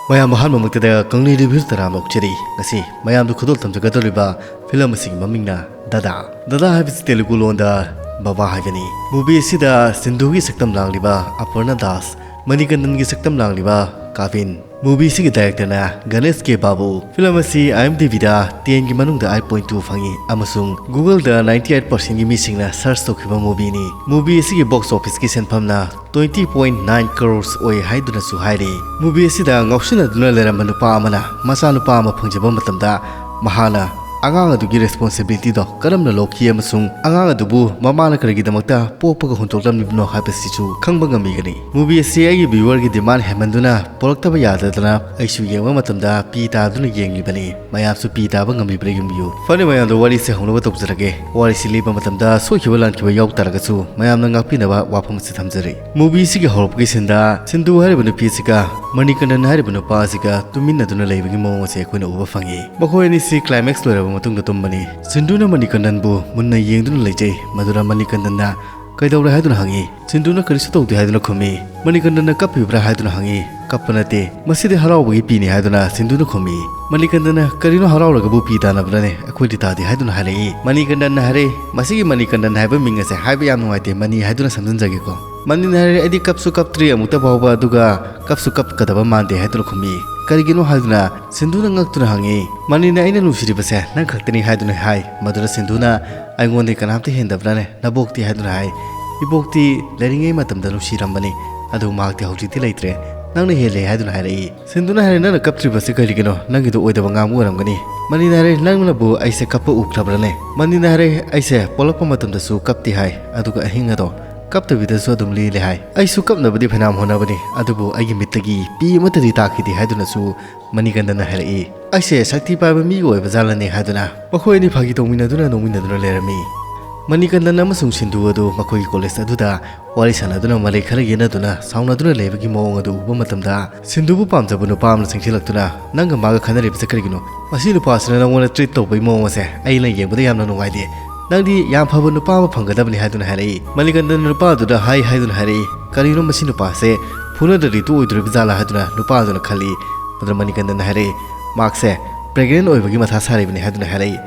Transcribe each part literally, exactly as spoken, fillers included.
ꯃꯌꯥꯝ ꯑꯍꯥꯟꯕꯃꯛꯇꯗ ꯀꯪꯂꯩ ꯔꯤꯚ꯭ꯌꯨ ꯇꯔꯥꯝꯅ ꯑꯣꯛꯆꯔꯤ꯫ ꯉꯁꯤ ꯃꯌꯥꯝꯗ ꯈꯨꯗꯣꯜ ꯇꯝꯖꯒꯗꯧꯔꯤꯕ ꯐꯤꯂꯝ ꯑꯁꯤꯒꯤ ꯃꯃꯤꯡꯅ ꯗꯥꯗꯥ꯫ ꯗꯥꯗꯥ ꯍꯥꯏꯕꯁꯤ ꯇꯦꯂꯨꯒꯨ ꯂꯣꯟꯗ ꯕꯕꯥ ꯍꯥꯏꯕꯅꯤ꯫ ꯃꯨꯚꯤ ꯑꯁꯤꯗ ꯁꯤꯟꯙꯨꯒꯤ ꯁꯛꯇꯝ ꯂꯥꯡꯂꯤꯕ ꯑꯄꯔꯅꯥ ꯗꯥꯁ, ꯃꯅꯤꯀꯟꯗꯟꯒꯤ ꯁꯛꯇꯝ ꯂꯥꯡꯂꯤꯕ ꯀꯥꯕꯤꯟ, ꯃꯨꯚꯤ ꯑꯁꯤꯒꯤ ꯗꯥꯏꯔꯦꯛꯇꯔꯅ ꯒꯅꯦꯁ ꯀꯦ ꯕꯥꯕꯨ꯫ ꯐꯤꯂꯝ ꯑꯁꯤ IMDbꯗ tenꯒꯤ ꯃꯅꯨꯡꯗ eight point two ꯐꯪꯉꯤ ꯑꯃꯁꯨꯡ Googleꯗ ninety eight percentꯒꯤ ꯃꯤꯁꯤꯡꯅ search ꯇꯧꯈꯤꯕ ꯃꯨꯚꯤꯅꯤ꯫ ꯃꯨꯚꯤ ꯑꯁꯤꯒꯤ box officeꯀꯤ ꯁꯦꯟꯐꯝꯅ twenty point nine crores ꯑꯣꯏ ꯍꯥꯏꯗꯨꯅꯁꯨ ꯍꯥꯏꯔꯤ꯫ ꯃꯨꯚꯤ ꯑꯁꯤꯗ ꯉꯥꯎꯁꯤꯟꯅꯗꯨꯅ ꯂꯩꯔꯝꯕ ꯅꯨꯄꯥ ꯑꯃꯅ ꯃꯆꯥꯅꯨꯄꯥ ꯑꯃ ꯐꯪꯖꯕ ꯃꯇꯝꯗ, ꯃꯍꯥꯛꯅ ꯑꯉꯥꯡ ꯑꯗꯨꯒꯤ responsibilityꯗꯣ ꯀꯔꯝꯅ ꯂꯧꯈꯤ ꯑꯃꯁꯨꯡ ꯑꯉꯥꯡ ꯑꯗꯨꯕꯨ ꯃꯃꯥꯅ ꯀꯔꯤꯒꯤꯗꯃꯛꯇ ꯄꯣꯛꯄꯒ ꯍꯨꯟꯗꯣꯛꯂꯝꯂꯤꯕꯅꯣ ꯍꯥꯏꯕꯁꯤꯁꯨ ꯈꯪꯕ ꯉꯝꯃꯤꯒꯅꯤ꯫ ꯃꯨꯚꯤ ꯑꯁꯤ ꯑꯩꯒꯤ viewerꯒꯤ demand ꯍꯦꯟꯃꯟꯗꯨꯅ ꯄꯣꯔꯛꯇꯕ ꯌꯥꯗꯗꯅ ꯑꯩꯁꯨ ꯌꯦꯡꯕ ꯃꯇꯝꯗ ꯄꯤ ꯇꯥꯗꯨꯅ ꯌꯦꯡꯂꯤꯕꯅꯤ꯫ ꯃꯌꯥꯝꯁꯨ ꯄꯤ ꯇꯥꯕ ꯉꯝꯂꯤꯕ꯭ꯔꯥ ꯌꯦꯡꯕꯤꯌꯨ꯫ ꯐꯔꯦ, ꯃꯌꯥꯝꯗ ꯋꯥꯔꯤꯁꯦ ꯍꯧꯅꯕ ꯇꯧꯖꯔꯒꯦ꯫ ꯋꯥꯔꯤꯁꯤ ꯂꯤꯕ ꯃꯇꯝꯗ ꯁꯣꯏꯈꯤꯕ ꯂꯥꯟꯈꯤꯕ ꯌꯥꯎ ꯇꯥꯔꯒꯁꯨ ꯃꯌꯥꯝꯅ ꯉꯥꯛꯄꯤꯅꯕ ꯋꯥꯐꯝ ꯑꯁꯤ ꯊꯝꯖꯔꯤ꯫ ꯃꯨꯚꯤ ꯑꯁꯤꯒꯤ ꯍꯧꯔꯛꯄꯒꯤ ꯁꯤꯟꯗ ꯁꯤꯟꯙꯨ ꯍꯥꯏꯔꯤꯕ ꯅꯨꯄꯤ ꯑꯁꯤꯒ ꯃꯅꯤꯀꯟꯗꯟ ꯍꯥꯏꯔꯤꯕ ꯅꯨꯄꯥ ꯑꯁꯤꯒ ꯇꯨꯃꯤꯟꯅꯗꯨꯅ ꯂꯩꯕꯒꯤ ꯃꯑꯣꯡ ꯑꯁꯦ ꯑꯩꯈꯣꯏꯅ ꯎꯕ ꯐꯪꯉꯤ꯫ ꯃꯈꯣꯏ ꯑꯅꯤꯁꯤ climax ꯂꯣꯏꯔꯕ ꯃꯇꯨꯡꯗ ꯇꯨꯝꯕꯅꯤ꯫ ꯁꯤꯟꯙꯨꯅ ꯃꯅꯤꯀꯟꯗꯟꯕꯨ ꯃꯨꯟꯅ ꯌꯦꯡꯗꯨꯅ ꯂꯩꯖꯩ꯫ ꯃꯗꯨꯗ ꯃꯅꯤꯀꯟꯗꯟꯅ "ꯀꯩꯗꯧꯔꯦ?" ꯍꯥꯏꯗꯨꯅ ꯍꯪꯉꯤ꯫ ꯁꯤꯟꯙꯨꯅ "ꯀꯔꯤꯁꯨ ꯇꯧꯗꯦ" ꯍꯥꯏꯗꯨꯅ ꯈꯨꯝꯃꯤ꯫ ꯃꯅꯤꯀꯟꯗꯟꯅ "ꯀꯞꯄꯤꯕ꯭ꯔꯥ?" ꯍꯥꯏꯗꯨꯅ ꯍꯪꯉꯤ꯫ "ꯀꯞꯄ ꯅꯠꯇꯦ, ꯃꯁꯤꯗꯤ ꯍꯔꯥꯎꯕꯒꯤ ꯄꯤꯅꯤ" ꯍꯥꯏꯗꯨꯅ ꯁꯤꯟꯙꯨꯅ ꯈꯨꯝꯃꯤ꯫ ꯃꯅꯤꯀꯟꯗꯟꯅ "ꯀꯔꯤꯅꯣ ꯍꯔꯥꯎꯔꯒꯕꯨ ꯄꯤ ꯇꯥꯅꯕ꯭ꯔꯥꯅꯦ? ꯑꯩꯈꯣꯏꯗꯤ ꯇꯥꯗꯦ" ꯍꯥꯏꯗꯨꯅ ꯍꯥꯏꯔꯛꯏ꯫ ꯃꯅꯤꯀꯟꯗꯟꯅ ꯍꯥꯏꯔꯦ, "ꯃꯁꯤꯒꯤ ꯃꯅꯤꯀꯟꯗꯟ ꯍꯥꯏꯕ ꯃꯤꯡ ꯑꯁꯦ ꯍꯥꯏꯕ ꯌꯥꯝ ꯅꯨꯡꯉꯥꯏꯇꯦ, ꯃꯅꯤ ꯍꯥꯏꯗꯨꯅ ꯁꯝꯖꯤꯟꯖꯒꯦꯀꯣ"꯫ ꯃꯅꯤꯅ ꯍꯥꯏꯔꯦ, "ꯑꯩꯗꯤ ꯀꯞꯁꯨ ꯀꯞꯇ꯭ꯔꯤ ꯑꯃꯨꯛꯇ ꯐꯥꯎꯕ, ꯑꯗꯨꯒ ꯀꯞꯁꯨ ꯀꯞꯀꯗꯕ ꯃꯥꯟꯗꯦ" ꯍꯥꯏꯗꯨꯅ ꯈꯨꯝꯃꯤ꯫ "ꯀꯔꯤꯒꯤꯅꯣ?" ꯍꯥꯏꯗꯨꯅ ꯁꯤꯟꯙꯨꯅ ꯉꯛꯇꯨꯅ ꯍꯪꯉꯤ꯫ ꯃꯅꯤꯅ "ꯑꯩꯅ ꯅꯨꯡꯁꯤꯔꯤꯕꯁꯦ ꯅꯪ ꯈꯛꯇꯅꯤ" ꯍꯥꯏꯗꯨꯅ ꯍꯥꯏ꯫ ꯃꯗꯨꯗ ꯁꯤꯟꯙꯨꯅ "ꯑꯩꯉꯣꯟꯗꯒꯤ ꯀꯅꯥꯝꯇ ꯍꯦꯟꯗꯕ꯭ꯔꯥꯅꯦ? ꯅꯕꯣꯛꯇꯤ" ꯍꯥꯏꯗꯨꯅ ꯍꯥꯏ꯫ "ꯏꯕꯣꯛꯇꯤ ꯂꯩꯔꯤꯉꯩ ꯃꯇꯝꯗ ꯅꯨꯡꯁꯤꯔꯝꯕꯅꯤ, ꯑꯗꯨ ꯃꯍꯥꯛꯇꯤ ꯍꯧꯖꯤꯛꯇꯤ ꯂꯩꯇ꯭ꯔꯦ꯫ ꯅꯪꯅ ꯍꯦꯜꯂꯦ" ꯍꯥꯏꯗꯨꯅ ꯍꯥꯏꯔꯛꯏ꯫ ꯁꯤꯟꯙꯨꯅ ꯍꯥꯏꯔꯦ, "ꯅꯪꯅ ꯀꯞꯇ꯭ꯔꯤꯕꯁꯤ ꯀꯔꯤꯒꯤꯅꯣ? ꯅꯪꯒꯤꯗꯣ ꯑꯣꯏꯗꯕ ꯉꯥꯡꯕ ꯑꯣꯏꯔꯝꯒꯅꯤ"꯫ ꯃꯅꯤꯅ ꯍꯥꯏꯔꯦ, "ꯅꯪꯅꯕꯨ ꯑꯩꯁꯦ ꯀꯞꯄ ꯎꯈ꯭ꯔꯕ꯭ꯔꯅꯦ?" ꯃꯅꯤꯅ ꯍꯥꯏꯔꯦ, "ꯑꯩꯁꯦ ꯄꯣꯛꯂꯛꯄ ꯃꯇꯝꯗꯁꯨ ꯀꯞꯇꯦ" ꯍꯥꯏ, "ꯑꯗꯨꯒ ꯑꯍꯤꯡ ꯑꯗꯣ ꯀꯞꯇꯕꯤꯗꯁꯨ ꯑꯗꯨꯝ ꯂꯦꯜꯂꯦ" ꯍꯥꯏ꯫ "ꯑꯩꯁꯨ ꯀꯞꯅꯕꯗꯤ ꯐꯅꯌꯥꯝ ꯍꯣꯠꯅꯕꯅꯤ, ꯑꯗꯨꯕꯨ ꯑꯩꯒꯤ ꯃꯤꯠꯇꯒꯤ ꯄꯤ ꯑꯃꯠꯇꯗꯤ ꯇꯥꯈꯤꯗꯦ" ꯍꯥꯏꯗꯨꯅꯁꯨ ꯃꯅꯤꯀꯟꯗꯅ ꯍꯥꯏꯔꯛꯏ꯫ "ꯑꯩꯁꯦ ꯁꯛꯇꯤ ꯄꯥꯏꯕ ꯃꯤꯒ ꯑꯣꯏꯕ ꯖꯥꯠꯂꯅꯦ" ꯍꯥꯏꯗꯨꯅ ꯃꯈꯣꯏ ꯑꯅꯤ ꯐꯥꯒꯤ ꯇꯧꯃꯤꯟꯅꯗꯨꯅ ꯅꯣꯛꯃꯤꯟꯅꯗꯨꯅ ꯂꯩꯔꯝꯃꯤ꯫ ꯃꯅꯤꯀꯟꯗꯟ ꯑꯃꯁꯨꯡ ꯁꯤꯟꯙꯨ ꯑꯗꯨ ꯃꯈꯣꯏꯒꯤ college ꯑꯗꯨꯗ ꯋꯥꯔꯤ ꯁꯥꯟꯅꯗꯨꯅ ꯃꯔꯩ ꯈꯔ ꯌꯦꯠꯅꯗꯨꯅ ꯁꯥꯎꯅꯗꯨꯅ ꯂꯩꯕꯒꯤ ꯃꯑꯣꯡ ꯑꯗꯨ ꯎꯕ ꯃꯇꯝꯗ, ꯁꯤꯟꯙꯨꯕꯨ ꯄꯥꯝꯖꯕ ꯅꯨꯄꯥ ꯑꯃꯅ ꯆꯪꯁꯤꯜꯂꯛꯇꯨꯅ, "ꯅꯪꯒ ꯃꯥꯒ ꯈꯟꯅꯔꯤꯕꯁꯦ ꯀꯔꯤꯒꯤꯅꯣ? ꯃꯁꯤ ꯅꯨꯄꯥꯁꯤꯅ ꯅꯪꯉꯣꯟꯗ treat ꯇꯧꯕꯒꯤ ꯃꯑꯣꯡ ꯑꯁꯦ ꯑꯩꯅ ꯌꯦꯡꯕꯗ ꯌꯥꯝꯅ ꯅꯨꯡꯉꯥꯏꯇꯦ꯫ ꯅꯪꯗꯤ ꯌꯥꯝ ꯐꯕ ꯅꯨꯄꯥ ꯑꯃ ꯐꯪꯒꯗꯕꯅꯤ" ꯍꯥꯏꯗꯨꯅ ꯍꯥꯏꯔꯛꯏ꯫ ꯃꯅꯤꯀꯟꯗꯟ ꯅꯨꯄꯥ ꯑꯗꯨꯗ ꯍꯥꯏ ꯍꯥꯏꯗꯨꯅ ꯍꯥꯏꯔꯛꯏ, "ꯀꯔꯤꯅꯣ ꯃꯁꯤ ꯅꯨꯄꯥꯁꯦ ꯐꯨꯅꯗ꯭ꯔꯗꯤ ꯇꯣꯛꯑꯣꯏꯗꯣꯔꯤꯕ ꯖꯥꯠꯂꯥ ꯍꯥꯏꯗꯨꯅ ꯅꯨꯄꯥꯗꯨꯅ ꯈꯜꯂꯤ꯫ ꯃꯗꯨꯗ ꯃꯅꯤꯀꯟꯗꯅ ꯍꯥꯏꯔꯛꯏ, ꯃꯍꯥꯛꯁꯦ ꯄ꯭ꯔꯦꯒꯅꯦꯟ ꯑꯣꯏꯕꯒꯤ ꯃꯊꯥ ꯁꯥꯔꯤꯕꯅꯤ ꯍꯥꯏꯗꯨꯅ ꯍꯥꯏꯔꯛꯏ꯫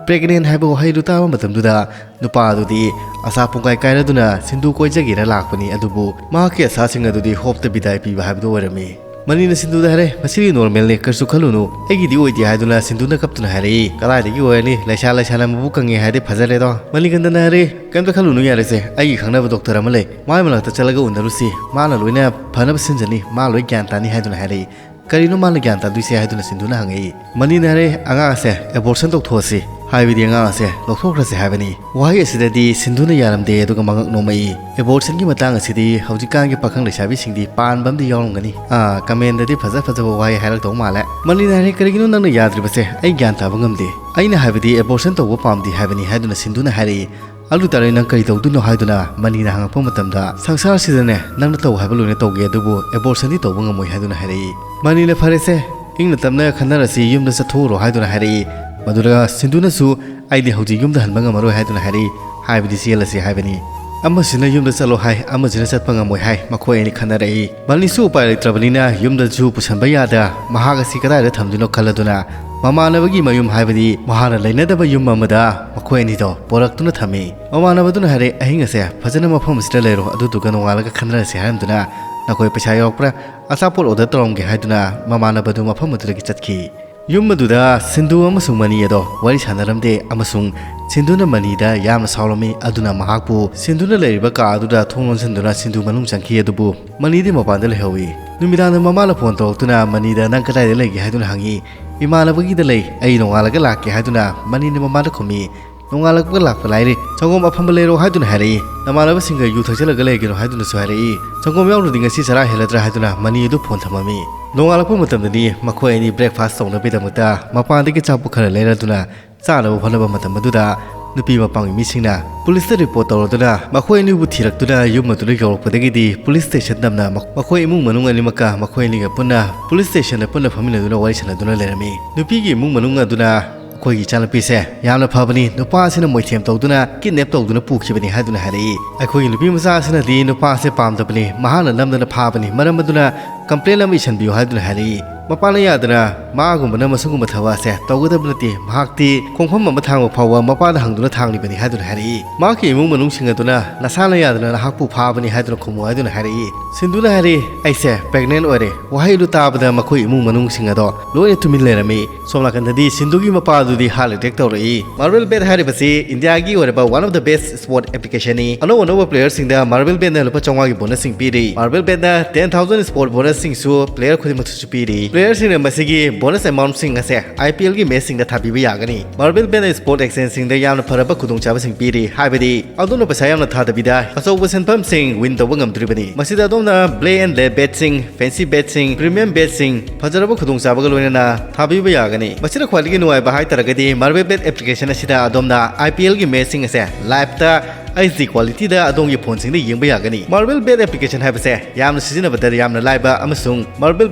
ꯄ꯭ꯔꯦꯒꯅꯦꯟ ꯍꯥꯏꯕ ꯋꯥꯍꯩꯗꯨ ꯇꯥꯕ ꯃꯇꯝꯗꯨꯗ ꯅꯨꯄꯥ ꯑꯗꯨꯗꯤ ꯑꯁꯥ ꯄꯨꯡꯀꯥꯏ ꯀꯥꯏꯔꯗꯨꯅ ꯁꯤꯟꯗꯨ ꯀꯣꯏꯖꯒꯦꯅ ꯂꯥꯛꯄꯅꯤ, ꯑꯗꯨꯕꯨ ꯃꯍꯥꯛꯀꯤ ꯑꯁꯥꯁꯤꯡ ꯑꯗꯨꯗꯤ ꯍꯣꯞꯇ ꯕꯤꯗꯥꯏ ꯄꯤꯕ ꯍꯥꯏꯕꯗꯨ ꯑꯣꯏꯔꯝꯃꯤ꯫ ꯃꯅꯤꯅ ꯁꯤꯟꯗꯨꯗ ꯍꯥꯏꯔꯦ, "ꯃꯁꯤꯗꯤ ꯅꯣꯔꯃꯦꯜꯅꯤ, ꯀꯔꯤꯁꯨ ꯈꯜꯂꯨꯅꯨ, ꯑꯩꯒꯤꯗꯤ ꯑꯣꯏꯗꯦ" ꯍꯥꯏꯗꯨꯅ ꯁꯤꯟꯗꯨꯅ ꯀꯞꯇꯨꯅ ꯍꯥꯏꯔꯛꯏ꯫ "ꯀꯗꯥꯏꯗꯒꯤ ꯑꯣꯏꯔꯅꯤ, ꯂꯩꯁꯥ ꯂꯩꯁꯥꯅ ꯃꯕꯨꯛ ꯀꯪꯉꯦ ꯍꯥꯏꯗꯤ ꯐꯖꯔꯦꯗꯣ?" ꯃꯅꯤꯀꯟꯗꯅ ꯍꯥꯏꯔꯦ, "ꯀꯩꯝꯇ ꯈꯜꯂꯨꯅꯨ ꯌꯥꯔꯦꯁꯦ, ꯑꯩꯒꯤ ꯈꯪꯅꯕ ꯗꯣꯛꯇꯔ ꯑꯃ ꯂꯩ, ꯃꯥꯏ ꯃꯅꯥꯛꯇ ꯆꯠꯂꯒ ꯎꯅꯔꯨꯁꯤ, ꯃꯥꯅ ꯂꯣꯏꯅ ꯐꯅꯕ ꯁꯤꯟꯖꯅꯤ, ꯃꯥ ꯂꯣꯏ ꯒ꯭ꯌꯥꯟ ꯇꯥꯅꯤ" ꯍꯥꯏꯗꯨꯅ ꯍꯥꯏꯔꯛꯏ꯫ "ꯀꯔꯤꯅꯣ ꯃꯥꯅ ꯒ꯭ꯌꯥꯟ ꯇꯥꯗꯣꯏꯁꯦ?" ꯍꯥꯏꯗꯨꯅ ꯁꯤꯟꯗꯨꯅ ꯍꯪꯉꯛꯏ꯫ ꯃꯅꯤꯅ ꯍꯥꯏꯔꯦ, "ꯑꯉꯥꯡ ꯑꯁꯦ ꯑꯦꯕꯣꯔꯁꯟ ꯇꯧꯊꯣꯛꯑꯁꯤ, ꯍꯥꯏꯕꯗꯤ ꯑꯉꯥꯡ ꯑꯁꯦ ꯂꯧꯊꯣꯛꯈ꯭ꯔꯁꯤ ꯍꯥꯏꯕꯅꯤ"꯫ ꯋꯥꯍꯩ ꯑꯁꯤꯗꯗꯤ ꯁꯤꯟꯗꯨꯅ ꯌꯥꯔꯝꯗꯦ, ꯑꯗꯨꯒ ꯃꯉꯛ ꯅꯣꯝꯃꯛꯏ꯫ ꯑꯦꯕꯣꯔꯁꯟꯒꯤ ꯃꯇꯥꯡ ꯑꯁꯤꯗꯤ ꯍꯧꯖꯤꯛꯀꯥꯟꯒꯤ ꯄꯥꯈꯪ ꯂꯩꯁꯥꯕꯤꯁꯤꯡꯗꯤ ꯄꯥꯟꯕ ꯑꯃꯗꯤ ꯌꯥꯎꯔꯝꯒꯅꯤ꯫ ꯑꯥ, ꯀꯃꯦꯟꯗꯗꯤ ꯐꯖ ꯐꯖꯕ ꯋꯥꯍꯩ ꯍꯥꯏꯔꯛꯇꯧ ꯃꯥꯜꯂꯦ꯫ ꯃꯅꯤꯅ ꯍꯥꯏꯔꯦ, "ꯀꯔꯤꯒꯤꯅꯣ ꯅꯪꯅ ꯌꯥꯗ꯭ꯔꯤꯕꯁꯦ? ꯑꯩ ꯒ꯭ꯌꯥꯟ ꯇꯥꯕ ꯉꯝꯗꯦ꯫ ꯑꯩꯅ ꯍꯥꯏꯕꯗꯤ ꯑꯦꯕꯣꯔꯁꯟ ꯇꯧꯕ ꯄꯥꯝꯗꯦ ꯍꯥꯏꯕꯅꯤ" ꯍꯥꯏꯗꯨꯅ ꯁꯤꯟꯗꯨꯅ ꯍꯥꯏꯔꯛꯏ꯫ "ꯑꯗꯨ ꯇꯥꯔꯦ ꯅꯪ ꯀꯔꯤ ꯇꯧꯗꯣꯏꯅꯣ?" ꯍꯥꯏꯗꯨꯅ ꯃꯅꯤꯅ ꯍꯪꯉꯛꯄ ꯃꯇꯝꯗ, "ꯁꯪꯁꯥꯔꯁꯤꯗꯅꯦ ꯅꯪꯅ ꯇꯧ ꯍꯥꯏꯕ ꯂꯣꯏꯅ ꯇꯧꯒꯦ, ꯑꯗꯨꯕꯨ ꯑꯦꯕꯣꯔꯁꯟꯗꯤ ꯇꯧꯕ ꯉꯝꯃꯣꯏ" ꯍꯥꯏꯗꯨꯅ ꯍꯥꯏꯔꯛꯏ꯫ ꯃꯅꯤꯅ, "ꯐꯔꯦꯁꯦ, ꯏꯪꯅ ꯇꯞꯅ ꯈꯟꯅꯔꯁꯤ, ꯌꯨꯝꯗ ꯆꯠꯊꯣꯛꯎꯔꯣ" ꯍꯥꯏꯗꯨꯅ ꯍꯥꯏꯔꯛꯏ꯫ ꯃꯗꯨꯗ ꯁꯤꯟꯗꯨꯅꯁꯨ, "ꯑꯩꯗꯤ ꯍꯧꯖꯤꯛ ꯌꯨꯝꯗ ꯍꯟꯕ ꯉꯝꯃꯔꯣꯏ" ꯍꯥꯏꯗꯨꯅ ꯍꯥꯏꯔꯛꯏ꯫ ꯍꯥꯏꯕꯗꯤ ꯆꯦꯜꯂꯁꯤ ꯍꯥꯏꯕꯅꯤ꯫ ꯑꯃꯁꯤꯅ ꯌꯨꯝꯗ ꯆꯠꯂꯣ ꯍꯥꯏ, ꯑꯃꯁꯤꯅ ꯆꯠꯄ ꯉꯝꯃꯣꯏ ꯍꯥꯏ꯫ ꯃꯈꯣꯏ ꯑꯅꯤ ꯈꯟꯅꯔꯛꯏ꯫ ꯃꯅꯤꯁꯨ ꯎꯄꯥꯏ ꯂꯩꯇ꯭ꯔꯕꯅꯤꯅ ꯌꯨꯝꯗꯁꯨ ꯄꯨꯁꯟꯕ ꯌꯥꯗ, ꯃꯍꯥꯛ ꯑꯁꯤ ꯀꯗꯥꯏꯗ ꯊꯝꯗꯣꯏꯅꯣ ꯈꯜꯂꯗꯨꯅ ꯃꯃꯥꯟꯅꯕꯒꯤ ꯃꯌꯨꯝ, ꯍꯥꯏꯕꯗꯤ ꯃꯍꯥꯛꯅ ꯂꯩꯅꯗꯕ ꯌꯨꯝ ꯑꯃꯗ ꯃꯈꯣꯏ ꯑꯅꯤꯗꯣ ꯄꯨꯔꯛꯇꯨꯅ ꯊꯝꯃꯤ꯫ ꯃꯃꯥꯟꯅꯕꯗꯨꯅ ꯍꯥꯏꯔꯦ, "ꯑꯍꯤꯡ ꯑꯁꯦ ꯐꯖꯅ ꯃꯐꯝ ꯑꯁꯤꯗ ꯂꯩꯔꯣ, ꯑꯗꯨꯗꯨꯒ ꯅꯣꯡꯉꯥꯜꯂꯒ ꯈꯟꯅꯔꯁꯤ" ꯍꯥꯏꯔꯝꯗꯨꯅ ꯅꯈꯣꯏ ꯄꯩꯁꯥ ꯌꯥꯎꯔꯛꯄ꯭ꯔꯥ? ꯑꯆꯥꯄꯣꯠ ꯑꯣꯔꯗꯔ ꯇꯧꯔꯝꯒꯦ ꯍꯥꯏꯗꯨꯅ ꯃꯃꯥꯟꯅꯕꯗꯨ ꯃꯐꯝ ꯑꯗꯨꯗꯒꯤ ꯆꯠꯈꯤ꯫ ꯌꯨꯝ ꯑꯗꯨꯗ ꯁꯤꯟꯗꯨ ꯑꯃꯁꯨꯡ ꯃꯅꯤ ꯑꯗꯣ ꯋꯥꯔꯤ ꯁꯥꯟꯅꯔꯝꯗꯦ ꯑꯃꯁꯨꯡ ꯁꯤꯟꯗꯨꯅ ꯃꯅꯤꯗ ꯌꯥꯝꯅ ꯁꯥꯎꯔꯝꯃꯤ꯫ ꯑꯗꯨꯅ ꯃꯍꯥꯛꯄꯨ ꯁꯤꯟꯗꯨꯅ ꯂꯩꯔꯤꯕ ꯀꯥ ꯑꯗꯨꯗ ꯊꯣꯡ ꯂꯣꯟꯁꯤꯟꯗꯨꯅ ꯁꯤꯟꯗꯨ ꯃꯅꯨꯡ ꯆꯪꯈꯤ, ꯑꯗꯨꯕꯨ ꯃꯅꯤꯗꯤ ꯃꯄꯥꯟꯗ ꯂꯩꯍꯧꯏ꯫ ꯅꯨꯃꯤꯗꯥꯡꯗ ꯃꯃꯥꯅ ꯐꯣꯟ ꯇꯧꯔꯛꯇꯨꯅ ꯃꯅꯤꯗ "ꯅꯪ ꯀꯗꯥꯏꯗ ꯂꯩꯒꯦ?" ꯍꯥꯏꯗꯨꯅ ꯍꯪꯉꯤ꯫ "ꯏꯃꯥꯟꯅꯕꯒꯤꯗ ꯂꯩ, ꯑꯩ ꯅꯣꯡꯉꯥꯜꯂꯒ ꯂꯥꯛꯀꯦ" ꯍꯥꯏꯗꯨꯅ ꯃꯅꯤꯅ ꯃꯃꯥꯗ ꯈꯨꯝꯃꯤ꯫ "ꯅꯣꯡꯉꯥꯜꯂꯛꯄꯒ ꯂꯥꯛꯄ ꯂꯥꯏꯔꯤ, ꯁꯪꯒꯣꯝ ꯑꯐꯝꯕ ꯂꯩꯔꯣ" ꯍꯥꯏꯗꯨꯅ ꯍꯥꯏꯔꯛꯏ꯫ "ꯅꯃꯥꯟꯅꯕꯁꯤꯡꯒ ꯌꯨ ꯊꯛꯆꯜꯂꯒ ꯂꯩꯒꯅꯨ" ꯍꯥꯏꯗꯨꯅꯁꯨ ꯍꯥꯏꯔꯛꯏ꯫ "ꯁꯪꯒꯣꯝ ꯌꯥꯎꯗ꯭ꯔꯗꯤ ꯉꯁꯤ ꯆꯔꯥ ꯍꯦꯜꯂꯗ꯭ꯔꯥ" ꯍꯥꯏꯗꯨꯅ ꯃꯅꯤ ꯑꯗꯨ ꯐꯣꯟ ꯊꯝꯃꯝꯃꯤ꯫ ꯅꯣꯡꯉꯥꯜꯂꯛꯄ ꯃꯇꯝꯗꯗꯤ ꯃꯈꯣꯏ ꯑꯅꯤ ꯕ꯭ꯔꯦꯛꯐꯥꯁ ꯇꯧꯅꯕꯒꯤꯗꯃꯛꯇ ꯃꯄꯥꯟꯗꯒꯤ ꯑꯆꯥꯄꯣꯠ ꯈꯔ ꯂꯩꯔꯗꯨꯅ ꯆꯥꯅꯕ ꯍꯣꯠꯅꯕ ꯃꯇꯝ ꯑꯗꯨꯗ ꯅꯨꯄꯤ ꯃꯄꯥꯝꯒꯤ ꯃꯤꯁꯤꯡꯅ ꯄꯨꯂꯤꯁꯇ ꯔꯤꯄꯣꯔꯠ ꯇꯧꯔꯗꯨꯅ ꯃꯈꯣꯏ ꯑꯅꯤꯕꯨ ꯊꯤꯔꯛꯇꯨꯅ ꯌꯨꯝ ꯑꯗꯨꯗ ꯌꯧꯔꯛꯄꯗꯒꯤꯗꯤ ꯄꯨꯂꯤꯁ ꯁ꯭ꯇꯦꯁꯟ ꯇꯝꯅ ꯃꯈꯣꯏ ꯏꯃꯨꯡ ꯃꯅꯨꯡ ꯑꯅꯤꯃꯛꯀ ꯃꯈꯣꯏ ꯑꯅꯤꯒ ꯄꯨꯟꯅ ꯄꯨꯂꯤꯁ ꯁ꯭ꯇꯦꯁꯟꯗ ꯄꯨꯟꯅ ꯐꯝꯃꯤꯟꯅꯗꯨꯅ ꯋꯥꯔꯤ ꯁꯥꯟꯅꯗꯨꯅ ꯂꯩꯔꯝꯃꯤ꯫ ꯅꯨꯄꯤꯒꯤ ꯏꯃꯨꯡ ꯃꯅꯨꯡ ꯑꯗꯨꯅ "ꯑꯩꯈꯣꯏꯒꯤ ꯏꯆꯥꯅꯨꯄꯤꯁꯦ ꯌꯥꯝꯅ ꯐꯕꯅꯤ, ꯅꯨꯄꯥꯁꯤꯅ ꯃꯣꯏꯊꯦꯝ ꯇꯧꯗꯨꯅ ꯀꯤꯗꯅꯦꯞ ꯇꯧꯗꯨꯅ ꯄꯨꯈꯤꯕꯅꯤ" ꯍꯥꯏꯗꯨꯅ ꯍꯥꯏꯔꯛꯏ꯫ ꯑꯩꯈꯣꯏꯒꯤ ꯅꯨꯄꯤ ꯃꯆꯥꯁꯤꯅꯗꯤ ꯅꯨꯄꯥꯁꯦ ꯄꯥꯝꯗꯕꯅꯤ, ꯃꯍꯥꯛꯅ ꯅꯝꯗꯅ ꯐꯥꯕꯅꯤ, ꯃꯔꯝ ꯑꯗꯨꯅ ꯀꯝꯄ꯭ꯂꯦꯟ ꯑꯃ ꯏꯁꯤꯟꯕꯤꯌꯨ ꯍꯥꯏꯗꯨꯅ ꯍꯥꯏꯔꯛꯏ꯫ ꯃꯄꯥꯅ ꯌꯥꯗꯅ ꯃꯥꯒꯨꯝꯕꯅ ꯃꯁꯤꯒꯨꯝꯕ ꯊꯕꯛ ꯑꯁꯦ ꯇꯧꯒꯗꯕ ꯅꯠꯇꯦ, ꯃꯍꯥꯛꯇꯤ ꯈꯣꯡꯐꯝ ꯑꯃ ꯊꯥꯡꯕ ꯐꯥꯎꯕ ꯃꯄꯥꯗ ꯍꯪꯗꯨꯅ ꯊꯥꯡꯂꯤꯕꯅꯤ ꯍꯥꯏꯗꯨꯅ ꯍꯥꯏꯔꯛꯏ꯫ ꯃꯍꯥꯛꯀꯤ ꯏꯃꯨꯡ ꯃꯅꯨꯡꯁꯤꯡ ꯑꯗꯨꯅ "ꯅꯁꯥꯅ ꯌꯥꯗꯅ ꯅꯍꯥꯛꯄꯨ ꯐꯥꯕꯅꯤ" ꯍꯥꯏꯗꯨꯅ ꯈꯨꯝꯃꯨ ꯍꯥꯏꯗꯨꯅ ꯍꯥꯏꯔꯛꯏ꯫ ꯁꯤꯟꯗꯨꯅ ꯍꯥꯏꯔꯛꯏ, "ꯑꯩꯁꯦ ꯄ꯭ꯔꯦꯒꯅꯦꯟ ꯑꯣꯏꯔꯦ"꯫ ꯋꯥꯍꯩ ꯑꯗꯨ ꯇꯥꯕꯗ ꯃꯈꯣꯏ ꯏꯃꯨꯡ ꯃꯅꯨꯡꯁꯤꯡ ꯑꯗꯣ ꯂꯣꯏꯅ ꯇꯨꯃꯤꯟ ꯂꯩꯔꯝꯃꯤ꯫ ꯁꯣꯝ ꯅꯥꯀꯟꯗꯗꯤ ꯁꯤꯟꯗꯨꯒꯤ ꯃꯄꯥ ꯑꯗꯨꯗꯤ ꯍꯥꯔꯠ ꯑꯦꯇꯦꯛ ꯇꯧꯔꯛꯏ꯫ ꯃꯥꯔꯕꯜ ꯕꯦꯠ ꯍꯥꯏꯔꯤꯕꯁꯤ ꯏꯟꯗꯤꯌꯥꯒꯤ ꯑꯣꯏꯔꯕ one of the best sport applicationꯅꯤ꯫ ꯑꯅꯧ ꯑꯅꯧꯕ playerꯁꯤꯡꯗ ꯃꯥꯔꯕꯜ ꯕꯦꯠꯅ ꯂꯨꯄꯥ ꯆꯥꯝꯃꯉꯥꯒꯤ ꯕꯣꯅꯁꯁꯤꯡ ꯄꯤꯔꯤ꯫ ꯃꯥꯔꯕꯜ ꯕꯦꯠꯅ ten thousand sport bonusꯁꯤꯡꯁꯨ player ꯈꯨꯗꯤꯡꯃꯛꯇꯁꯨ ꯄꯤꯔꯤ꯫ Playerꯁꯤꯡꯅ ꯃꯁꯤꯒꯤ bonus amountꯁꯤꯡ ꯑꯁꯦ IPLꯒꯤ matchꯁꯤꯡꯗ ꯊꯥꯕꯤꯕ ꯌꯥꯒꯅꯤ꯫ ꯃꯥꯔꯕꯜ ꯕꯦꯠꯅ sport exchangeꯁꯤꯡꯗ ꯌꯥꯝꯅ ꯐꯔꯕ ꯈꯨꯗꯣꯡꯆꯥꯕꯁꯤꯡ ꯄꯤꯔꯤ, ꯍꯥꯏꯕꯗꯤ ꯑꯗꯣꯝꯅ ꯄꯩꯁꯥ ꯌꯥꯝꯅ ꯊꯥꯗꯕꯤꯗ ꯑꯆꯧꯕ ꯁꯦꯟꯐꯝꯁꯤꯡ win ꯇꯧꯕ ꯉꯝꯗꯣꯔꯤꯕꯅꯤ꯫ ꯃꯁꯤꯗ ꯑꯗꯣꯝꯅ play and lay betꯁꯤꯡ, fancy betꯁꯤꯡ, premium betꯁꯤꯡ, ꯐꯖꯔꯕ ꯈꯨꯗꯣꯡꯆꯥꯕꯒ ꯂꯣꯏꯅꯅ ꯊꯥꯕꯤꯕ ꯌꯥꯒꯅꯤ꯫ ꯃꯁꯤꯗ ꯈ꯭ꯋꯥꯏꯗꯒꯤ ꯅꯨꯡꯉꯥꯏꯕ ꯍꯥꯏꯇꯥꯔꯒꯗꯤ ꯃꯥꯔꯕꯜ ꯕꯦꯠ application ꯑꯁꯤꯗ ꯑꯗꯣꯝꯅ IPLꯒꯤ matchꯁꯤꯡ ꯑꯁꯦ liveꯇ HD qualityꯗ ꯑꯗꯣꯝꯒꯤ phoneꯁꯤꯡꯗ ꯌꯦꯡꯕ ꯌꯥꯒꯅꯤ꯫ ꯃꯥꯔꯕꯜ ꯕꯦꯠ application ꯍꯥꯏꯕꯁꯦ ꯌꯥꯝꯅ ꯁꯤꯖꯤꯟꯅꯕꯗ ꯌꯥꯝꯅ ꯂꯥꯏꯕ ꯑꯃꯁꯨꯡ ꯃꯥꯔꯕꯜ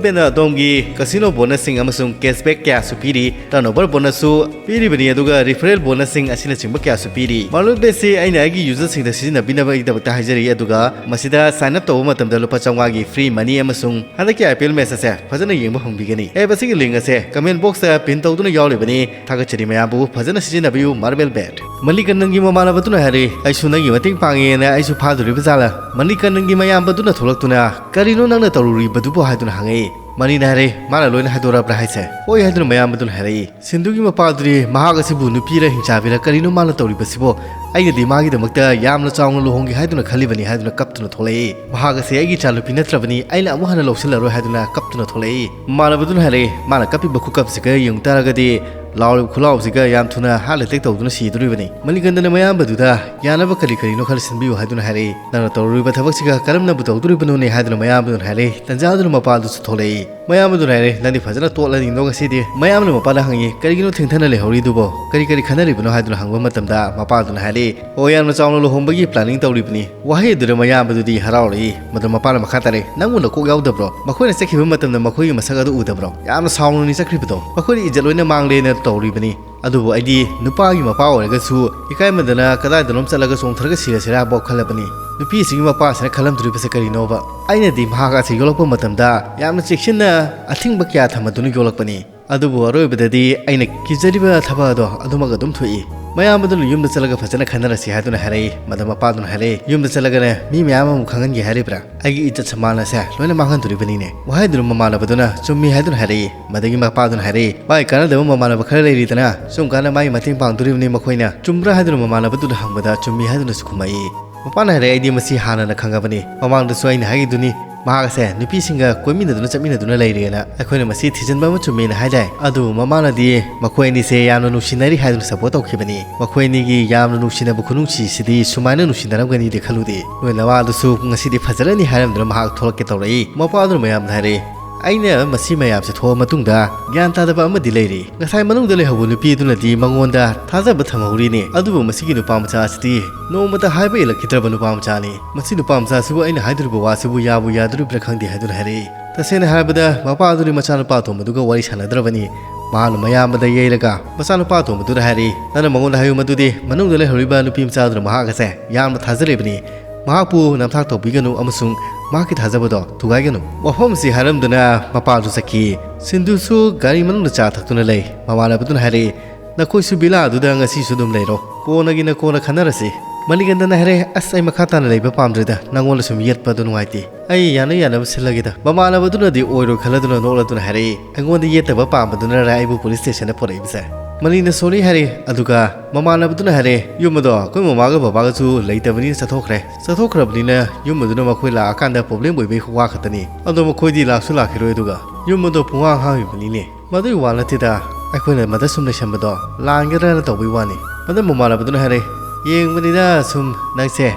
ꯕꯦꯠꯅ ꯑꯗꯣꯝꯒꯤ casino bonusꯁꯤꯡ ꯑꯃꯁꯨꯡ cashback ꯀꯌꯥꯁꯨ ꯄꯤꯔꯤ꯫ Turnover bonusꯁꯨ ꯄꯤꯔꯤꯕꯅꯤ, ꯑꯗꯨꯒ referral bonusꯁꯤꯡ ꯑꯁꯤꯅꯆꯤꯡꯕ ꯀꯌꯥꯁꯨ ꯄꯤꯔꯤ꯫ ꯃꯥꯔꯕꯜ ꯕꯦꯠꯁꯤ ꯑꯩꯅ ꯑꯩꯒꯤ userꯁꯤꯡꯗ ꯁꯤꯖꯤꯟꯅꯕꯤꯅꯕꯒꯤꯗꯃꯛꯇ ꯍꯥꯏꯖꯔꯤ, ꯑꯗꯨꯒ ꯃꯁꯤꯗ sign up ꯇꯧꯕ ꯃꯇꯝꯗ ꯂꯨꯄꯥ ꯆꯥꯝꯃꯉꯥꯒꯤ free money ꯑꯃꯁꯨꯡ ꯍꯟꯗꯛꯀꯤ IPL match ꯑꯁꯦ ꯐꯖꯅ ꯌꯦꯡꯕ ꯐꯪꯕꯤꯒꯅꯤ꯫ App ꯑꯁꯤꯒꯤ link ꯑꯁꯦ comment boxꯇ pin ꯇꯧꯗꯨꯅ ꯌꯥꯎꯔꯤꯕꯅꯤ꯫ ꯊꯥꯒꯠꯆꯔꯤ ꯃꯌꯥꯝꯕꯨ, ꯐꯖꯅ ꯁꯤꯖꯤꯟꯅꯕꯤꯌꯨ ꯃꯥꯔꯕꯜ ꯕꯦꯠ꯫ ꯃꯅꯤꯀꯟꯗꯟꯒꯤ ꯃꯃꯥꯟꯅꯕꯗꯨꯅ ꯍꯥꯏꯔꯤ, "ꯑꯩꯁꯨ ꯅꯪꯒꯤ ꯃꯇꯦꯡ ꯄꯥꯡꯉꯦꯅ ꯑꯩꯁꯨ ꯐꯥꯗꯣꯔꯤꯕ ꯖꯥꯠꯂ?" ꯃꯅꯤꯀꯟꯗꯟꯒꯤ ꯃꯌꯥꯝꯕꯗꯨꯅ ꯊꯣꯛꯂꯛꯇꯨꯅ, "ꯀꯔꯤꯅꯣ ꯅꯪꯅ ꯇꯧꯔꯨꯔꯤꯕꯗꯨꯕꯣ?" ꯍꯥꯏꯗꯨꯅ ꯍꯪꯉꯛꯏ꯫ ꯃꯅꯤꯅ ꯍꯥꯏꯔꯦ, "ꯃꯥꯅ ꯂꯣꯏꯅ ꯍꯥꯏꯗꯣꯔꯛꯄ꯭ꯔꯥ ꯍꯥꯏꯁꯦ?" "ꯍꯣꯏ" ꯍꯥꯏꯗꯨꯅ ꯃꯌꯥꯝꯕꯗꯨꯅ ꯍꯥꯏꯔꯛꯏ꯫ ꯁꯤꯟꯗꯨꯒꯤ ꯃꯄꯥꯗꯨꯗꯤ ꯃꯍꯥꯛ ꯑꯁꯤꯕꯨ ꯅꯨꯄꯤꯔ ꯍꯤꯡꯆꯥꯕꯤꯔ ꯀꯔꯤꯅꯣ ꯃꯥꯅ ꯇꯧꯔꯤꯕꯁꯤꯕꯣ? ꯑꯩꯅꯗꯤ ꯃꯥꯒꯤꯗꯃꯛꯇ ꯌꯥꯝꯅ ꯆꯥꯎꯅ ꯂꯨꯍꯣꯡꯒꯦ ꯍꯥꯏꯗꯨꯅ ꯈꯜꯂꯤꯕꯅꯤ ꯍꯥꯏꯗꯨꯅ ꯀꯞꯇꯨꯅ ꯊꯣꯛꯂꯛꯏ꯫ "ꯃꯍꯥꯛ ꯑꯁꯤ ꯑꯩꯒꯤ ꯏꯆꯥꯅꯨꯄꯤ ꯅꯠꯇ꯭ꯔꯕꯅꯤ, ꯑꯩꯅ ꯑꯃꯨꯛ ꯍꯟꯅ ꯂꯧꯁꯤꯜꯂꯔꯣꯏ" ꯍꯥꯏꯗꯨꯅ ꯀꯞꯇꯨꯅ ꯊꯣꯛꯂꯛꯏ꯫ ꯃꯃꯥꯟꯅꯕꯗꯨꯅ ꯍꯥꯏꯔꯛꯏ, "ꯃꯥꯅ ꯀꯞꯄꯤꯕ ꯈꯨꯀꯞꯁꯤꯒ ꯌꯦꯡꯉꯨ ꯇꯥꯔꯒꯗꯤ, ꯂꯥꯎꯔꯤꯕ ꯈꯨꯂꯥꯎꯁꯤꯒ ꯌꯥꯝ ꯊꯨꯅ heart attack ꯇꯧꯗꯨꯅ ꯁꯤꯗꯣꯔꯤꯕꯅꯤ꯫ ꯃꯅꯤꯀꯟꯗꯅ ꯃꯌꯥꯝꯕꯗꯨꯗ ꯌꯥꯅꯕ ꯀꯔꯤ ꯀꯔꯤꯅꯣ ꯈꯔ ꯁꯤꯟꯕꯤꯌꯨ" ꯍꯥꯏꯗꯨꯅ ꯍꯥꯏꯔꯛꯏ꯫ "ꯅꯪꯅ ꯇꯧꯔꯨꯔꯤꯕ ꯊꯕꯛꯁꯤꯒ ꯀꯔꯝꯅꯕꯨ ꯇꯧꯗꯣꯔꯤꯕꯅꯣꯅꯦ?" ꯍꯥꯏꯗꯨꯅ ꯃꯌꯥꯝꯕꯗꯨꯅ ꯍꯥꯏꯔꯛꯏ꯫ ꯇꯟꯖꯥꯗꯨꯅ ꯃꯄꯥꯗꯨꯁꯨ ꯊꯣꯛꯂꯛꯏ꯫ ꯃꯌꯥꯝꯕꯗꯨꯅ ꯍꯥꯏꯔꯛꯏ, "ꯅꯪꯗꯤ ꯐꯖꯅ ꯇꯣꯠꯂꯅꯤꯗꯣ ꯉꯁꯤꯗꯤ?" ꯃꯌꯥꯝꯕꯅ ꯃꯄꯥꯗ ꯍꯪꯉꯤ, "ꯀꯔꯤꯒꯤꯅꯣ ꯊꯦꯡꯊꯅ ꯂꯩꯍꯧꯔꯤꯗꯨꯕꯣ? ꯀꯔꯤ ꯀꯔꯤ ꯈꯟꯅꯔꯤꯕꯅꯣ?" ꯍꯥꯏꯗꯨꯅ ꯍꯪꯕ ꯃꯇꯝꯗ ꯃꯄꯥꯗꯨꯅ ꯍꯥꯏꯔꯛꯏ, "ꯑꯣ, ꯌꯥꯝꯅ ꯆꯥꯎꯅ ꯂꯨꯍꯣꯡꯕꯒꯤ planning ꯇꯧꯔꯤꯕꯅꯤ"꯫ ꯋꯥꯍꯩ ꯑꯗꯨꯗ ꯃꯌꯥꯝꯕꯗꯨꯗꯤ ꯍꯔꯥꯎꯔꯛꯏ꯫ ꯃꯗꯨ ꯃꯄꯥꯅ ꯃꯈꯥ ꯇꯥꯔꯛꯏ, "ꯅꯪꯕꯨ ꯅꯀꯣꯛ ꯌꯥꯎꯗꯕ꯭ꯔꯣ? ꯃꯈꯣꯏꯅ ꯆꯠꯈꯤꯕ ꯃꯇꯝꯗ ꯃꯈꯣꯏꯒꯤ ꯃꯁꯛ ꯑꯗꯨ ꯎꯗꯕ꯭ꯔꯣ? ꯌꯥꯝꯅ ꯁꯥꯎꯅꯅꯤ ꯆꯠꯈ꯭ꯔꯤꯕꯗꯣ꯫ ꯃꯈꯣꯏꯗꯤ ꯏꯖꯠ ꯂꯣꯏꯅ ꯃꯥꯡꯂꯦꯅ ꯇꯧꯔꯤꯕꯅꯤ"꯫ ꯑꯗꯨꯕꯨ ꯑꯩꯗꯤ ꯅꯨꯄꯥꯒꯤ ꯃꯄꯥ ꯑꯣꯏꯔꯒꯁꯨ ꯏꯀꯥꯏꯃꯟꯗꯅ ꯀꯗꯥꯏꯗꯅꯣꯝ ꯆꯠꯂꯒ ꯆꯣꯡꯊꯔꯒ ꯁꯤꯔꯁꯤꯔꯥ ꯚꯥꯎ ꯈꯜꯂꯕꯅꯤ꯫ ꯅꯨꯄꯤꯁꯤꯒꯤ ꯃꯄꯥꯁꯤꯅ ꯈꯜꯂꯝꯗꯣꯔꯤꯕꯁꯦ ꯀꯔꯤꯅꯣꯕ? ꯑꯩꯅꯗꯤ ꯃꯍꯥꯛ ꯑꯁꯤ ꯌꯣꯛꯂꯛꯄ ꯃꯇꯝꯗ ꯌꯥꯝꯅ ꯆꯦꯛꯁꯤꯟꯅ ꯑꯊꯤꯡꯕ ꯀꯌꯥ ꯊꯝꯃꯗꯨꯅ ꯌꯣꯛꯂꯛꯄꯅꯤ꯫ ꯑꯗꯨꯕꯨ ꯑꯔꯣꯏꯕꯗꯗꯤ ꯑꯩꯅ ꯀꯤꯖꯔꯤꯕ ꯊꯕꯛ ꯑꯗꯣ ꯑꯗꯨꯃꯛ ꯑꯗꯨꯝ ꯊꯣꯛꯏ꯫ ꯃꯌꯥꯝ ꯑꯗꯨꯅ ꯌꯨꯝꯗ ꯆꯠꯂꯒ ꯐꯖꯅ ꯈꯟꯅꯔꯁꯤ ꯍꯥꯏꯗꯨꯅ ꯍꯥꯏꯔꯛꯏ꯫ ꯃꯗꯨ ꯃꯄꯥꯗꯨꯅ ꯍꯥꯏꯔꯛꯏ, "ꯌꯨꯝꯗ ꯆꯠꯂꯒꯅꯦ ꯃꯤ ꯃꯌꯥꯝ ꯑꯃꯨꯛ ꯈꯪꯍꯟꯒꯦ ꯍꯥꯏꯔꯤꯕ꯭ꯔꯥ? ꯑꯩꯒꯤ ꯏꯖꯠ ꯁꯃꯥꯟ ꯑꯁꯦ ꯂꯣꯏꯅ ꯃꯥꯡꯍꯟꯗꯣꯔꯤꯕꯅꯤꯅꯦ?" ꯋꯥꯍꯩꯗꯨꯅ ꯃꯃꯥꯟꯅꯕꯗꯨꯅ ꯆꯨꯝꯃꯤ ꯍꯥꯏꯗꯨꯅ ꯍꯥꯏꯔꯛꯏ꯫ ꯃꯗꯨꯒꯤ ꯃꯄꯥꯗꯨꯅ ꯍꯥꯏꯔꯛꯏ, "ꯚꯥꯏ, ꯀꯥꯟꯅꯗꯕ ꯃꯃꯥꯟꯅꯕ ꯈꯔ ꯂꯩꯔꯤꯗꯅ, ꯁꯨꯝ ꯀꯥꯟꯗ ꯃꯥꯒꯤ ꯃꯇꯦꯡ ꯄꯥꯡꯗꯣꯔꯤꯕꯅꯤ ꯃꯈꯣꯏꯅ꯫ ꯆꯨꯝꯕ꯭ꯔꯥ?" ꯍꯥꯏꯗꯨꯅ ꯃꯃꯥꯟꯅꯕꯗꯨꯅ ꯍꯪꯕꯗ ꯆꯨꯝꯃꯤ ꯍꯥꯏꯗꯨꯅꯁꯨ ꯈꯨꯝꯃꯛꯏ꯫ ꯃꯄꯥꯅ ꯍꯥꯏꯔꯛꯑꯦ, "ꯑꯩꯗꯤ ꯃꯁꯤ ꯍꯥꯟꯅꯅ ꯈꯪꯉꯕꯅꯤ꯫ ꯃꯃꯥꯡꯗꯁꯨ ꯑꯩꯅ ꯍꯥꯏꯈꯤꯗꯨꯅꯤ, ꯃꯍꯥꯛ ꯑꯁꯦ ꯅꯨꯄꯤꯁꯤꯡꯒ ꯀꯣꯏꯃꯤꯟꯅꯗꯨꯅ ꯆꯠꯃꯤꯟꯅꯗꯨꯅ ꯂꯩꯔꯦꯅ꯫ ꯑꯩꯈꯣꯏꯅ ꯃꯁꯤ ꯊꯤꯖꯤꯟꯕ ꯑꯃ ꯆꯨꯝꯃꯦꯅ ꯍꯥꯏꯗꯥꯏ?" ꯑꯗꯨꯕꯨ ꯃꯃꯥꯅꯗꯤ ꯃꯈꯣꯏ ꯑꯅꯤꯁꯦ ꯌꯥꯝꯅ ꯅꯨꯡꯁꯤꯅꯔꯤ ꯍꯥꯏꯗꯨꯅ ꯁꯄꯣꯔꯠ ꯇꯧꯈꯤꯕꯅꯤ꯫ ꯃꯈꯣꯏ ꯑꯅꯤꯒꯤ ꯌꯥꯝꯅ ꯅꯨꯡꯁꯤꯅꯕ ꯈꯨꯅꯨꯡꯁꯤꯁꯤꯗꯤ ꯁꯨꯃꯥꯏꯅ ꯅꯨꯡꯁꯤꯅꯔꯝꯒꯅꯤꯗꯤ ꯈꯜꯂꯨꯗꯦ꯫ ꯅꯣꯏ ꯅꯋꯥꯗꯨꯁꯨ ꯉꯁꯤꯗꯤ ꯐꯖꯔꯅꯤ ꯍꯥꯏꯔꯝꯗꯨꯅ ꯃꯍꯥꯛ ꯊꯣꯛꯂꯛꯀꯦ ꯇꯧꯔꯛꯏ꯫ ꯃꯄꯥꯗꯨꯅ ꯃꯌꯥꯝꯗ ꯍꯥꯏꯔꯛꯏ, "ꯑꯩꯅ ꯃꯁꯤ ꯃꯌꯥꯝꯁꯦ ꯊꯣꯛꯑ ꯃꯇꯨꯡꯗ ꯒ꯭ꯌꯥꯟ ꯇꯥꯗꯕ ꯑꯃꯗꯤ ꯂꯩꯔꯤ꯫ ꯉꯁꯥꯏ ꯃꯅꯨꯡꯗ ꯂꯩꯍꯧꯕ ꯅꯨꯄꯤ ꯑꯗꯨꯅꯗꯤ ꯃꯉꯣꯟꯗ ꯊꯥꯖꯕ ꯊꯝꯍꯧꯔꯤꯅꯦ, ꯑꯗꯨꯕꯨ ꯃꯁꯤꯒꯤ ꯅꯨꯄꯥ ꯃꯆꯥ ꯑꯁꯤꯗꯤ ꯅꯣꯡꯃꯇ ꯍꯥꯏꯕ ꯏꯜꯂꯛꯈꯤꯗ꯭ꯔꯕ ꯅꯨꯄꯥ ꯃꯆꯥꯅꯤ꯫ ꯃꯁꯤ ꯅꯨꯄꯥ ꯃꯆꯥꯁꯤꯕꯨ ꯑꯩꯅ ꯍꯥꯏꯗꯣꯔꯤꯕ ꯋꯥꯁꯤꯕꯨ ꯌꯥꯕꯨ ꯌꯥꯗꯣꯔꯤꯕ꯭ꯔꯥ ꯈꯪꯗꯦ" ꯍꯥꯏꯗꯨꯅ ꯍꯥꯏꯔꯛꯏ꯫ ꯇꯁꯦꯡꯅ ꯍꯥꯏꯔꯕꯗ, ꯃꯄꯥ ꯑꯗꯨꯗꯤ ꯃꯆꯥꯅꯨꯄꯥ ꯑꯇꯣꯝꯕꯗꯨꯒ ꯋꯥꯔꯤ ꯁꯥꯟꯅꯗ꯭ꯔꯕꯅꯤ꯫ ꯃꯍꯥꯛꯅ ꯃꯌꯥꯝꯕꯗ ꯌꯩꯔꯒ ꯃꯆꯥꯅꯨꯄꯥ ꯑꯇꯣꯝꯕꯗꯨꯗ ꯍꯥꯏꯔꯛꯏ, "ꯅꯪꯅ ꯃꯉꯣꯟꯗ ꯍꯥꯏꯌꯨ ꯃꯗꯨꯗꯤ ꯃꯅꯨꯡꯗ ꯂꯩꯍꯧꯔꯤꯕ ꯅꯨꯄꯤ ꯃꯆꯥꯗꯨꯅ ꯃꯍꯥꯛ ꯑꯁꯦ ꯌꯥꯝꯅ ꯊꯥꯖꯔꯤꯕꯅꯤ꯫ ꯃꯍꯥꯛꯄꯨ ꯅꯝꯊꯥꯛ ꯇꯧꯕꯤꯒꯅꯨ ꯑꯃꯁꯨꯡ ꯃꯍꯥꯛꯀꯤ ꯊꯥꯖꯕꯗꯣ ꯊꯨꯒꯥꯏꯒꯅꯨ"꯫ ꯋꯥꯐꯝꯁꯤ ꯍꯥꯏꯔꯝꯗꯨꯅ ꯃꯄꯥꯗꯨ ꯆꯠꯈꯤ꯫ ꯁꯤꯟꯗꯨꯁꯨ ꯒꯥꯔꯤ ꯃꯅꯨꯡꯗ ꯆꯥ ꯊꯛꯇꯨꯅ ꯂꯩ꯫ ꯃꯃꯥꯟꯅꯕꯗꯨꯅ ꯍꯥꯏꯔꯛꯏ, "ꯅꯈꯣꯏꯁꯨ ꯚꯤꯂꯥ ꯑꯗꯨꯗ ꯉꯁꯤꯁꯨ ꯑꯗꯨꯝ ꯂꯩꯔꯣ꯫ ꯀꯣꯟꯅꯒꯤꯅ ꯀꯣꯟꯅ ꯈꯟꯅꯔꯁꯤ"꯫ ꯃꯅꯤꯀꯟꯗꯅ ꯍꯥꯏꯔꯦ, "ꯑꯁ, ꯑꯩ ꯃꯈꯥ ꯇꯥꯅ ꯂꯩꯕ ꯄꯥꯝꯗ꯭ꯔꯦꯗ, ꯅꯪꯉꯣꯟꯗ ꯁꯨꯝ ꯌꯦꯠꯄꯗꯣ ꯅꯨꯡꯉꯥꯏꯇꯦ꯫ ꯑꯩ ꯌꯥꯅ ꯌꯥꯅꯕ ꯁꯤꯜꯂꯒꯦꯗ"꯫ ꯃꯃꯥꯟꯅꯕꯗꯨꯅꯗꯤ ꯑꯣꯏꯔꯣꯏ ꯈꯜꯂꯗꯨꯅ ꯅꯣꯛꯂꯗꯨꯅ ꯍꯥꯏꯔꯛꯏ, "ꯑꯩꯉꯣꯟꯗ ꯌꯦꯠꯇꯕ ꯄꯥꯝꯕꯗꯨꯅꯔ ꯑꯩꯕꯨ ꯄꯨꯂꯤꯁ ꯁ꯭ꯇꯦꯁꯟꯗ ꯄꯨꯔꯛꯏꯕꯁꯦ?" ꯃꯅꯤꯅ ꯁꯣꯔꯤ ꯍꯥꯏꯔꯦ, ꯑꯗꯨꯒ ꯃꯃꯥꯟꯅꯕꯗꯨꯅ ꯍꯥꯏꯔꯦ, "ꯌꯨꯝ ꯑꯗꯣ ꯑꯩꯈꯣꯏ ꯃꯃꯥꯒ ꯕꯕꯥꯒꯁꯨ ꯂꯩꯇꯕꯅꯤꯅ ꯆꯠꯊꯣꯛꯈ꯭ꯔꯦ꯫ ꯆꯠꯊꯣꯛꯈ꯭ꯔꯕꯅꯤꯅ ꯌꯨꯝ ꯑꯗꯨꯅ ꯃꯈꯣꯏ ꯂꯥꯛꯑꯀꯥꯟꯗ ꯄ꯭ꯔꯣꯕ꯭ꯂꯦꯝ ꯑꯣꯏꯕꯒꯤ ꯋꯥ ꯈꯛꯇꯅꯤ꯫ ꯑꯗꯣ ꯃꯈꯣꯏꯗꯤ ꯂꯥꯛꯁꯨ ꯂꯥꯛꯈꯤꯔꯣꯏ, ꯑꯗꯨꯒ ꯌꯨꯝ ꯑꯗꯣ ꯄꯨꯡꯍꯥꯡ ꯍꯥꯡꯉꯤꯕꯅꯤꯅꯦ"꯫ ꯃꯗꯨꯒꯤ ꯋꯥ ꯅꯠꯇꯦꯗ, ꯑꯩꯈꯣꯏꯅ ꯃꯗ ꯁꯨꯝ ꯂꯩꯁꯟꯕꯗꯣ ꯂꯥꯟꯒꯗ꯭ꯔꯅ ꯇꯧꯕꯒꯤ ꯋꯥꯅꯤ꯫ ꯃꯗ ꯃꯃꯥꯟꯅꯕꯗꯨꯅ ꯍꯥꯏꯔꯦ, "ꯌꯦꯡꯕꯅꯤꯗ ꯁꯨꯝ ꯅꯪꯁꯦ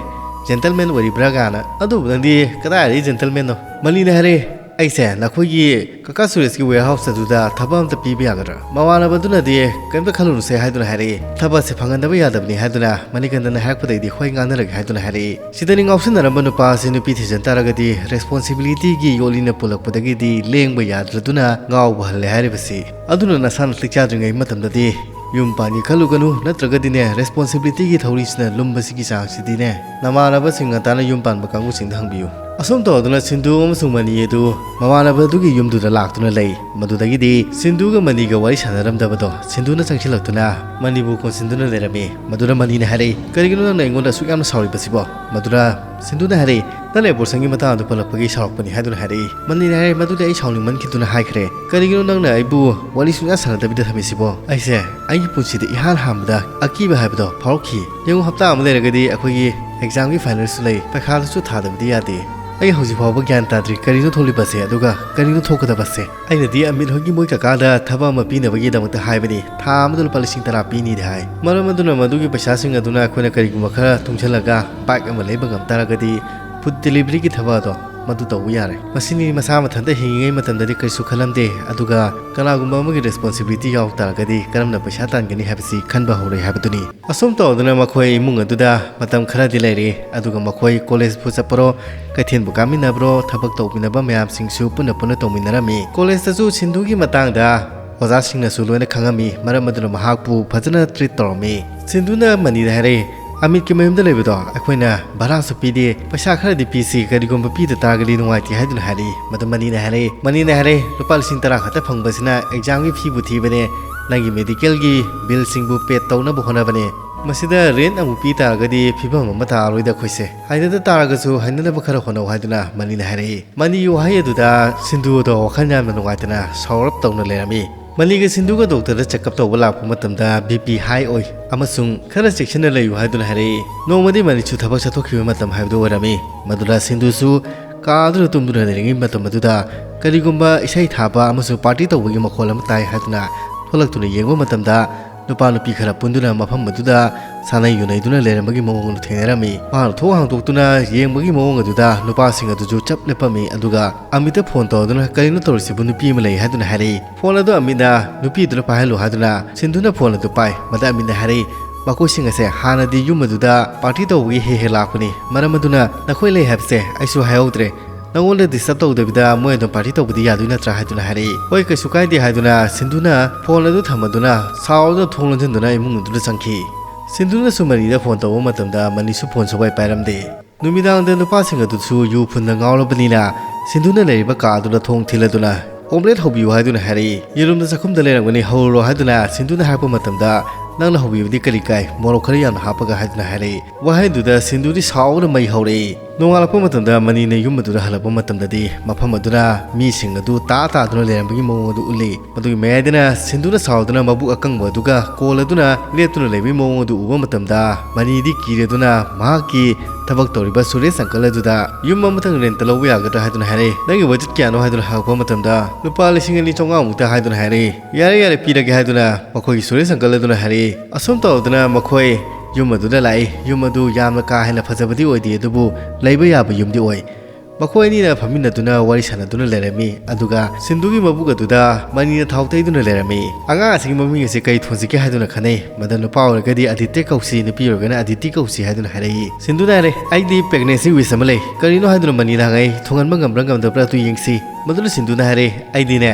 ꯖꯦꯟꯇꯜꯃꯦꯟ ꯑꯣꯏꯔꯤꯕ꯭ꯔꯥ ꯀꯥꯏꯅ꯫ ꯑꯗꯨꯕꯨ ꯅꯪꯗꯤ ꯀꯗꯥꯏꯗꯒꯤ ꯖꯦꯟꯇꯜꯃꯦꯟꯅꯣ?" ꯃꯅꯤꯅ ꯍꯥꯏꯔꯦ, "ꯑꯩꯁꯦ ꯅꯈꯣꯏꯒꯤ ꯀꯀꯥ ꯁꯨꯔꯦꯁꯀꯤ ꯋꯦꯌꯔꯍꯥꯎꯁ ꯑꯗꯨꯗ ꯊꯕꯛ ꯑꯝꯇ ꯄꯤꯕ ꯌꯥꯒꯗ꯭ꯔꯥ?" ꯃꯃꯥꯟꯅꯕꯗꯨꯅꯗꯤ ꯀꯔꯤꯝꯇ ꯈꯜꯂꯨꯅꯨꯁꯦ ꯍꯥꯏꯗꯨꯅ ꯍꯥꯏꯔꯛꯏ, "ꯊꯕꯛꯁꯦ ꯐꯪꯍꯟꯗꯕ ꯌꯥꯗꯕꯅꯤ" ꯍꯥꯏꯗꯨꯅ ꯃꯅꯤꯀꯟꯗꯅ ꯍꯥꯏꯔꯛꯄꯗꯩꯗꯤ ꯍꯣꯏ ꯉꯥꯡꯅꯔꯒꯦ ꯍꯥꯏꯗꯨꯅ ꯍꯥꯏꯔꯛꯏ꯫ ꯁꯤꯗꯅꯤ ꯉꯥꯎꯁꯤꯟꯅꯔꯝꯕ ꯅꯨꯄꯥ ꯑꯁꯤ ꯅꯨꯄꯤ ꯊꯤꯖꯟ ꯇꯥꯔꯒꯗꯤ ꯔꯦꯁꯄꯣꯟꯁꯤꯕꯤꯂꯤꯇꯤꯒꯤ ꯌꯣꯠꯂꯤꯅ ꯄꯨꯜꯂꯛꯄꯗꯒꯤꯗꯤ ꯂꯦꯡꯕ ꯌꯥꯗ꯭ꯔꯗꯨꯅ ꯉꯥꯎꯕ ꯍꯜꯂꯦ ꯍꯥꯏꯔꯤꯕꯁꯤ꯫ ꯑꯗꯨꯅ ꯅꯁꯥꯅ ꯂꯤꯛ ꯆꯥꯗ꯭ꯔꯤꯉꯩ ꯃꯇꯝꯗꯗꯤ ꯌꯨꯝ ꯄꯥꯟꯒꯦ ꯈꯜꯂꯨꯒꯅꯨ, ꯅꯠꯇ꯭ꯔꯒꯗꯤꯅꯦ, responsibilityꯒꯤ ꯊꯧꯔꯤꯁꯤꯅ ꯂꯨꯝꯕꯁꯤꯒꯤ ꯆꯥꯡꯁꯤꯗꯤꯅꯦ, ꯅꯃꯥꯟꯅꯕꯁꯤꯡ ꯉꯟꯇꯥꯅ ꯌꯨꯝ ꯄꯥꯟꯕ ꯀꯥꯡꯕꯨꯁꯤꯡꯗ ꯍꯪꯕꯤꯌꯨ꯫ ꯑꯁꯨꯝ ꯇꯧꯗꯅ ꯁꯤꯟꯙꯨ ꯑꯃꯁꯨꯡ ꯃꯅꯤ ꯑꯗꯨ ꯃꯃꯥꯟꯅꯕ ꯑꯗꯨꯒꯤ ꯌꯨꯝꯗꯨꯗ ꯂꯥꯛꯇꯨꯅ ꯂꯩ꯫ ꯃꯗꯨꯗꯒꯤꯗꯤ ꯁꯤꯟꯙꯨꯒ ꯃꯅꯤꯒ ꯋꯥꯔꯤ ꯁꯥꯟꯅꯔꯝꯗꯕꯗꯣ ꯁꯤꯟꯙꯨꯅ ꯆꯪꯁꯤꯜꯂꯛꯇꯨꯅ ꯃꯅꯤꯕꯨ ꯀꯣꯟꯁꯤꯟꯗꯨꯅ ꯂꯩꯔꯝꯃꯤ꯫ ꯃꯗꯨꯗ ꯃꯅꯤꯅ ꯍꯥꯏꯔꯛꯏ, "ꯀꯔꯤꯒꯤꯅꯣ ꯅꯪꯅ ꯑꯩꯉꯣꯟꯗ ꯑꯁꯨꯛ ꯌꯥꯝꯅ ꯁꯥꯎꯔꯤꯕꯁꯤꯕꯣ?" ꯃꯗꯨꯗ ꯁꯤꯟꯙꯨꯅ ꯍꯥꯏꯔꯛꯏ, "ꯅꯪꯅ abortionꯒꯤ ꯃꯇꯥꯡ ꯑꯗꯨ ꯄꯜꯂꯛꯄꯒꯤ ꯁꯥꯎꯔꯛꯄꯅꯤ" ꯍꯥꯏꯗꯨꯅ ꯍꯥꯏꯔꯛꯏ꯫ ꯃꯅꯤꯅ ꯍꯥꯏꯔꯛꯏ, "ꯃꯗꯨꯗꯤ ꯑꯩ ꯁꯥꯎꯅꯤꯡꯃꯟꯈꯤꯗꯨꯅ ꯍꯥꯏꯈ꯭ꯔꯦ꯫ ꯀꯔꯤꯒꯤꯅꯣ ꯅꯪꯅ ꯑꯩꯕꯨ ꯋꯥꯔꯤ ꯁꯨꯡꯌꯥ ꯁꯥꯟꯅꯗꯕꯤꯗ ꯊꯝꯃꯤꯁꯤꯕꯣ? ꯑꯩꯁꯦ ꯑꯩꯒꯤ ꯄꯨꯟꯁꯤꯗ ꯏꯍꯥꯟ ꯍꯥꯟꯕꯗ ꯑꯀꯤꯕ ꯍꯥꯏꯕꯗꯣ ꯐꯥꯎꯔꯛꯈꯤ꯫ ꯌꯦꯡꯉꯨ, ꯍꯞꯇꯥ ꯑꯃ ꯂꯩꯔꯒꯗꯤ ꯑꯩꯈꯣꯏꯒꯤ examꯒꯤ finalꯁꯨ ꯂꯩ, ꯄꯩꯈꯥꯗꯨꯁꯨ ꯊꯥꯗꯕꯗꯤ ꯌꯥꯗꯦ꯫ ꯑꯩ ꯍꯧꯖꯤꯛ ꯐꯥꯎꯕ ꯒ꯭ꯌꯥꯟ ꯇꯥꯗ꯭ꯔꯤ ꯀꯔꯤꯅꯣ ꯊꯣꯛꯂꯤꯕꯁꯦ, ꯑꯗꯨꯒ ꯀꯔꯤꯅꯣ ꯊꯣꯛꯀꯗꯕꯁꯦ꯫ ꯑꯩꯅꯗꯤ ꯑꯃꯤꯠ ꯍꯣꯏꯒꯤ ꯃꯣꯏ ꯀꯀꯥꯗ ꯊꯕꯛ ꯑꯃ ꯄꯤꯅꯕꯒꯤꯗꯃꯛꯇ ꯍꯥꯏꯕꯅꯤ, ꯊꯥ ꯑꯃꯗ ꯂꯨꯄꯥ ꯂꯤꯁꯤꯡ ꯇꯔꯥ ꯄꯤꯅꯤꯗꯤ ꯍꯥꯏ꯫ ꯃꯔꯝ ꯑꯗꯨꯅ ꯃꯗꯨꯒꯤ ꯄꯩꯁꯥꯁꯤꯡ ꯑꯗꯨꯅ ꯑꯩꯈꯣꯏꯅ ꯀꯔꯤꯒꯨꯝꯕ ꯈꯔ ꯇꯨꯡꯁꯤꯜꯂꯒ bike ꯑꯃ ꯂꯩꯕ ꯉꯝ ꯇꯥꯔꯒꯗꯤ food deliveryꯒꯤ ꯊꯕꯛ ꯑꯗꯣ ꯃꯗꯨ ꯇꯧꯕ ꯌꯥꯔꯦ꯫ ꯃꯁꯤꯅꯤ ꯃꯁꯥ ꯃꯊꯟꯇ ꯍꯤꯡꯉꯤꯉꯩ ꯃꯇꯝꯗꯗꯤ ꯀꯔꯤꯁꯨ ꯈꯜꯂꯝꯗꯦ, ꯑꯗꯨꯒ ꯀꯅꯥꯒꯨꯝꯕ ꯑꯃꯒꯤ responsibility ꯌꯥꯎ ꯇꯥꯔꯒꯗꯤ ꯀꯔꯝꯅ ꯄꯩꯁꯥ ꯇꯥꯟꯒꯅꯤ ꯍꯥꯏꯕꯁꯤ ꯈꯟꯕ ꯍꯧꯔꯦ ꯍꯥꯏꯕꯗꯨꯅꯤ"꯫ ꯑꯁꯨꯝ ꯇꯧꯗꯨꯅ ꯃꯈꯣꯏ ꯏꯃꯨꯡ ꯑꯗꯨꯗ ꯃꯇꯝ ꯈꯔꯗꯤ ꯂꯩꯔꯤ, ꯑꯗꯨꯒ ꯃꯈꯣꯏ collegeꯄꯨ ꯆꯠꯄꯔꯣ, ꯀꯩꯊꯦꯜꯕꯨ ꯀꯥꯃꯤꯟꯅꯕ꯭ꯔꯣ, ꯊꯕꯛ ꯇꯧꯃꯤꯟꯅꯕ ꯃꯌꯥꯝꯁꯤꯡꯁꯨ ꯄꯨꯟꯅ ꯄꯨꯟꯅ ꯇꯧꯃꯤꯟꯅꯔꯝꯃꯤ꯫ Collegeꯇꯁꯨ ꯁꯤꯟꯙꯨꯒꯤ ꯃꯇꯥꯡꯗ ꯑꯣꯖꯥꯁꯤꯡꯅꯁꯨ ꯂꯣꯏꯅ ꯈꯪꯉꯝꯃꯤ, ꯃꯔꯝ ꯑꯗꯨꯅ ꯃꯍꯥꯛꯄꯨ ꯐꯖꯅ treat ꯇꯧꯔꯝꯃꯤ꯫ ꯁꯤꯟꯙꯨꯅ ꯃꯅꯤꯗ ꯍꯥꯏꯔꯛꯏ, "ꯑꯃꯤꯠꯀꯤ ꯃꯌꯨꯝꯗ ꯂꯩꯕꯗꯣ ꯑꯩꯈꯣꯏꯅ ꯚꯔꯥꯁꯨ ꯄꯤꯗꯦ, ꯄꯩꯁꯥ ꯈꯔꯗꯤ ꯄꯤꯁꯤ, ꯀꯔꯤꯒꯨꯝꯕ ꯄꯤꯗ ꯇꯥꯔꯒꯗꯤ ꯅꯨꯡꯉꯥꯏꯇꯦ" ꯍꯥꯏꯗꯨꯅ ꯍꯥꯏꯔꯛꯏ꯫ ꯃꯗꯨ ꯃꯅꯤꯅ ꯍꯥꯏꯔꯛꯏ, ꯃꯅꯤꯅ ꯍꯥꯏꯔꯛꯏ, "ꯂꯨꯄꯥ ꯂꯤꯁꯤꯡ ꯇꯔꯥ ꯈꯛꯇ ꯐꯪꯕꯁꯤꯅ examꯒꯤ feeꯕꯨ ꯊꯤꯕꯅꯦ, ꯅꯪꯒꯤ medicalꯒꯤ billꯁꯤꯡꯕꯨ pay ꯇꯧꯅꯕ ꯍꯣꯠꯅꯕꯅꯦ꯫ ꯃꯁꯤꯗ rent ꯑꯃꯨꯛ ꯄꯤ ꯇꯥꯔꯒꯗꯤ ꯐꯤꯕꯝ ꯑꯃ ꯇꯥꯔꯔꯣꯏꯗ ꯑꯩꯈꯣꯏꯁꯦ꯫ ꯍꯩꯅꯗ ꯇꯥꯔꯒꯁꯨ ꯍꯩꯅꯅꯕ ꯈꯔ ꯍꯣꯠꯅꯧ" ꯍꯥꯏꯗꯨꯅ ꯃꯅꯤꯅ ꯍꯥꯏꯔꯛꯏ꯫ ꯃꯅꯤꯒꯤ ꯋꯥꯍꯩ ꯑꯗꯨꯗ ꯁꯤꯟꯙꯨ ꯑꯗꯣ ꯋꯥꯈꯜ ꯌꯥꯝꯅ ꯅꯨꯡꯉꯥꯏꯇꯅ ꯁꯥꯎꯔꯞ ꯇꯧꯅ ꯂꯩꯔꯝꯃꯤ꯫ ꯃꯅꯤꯒ ꯁꯤꯟꯙꯨꯒ doctorꯗ check up ꯇꯧꯕ ꯂꯥꯛꯄ ꯃꯇꯝꯗ BP high ꯑꯣꯏ ꯑꯃꯁꯨꯡ ꯈꯔ ꯆꯦꯛꯁꯤꯟꯅ ꯂꯩꯌꯨ ꯍꯥꯏꯗꯨꯅ ꯍꯥꯏꯔꯛꯏ꯫ ꯅꯣꯡꯃꯗꯤ ꯃꯅꯤꯁꯨ ꯊꯕꯛ ꯆꯠꯊꯣꯛꯈꯤꯕ ꯃꯇꯝ ꯍꯥꯏꯕꯗꯨ ꯑꯣꯏꯔꯝꯃꯤ꯫ ꯃꯗꯨꯗ ꯁꯤꯟꯙꯨꯁꯨ ꯀꯥꯗꯨꯅ ꯇꯨꯝꯗꯨꯅ ꯂꯩꯔꯤꯉꯩ ꯃꯇꯝ ꯑꯗꯨꯗ ꯀꯔꯤꯒꯨꯝꯕ ꯏꯁꯩ ꯊꯥꯕ ꯑꯃꯁꯨꯡ party ꯇꯧꯕꯒꯤ ꯃꯈꯣꯜ ꯑꯃ ꯇꯥꯏ ꯍꯥꯏꯗꯨꯅ ꯊꯣꯛꯂꯛꯇꯨꯅ ꯌꯦꯡꯕ ꯃꯇꯝꯗ ꯅꯨꯄꯥ ꯅꯨꯄꯤ ꯈꯔ ꯄꯨꯟꯗꯨꯅ ꯃꯐꯝ ꯑꯗꯨꯗ ꯁꯥꯟꯅꯩ ꯌꯨꯅꯩꯗꯨꯅ ꯂꯩꯔꯝꯕꯒꯤ ꯃꯑꯣꯡ ꯑꯗꯨ ꯊꯦꯡꯅꯔꯝꯃꯤ꯫ ꯃꯍꯥꯛꯅ ꯊꯣꯡ ꯍꯥꯡꯗꯣꯛꯇꯨꯅ ꯌꯦꯡꯕꯒꯤ ꯃꯑꯣꯡ ꯑꯗꯨꯗ ꯅꯨꯄꯥꯁꯤꯡ ꯑꯗꯨꯁꯨ ꯆꯞ ꯂꯦꯞꯄꯝꯃꯤ, ꯑꯗꯨꯒ ꯑꯃꯤꯠꯇ phone ꯇꯧꯗꯨꯅ "ꯀꯔꯤꯅꯣ ꯇꯧꯔꯤꯁꯤꯕꯨ? ꯅꯨꯄꯤ ꯑꯃ ꯂꯩ" ꯍꯥꯏꯗꯨꯅ ꯍꯥꯏꯔꯛꯏ꯫ Phone ꯑꯗꯨ ꯑꯃꯤꯠꯅ ꯅꯨꯄꯤꯗꯨꯅ ꯄꯥꯏꯍꯜꯂꯨ ꯍꯥꯏꯗꯨꯅ ꯁꯤꯟꯙꯨꯅ phone ꯑꯗꯨ ꯄꯥꯏ꯫ ꯃꯗ ꯑꯃꯤꯠꯅ ꯍꯥꯏꯔꯛꯏ, "ꯃꯈꯣꯏꯁꯤꯡ ꯑꯁꯦ ꯍꯥꯟꯅꯗꯤ ꯌꯨꯝ ꯑꯗꯨꯗ party ꯇꯧꯕꯒꯤ ꯍꯦꯛ ꯍꯦꯛ ꯂꯥꯛꯄꯅꯤ, ꯃꯔꯝ ꯑꯗꯨꯅ ꯅꯈꯣꯏ ꯂꯩ ꯍꯥꯏꯕꯁꯦ ꯑꯩꯁꯨ ꯍꯥꯏꯍꯧꯗ꯭ꯔꯦ꯫ ꯅꯪꯉꯣꯟꯗ ꯗꯤꯁꯇꯔꯕ ꯇꯧꯗꯕꯤꯗ ꯃꯣꯏ ꯑꯗꯨꯝ ꯄꯥꯔꯇꯤ ꯇꯧꯕꯗꯤ ꯌꯥꯗꯣꯏ ꯅꯠꯇ꯭ꯔꯥ?" ꯍꯥꯏꯗꯨꯅ ꯍꯥꯏꯔꯛꯏ꯫ "ꯍꯣꯏ, ꯀꯩꯁꯨ ꯀꯥꯏꯗꯦ" ꯍꯥꯏꯗꯨꯅ ꯁꯤꯟꯗꯨꯅ ꯐꯣꯟ ꯑꯗꯨ ꯊꯝꯃꯗꯨꯅ ꯁꯥꯎꯗꯨꯅ ꯊꯣꯡ ꯂꯣꯟꯁꯤꯟꯗꯨꯅ ꯏꯃꯨꯡ ꯑꯗꯨꯗ ꯆꯪꯈꯤ꯫ ꯁꯤꯟꯗꯨꯅꯁꯨ ꯃꯅꯤꯗ ꯐꯣꯟ ꯇꯧꯕ ꯃꯇꯝꯗ ꯃꯅꯤꯁꯨ ꯐꯣꯟ ꯁꯨꯡꯄꯥꯏ ꯄꯥꯏꯔꯝꯗꯦ꯫ ꯅꯨꯃꯤꯗꯥꯡꯗ ꯅꯨꯄꯥꯁꯤꯡ ꯑꯗꯨꯁꯨ ꯌꯨ ꯐꯨꯟꯗ ꯉꯥꯎꯔꯕꯅꯤꯅ ꯁꯤꯟꯗꯨꯅ ꯂꯩꯔꯤꯕ ꯀꯥ ꯑꯗꯨꯗ ꯊꯣꯡ ꯊꯤꯜꯂꯗꯨꯅ "ꯑꯣꯝꯂꯦꯠ ꯍꯧꯕꯤꯌꯨ" ꯍꯥꯏꯗꯨꯅ ꯍꯥꯏꯔꯛꯏ꯫ "ꯌꯦꯔꯨꯝꯗ ꯆꯥꯛꯈꯨꯝꯗ ꯂꯩꯔꯝꯒꯅꯤ, ꯍꯧꯔꯨꯔꯣ" ꯍꯥꯏꯗꯨꯅ ꯁꯤꯟꯗꯨꯅ ꯍꯥꯏꯔꯛꯄ ꯃꯇꯝꯗ, "ꯅꯪꯅ ꯍꯧꯕꯤꯕꯗꯤ ꯀꯔꯤ ꯀꯥꯏ, ꯃꯣꯔꯣꯛ ꯈꯔ ꯌꯥꯝꯅ ꯍꯥꯞꯄꯒ" ꯍꯥꯏꯗꯨꯅ ꯍꯥꯏꯔꯛꯏ꯫ ꯋꯥꯍꯩꯗꯨꯗ ꯁꯤꯟꯗꯨꯗꯤ ꯁꯥꯎꯕꯅ ꯃꯩ ꯍꯧꯔꯛꯏ꯫ ꯅꯣꯡꯉꯥꯜꯂꯛꯄ ꯃꯇꯝꯗ ꯃꯅꯤꯅ ꯌꯨꯝ ꯑꯗꯨꯗ ꯍꯜꯂꯛꯄ ꯃꯇꯝꯗꯗꯤ ꯃꯐꯝ ꯑꯗꯨꯅ ꯃꯤꯁꯤꯡ ꯑꯗꯨ ꯇꯥ ꯇꯥꯗꯨꯅ ꯂꯩꯔꯝꯕꯒꯤ ꯃꯑꯣꯡ ꯑꯗꯨ ꯎꯠꯂꯤ꯫ ꯃꯗꯨꯒꯤ ꯃꯌꯥꯏꯗꯅ ꯁꯤꯟꯗꯨꯅ ꯁꯥꯎꯗꯨꯅ ꯃꯕꯨꯛ ꯑꯀꯪꯕ ꯑꯗꯨꯒ ꯀꯣꯜꯂꯗꯨꯅ ꯂꯦꯞꯇꯨꯅ ꯂꯩꯕꯒꯤ ꯃꯑꯣꯡ ꯑꯗꯨ ꯎꯕ ꯃꯇꯝꯗ ꯃꯅꯤꯗꯤ ꯀꯤꯔꯗꯨꯅ ꯃꯍꯥꯛꯀꯤ ꯊꯕꯛ ꯇꯧꯔꯤꯕ ꯁꯨꯔꯦꯁ ꯑꯪꯀꯜ ꯑꯗꯨꯗ "ꯌꯨꯝ ꯑꯃꯇꯪ ꯔꯦꯟꯇ ꯂꯧꯕ ꯌꯥꯒꯗ꯭ꯔꯥ?" ꯍꯥꯏꯗꯨꯅ ꯍꯥꯏꯔꯛꯏ꯫ "ꯅꯪꯒꯤ ꯕꯖꯦꯠ ꯀꯌꯥꯅꯣ?" ꯍꯥꯏꯗꯨꯅ ꯍꯪꯉꯛꯄ ꯃꯇꯝꯗ, "ꯂꯨꯄꯥ ꯂꯤꯁꯤꯡ ꯑꯅꯤ ꯆꯥꯝꯃꯉꯥꯃꯨꯛꯇ" ꯍꯥꯏꯗꯨꯅ ꯍꯥꯏꯔꯛꯏ꯫ "ꯌꯥꯔꯦ, ꯌꯥꯔꯦ, ꯄꯤꯔꯒꯦ" ꯍꯥꯏꯗꯨꯅ ꯃꯈꯣꯏꯒꯤ ꯁꯨꯔꯦꯁ ꯑꯪꯀꯜ ꯑꯗꯨꯅ ꯍꯥꯏꯔꯛꯏ꯫ ꯑꯁꯨꯝ ꯇꯧꯗꯨꯅ ꯃꯈꯣꯏ ꯌꯨꯝ ꯑꯗꯨꯗ ꯂꯥꯛꯏ꯫ ꯌꯨꯝ ꯑꯗꯨ ꯌꯥꯝꯅ ꯀꯥ ꯍꯦꯟꯅ ꯐꯖꯕꯗꯤ ꯑꯣꯏꯗꯦ, ꯑꯗꯨꯕꯨ ꯂꯩꯕ ꯌꯥꯕ ꯌꯨꯝꯗꯤ ꯑꯣꯏ꯫ ꯃꯈꯣꯏ ꯑꯅꯤꯅ ꯐꯝꯃꯤꯟꯅꯗꯨꯅ ꯋꯥꯔꯤ ꯁꯥꯟꯅꯗꯨꯅ ꯂꯩꯔꯝꯃꯤ, ꯑꯗꯨꯒ ꯁꯤꯟꯗꯨꯒꯤ ꯃꯕꯨꯛ ꯑꯗꯨꯗ ꯃꯅꯤꯅ ꯊꯥꯎ ꯇꯩꯗꯨꯅ ꯂꯩꯔꯝꯃꯤ꯫ ꯑꯉꯥꯡ ꯑꯁꯤꯒꯤ ꯃꯃꯤꯡ ꯑꯁꯤ ꯀꯔꯤ ꯊꯣꯟꯁꯤꯒꯦ ꯍꯥꯏꯗꯨꯅ ꯈꯟꯅꯩ꯫ ꯃꯗ ꯅꯨꯄꯥ ꯑꯣꯏꯔꯒꯗꯤ ꯑꯗꯤꯇ꯭ꯌ ꯀꯧꯁꯤ, ꯅꯨꯄꯤ ꯑꯣꯏꯔꯒꯅ ꯑꯗꯤꯇꯤ ꯀꯧꯁꯤ ꯍꯥꯏꯗꯨꯅ ꯍꯥꯏꯔꯛꯏ꯫ ꯁꯤꯟꯗꯨꯅ ꯍꯥꯏꯔꯦ, "ꯑꯩꯗꯤ pregnancy wish ꯑꯃ ꯂꯩ, ꯀꯔꯤꯅꯣ?" ꯍꯥꯏꯗꯨꯅ ꯃꯅꯤꯅ ꯍꯪꯉꯛꯏ꯫ "ꯊꯨꯡꯍꯟꯕ ꯉꯝꯕ꯭ꯔꯥ ꯉꯝꯗꯕ꯭ꯔꯥ ꯑꯗꯨ ꯌꯦꯡꯁꯤ꯫" ꯃꯗꯨꯅ ꯁꯤꯟꯗꯨꯅ ꯍꯥꯏꯔꯦ, "ꯑꯩꯗꯤꯅꯦ,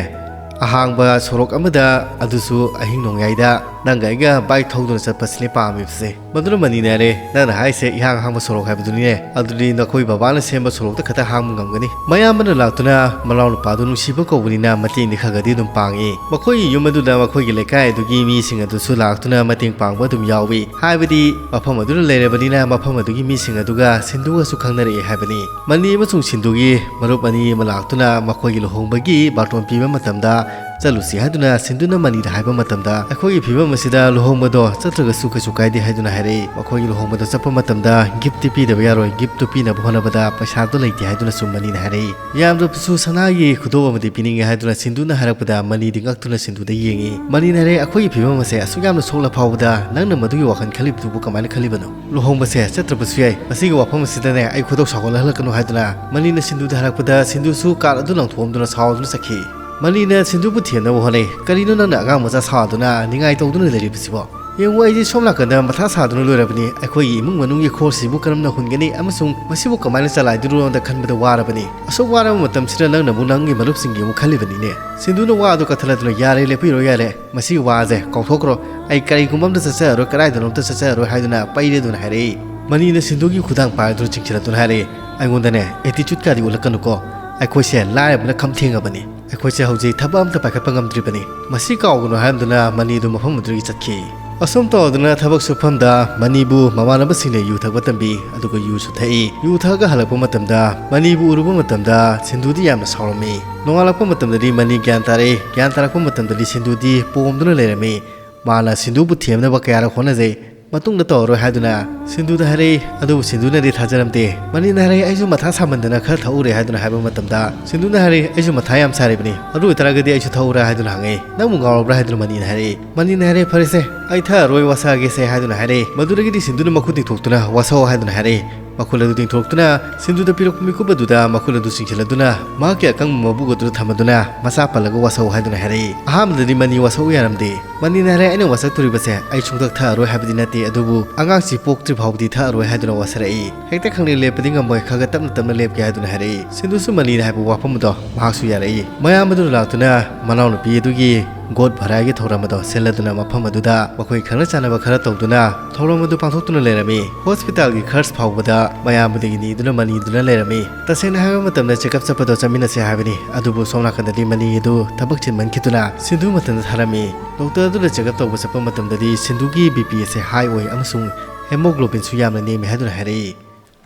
ꯑꯍꯥꯡꯕ ꯁꯣꯔꯣꯛ ꯑꯃꯗ, ꯑꯗꯨꯁꯨ ꯑꯍꯤꯡ ꯅꯣꯡꯌꯥꯏꯗ ꯅꯪꯒ ꯑꯩꯒ ꯕꯥꯏꯛ ꯊꯧꯗꯨꯅ ꯆꯠꯄꯁꯤꯅꯦ ꯄꯥꯝꯃꯤꯕꯁꯦ꯫" ꯃꯗꯨꯅ ꯃꯅꯤꯅ ꯍꯥꯏꯔꯦ, "ꯅꯪꯅ ꯍꯥꯏꯔꯤꯁꯦ ꯏꯍꯥꯡ ꯍꯥꯡꯕ ꯁꯣꯔꯣꯛ ꯍꯥꯏꯕꯗꯨꯅꯤꯅꯦ꯫ ꯑꯗꯨꯗꯤ ꯅꯈꯣꯏ ꯕꯕꯥꯅ ꯁꯦꯝꯕ ꯁꯣꯔꯣꯛꯇ ꯈꯛꯇ ꯍꯥꯡꯕ ꯉꯝꯒꯅꯤ꯫" ꯃꯌꯥꯝꯕꯅ ꯂꯥꯛꯇꯨꯅ ꯃꯅꯥꯎ ꯅꯨꯄꯥꯗꯨ ꯅꯨꯡꯁꯤꯕ ꯀꯧꯕꯅꯤꯅ ꯃꯇꯦꯡꯗꯤ ꯈꯔ ꯈꯔꯗꯤ ꯑꯗꯨꯝ ꯄꯥꯡꯉꯤ꯫ ꯃꯈꯣꯏꯒꯤ ꯌꯨꯝ ꯑꯗꯨꯗ ꯃꯈꯣꯏꯒꯤ ꯂꯩꯀꯥꯏ ꯑꯗꯨꯒꯤ ꯃꯤꯁꯤꯡ ꯑꯗꯨꯁꯨ ꯂꯥꯛꯇꯨꯅ ꯃꯇꯦꯡ ꯄꯥꯡꯕ ꯑꯗꯨꯝ ꯌꯥꯎꯏ꯫ ꯍꯥꯏꯕꯗꯤ ꯃꯐꯝ ꯑꯗꯨꯗ ꯂꯩꯔꯕꯅꯤꯅ ꯃꯐꯝ ꯑꯗꯨꯒꯤ ꯃꯤꯁꯤꯡ ꯑꯗꯨꯒ ꯁꯤꯟꯗꯨꯒꯁꯨ ꯈꯪꯅꯔꯛꯑꯦ ꯍꯥꯏꯕꯅꯤ꯫ ꯃꯅꯤ ꯑꯃꯁꯨꯡ ꯁꯤꯟꯗꯨꯒꯤ ꯃꯔꯨꯞ ꯑꯅꯤ ꯑꯃ ꯂꯥꯛꯇꯨꯅ ꯃꯈꯣꯏꯒꯤ ꯂꯨꯍꯣꯡꯕꯒꯤ ꯕꯥꯔꯇꯣꯟ ꯄꯤꯕ ꯃꯇꯝꯗ, "ꯆꯠꯂꯨꯁꯤ" ꯍꯥꯏꯗꯨꯅ ꯁꯤꯟꯗꯨꯅ ꯃꯅꯤꯗ ꯍꯥꯏꯕ ꯃꯇꯝꯗ, "ꯑꯩꯈꯣꯏꯒꯤ ꯐꯤꯕꯝ ꯑꯁꯤꯗ ꯂꯨꯍꯣꯡꯕꯗꯣ ꯆꯠꯇ꯭ꯔꯒꯁꯨ ꯀꯩꯁꯨ ꯀꯥꯏꯗꯦ" ꯍꯥꯏꯗꯨꯅ ꯍꯥꯏꯔꯛꯏ꯫ ꯃꯈꯣꯏꯒꯤ ꯂꯨꯍꯣꯡꯕꯗ ꯆꯠꯄ ꯃꯇꯝꯗ ꯒꯤꯐꯇꯤ ꯄꯤꯗꯕ ꯌꯥꯔꯣꯏ, ꯒꯤꯐꯇꯨ ꯄꯤꯅꯕ ꯍꯣꯠꯅꯕꯗ ꯄꯩꯁꯥꯗꯣ ꯂꯩꯇꯦ ꯍꯥꯏꯗꯨꯅꯁꯨ ꯃꯅꯤꯅ ꯍꯥꯏꯔꯛꯏ꯫ "ꯌꯥꯝꯗ꯭ꯔꯕꯁꯨ ꯁꯅꯥꯒꯤ ꯈꯨꯗꯣꯞ ꯑꯃꯗꯤ ꯄꯤꯅꯤꯡꯉꯤ" ꯍꯥꯏꯗꯨꯅ ꯁꯤꯟꯗꯨꯅ ꯍꯥꯏꯔꯛꯄꯗ ꯃꯅꯤꯗꯤ ꯉꯛꯇꯨꯅ ꯁꯤꯟꯗꯨꯗ ꯌꯦꯡꯉꯤ꯫ ꯃꯅꯤꯅ ꯍꯥꯏꯔꯛꯏ, "ꯑꯩꯈꯣꯏꯒꯤ ꯐꯤꯕꯝ ꯑꯁꯦ ꯑꯁꯨꯛ ꯌꯥꯝꯅ ꯁꯣꯛꯂ ꯐꯥꯎꯕꯗ ꯅꯪꯅ ꯃꯗꯨꯒꯤ ꯋꯥꯈꯜ ꯈꯜꯂꯤꯕꯗꯨꯕꯨ ꯀꯃꯥꯏꯅ ꯈꯜꯂꯤꯕꯅꯣ? ꯂꯨꯍꯣꯡꯕꯁꯦ ꯆꯠꯇ꯭ꯔꯕꯁꯨ ꯌꯥꯏ, ꯃꯁꯤꯒꯤ ꯋꯥꯐꯝ ꯑꯁꯤꯗꯅꯦ ꯑꯩ ꯈꯣꯏꯗꯧ ꯁꯥꯎꯒꯠꯍꯜꯂꯛꯀꯅꯨ" ꯍꯥꯏꯗꯨꯅ ꯃꯅꯤꯅ ꯁꯤꯟꯗꯨꯗ ꯍꯥꯏꯔꯛꯄꯗ ꯁꯤꯟꯗꯨꯁꯨ ꯀꯥꯔ ꯑꯗꯨ ꯂꯪꯊꯣꯛꯑꯝꯗꯨꯅ ꯁꯥꯎꯗꯨꯅ ꯆꯠꯈꯤ꯫ ꯃꯅꯤꯅ ꯁꯤꯟꯗꯨꯕꯨ ꯊꯦꯝꯅꯕ ꯍꯣꯠꯅꯩ꯫ "ꯀꯔꯤꯅꯣ ꯅꯪꯅ ꯑꯉꯥꯡ ꯃꯆꯥ ꯁꯥꯗꯨꯅ ꯅꯤꯡꯉꯥꯏ ꯇꯧꯗꯨꯅ ꯂꯩꯔꯤꯕꯁꯤꯕꯣ? "ꯌꯦꯡꯉꯨ, ꯑꯩꯗꯤ ꯁꯣꯝ ꯅꯥꯀꯟꯗ ꯃꯊꯥ ꯁꯥꯗꯨꯅ ꯂꯣꯏꯔꯕꯅꯤ꯫ ꯑꯩꯈꯣꯏꯒꯤ ꯏꯃꯨꯡ ꯃꯅꯨꯡꯒꯤ ꯈꯣꯔꯁꯁꯤꯕꯨ ꯀꯔꯝꯅ ꯍꯨꯟꯒꯅꯤ ꯑꯃꯁꯨꯡ ꯃꯁꯤꯕꯨ ꯀꯃꯥꯏꯅ ꯆꯂꯥꯏꯗꯣꯏꯅꯣꯗ ꯈꯟꯕꯗ ꯋꯥꯔꯕꯅꯤ꯫ ꯑꯁꯨꯛ ꯋꯥꯔꯕ ꯃꯇꯝꯁꯤꯗ ꯅꯪꯅ ꯑꯃꯨꯛ ꯅꯪꯒꯤ ꯃꯔꯨꯞꯁꯤꯡꯒꯤ ꯑꯃꯨꯛ ꯈꯜꯂꯤꯕꯅꯤꯅꯦ?" ꯁꯤꯟꯗꯨꯅ ꯋꯥ ꯑꯗꯨ ꯀꯛꯊꯠꯂꯗꯨꯅ, "ꯌꯥꯔꯦ, ꯂꯦꯞꯄꯤꯔꯣ, ꯌꯥꯔꯦ꯫ ꯃꯁꯤꯒꯤ ꯋꯥꯁꯦ ꯀꯥꯎꯊꯣꯛꯈ꯭ꯔꯣ꯫ ꯑꯩ ꯀꯔꯤꯒꯨꯝꯕ ꯑꯝꯇ ꯆꯠꯆꯔꯔꯣꯏ, ꯀꯗꯥꯏꯗꯅꯣ ꯑꯝꯇ ꯆꯠꯆꯔꯔꯣꯏ" ꯍꯥꯏꯗꯨꯅ ꯄꯩꯔꯦꯗꯨꯅ ꯍꯥꯏꯔꯛꯏ꯫ ꯃꯅꯤꯅ ꯁꯤꯟꯗꯨꯒꯤ ꯈꯨꯗꯥꯡ ꯄꯥꯏꯔꯗꯨꯅ ꯆꯤꯡꯁꯤꯜꯂꯛꯇꯨꯅ ꯍꯥꯏꯔꯛꯏ, "ꯑꯩꯉꯣꯟꯗꯅꯦ attitude ꯀꯥꯗꯤ ꯎꯠꯂꯛꯀꯅꯨꯀꯣ꯫ ꯑꯩꯈꯣꯏꯁꯦ ꯂꯥꯏꯔꯕꯅ ꯈꯝ ꯊꯦꯡꯉꯕꯅꯤ꯫ ꯑꯩꯈꯣꯏꯁꯦ ꯍꯧꯖꯤꯛ ꯊꯕꯛ ꯑꯝꯇ ꯄꯥꯏꯈꯠꯄ ꯉꯝꯗ꯭ꯔꯤꯕꯅꯤ꯫ ꯃꯁꯤ ꯀꯥꯎꯒꯅꯨ" ꯍꯥꯏꯔꯝꯗꯨꯅ ꯃꯅꯤꯗꯨ ꯃꯐꯝ ꯑꯗꯨꯗꯒꯤ ꯆꯠꯈꯤ꯫ ꯑꯁꯨꯝ ꯇꯧꯗꯨꯅ ꯊꯕꯛ ꯁꯨꯐꯝꯗ ꯃꯅꯤꯕꯨ ꯃꯃꯥꯟꯅꯕꯁꯤꯡꯅ ꯌꯨ ꯊꯛꯄ ꯇꯝꯕꯤ, ꯑꯗꯨꯒ ꯌꯨꯁꯨ ꯊꯛꯏ꯫ ꯌꯨ ꯊꯛꯑꯒ ꯍꯜꯂꯛꯄ ꯃꯇꯝꯗ ꯃꯅꯤꯕꯨ ꯎꯔꯨꯕ ꯃꯇꯝꯗ ꯁꯤꯟꯗꯨꯗꯤ ꯌꯥꯝꯅ ꯁꯥꯎꯔꯝꯃꯤ꯫ ꯅꯣꯡꯉꯥꯜꯂꯛꯄ ꯃꯇꯝꯗꯗꯤ ꯃꯅꯤ ꯒ꯭ꯌꯥꯟ ꯇꯥꯔꯛꯏ꯫ ꯒ꯭ꯌꯥꯟ ꯇꯥꯔꯛꯄ ꯃꯇꯝꯗꯗꯤ ꯁꯤꯟꯗꯨꯗꯤ ꯄꯣꯝꯗꯨꯅ ꯂꯩꯔꯝꯃꯤ꯫ ꯃꯥꯅ ꯁꯤꯟꯗꯨꯕꯨ ꯊꯦꯝꯅꯕ ꯀꯌꯥꯔꯛ ꯍꯣꯠꯅꯖꯩ꯫ ꯃꯇꯨꯡꯗ ꯇꯧꯔꯔꯣꯏ ꯍꯥꯏꯗꯨꯅ ꯁꯤꯟꯗꯨꯗ ꯍꯥꯏꯔꯛꯏ꯫ ꯑꯗꯨꯕꯨ ꯁꯤꯟꯗꯨꯅꯗꯤ ꯊꯥꯖꯔꯝꯗꯦ꯫ ꯃꯅꯤꯅ ꯍꯥꯏꯔꯛꯏ, "ꯑꯩꯁꯨ ꯃꯊꯥ ꯁꯥꯃꯟꯗꯅ ꯈꯔ ꯊꯛꯎꯔꯦ" ꯍꯥꯏꯗꯨꯅ ꯍꯥꯏꯕ ꯃꯇꯝꯗ ꯁꯤꯟꯗꯨꯅ ꯍꯥꯏꯔꯛꯏ, "ꯑꯩꯁꯨ ꯃꯊꯥ ꯌꯥꯝ ꯁꯥꯔꯤꯕꯅꯤ, ꯑꯗꯨ ꯑꯣꯏꯇꯥꯔꯒꯗꯤ ꯑꯩꯁꯨ ꯊꯛꯎꯔꯥ?" ꯍꯥꯏꯗꯨꯅ ꯍꯪꯉꯛꯏ꯫ "ꯅꯪꯕꯨ ꯉꯥꯎꯔꯕ꯭ꯔꯥ?" ꯍꯥꯏꯗꯨꯅ ꯃꯅꯤꯅ ꯍꯥꯏꯔꯛꯏ꯫ ꯃꯅꯤꯅ ꯍꯥꯏꯔꯛꯏ, "ꯐꯔꯦꯁꯦ, ꯑꯩ ꯊꯛꯑꯔꯣꯏ, ꯋꯥꯁꯛꯑꯒꯦꯁꯦ" ꯍꯥꯏꯗꯨꯅ ꯍꯥꯏꯔꯛꯏ꯫ ꯃꯗꯨꯗꯒꯤꯗꯤ ꯁꯤꯟꯗꯨꯅ ꯃꯈꯨꯠ ꯇꯤꯡꯊꯣꯛꯇꯨꯅ, "ꯋꯥꯁꯛꯑꯣ" ꯍꯥꯏꯗꯨꯅ ꯍꯥꯏꯔꯛꯏ꯫ ꯃꯈꯨꯠ ꯑꯗꯨ ꯇꯤꯡꯊꯣꯛꯇꯨꯅ ꯁꯤꯟꯗꯨꯗ ꯄꯤꯔꯛꯄ ꯃꯤꯀꯨꯞ ꯑꯗꯨꯗ ꯃꯈꯨꯠ ꯑꯗꯨ ꯆꯤꯡꯁꯤꯜꯂꯗꯨꯅ ꯃꯍꯥꯛꯀꯤ ꯑꯀꯪꯕ ꯃꯕꯨꯛ ꯑꯗꯨꯗ ꯊꯝꯃꯗꯨꯅ ꯃꯆꯥ ꯄꯜꯂꯒ ꯋꯥꯁꯛꯎ ꯍꯥꯏꯗꯨꯅ ꯍꯥꯏꯔꯛꯏ꯫ ꯑꯍꯥꯟꯕꯗꯗꯤ ꯃꯅꯤ ꯋꯥꯁꯛꯎ ꯌꯥꯔꯝꯗꯦ꯫ ꯃꯅꯤꯅ ꯍꯥꯏꯔꯛꯏ, "ꯑꯩꯅ ꯋꯥꯁꯛꯇꯣꯔꯤꯕꯁꯦ ꯑꯩ ꯁꯨꯡꯊꯛ ꯊꯛꯑꯔꯣꯏ ꯍꯥꯏꯕꯗꯤ ꯅꯠꯇꯦ, ꯑꯗꯨꯕꯨ ꯑꯉꯥꯡꯁꯤ ꯄꯣꯛꯇ꯭ꯔꯤ ꯐꯥꯎꯕꯗꯤ ꯊꯛꯑꯔꯣꯏ" ꯍꯥꯏꯗꯨꯅ ꯋꯥꯁꯛꯔꯛꯏ꯫ ꯍꯦꯛꯇ ꯈꯪꯂꯦꯞ ꯂꯦꯞꯄꯗꯤ ꯉꯝꯃꯣꯏ, ꯈꯔ ꯈꯔ ꯇꯞꯅ ꯇꯞꯅ ꯂꯦꯞꯀꯦ ꯍꯥꯏꯗꯨꯅ ꯍꯥꯏꯔꯛꯏ꯫ ꯁꯤꯟꯗꯨꯁꯨ ꯃꯅꯤꯅ ꯍꯥꯏꯕ ꯋꯥꯐꯝ ꯑꯗꯣ ꯃꯍꯥꯛꯁꯨ ꯌꯥꯔꯛꯏ꯫ ꯃꯌꯥꯝꯕꯗꯨꯅ ꯂꯥꯛꯇꯨꯅ ꯃꯅꯥꯎꯅꯨꯄꯤ ꯑꯗꯨꯒꯤ ꯒꯣꯗ ꯚꯔꯥꯒꯤ ꯊꯧꯔꯝ ꯑꯗꯣ ꯁꯤꯜꯂꯗꯨꯅ ꯃꯐꯝ ꯑꯗꯨꯗ ꯃꯈꯣꯏ ꯈꯪꯅ ꯆꯥꯟꯅꯕ ꯈꯔ ꯇꯧꯗꯨꯅ ꯊꯧꯔꯝ ꯑꯗꯨ ꯄꯥꯡꯊꯣꯛꯇꯨꯅ ꯂꯩꯔꯝꯃꯤ꯫ ꯍꯣꯁꯄꯤꯇꯥꯜꯒꯤ ꯈꯔꯆ ꯐꯥꯎꯕꯗ ꯃꯌꯥꯝꯕꯗꯒꯤ ꯅꯤꯗꯨꯅ ꯃꯅꯤꯗꯨꯅ ꯂꯩꯔꯝꯃꯤ꯫ ꯇꯁꯦꯡꯅ ꯍꯥꯏꯕ ꯃꯇꯝꯗ ꯆꯦꯛꯑꯞ ꯆꯠꯄꯗꯣ ꯆꯠꯃꯤꯟꯅꯁꯦ ꯍꯥꯏꯕꯅꯤ, ꯑꯗꯨꯕꯨ ꯁꯣꯝ ꯅꯥꯀꯟꯗꯗꯤ ꯃꯅꯤ ꯑꯗꯨ ꯊꯕꯛ ꯆꯤꯟꯃꯟꯈꯤꯗꯨꯅ ꯁꯤꯟꯗꯨ ꯃꯊꯟꯇ ꯊꯥꯔꯝꯃꯤ꯫ ꯗꯣꯛꯇꯔ ꯑꯗꯨꯅ ꯆꯦꯛꯑꯞ ꯇꯧꯕ ꯆꯠꯄ ꯃꯇꯝꯗꯗꯤ ꯁꯤꯟꯗꯨꯒꯤ ꯕꯤ ꯄꯤ ꯑꯁꯦ ꯍꯥꯏ ꯑꯣꯏ ꯑꯃꯁꯨꯡ ꯍꯦꯃꯣꯒ꯭ꯂꯣꯕꯤꯟꯁꯨ ꯌꯥꯝꯅ ꯅꯦꯝꯃꯤ ꯍꯥꯏꯗꯨꯅ ꯍꯥꯏꯔꯛꯏ꯫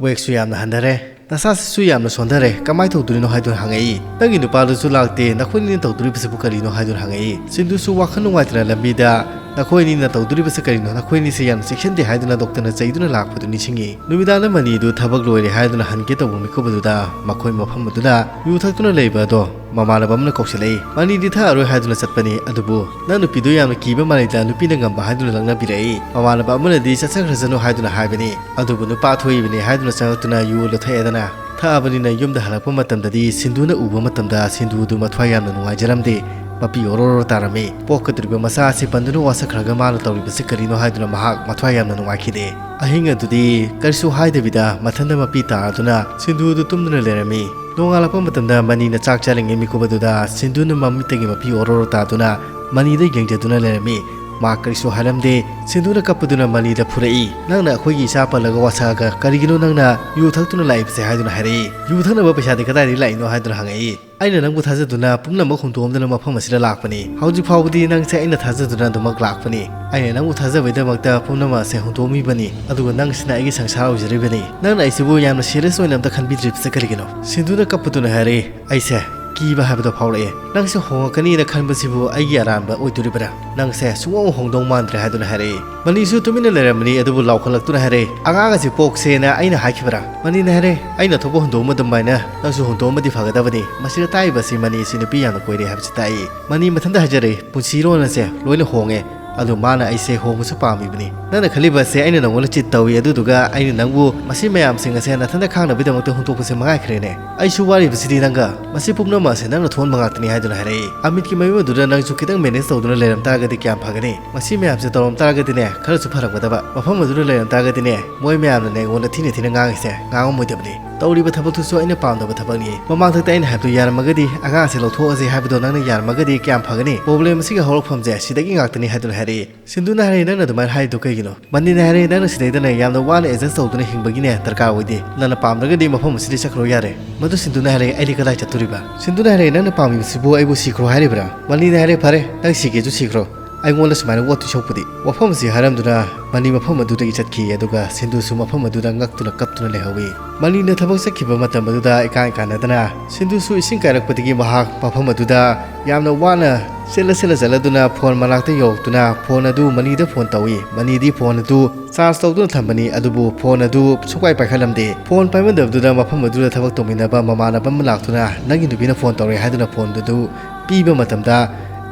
"ꯋꯦꯠꯁꯨ ꯌꯥꯝꯅ ꯍꯟꯊꯔꯦ, ꯅꯁꯥꯁꯤꯁꯨ ꯌꯥꯝꯅ ꯁꯣꯟꯊꯔꯦ, ꯀꯃꯥꯏꯅ ꯇꯧꯗꯣꯔꯤꯅꯣ?" ꯍꯥꯏꯗꯨꯅ ꯍꯪꯉꯛꯏ꯫ "ꯅꯪꯒꯤ ꯅꯨꯄꯥꯗꯨꯁꯨ ꯂꯥꯛꯇꯦ, ꯅꯈꯣꯏꯅꯤꯅ ꯇꯧꯗꯣꯔꯤꯕꯁꯤꯕꯨ ꯀꯔꯤꯅꯣ?" ꯍꯥꯏꯗꯨꯅ ꯍꯪꯉꯛꯏ꯫ ꯁꯤꯟꯗꯨꯁꯨ ꯋꯥꯈꯜ ꯅꯨꯡꯉꯥꯏꯇꯅ ꯂꯝꯕꯤꯗ, "ꯅꯈꯣꯏ ꯑꯅꯤꯅ ꯇꯧꯗꯣꯔꯤꯕꯁꯤ ꯀꯔꯤꯅꯣ? ꯅꯈꯣꯏ ꯑꯅꯤꯁꯦ ꯌꯥꯝꯅ ꯆꯦꯛꯁꯤꯟꯗꯦ" ꯍꯥꯏꯗꯨꯅ ꯗꯣꯛꯇꯔꯅ ꯆꯩꯗꯨꯅ ꯂꯥꯛꯄꯗꯨ ꯅꯤꯡꯁꯤꯡꯉꯤ꯫ ꯅꯨꯃꯤꯗꯥꯡꯗ ꯃꯅꯤꯗꯨ ꯊꯕꯛ ꯂꯣꯏꯔꯦ ꯍꯥꯏꯗꯨꯅ ꯍꯟꯒꯦ ꯇꯧꯕ ꯃꯤꯀꯨꯞ ꯑꯗꯨꯗ ꯃꯈꯣꯏ ꯃꯐꯝ ꯑꯗꯨꯗ ꯌꯨ ꯊꯛꯇꯨꯅ ꯂꯩꯕ ꯑꯗꯣ ꯃꯃꯥꯟꯅꯕ ꯑꯃꯅ ꯀꯧꯁꯤꯜꯂꯛꯏ꯫ ꯃꯅꯤꯗꯤ ꯊꯛꯑꯔꯣꯏ ꯍꯥꯏꯗꯨꯅ ꯆꯠꯄꯅꯤ, ꯑꯗꯨꯕꯨ ꯅꯪ ꯅꯨꯄꯤꯗꯨ ꯌꯥꯝꯅ ꯀꯤꯕ ꯃꯥꯜꯂꯤꯗ, ꯅꯨꯄꯤꯅ ꯉꯝꯕ ꯍꯥꯏꯗꯨꯅ ꯂꯛꯅꯕꯤꯔꯛꯏ꯫ ꯃꯃꯥꯟꯅꯕ ꯑꯃꯅꯗꯤ "ꯆꯠꯆꯈ꯭ꯔꯁꯅꯨ" ꯍꯥꯏꯗꯨꯅ ꯍꯥꯏꯕꯅꯤ, ꯑꯗꯨꯕꯨ ꯅꯨꯄꯥ ꯊꯣꯛꯏꯕꯅꯤ ꯍꯥꯏꯗꯨꯅ ꯆꯪꯉꯛꯇꯨꯅ ꯌꯨ ꯑꯗꯨ ꯊꯛꯑꯦꯗꯅ꯫ ꯊꯛꯑꯕꯅꯤꯅ ꯌꯨꯝꯗ ꯍꯜꯂꯛꯄ ꯃꯇꯝꯗꯗꯤ ꯁꯤꯟꯗꯨꯅ ꯎꯕ ꯃꯇꯝꯗ ꯁꯤꯟꯗꯨꯗꯨ ꯃꯊ꯭ꯋꯥꯏ ꯌꯥꯝꯅ ꯅꯨꯡꯉꯥꯏꯖꯔꯝꯗꯦ꯫ ꯃꯄꯤ ꯑꯣꯔꯣ ꯑꯣꯔꯣ ꯇꯥꯔꯝꯃꯤ꯫ ꯄꯣꯛꯀꯗꯧꯔꯤꯕ ꯃꯆꯥ ꯑꯁꯤ ꯄꯟꯗꯨꯅ ꯋꯥꯁꯛꯈ꯭ꯔꯒ ꯃꯥꯅ ꯇꯧꯔꯤꯕꯁꯤ ꯀꯔꯤꯅꯣ ꯍꯥꯏꯗꯨꯅ ꯃꯍꯥꯛ ꯃꯊ꯭ꯋꯥꯏ ꯌꯥꯝꯅ ꯅꯨꯡꯉꯥꯏꯈꯤꯗꯦ꯫ ꯑꯍꯤꯡ ꯑꯗꯨꯗꯤ ꯀꯔꯤꯁꯨ ꯍꯥꯏꯗꯕꯤꯗ ꯃꯊꯟꯇ ꯃꯄꯤ ꯇꯥꯗꯨꯅ ꯁꯤꯟꯗꯨꯗꯨ ꯇꯨꯝꯗꯨꯅ ꯂꯩꯔꯝꯃꯤ꯫ ꯅꯣꯡꯉꯥꯜꯂꯛꯄ ꯃꯇꯝꯗ ꯃꯅꯤꯅ ꯆꯥꯛ ꯆꯥꯔꯤꯉꯩ ꯃꯤꯀꯨꯞ ꯑꯗꯨꯗ ꯁꯤꯟꯗꯨꯅ ꯃꯃꯤꯠꯇꯒꯤ ꯃꯄꯤ ꯑꯣꯔꯣ ꯑꯣꯔꯣ ꯇꯥꯗꯨꯅ ꯃꯅꯤꯗ ꯌꯦꯡꯖꯗꯨꯅ ꯂꯩꯔꯝꯃꯤ꯫ ꯃꯥ ꯀꯔꯤꯁꯨ ꯍꯥꯏꯔꯝꯗꯦ꯫ ꯁꯤꯟꯗꯨꯅ ꯀꯞꯄꯗꯨꯅ ꯃꯅꯤꯗ ꯐꯨꯔꯛꯏ꯫ "ꯅꯪꯅ ꯑꯩꯈꯣꯏꯒꯤ ꯏꯆꯥ ꯄꯜꯂꯒ ꯋꯥꯁꯛꯑꯒ ꯀꯔꯤꯒꯤꯅꯣ ꯅꯪꯅ ꯌꯨ ꯊꯛꯇꯨꯅ ꯂꯥꯛꯏꯕꯁꯦ?" ꯍꯥꯏꯗꯨꯅ ꯍꯥꯏꯔꯛꯏ꯫ "ꯌꯨ ꯊꯛꯅꯕ ꯄꯩꯁꯥꯗꯤ ꯀꯗꯥꯏꯗꯒꯤ ꯂꯥꯛꯏꯅꯣ?" ꯍꯥꯏꯗꯨꯅ ꯍꯪꯉꯛꯏ꯫ "ꯑꯩꯅ ꯅꯪꯕꯨ ꯊꯥꯖꯗꯨꯅ ꯄꯨꯝꯅꯃꯛ ꯍꯨꯟꯗꯣꯛꯑꯝꯗꯅ ꯃꯐꯝ ꯑꯁꯤꯗ ꯂꯥꯛꯄꯅꯤ꯫ ꯍꯧꯖꯤꯛ ꯐꯥꯎꯕꯗꯤ ꯅꯪꯁꯦ ꯑꯩꯅ ꯊꯥꯖꯗꯨꯅ ꯑꯗꯨꯃꯛ ꯂꯥꯛꯄꯅꯤ꯫ ꯑꯩꯅ ꯅꯪꯕꯨ ꯊꯥꯖꯕꯒꯤꯗꯃꯛꯇ ꯄꯨꯝꯅꯃꯛ ꯑꯁꯦ ꯍꯨꯟꯗꯣꯛꯑꯝꯃꯤꯕꯅꯤ, ꯑꯗꯨꯒ ꯅꯪꯁꯤꯅ ꯑꯩꯒꯤ ꯁꯪꯁꯥꯔ ꯑꯣꯏꯖꯔꯤꯕꯅꯤ꯫ ꯅꯪꯅ ꯑꯩꯁꯤꯕꯨ ꯌꯥꯝꯅ ꯁꯤꯔꯤꯌꯁ ꯑꯣꯏꯅ ꯑꯝꯇ ꯈꯟꯕꯤꯗ꯭ꯔꯤꯕꯁꯦ ꯀꯔꯤꯒꯤꯅꯣ?" ꯁꯤꯟꯗꯨꯅ ꯀꯞꯄꯗꯨꯅ ꯍꯥꯏꯔꯛꯏ꯫ "ꯑꯩꯁꯦ ꯀꯤꯕ ꯍꯥꯏꯕꯗꯣ ꯐꯥꯎꯔꯛꯑꯦ꯫ ꯅꯪꯁꯦ ꯍꯣꯡꯉꯛꯀꯅꯤꯅ ꯈꯟꯕꯁꯤꯕꯨ ꯑꯩꯒꯤ ꯑꯔꯥꯟꯕ ꯑꯣꯏꯗꯣꯔꯤꯕ꯭ꯔꯥ? ꯅꯪꯁꯦ ꯁꯨꯡꯍꯣꯡ ꯍꯣꯡꯗꯧ ꯃꯥꯟꯗ꯭ꯔꯦ" ꯍꯥꯏꯗꯨꯅ ꯍꯥꯏꯔꯛꯏ꯫ ꯃꯅꯤꯁꯨ ꯇꯨꯃꯤꯟꯅ ꯂꯩꯔꯝꯕꯅꯤ, ꯑꯗꯨꯕꯨ ꯂꯥꯎꯈꯠꯂꯛꯇꯨꯅ ꯍꯥꯏꯔꯛꯏ, "ꯑꯉꯥꯡ ꯑꯁꯤ ꯄꯣꯛꯁꯦꯅ ꯑꯩꯅ ꯍꯥꯏꯈꯤꯕ꯭ꯔꯥ?" ꯃꯅꯤꯅ ꯍꯥꯏꯔꯛꯏ, "ꯑꯩꯅ ꯊꯣꯛꯄ ꯍꯨꯟꯗꯣꯛꯑꯝꯕ ꯑꯗꯨꯃꯥꯏꯅ ꯅꯪꯁꯨ ꯍꯨꯟꯗꯣꯛꯑꯝꯕꯗꯤ ꯐꯒꯗꯕꯅꯤ꯫ ꯃꯁꯤꯗ ꯇꯥꯛꯏꯕꯁꯤ ꯃꯅꯤꯁꯤ ꯅꯨꯄꯤ ꯌꯥꯝꯅ ꯀꯣꯏꯔꯦ ꯍꯥꯏꯕꯁꯤ ꯇꯥꯛꯏ"꯫ ꯃꯅꯤ ꯃꯊꯟꯇ ꯍꯥꯏꯖꯔꯛꯏ, "ꯄꯨꯟꯁꯤꯔꯣꯟ ꯑꯁꯦ ꯂꯣꯏꯅ ꯍꯣꯡꯉꯦ꯫ ꯑꯗꯨ ꯃꯥꯅ ꯑꯩꯁꯦ ꯍꯣꯡꯕꯁꯨ ꯄꯥꯝꯃꯤꯕꯅꯤ꯫ ꯅꯪꯅ ꯈꯜꯂꯤꯕ ꯑꯁꯦ ꯑꯩꯅ ꯅꯪꯉꯣꯟꯗ ꯆꯤꯠ ꯇꯧꯏ, ꯑꯗꯨꯗꯨꯒ ꯑꯩꯅ ꯅꯪꯕꯨ ꯃꯁꯤ ꯃꯌꯥꯝꯁꯤꯡ ꯑꯁꯦ ꯅꯊꯟꯇ ꯈꯥꯡꯅꯕꯒꯤꯗꯃꯛꯇ ꯍꯨꯟꯗꯣꯛꯄꯁꯦ ꯃꯉꯥꯏꯈ꯭ꯔꯦꯅꯦ꯫ ꯑꯩꯁꯨ ꯋꯥꯔꯤꯕꯁꯤꯗꯤ ꯅꯪꯒ꯫ ꯃꯁꯤ ꯄꯨꯝꯅꯃꯛ ꯑꯁꯦ ꯅꯪꯅ ꯊꯣꯛꯍꯟꯕ ꯉꯥꯛꯇꯅꯤ" ꯍꯥꯏꯗꯨꯅ ꯍꯥꯏꯔꯛꯏ꯫ ꯑꯃꯤꯠꯀꯤ ꯃꯌꯨꯝ ꯑꯗꯨꯗ ꯅꯪꯁꯨ ꯈꯤꯇꯪ ꯃꯦꯅꯦꯖ ꯇꯧꯗꯨꯅ ꯂꯩꯔꯝ ꯇꯥꯔꯒꯗꯤ ꯀꯌꯥꯝ ꯐꯒꯅꯤ? ꯃꯁꯤ ꯃꯌꯥꯝꯁꯦ ꯇꯧꯔꯝ ꯇꯥꯔꯒꯗꯤꯅꯦ, ꯈꯔꯁꯨ ꯐꯔꯝꯒꯗꯕ꯫ ꯃꯐꯝ ꯑꯗꯨꯗ ꯂꯩꯔꯝ ꯇꯥꯔꯒꯗꯤꯅꯦ, ꯃꯣꯏ ꯃꯌꯥꯝꯅꯅꯦ ꯑꯩꯉꯣꯟꯗ ꯊꯤꯅ ꯊꯤꯅ ꯉꯥꯡꯉꯤꯁꯦ ꯉꯥꯡꯉꯝꯃꯣꯏꯗꯕꯅꯤ꯫ ꯇꯧꯔꯤꯕ ꯊꯕꯛꯇꯨꯁꯨ ꯑꯩꯅ ꯄꯥꯝꯗꯕ ꯊꯕꯛꯅꯤ꯫ ꯃꯃꯥꯡꯊꯛꯇ ꯑꯩꯅ ꯍꯥꯏꯕꯗꯣ ꯌꯥꯔꯝꯃꯒꯗꯤ, ꯑꯉꯥꯡꯁꯦ ꯂꯧꯊꯣꯛꯑꯁꯦ ꯍꯥꯏꯕꯗꯣ ꯅꯪꯅ ꯌꯥꯔꯝꯃꯒꯗꯤ ꯀꯌꯥꯝ ꯐꯒꯅꯤ? ꯄ꯭ꯔꯣꯕ꯭ꯂꯦꯝ ꯑꯁꯤꯒꯤ ꯍꯧꯔꯛꯐꯝꯁꯦ ꯁꯤꯗꯒꯤ ꯉꯥꯛꯇꯅꯤ ꯍꯥꯏꯗꯨꯅ ꯍꯥꯏꯔꯛꯏ꯫ ꯁꯤꯟꯗꯨꯅ ꯍꯥꯏꯔꯛꯏ, "ꯅꯪꯅ ꯑꯗꯨꯃꯥꯏꯅ ꯍꯥꯏꯔꯤꯗꯣ ꯀꯩꯒꯤꯅꯣ?" ꯃꯅꯤꯅ ꯍꯥꯏꯔꯛꯏ, "ꯅꯪꯅ ꯁꯤꯗꯩꯗꯅꯦ ꯌꯥꯝꯅ ꯋꯥꯅ ꯑꯦꯗꯖꯁ ꯇꯧꯗꯨꯅ ꯍꯤꯡꯕꯒꯤꯅꯦ ꯗꯔꯀꯥꯔ ꯑꯣꯏꯗꯦ꯫ ꯅꯪꯅ ꯄꯥꯝꯗ꯭ꯔꯒꯗꯤ ꯃꯐꯝ ꯑꯁꯤꯗꯤ ꯆꯠꯈ꯭ꯔꯣ ꯌꯥꯔꯦ"꯫ ꯃꯗꯨ ꯁꯤꯟꯗꯨꯅ ꯍꯥꯏꯔꯛꯏ, "ꯑꯩꯗꯤ ꯀꯗꯥꯏ ꯆꯠꯇꯣꯔꯤꯕ?" ꯁꯤꯟꯗꯨꯅ ꯍꯥꯏꯔꯛꯏ, "ꯅꯪꯅ ꯄꯥꯝꯃꯤꯕꯁꯤꯕꯨ ꯑꯩꯕꯨ ꯁꯤꯈ꯭ꯔꯣ ꯍꯥꯏꯔꯤꯕ꯭ꯔꯥ?" ꯃꯅꯤꯅ ꯍꯥꯏꯔꯛꯏ, "ꯐꯔꯦ, ꯅꯪ ꯁꯤꯒꯦꯁꯨ ꯁꯤꯈ꯭ꯔꯣ꯫ ꯑꯩꯉꯣꯟꯗ ꯁꯨꯃꯥꯏꯅ ꯑꯣꯠꯇꯣꯏ ꯁꯔꯨꯛꯄꯨꯗꯤ"꯫ ꯋꯥꯐꯝ ꯑꯁꯤ ꯍꯥꯏꯔꯝꯗꯨꯅ ꯃꯅꯤ ꯃꯐꯝ ꯑꯗꯨꯗꯒꯤ ꯆꯠꯈꯤ, ꯑꯗꯨꯒ ꯁꯤꯟꯗꯨꯁꯨ ꯃꯐꯝ ꯑꯗꯨꯗ ꯉꯛꯇꯨꯅ ꯀꯞꯇꯨꯅ ꯂꯩꯍꯧꯏ꯫ ꯃꯅꯤꯅ ꯊꯕꯛ ꯆꯠꯈꯤꯕ ꯃꯇꯝ ꯑꯗꯨꯗ ꯏꯀꯥꯏ ꯀꯥꯟꯅꯗꯅ ꯁꯤꯟꯗꯨꯁꯨ ꯏꯁꯤꯡ ꯀꯥꯏꯔꯛꯄꯗꯒꯤ ꯃꯍꯥꯛ ꯃꯐꯝ ꯑꯗꯨꯗ ꯌꯥꯝꯅ ꯋꯥꯅ ꯆꯦꯜꯂ ꯆꯦꯜꯂ ꯆꯠꯂꯗꯨꯅ ꯐꯣꯟ ꯃꯅꯥꯛꯇ ꯌꯧꯔꯛꯇꯨꯅ ꯐꯣꯟ ꯑꯗꯨ ꯃꯅꯤꯗ ꯐꯣꯟ ꯇꯧꯏ꯫ ꯃꯅꯤꯗꯤ ꯐꯣꯟ ꯑꯗꯨ ꯆꯥꯔꯖ ꯇꯧꯗꯨꯅ ꯊꯝꯕꯅꯤ, ꯑꯗꯨꯕꯨ ꯐꯣꯟ ꯑꯗꯨ ꯁꯨꯛꯄꯥꯏ ꯄꯥꯏꯈꯠꯂꯝꯗꯦ꯫ ꯐꯣꯟ ꯄꯥꯏꯃꯟꯗꯕꯗꯨꯗ ꯃꯐꯝ ꯑꯗꯨꯗ ꯊꯕꯛ ꯇꯧꯃꯤꯟꯅꯕ ꯃꯃꯥꯟꯅꯕ ꯑꯃ ꯂꯥꯛꯇꯨꯅ "ꯅꯪꯒꯤ ꯅꯨꯄꯤꯅ ꯐꯣꯟ ꯇꯧꯔꯛꯑꯦ" ꯍꯥꯏꯗꯨꯅ ꯐꯣꯟ ꯑꯗꯨ ꯄꯤꯕ ꯃꯇꯝꯗ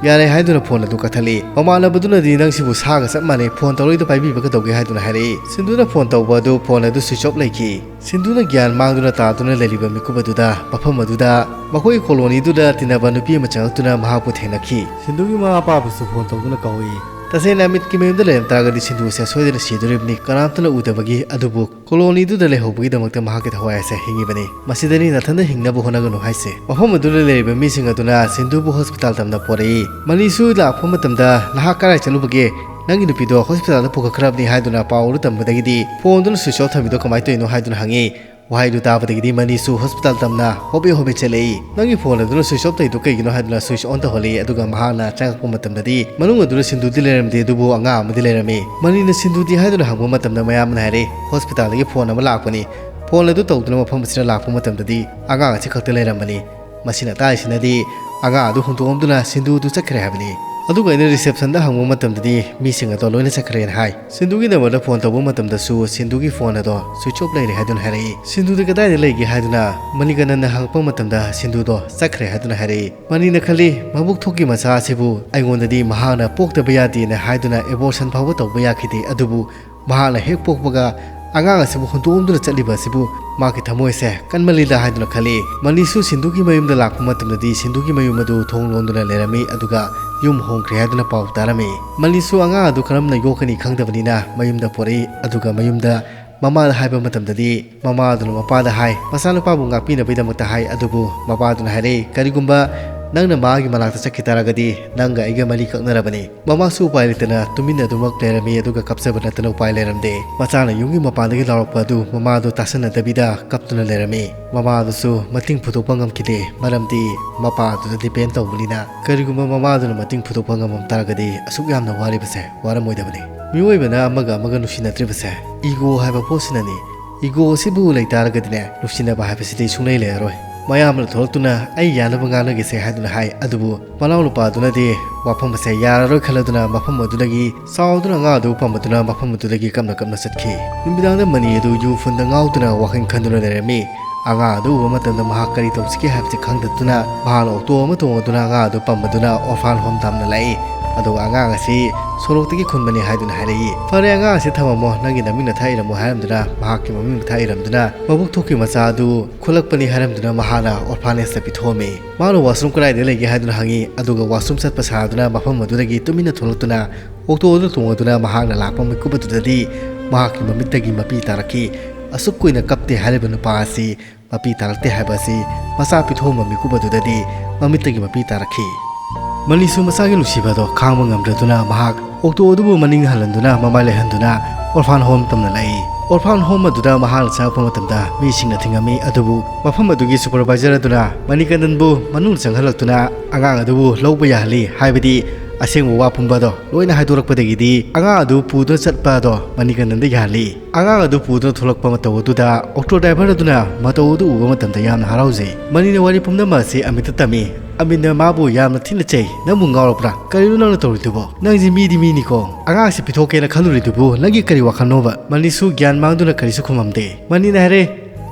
ꯌꯥꯔꯦ ꯍꯥꯏꯗꯨꯅ ꯐꯣꯟ ꯑꯗꯨ ꯀꯛꯊꯠꯂꯤ꯫ ꯃꯃꯥꯟꯅꯕꯗꯨꯅꯗꯤ ꯅꯪꯁꯤꯕꯨ ꯁꯥꯒ ꯆꯞ ꯃꯥꯟꯅꯩ, ꯐꯣꯟ ꯇꯧꯔꯛꯏꯗꯣ ꯄꯥꯏꯕꯤꯕ ꯀꯩꯗꯧꯒꯦ ꯍꯥꯏꯗꯨꯅ ꯍꯥꯏꯔꯛꯏ꯫ ꯁꯤꯟꯗꯨꯅ ꯐꯣꯟ ꯇꯧꯕ ꯑꯗꯨ ꯐꯣꯟ ꯑꯗꯨ switch off ꯂꯩꯈꯤ꯫ ꯁꯤꯟꯗꯨꯅ ꯒ꯭ꯌꯥꯟ ꯃꯥꯡꯗꯨꯅ ꯇꯥꯗꯨꯅ ꯂꯩꯔꯤꯕ ꯃꯤꯀꯨꯞ ꯑꯗꯨꯗ ꯃꯐꯝ ꯑꯗꯨꯗ ꯃꯈꯣꯏꯒꯤ ꯀꯣꯂꯣꯅꯤꯗꯨꯗ ꯇꯤꯟꯅꯕ ꯅꯨꯄꯤ ꯑꯃ ꯆꯪꯂꯛꯇꯨꯅ ꯃꯍꯥꯛꯄꯨ ꯊꯦꯡꯅꯈꯤ꯫ ꯁꯤꯟꯗꯨꯒꯤ ꯃꯃꯥ ꯃꯄꯥꯕꯨꯁꯨ ꯐꯣꯟ ꯇꯧꯗꯨꯅ ꯀꯧꯏ꯫ ꯇꯁꯦꯡꯅ ꯑꯃꯤꯠꯀꯤ ꯃꯌꯨꯝꯗ ꯂꯩꯔꯝ ꯇꯥꯔꯒꯗꯤ ꯁꯤꯟꯗꯨ ꯑꯁꯦ ꯁꯣꯏꯗꯅ ꯁꯤꯗꯣꯔꯤꯕꯅꯤ, ꯀꯅꯥꯝꯇꯅ ꯎꯗꯕꯒꯤ꯫ ꯑꯗꯨꯕꯨ ꯀꯣꯂꯣꯅꯤꯗꯨꯗ ꯂꯩꯍꯧꯕꯒꯤꯗꯃꯛꯇ ꯃꯍꯥꯛꯀꯤ ꯊꯋꯥꯏ ꯑꯁꯦ ꯍꯤꯡꯉꯤꯕꯅꯤ꯫ ꯃꯁꯤꯗꯅꯤ ꯅꯥꯊꯟꯗ ꯍꯤꯡꯅꯕ ꯍꯣꯠꯅꯒꯅꯨ ꯍꯥꯏꯁꯦ꯫ ꯃꯐꯝ ꯑꯗꯨꯗ ꯂꯩꯔꯤꯕ ꯃꯤꯁꯤꯡ ꯑꯗꯨꯅ ꯁꯤꯟꯗꯨꯕꯨ ꯍꯣꯁꯄꯤꯇꯥꯜ ꯇꯝꯅ ꯄꯣꯔꯛꯏ꯫ ꯃꯅꯤꯁꯨ ꯂꯥꯛꯄ ꯃꯇꯝꯗ "ꯅꯍꯥꯛ ꯀꯗꯥꯏ ꯆꯠꯂꯨꯕꯒꯦ? ꯅꯪꯒꯤ ꯅꯨꯄꯤꯗꯣ ꯍꯣꯁꯄꯤꯇꯥꯜꯗ ꯄꯨꯈꯠꯈ꯭ꯔꯕꯅꯤ" ꯍꯥꯏꯗꯨꯅ ꯄꯥꯎ ꯑꯗꯨ ꯇꯝꯕꯗꯒꯤꯗꯤ ꯐꯣꯟꯗꯨꯅ switch off ꯊꯝꯃꯤꯗꯣ ꯀꯃꯥꯏꯅ ꯇꯧꯔꯤꯅꯣ ꯍꯥꯏꯗꯨꯅ ꯍꯪꯉꯤ꯫ ꯋꯥꯍꯩꯗꯨ ꯇꯥꯕꯗꯒꯤꯗꯤ ꯃꯅꯤꯁꯨ ꯍꯣꯁꯄꯤꯇꯥꯜ ꯇꯝꯅ ꯍꯣꯕꯦ ꯍꯣꯕꯦ ꯆꯦꯜꯂꯛꯏ꯫ "ꯅꯪꯒꯤ ꯐꯣꯟ ꯑꯗꯨꯅ switch off ꯇꯧꯔꯤꯗꯣ ꯀꯩꯒꯤꯅꯣ?" ꯍꯥꯏꯗꯨꯅ switch on ꯇꯧꯍꯜꯂꯤ꯫ ꯑꯗꯨꯒ ꯃꯍꯥꯛꯅ ꯆꯪꯉꯛꯄ ꯃꯇꯝꯗꯗꯤ ꯃꯅꯨꯡ ꯑꯗꯨꯗ ꯁꯤꯟꯗꯨꯗꯤ ꯂꯩꯔꯝꯗꯦ, ꯑꯗꯨꯕꯨ ꯑꯉꯥꯡ ꯑꯃꯗꯤ ꯂꯩꯔꯝꯃꯤ꯫ ꯃꯅꯤꯅ ꯁꯤꯟꯗꯨꯗꯤ ꯍꯥꯏꯗꯨꯅ ꯍꯪꯕ ꯃꯇꯝꯗ ꯃꯌꯥꯝꯅ ꯍꯥꯏꯔꯦ, "ꯍꯣꯁꯄꯤꯇꯥꯜꯗꯒꯤ ꯐꯣꯟ ꯑꯃ ꯂꯥꯛꯄꯅꯤ꯫ ꯐꯣꯟ ꯑꯗꯨ ꯇꯧꯗꯨꯅ ꯃꯐꯝ ꯑꯁꯤꯗ ꯂꯥꯛꯄ ꯃꯇꯝꯗꯗꯤ ꯑꯉꯥꯡ ꯑꯁꯤ ꯈꯛꯇ ꯂꯩꯔꯝꯕꯅꯤ"꯫ ꯃꯁꯤꯅ ꯇꯥꯛꯏꯁꯤꯅꯗꯤ ꯑꯉꯥꯡ ꯑꯗꯨ ꯍꯨꯟꯗꯣꯛꯑꯝꯗꯨꯅ ꯁꯤꯟꯗꯨ ꯑꯗꯨ ꯆꯠꯈ꯭ꯔꯦ ꯍꯥꯏꯕꯅꯤ꯫ ꯑꯗꯨꯒ ꯑꯩꯅ receptionꯗ ꯍꯪꯕ ꯃꯇꯝꯗꯗꯤ ꯃꯤꯁꯤꯡ ꯑꯗꯣ ꯂꯣꯏꯅ ꯆꯠꯈ꯭ꯔꯦꯅ ꯍꯥꯏ꯫ ꯁꯤꯟꯗꯨꯒꯤ numberꯗ ꯐꯣꯟ ꯇꯧꯕ ꯃꯇꯝꯗꯁꯨ ꯁꯤꯟꯗꯨꯒꯤ ꯐꯣꯟ ꯑꯗꯣ switch off ꯂꯩꯔꯦ ꯍꯥꯏꯗꯨꯅ ꯍꯥꯏꯔꯛꯏ꯫ ꯁꯤꯟꯗꯨꯗꯤ ꯀꯗꯥꯏꯗ ꯂꯩꯒꯦ ꯍꯥꯏꯗꯨꯅ ꯃꯅꯤꯀꯅꯟꯅ ꯍꯪꯉꯛꯄ ꯃꯇꯝꯗ ꯁꯤꯟꯗꯨꯗꯣ ꯆꯠꯈ꯭ꯔꯦ ꯍꯥꯏꯗꯨꯅ ꯍꯥꯏꯔꯛꯏ꯫ ꯃꯅꯤꯅ ꯈꯜꯂꯤ, ꯃꯕꯨꯛ ꯊꯣꯛꯀꯤ ꯃꯆꯥ ꯑꯁꯤꯕꯨ ꯑꯩꯉꯣꯟꯗꯗꯤ ꯃꯍꯥꯛꯅ ꯄꯣꯛꯇꯕ ꯌꯥꯗꯦꯅ ꯍꯥꯏꯗꯨꯅ abortion ꯐꯥꯎꯕ ꯇꯧꯕ ꯌꯥꯈꯤꯗꯦ, ꯑꯗꯨꯕꯨ ꯃꯍꯥꯛꯅ ꯍꯦꯛ ꯄꯣꯛꯄꯒ ꯑꯉꯥꯡ ꯑꯁꯤꯕꯨ ꯍꯨꯟꯗꯣꯛꯑꯝꯗꯨꯅ ꯆꯠꯂꯤꯕ ꯑꯁꯤꯕꯨ ꯃꯍꯥꯛꯀꯤ ꯊꯃꯣꯏꯁꯦ ꯀꯟꯃꯜꯂꯤꯗ ꯍꯥꯏꯗꯨꯅ ꯈꯜꯂꯤ꯫ ꯃꯅꯤꯁꯨ ꯁꯤꯟꯗꯨꯒꯤ ꯃꯌꯨꯝꯗ ꯂꯥꯛꯄ ꯃꯇꯝꯗꯗꯤ ꯁꯤꯟꯗꯨꯒꯤ ꯃꯌꯨꯝ ꯑꯗꯨ ꯊꯣꯡ ꯂꯣꯟꯗꯨꯅ ꯂꯩꯔꯝꯃꯤ, ꯑꯗꯨꯒ ꯌꯨꯝ ꯍꯣꯡꯈ꯭ꯔꯦ ꯍꯥꯏꯗꯨꯅ ꯄꯥꯎ ꯇꯥꯔꯝꯃꯤ꯫ ꯃꯅꯤꯁꯨ ꯑꯉꯥꯡ ꯑꯗꯨ ꯀꯔꯝꯅ ꯌꯣꯛꯀꯅꯤ ꯈꯪꯗꯕꯅꯤꯅ ꯃꯌꯨꯝꯗ ꯄꯣꯔꯛꯏ, ꯑꯗꯨꯒ ꯃꯌꯨꯝꯗ ꯃꯃꯥꯗ ꯍꯥꯏꯕ ꯃꯇꯝꯗꯗꯤ ꯃꯃꯥ ꯑꯗꯨꯅ ꯃꯄꯥꯗ ꯍꯥꯏ, ꯃꯆꯥꯅꯨꯄꯥꯕꯨ ꯉꯥꯛꯄꯤꯅꯕꯒꯤꯗꯃꯛꯇ ꯍꯥꯏ, ꯑꯗꯨꯕꯨ ꯃꯄꯥꯗꯨꯅ ꯍꯥꯏꯔꯛꯏ, "ꯀꯔꯤꯒꯨꯝꯕ ꯅꯪꯅ ꯃꯥꯒꯤ ꯃꯅꯥꯛꯇ ꯆꯠꯈꯤ ꯇꯥꯔꯒꯗꯤ ꯅꯪꯒ ꯑꯩꯒ ꯃꯔꯤ ꯀꯛꯅꯔꯕꯅꯤ"꯫ ꯃꯃꯥꯁꯨ ꯎꯄꯥꯏ ꯂꯩꯇꯅ ꯇꯨꯃꯤꯟꯅ ꯑꯗꯨꯃꯛ ꯂꯩꯔꯝꯃꯤ, ꯑꯗꯨꯒ ꯀꯞꯆꯕ ꯅꯠꯇꯅ ꯎꯄꯥꯏ ꯂꯩꯔꯝꯗꯦ꯫ ꯃꯆꯥꯅ ꯌꯨꯝꯒꯤ ꯃꯄꯥꯟꯗꯒꯤ ꯂꯥꯎꯔꯛꯄ ꯑꯗꯨ ꯃꯃꯥꯗꯨ ꯇꯥꯁꯟꯅꯗꯕꯤꯗ ꯀꯞꯇꯨꯅ ꯂꯩꯔꯝꯃꯤ꯫ ꯃꯃꯥꯗꯨꯁꯨ ꯃꯇꯦꯡ ꯄꯨꯊꯣꯛꯄ ꯉꯝꯈꯤꯗꯦ, ꯃꯔꯝꯗꯤ ꯃꯄꯥꯗꯨꯗ depend ꯇꯧꯕꯅꯤꯅ꯫ ꯀꯔꯤꯒꯨꯝꯕ ꯃꯃꯥꯗꯨꯅ ꯃꯇꯦꯡ ꯄꯨꯊꯣꯛꯄ ꯉꯝꯃꯝ ꯇꯥꯔꯒꯗꯤ ꯑꯁꯨꯛ ꯌꯥꯝꯅ ꯋꯥꯔꯤꯕꯁꯦ ꯋꯥꯔꯝꯃꯣꯏꯗꯕꯅꯤ꯫ ꯃꯤꯑꯣꯏꯕꯅ ꯑꯃꯒ ꯑꯃꯒ ꯅꯨꯡꯁꯤꯅꯗ꯭ꯔꯤꯕꯁꯦ ego ꯍꯥꯏꯕ ꯄꯣꯠꯁꯤꯅꯅꯤ꯫ Ego ꯑꯁꯤꯕꯨ ꯂꯩꯇꯥꯔꯒꯗꯤꯅꯦ, ꯅꯨꯡꯁꯤꯅꯕ ꯍꯥꯏꯕꯁꯤꯗꯤ ꯁꯨꯡꯂꯩ ꯂꯩꯔꯔꯣꯏ꯫ ꯃꯌꯥꯝꯅ ꯊꯣꯛꯂꯛꯇꯨꯅ ꯑꯩ ꯌꯥꯅꯕ ꯉꯥꯡꯅꯒꯦꯁꯦ ꯍꯥꯏꯗꯨꯅ ꯍꯥꯏ, ꯑꯗꯨꯕꯨ ꯃꯅꯥꯎ ꯅꯨꯄꯥꯗꯨꯅꯗꯤ ꯋꯥꯐꯝ ꯑꯁꯦ ꯌꯥꯔꯔꯣꯏ ꯈꯜꯂꯗꯨꯅ ꯃꯐꯝ ꯑꯗꯨꯗꯒꯤ ꯆꯥꯎꯗꯨꯅ ꯑꯉꯥꯡ ꯑꯗꯨ ꯄꯝꯕꯗꯨꯅ ꯃꯐꯝ ꯑꯗꯨꯗꯒꯤ ꯀꯞꯅ ꯀꯞꯅ ꯆꯠꯈꯤ꯫ ꯅꯨꯃꯤꯗꯥꯡꯗ ꯃꯅꯤ ꯑꯗꯨ ꯌꯨ ꯐꯨꯟꯗ ꯉꯥꯎꯗꯨꯅ ꯋꯥꯈꯜ ꯈꯟꯗꯨꯅ ꯂꯩꯔꯝꯃꯤ꯫ ꯑꯉꯥꯡ ꯑꯗꯨ ꯎꯕ ꯃꯇꯝꯗ ꯃꯍꯥꯛ ꯀꯔꯤ ꯇꯧꯁꯤꯒꯦ ꯍꯥꯏꯕꯁꯤ ꯈꯪꯗꯗꯨꯅ ꯃꯍꯥꯛꯅ ꯑꯣꯛꯇꯣ ꯑꯃ ꯇꯣꯡꯉꯗꯨꯅ ꯑꯉꯥꯡ ꯑꯗꯨ ꯄꯝꯕꯗꯨꯅ orphan home ꯇꯝꯅ ꯂꯥꯛꯏ꯫ ꯑꯗꯨꯒ ꯑꯉꯥꯡ ꯑꯁꯤ ꯁꯣꯔꯣꯛꯇꯒꯤ ꯈꯨꯟꯕꯅꯤ ꯍꯥꯏꯗꯨꯅ ꯍꯥꯏꯔꯛꯏ꯫ "ꯐꯔꯦ, ꯑꯉꯥꯡ ꯑꯁꯤ ꯊꯝꯃꯝꯃꯣ, ꯅꯪꯒꯤ ꯅꯃꯤꯡ ꯅꯊꯥ ꯏꯔꯝꯃꯣ" ꯍꯥꯏꯔꯝꯗꯨꯅ ꯃꯍꯥꯛꯀꯤ ꯃꯃꯤꯡ ꯃꯊꯥ ꯏꯔꯝꯗꯨꯅ ꯃꯕꯨꯛ ꯊꯣꯛꯈꯤ ꯃꯆꯥ ꯑꯗꯨ ꯈꯨꯠꯂꯛꯄꯅꯤ ꯍꯥꯏꯔꯝꯗꯨꯅ ꯃꯍꯥꯛꯅ orphanageꯇ ꯄꯤꯊꯣꯛꯑꯝꯃꯤ꯫ ꯃꯥꯅ "Washroom ꯀꯗꯥꯏꯗ ꯂꯩꯒꯦ?" ꯍꯥꯏꯗꯨꯅ ꯍꯪꯉꯤ꯫ ꯑꯗꯨꯒ washroom ꯆꯠꯄ ꯁꯥꯗꯨꯅ ꯃꯐꯝ ꯑꯗꯨꯗꯒꯤ ꯇꯨꯃꯤꯟꯅ ꯊꯣꯛꯂꯛꯇꯨꯅ ꯑꯣꯛꯇꯣ ꯑꯗꯨ ꯇꯣꯡꯉꯗꯨꯅ ꯃꯍꯥꯛꯅ ꯂꯥꯛꯄ ꯃꯤꯀꯨꯞ ꯑꯗꯨꯗꯗꯤ ꯃꯍꯥꯛꯀꯤ ꯃꯃꯤꯠꯇꯒꯤ ꯃꯄꯤ ꯇꯥꯔꯛꯈꯤ꯫ ꯑꯁꯨꯛ ꯀꯨꯏꯅ ꯀꯞꯇꯦ ꯍꯥꯏꯔꯤꯕ ꯅꯨꯄꯥ ꯑꯁꯤ ꯃꯄꯤ ꯇꯥꯔꯛꯇꯦ ꯍꯥꯏꯕ ꯑꯁꯤ ꯃꯆꯥ ꯄꯤꯊꯣꯛꯑꯝꯕ ꯃꯤꯀꯨꯞ ꯑꯗꯨꯗꯗꯤ ꯃꯃꯤꯠꯇꯒꯤ ꯃꯄꯤ ꯇꯥꯔꯛꯈꯤ꯫ ꯃꯅꯤꯁꯨ ꯃꯆꯥꯒꯤ ꯅꯨꯡꯁꯤꯕ ꯑꯗꯣ ꯈꯥꯡꯕ ꯉꯝꯗ꯭ꯔꯗꯨꯅ ꯃꯍꯥꯛ ꯑꯣꯛꯇꯣ ꯑꯗꯨꯕꯨ ꯃꯅꯤꯡ ꯍꯜꯍꯟꯗꯨꯅ ꯃꯃꯥꯏ ꯂꯩꯍꯟꯗꯨꯅ orphan home ꯇꯝꯅ ꯂꯥꯛꯏ꯫ Orphan home ꯑꯗꯨꯗ ꯃꯍꯥꯛꯅ ꯆꯪꯉꯛꯄ ꯃꯇꯝꯗ ꯃꯤꯁꯤꯡꯅ ꯊꯤꯡꯉꯝꯃꯤ꯫ ꯑꯗꯨꯕꯨ ꯃꯐꯝ ꯑꯗꯨꯒꯤ supervisor ꯑꯗꯨꯅ ꯃꯅꯤꯀꯟꯗꯟꯕꯨ ꯃꯅꯨꯡ ꯆꯪꯍꯜꯂꯛꯇꯨꯅ ꯑꯉꯥꯡ ꯑꯗꯨꯕꯨ ꯂꯧꯕ ꯌꯥꯍꯜꯂꯤ꯫ ꯍꯥꯏꯕꯗꯤ ꯑꯁꯦꯡꯕ ꯋꯥ ꯄꯨꯝꯕ ꯑꯗꯣ ꯂꯣꯏꯅ ꯍꯥꯏꯗꯣꯔꯛꯄꯗꯒꯤꯗꯤ ꯑꯉꯥꯡ ꯑꯗꯨ ꯄꯨꯗꯨꯅ ꯆꯠꯄ ꯑꯗꯣ ꯃꯅꯤꯀꯟꯗꯟꯗ ꯌꯥꯍꯜꯂꯤ꯫ ꯑꯉꯥꯡ ꯑꯗꯨ ꯄꯨꯗꯨꯅ ꯊꯣꯛꯂꯛꯄ ꯃꯇꯧ ꯑꯗꯨꯗ ꯑꯣꯛꯇꯣ driver ꯑꯗꯨꯅ ꯃꯇꯧ ꯑꯗꯨ ꯎꯕ ꯃꯇꯝꯗ ꯌꯥꯝꯅ ꯍꯔꯥꯎꯖꯩ꯫ ꯃꯅꯤꯅ ꯋꯥꯔꯤ ꯄꯨꯝꯅꯃꯛ ꯑꯁꯤ ꯑꯃꯤꯠꯇ ꯇꯝꯃꯤ꯫ ꯑꯃꯤꯠꯅ ꯃꯥꯕꯨ ꯌꯥꯝꯅ ꯊꯤꯅ ꯆꯩ꯫ "ꯅꯪꯕꯨ ꯉꯥꯎꯔꯕ꯭ꯔꯥ? ꯀꯔꯤꯅꯣ ꯅꯪꯅ ꯇꯧꯔꯤꯗꯨꯕꯣ? ꯅꯪꯁꯤ ꯃꯤꯗꯤ ꯃꯤꯅꯤꯀꯣ꯫ ꯑꯉꯥꯡꯁꯤ ꯄꯤꯊꯣꯛꯀꯦꯅ ꯈꯜꯂꯨꯔꯤꯗꯨꯕꯨ ꯅꯪꯒꯤ ꯀꯔꯤ ꯋꯥꯈꯜꯅꯣꯕ?" ꯃꯅꯤꯁꯨ ꯒ꯭ꯌꯥꯟ ꯃꯥꯡꯗꯨꯅ ꯀꯔꯤꯁꯨ ꯈꯨꯝꯃꯝꯗꯦ꯫ ꯃꯅꯤꯅ ꯍꯥꯏꯔꯦ,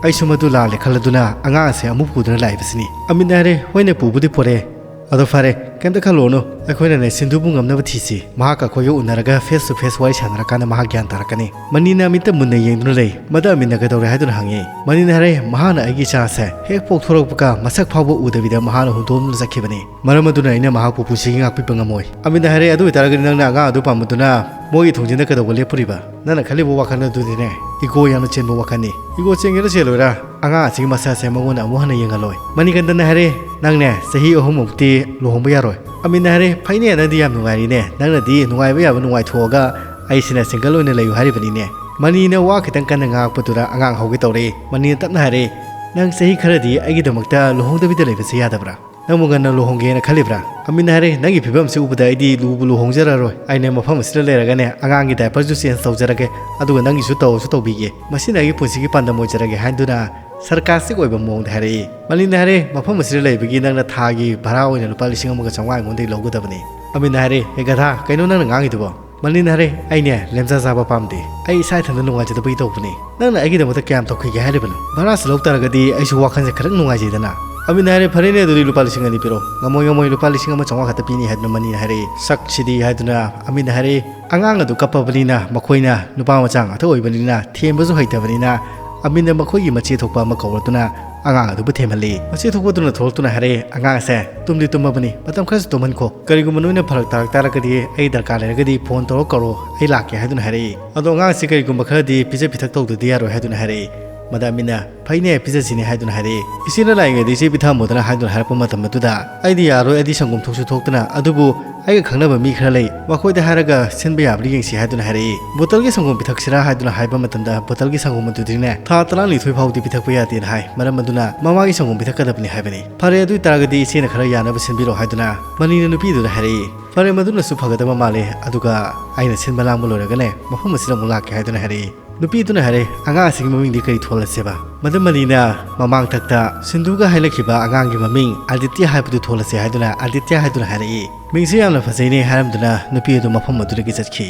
"ꯑꯩꯁꯨ ꯃꯗꯨ ꯂꯥꯜꯂꯦ ꯈꯜꯂꯗꯨꯅ ꯑꯉꯥꯡ ꯑꯁꯦ ꯑꯃꯨꯛ ꯄꯨꯗꯨꯅ ꯂꯥꯛꯏꯕꯁꯤꯅꯤ꯫" ꯑꯃꯤꯠꯅ ꯍꯥꯏꯔꯦ, "ꯍꯣꯏꯅꯦ, ꯄꯨꯕꯨꯗꯤ ꯄꯨꯔꯦ꯫ ꯑꯗꯣ ꯐꯔꯦ, ꯀꯩꯝꯇ ꯈꯜꯂꯨꯔꯅꯨ꯫ ꯑꯩꯈꯣꯏꯅꯅꯦ ꯁꯤꯟꯗꯨꯕꯨ ꯉꯝꯅꯕ ꯊꯤꯁꯤ꯫ ꯃꯍꯥꯛꯀ ꯑꯩꯈꯣꯏꯒ ꯎꯅꯔꯒ face to face ꯋꯥꯔꯤ ꯁꯥꯟꯅꯔꯀꯥꯟꯗ ꯃꯍꯥꯛ ꯒ꯭ꯌꯥꯟ ꯇꯥꯔꯛꯀꯅꯤ꯫" ꯃꯅꯤꯅ ꯑꯃꯤꯠꯇ ꯃꯨꯟꯅ ꯌꯦꯡꯗꯨꯅ ꯂꯩ꯫ "ꯃꯗꯨ ꯑꯃꯤꯠꯅ ꯀꯩꯗꯧꯔꯦ ꯍꯥꯏꯗꯨꯅ?" ꯍꯪꯉꯤ꯫ ꯃꯅꯤꯅ ꯍꯥꯏꯔꯦ, "ꯃꯍꯥꯛꯅ ꯑꯩꯒꯤ ꯏꯆꯥꯁꯦ ꯍꯦꯛ ꯄꯣꯛꯊꯣꯔꯛꯄꯒ ꯃꯁꯛ ꯐꯥꯎꯕ ꯎꯗꯕꯤꯗ ꯃꯍꯥꯛꯅ ꯍꯨꯟꯗꯣꯛꯑꯝꯗꯨꯅ ꯆꯠꯈꯤꯕꯅꯤ꯫ ꯃꯔꯝ ꯑꯗꯨꯅ ꯑꯩꯅ ꯃꯍꯥꯛꯄꯨ ꯄꯨꯟꯁꯤꯒꯤ ꯉꯥꯛꯄꯤꯕ ꯉꯝꯃꯣꯏ꯫" ꯑꯃꯤꯠꯅ ꯍꯥꯏꯔꯦ, "ꯑꯗꯨ ꯑꯣꯏꯇꯥꯔꯒꯗꯤ ꯅꯪꯅ ꯑꯉꯥꯡ ꯑꯗꯨ ꯄꯥꯝꯕꯗꯨꯅ ꯃꯣꯏꯒꯤ ꯊꯣꯡꯖꯤꯟꯗ ꯀꯩꯗꯧꯕ ꯂꯦꯞꯄꯨꯔꯤꯕ? ꯅꯪꯅ ꯈꯜꯂꯤꯕ ꯋꯥꯈꯜ ꯑꯗꯨꯗꯤꯅꯦ, ego ꯌꯥꯝꯅ ꯆꯦꯟꯕ ꯋꯥꯈꯜꯅꯤ꯫ Ego ꯆꯦꯟꯒꯦꯔꯥ ꯆꯦꯜꯂꯣꯏꯔꯥ, ꯑꯉꯥꯡ ꯑꯁꯤꯒꯤ ꯃꯁꯛ ꯑꯁꯦ ꯃꯉꯣꯟꯗ ꯑꯃꯨꯛ ꯍꯟꯅ ꯌꯦꯡꯍꯜꯂꯣꯏ꯫" ꯃꯅꯤꯀꯟꯗꯅ ꯍꯥꯏꯔꯦ, "ꯅꯪꯅꯦ ꯆꯍꯤ ꯑꯍꯨꯝꯃꯨꯛꯇꯤ ꯂꯨꯍꯣꯡꯕ ꯌꯥꯔꯣꯏ꯫" ꯑꯃꯤꯠꯅ ꯍꯥꯏꯔꯦ, "ꯐꯩꯅꯦ, ꯅꯪꯗꯤ ꯌꯥꯝ ꯅꯨꯡꯉꯥꯏꯔꯤꯅꯦ꯫ ꯅꯪꯅꯗꯤ ꯅꯨꯡꯉꯥꯏꯕ ꯌꯥꯕ ꯅꯨꯡꯉꯥꯏꯊꯣꯛꯑꯒ ꯑꯩꯁꯤꯅ single ꯑꯣꯏꯅ ꯂꯩꯌꯨ ꯍꯥꯏꯔꯤꯕꯅꯤꯅꯦ꯫" ꯃꯅꯤꯅ ꯋꯥ ꯈꯤꯇꯪ ꯀꯟꯅ ꯉꯥꯡꯉꯛꯄꯗꯨꯗ ꯑꯉꯥꯡ ꯍꯧꯒꯦ ꯇꯧꯔꯛꯏ꯫ ꯃꯅꯤꯅ ꯇꯞꯅ ꯍꯥꯏꯔꯛꯏ, "ꯅꯪ ꯆꯍꯤ ꯈꯔꯗꯤ ꯑꯩꯒꯤꯗꯃꯛꯇ ꯂꯨꯍꯣꯡꯗꯕꯤꯗ ꯂꯩꯕꯁꯦ ꯌꯥꯗꯕ꯭ꯔꯥ? ꯅꯪꯕꯨ ꯉꯟꯅ ꯂꯨꯍꯣꯡꯒꯦꯅ ꯈꯜꯂꯤꯕ꯭ꯔꯥ?" ꯑꯃꯤꯠꯅ ꯍꯥꯏꯔꯦ, "ꯅꯪꯒꯤ ꯐꯤꯕꯝꯁꯤ ꯎꯕꯗ ꯑꯩꯗꯤ ꯂꯨꯕꯨ ꯂꯨꯍꯣꯡꯖꯔꯔꯣꯏ꯫ ꯑꯩꯅ ꯃꯐꯝ ꯑꯁꯤꯗ ꯂꯩꯔꯒꯅꯦ ꯑꯉꯥꯡꯒꯤ diaperꯁꯨ change ꯇꯧꯖꯔꯒꯦ, ꯑꯗꯨꯒ ꯅꯪꯒꯤꯁꯨ ꯇꯧꯔꯁꯨ ꯇꯧꯕꯤꯒꯦ꯫ ꯃꯁꯤꯅ ꯑꯩꯒꯤ ꯄꯨꯟꯁꯤꯒꯤ ꯄꯥꯟꯗꯝ ꯑꯣꯏꯖꯔꯒꯦ" ꯍꯥꯏꯗꯨꯅ sarcastic ꯑꯣꯏꯕ ꯃꯑꯣꯡꯗ ꯍꯥꯏꯔꯛꯏ꯫ ꯃꯅꯤꯅ ꯍꯥꯏꯔꯦ, "ꯃꯐꯝ ꯑꯁꯤꯗ ꯂꯩꯕꯒꯤ ꯅꯪꯅ ꯊꯥꯒꯤ ꯚꯔꯥ ꯑꯣꯏꯅ ꯂꯨꯄꯥ ꯂꯤꯁꯤꯡ ꯑꯃꯒ ꯆꯥꯝꯃꯉꯥ ꯑꯩꯉꯣꯟꯗꯒꯤ ꯂꯧꯒꯗꯕꯅꯤ꯫" ꯑꯃꯤꯠꯅ ꯍꯥꯏꯔꯦ, "ꯍꯦ ꯒꯙꯥ, ꯀꯩꯅꯣ ꯅꯪꯅ ꯉꯥꯡꯉꯤꯗꯨꯕꯣ? ꯃꯅꯤꯅ ꯍꯥꯏꯔꯦ, "ꯑꯩꯅꯦ ꯂꯦꯝꯖꯥ ꯆꯥꯕ ꯄꯥꯝꯗꯦ, ꯑꯩ ꯏꯁꯥ ꯏꯊꯟꯇ ꯅꯨꯡꯉꯥꯏꯖꯗꯕꯒꯤ ꯇꯧꯕꯅꯤ꯫ ꯅꯪꯅ ꯑꯩꯒꯤꯗꯃꯛꯇ ꯀꯌꯥꯝ ꯇꯧꯈꯤꯒꯦ ꯍꯥꯏꯔꯤꯕꯅꯣ? ꯚꯔꯥꯁꯨ ꯂꯧ ꯇꯥꯔꯒꯗꯤ ꯑꯩꯁꯨ ꯋꯥꯈꯜꯁꯦ ꯈꯔ ꯅꯨꯡꯉꯥꯏꯖꯩꯗꯅ?" ꯑꯃꯤꯅ ꯍꯥꯏꯔꯦ, "ꯐꯔꯦꯅꯦ, ꯑꯗꯨꯗꯤ ꯂꯨꯄꯥ ꯂꯤꯁꯤꯡ ꯑꯅꯤ ꯄꯤꯔꯣ꯫" "ꯉꯝꯃꯣꯏ, ꯉꯝꯃꯣꯏ, ꯂꯨꯄꯥ ꯂꯤꯁꯤꯡ ꯑꯃ ꯆꯥꯝꯃꯉꯥ ꯈꯛꯇ ꯄꯤꯅꯤ," ꯍꯥꯏꯗꯨꯅ ꯃꯅꯤꯅ ꯍꯥꯏꯔꯛꯏ꯫ "ꯁꯛꯁꯤꯗꯤ," ꯍꯥꯏꯗꯨꯅ ꯑꯃꯤꯅ ꯍꯥꯏꯔꯛꯏ, "ꯑꯉꯥꯡ ꯑꯗꯨ ꯀꯞꯄꯕꯅꯤꯅ, ꯃꯈꯣꯏꯅ ꯅꯨꯄꯥ ꯃꯆꯥ ꯉꯥꯛꯇ ꯑꯣꯏꯕꯅꯤꯅ ꯊꯦꯝꯕꯁꯨ ꯍꯩꯇꯕꯅꯤꯅ ꯑꯃꯤꯅ ꯃꯈꯣꯏꯒꯤ ꯃꯆꯦ ꯊꯣꯛꯄ ꯑꯃ ꯀꯧꯔꯗꯨꯅ ꯑꯉꯥꯡ ꯑꯗꯨꯕꯨ ꯊꯦꯝꯍꯜꯂꯤ꯫ ꯃꯆꯦ ꯊꯣꯛꯄꯗꯨꯅ ꯊꯣꯛꯂꯛꯇꯨꯅ ꯍꯥꯏꯔꯛꯏ, "ꯑꯉꯥꯡꯁꯦ ꯇꯨꯝꯗꯤ ꯇꯨꯝꯃꯕꯅꯤ, ꯃꯇꯝ ꯈꯔꯁꯨ ꯇꯨꯝꯍꯟꯈꯣ꯫ ꯀꯔꯤꯒꯨꯝꯕ ꯅꯣꯏꯅ ꯐꯔꯛ ꯇꯥꯔꯛ ꯇꯥꯔꯒꯗꯤ ꯑꯩ ꯗꯔꯀꯥꯔ ꯂꯩꯔꯒꯗꯤ ꯐꯣꯟ ꯇꯧꯔ ꯀꯧꯔꯣ, ꯑꯩ ꯂꯥꯛꯀꯦ," ꯍꯥꯏꯗꯨꯅ ꯍꯥꯏꯔꯛꯏ꯫ ꯑꯗꯣ ꯑꯉꯥꯡꯁꯤ ꯀꯔꯤꯒꯨꯝꯕ ꯈꯔꯗꯤ ꯄꯤꯖ ꯄꯤꯊꯛ ꯇꯧꯗꯗꯤ ꯌꯥꯔꯣꯏ ꯍꯥꯏꯗꯨꯅ ꯍꯥꯏꯔꯛꯏ꯫ ꯃꯗꯥ ꯑꯃꯤꯅ, "ꯐꯩꯅꯦ, ꯄꯤꯖꯁꯤꯅꯦ," ꯍꯥꯏꯗꯨꯅ ꯍꯥꯏꯔꯛꯏ꯫ "ꯏꯆꯦꯅ ꯂꯥꯛꯏꯉꯩꯗ ꯏꯆꯦ ꯄꯤꯊꯛꯑꯝꯃꯣꯗꯅ," ꯍꯥꯏꯗꯨꯅ ꯍꯥꯏꯔꯛꯄ ꯃꯇꯝ ꯑꯗꯨꯗ, "ꯑꯩꯗꯤ ꯌꯥꯔꯣꯏ, ꯑꯩꯗꯤ ꯁꯪꯒꯣꯝ ꯊꯣꯛꯁꯨ ꯊꯣꯛꯇꯅ, ꯑꯗꯨꯕꯨ ꯑꯩꯒ ꯈꯪꯅꯕ ꯃꯤ ꯈꯔ ꯂꯩ, ꯃꯈꯣꯏꯗ ꯍꯥꯏꯔꯒ ꯁꯤꯟꯕ ꯌꯥꯕ꯭ꯔꯥ ꯌꯦꯡꯁꯤ," ꯍꯥꯏꯗꯨꯅ ꯍꯥꯏꯔꯛꯏ꯫ "ꯕꯣꯇꯜꯒꯤ ꯁꯪꯒꯣꯝ ꯄꯤꯊꯛꯁꯤꯔꯥ?" ꯍꯥꯏꯗꯨꯅ ꯍꯥꯏꯕ ꯃꯇꯝꯗ, ꯕꯣꯇꯜꯒꯤ ꯁꯪꯒꯣꯝ ꯑꯗꯨꯗꯤꯅꯦ ꯊꯥ ꯇꯔꯥꯅꯤꯊꯣꯏ ꯐꯥꯎꯗꯤ ꯄꯤꯊꯛꯄ ꯌꯥꯗꯦꯅ ꯍꯥꯏ, ꯃꯔꯝ ꯑꯗꯨꯅ ꯃꯃꯥꯒꯤ ꯁꯪꯒꯣꯝ ꯄꯤꯊꯛꯀꯗꯕꯅꯤ ꯍꯥꯏꯕꯅꯤ꯫ "ꯐꯔꯦ, ꯑꯗꯨ ꯑꯣꯏꯇꯥꯔꯒꯗꯤ ꯏꯆꯦꯅ ꯈꯔ ꯌꯥꯅꯕ ꯁꯤꯟꯕꯤꯔꯣ," ꯍꯥꯏꯗꯨꯅ ꯃꯅꯤꯅ ꯅꯨꯄꯤꯗꯨꯗ ꯍꯥꯏꯔꯛꯏ꯫ "ꯐꯔꯦ, ꯃꯗꯨꯅꯁꯨ ꯐꯒꯗꯕ ꯃꯥꯜꯂꯦ, ꯑꯗꯨꯒ ꯑꯩꯅ ꯁꯤꯟꯕ ꯂꯥꯡꯕ ꯂꯣꯏꯔꯒꯅꯦ ꯃꯐꯝ ꯑꯁꯤꯗ ꯑꯃꯨꯛ ꯂꯥꯛꯀꯦ," ꯍꯥꯏꯗꯨꯅ ꯍꯥꯏꯔꯛꯏ꯫ ꯅꯨꯄꯤꯗꯨꯅ ꯍꯥꯏꯔꯦ, "ꯑꯉꯥꯡ ꯑꯁꯤꯒꯤ ꯃꯃꯤꯡꯗꯤ ꯀꯔꯤ ꯊꯣꯜꯂꯁꯦꯕ?" ꯃꯗꯨ ꯃꯅꯤꯅ ꯃꯃꯥꯡꯊꯛꯇ ꯁꯤꯟꯗꯨꯒ ꯍꯥꯏꯅꯈꯤꯕ ꯑꯉꯥꯡꯒꯤ ꯃꯃꯤꯡ ꯑꯥꯗꯤꯇ꯭ꯌ ꯍꯥꯏꯕꯗꯨ ꯊꯣꯜꯂꯁꯦ ꯍꯥꯏꯗꯨꯅ ꯑꯥꯗꯤꯇ꯭ꯌ ꯍꯥꯏꯗꯨꯅ ꯍꯥꯏꯔꯛꯏ꯫ "ꯃꯤꯡꯁꯦ ꯌꯥꯝꯅ ꯐꯖꯩꯅꯦ," ꯍꯥꯏꯔꯝꯗꯨꯅ ꯅꯨꯄꯤ ꯑꯗꯨ ꯃꯐꯝ ꯑꯗꯨꯗꯒꯤ ꯆꯠꯈꯤ꯫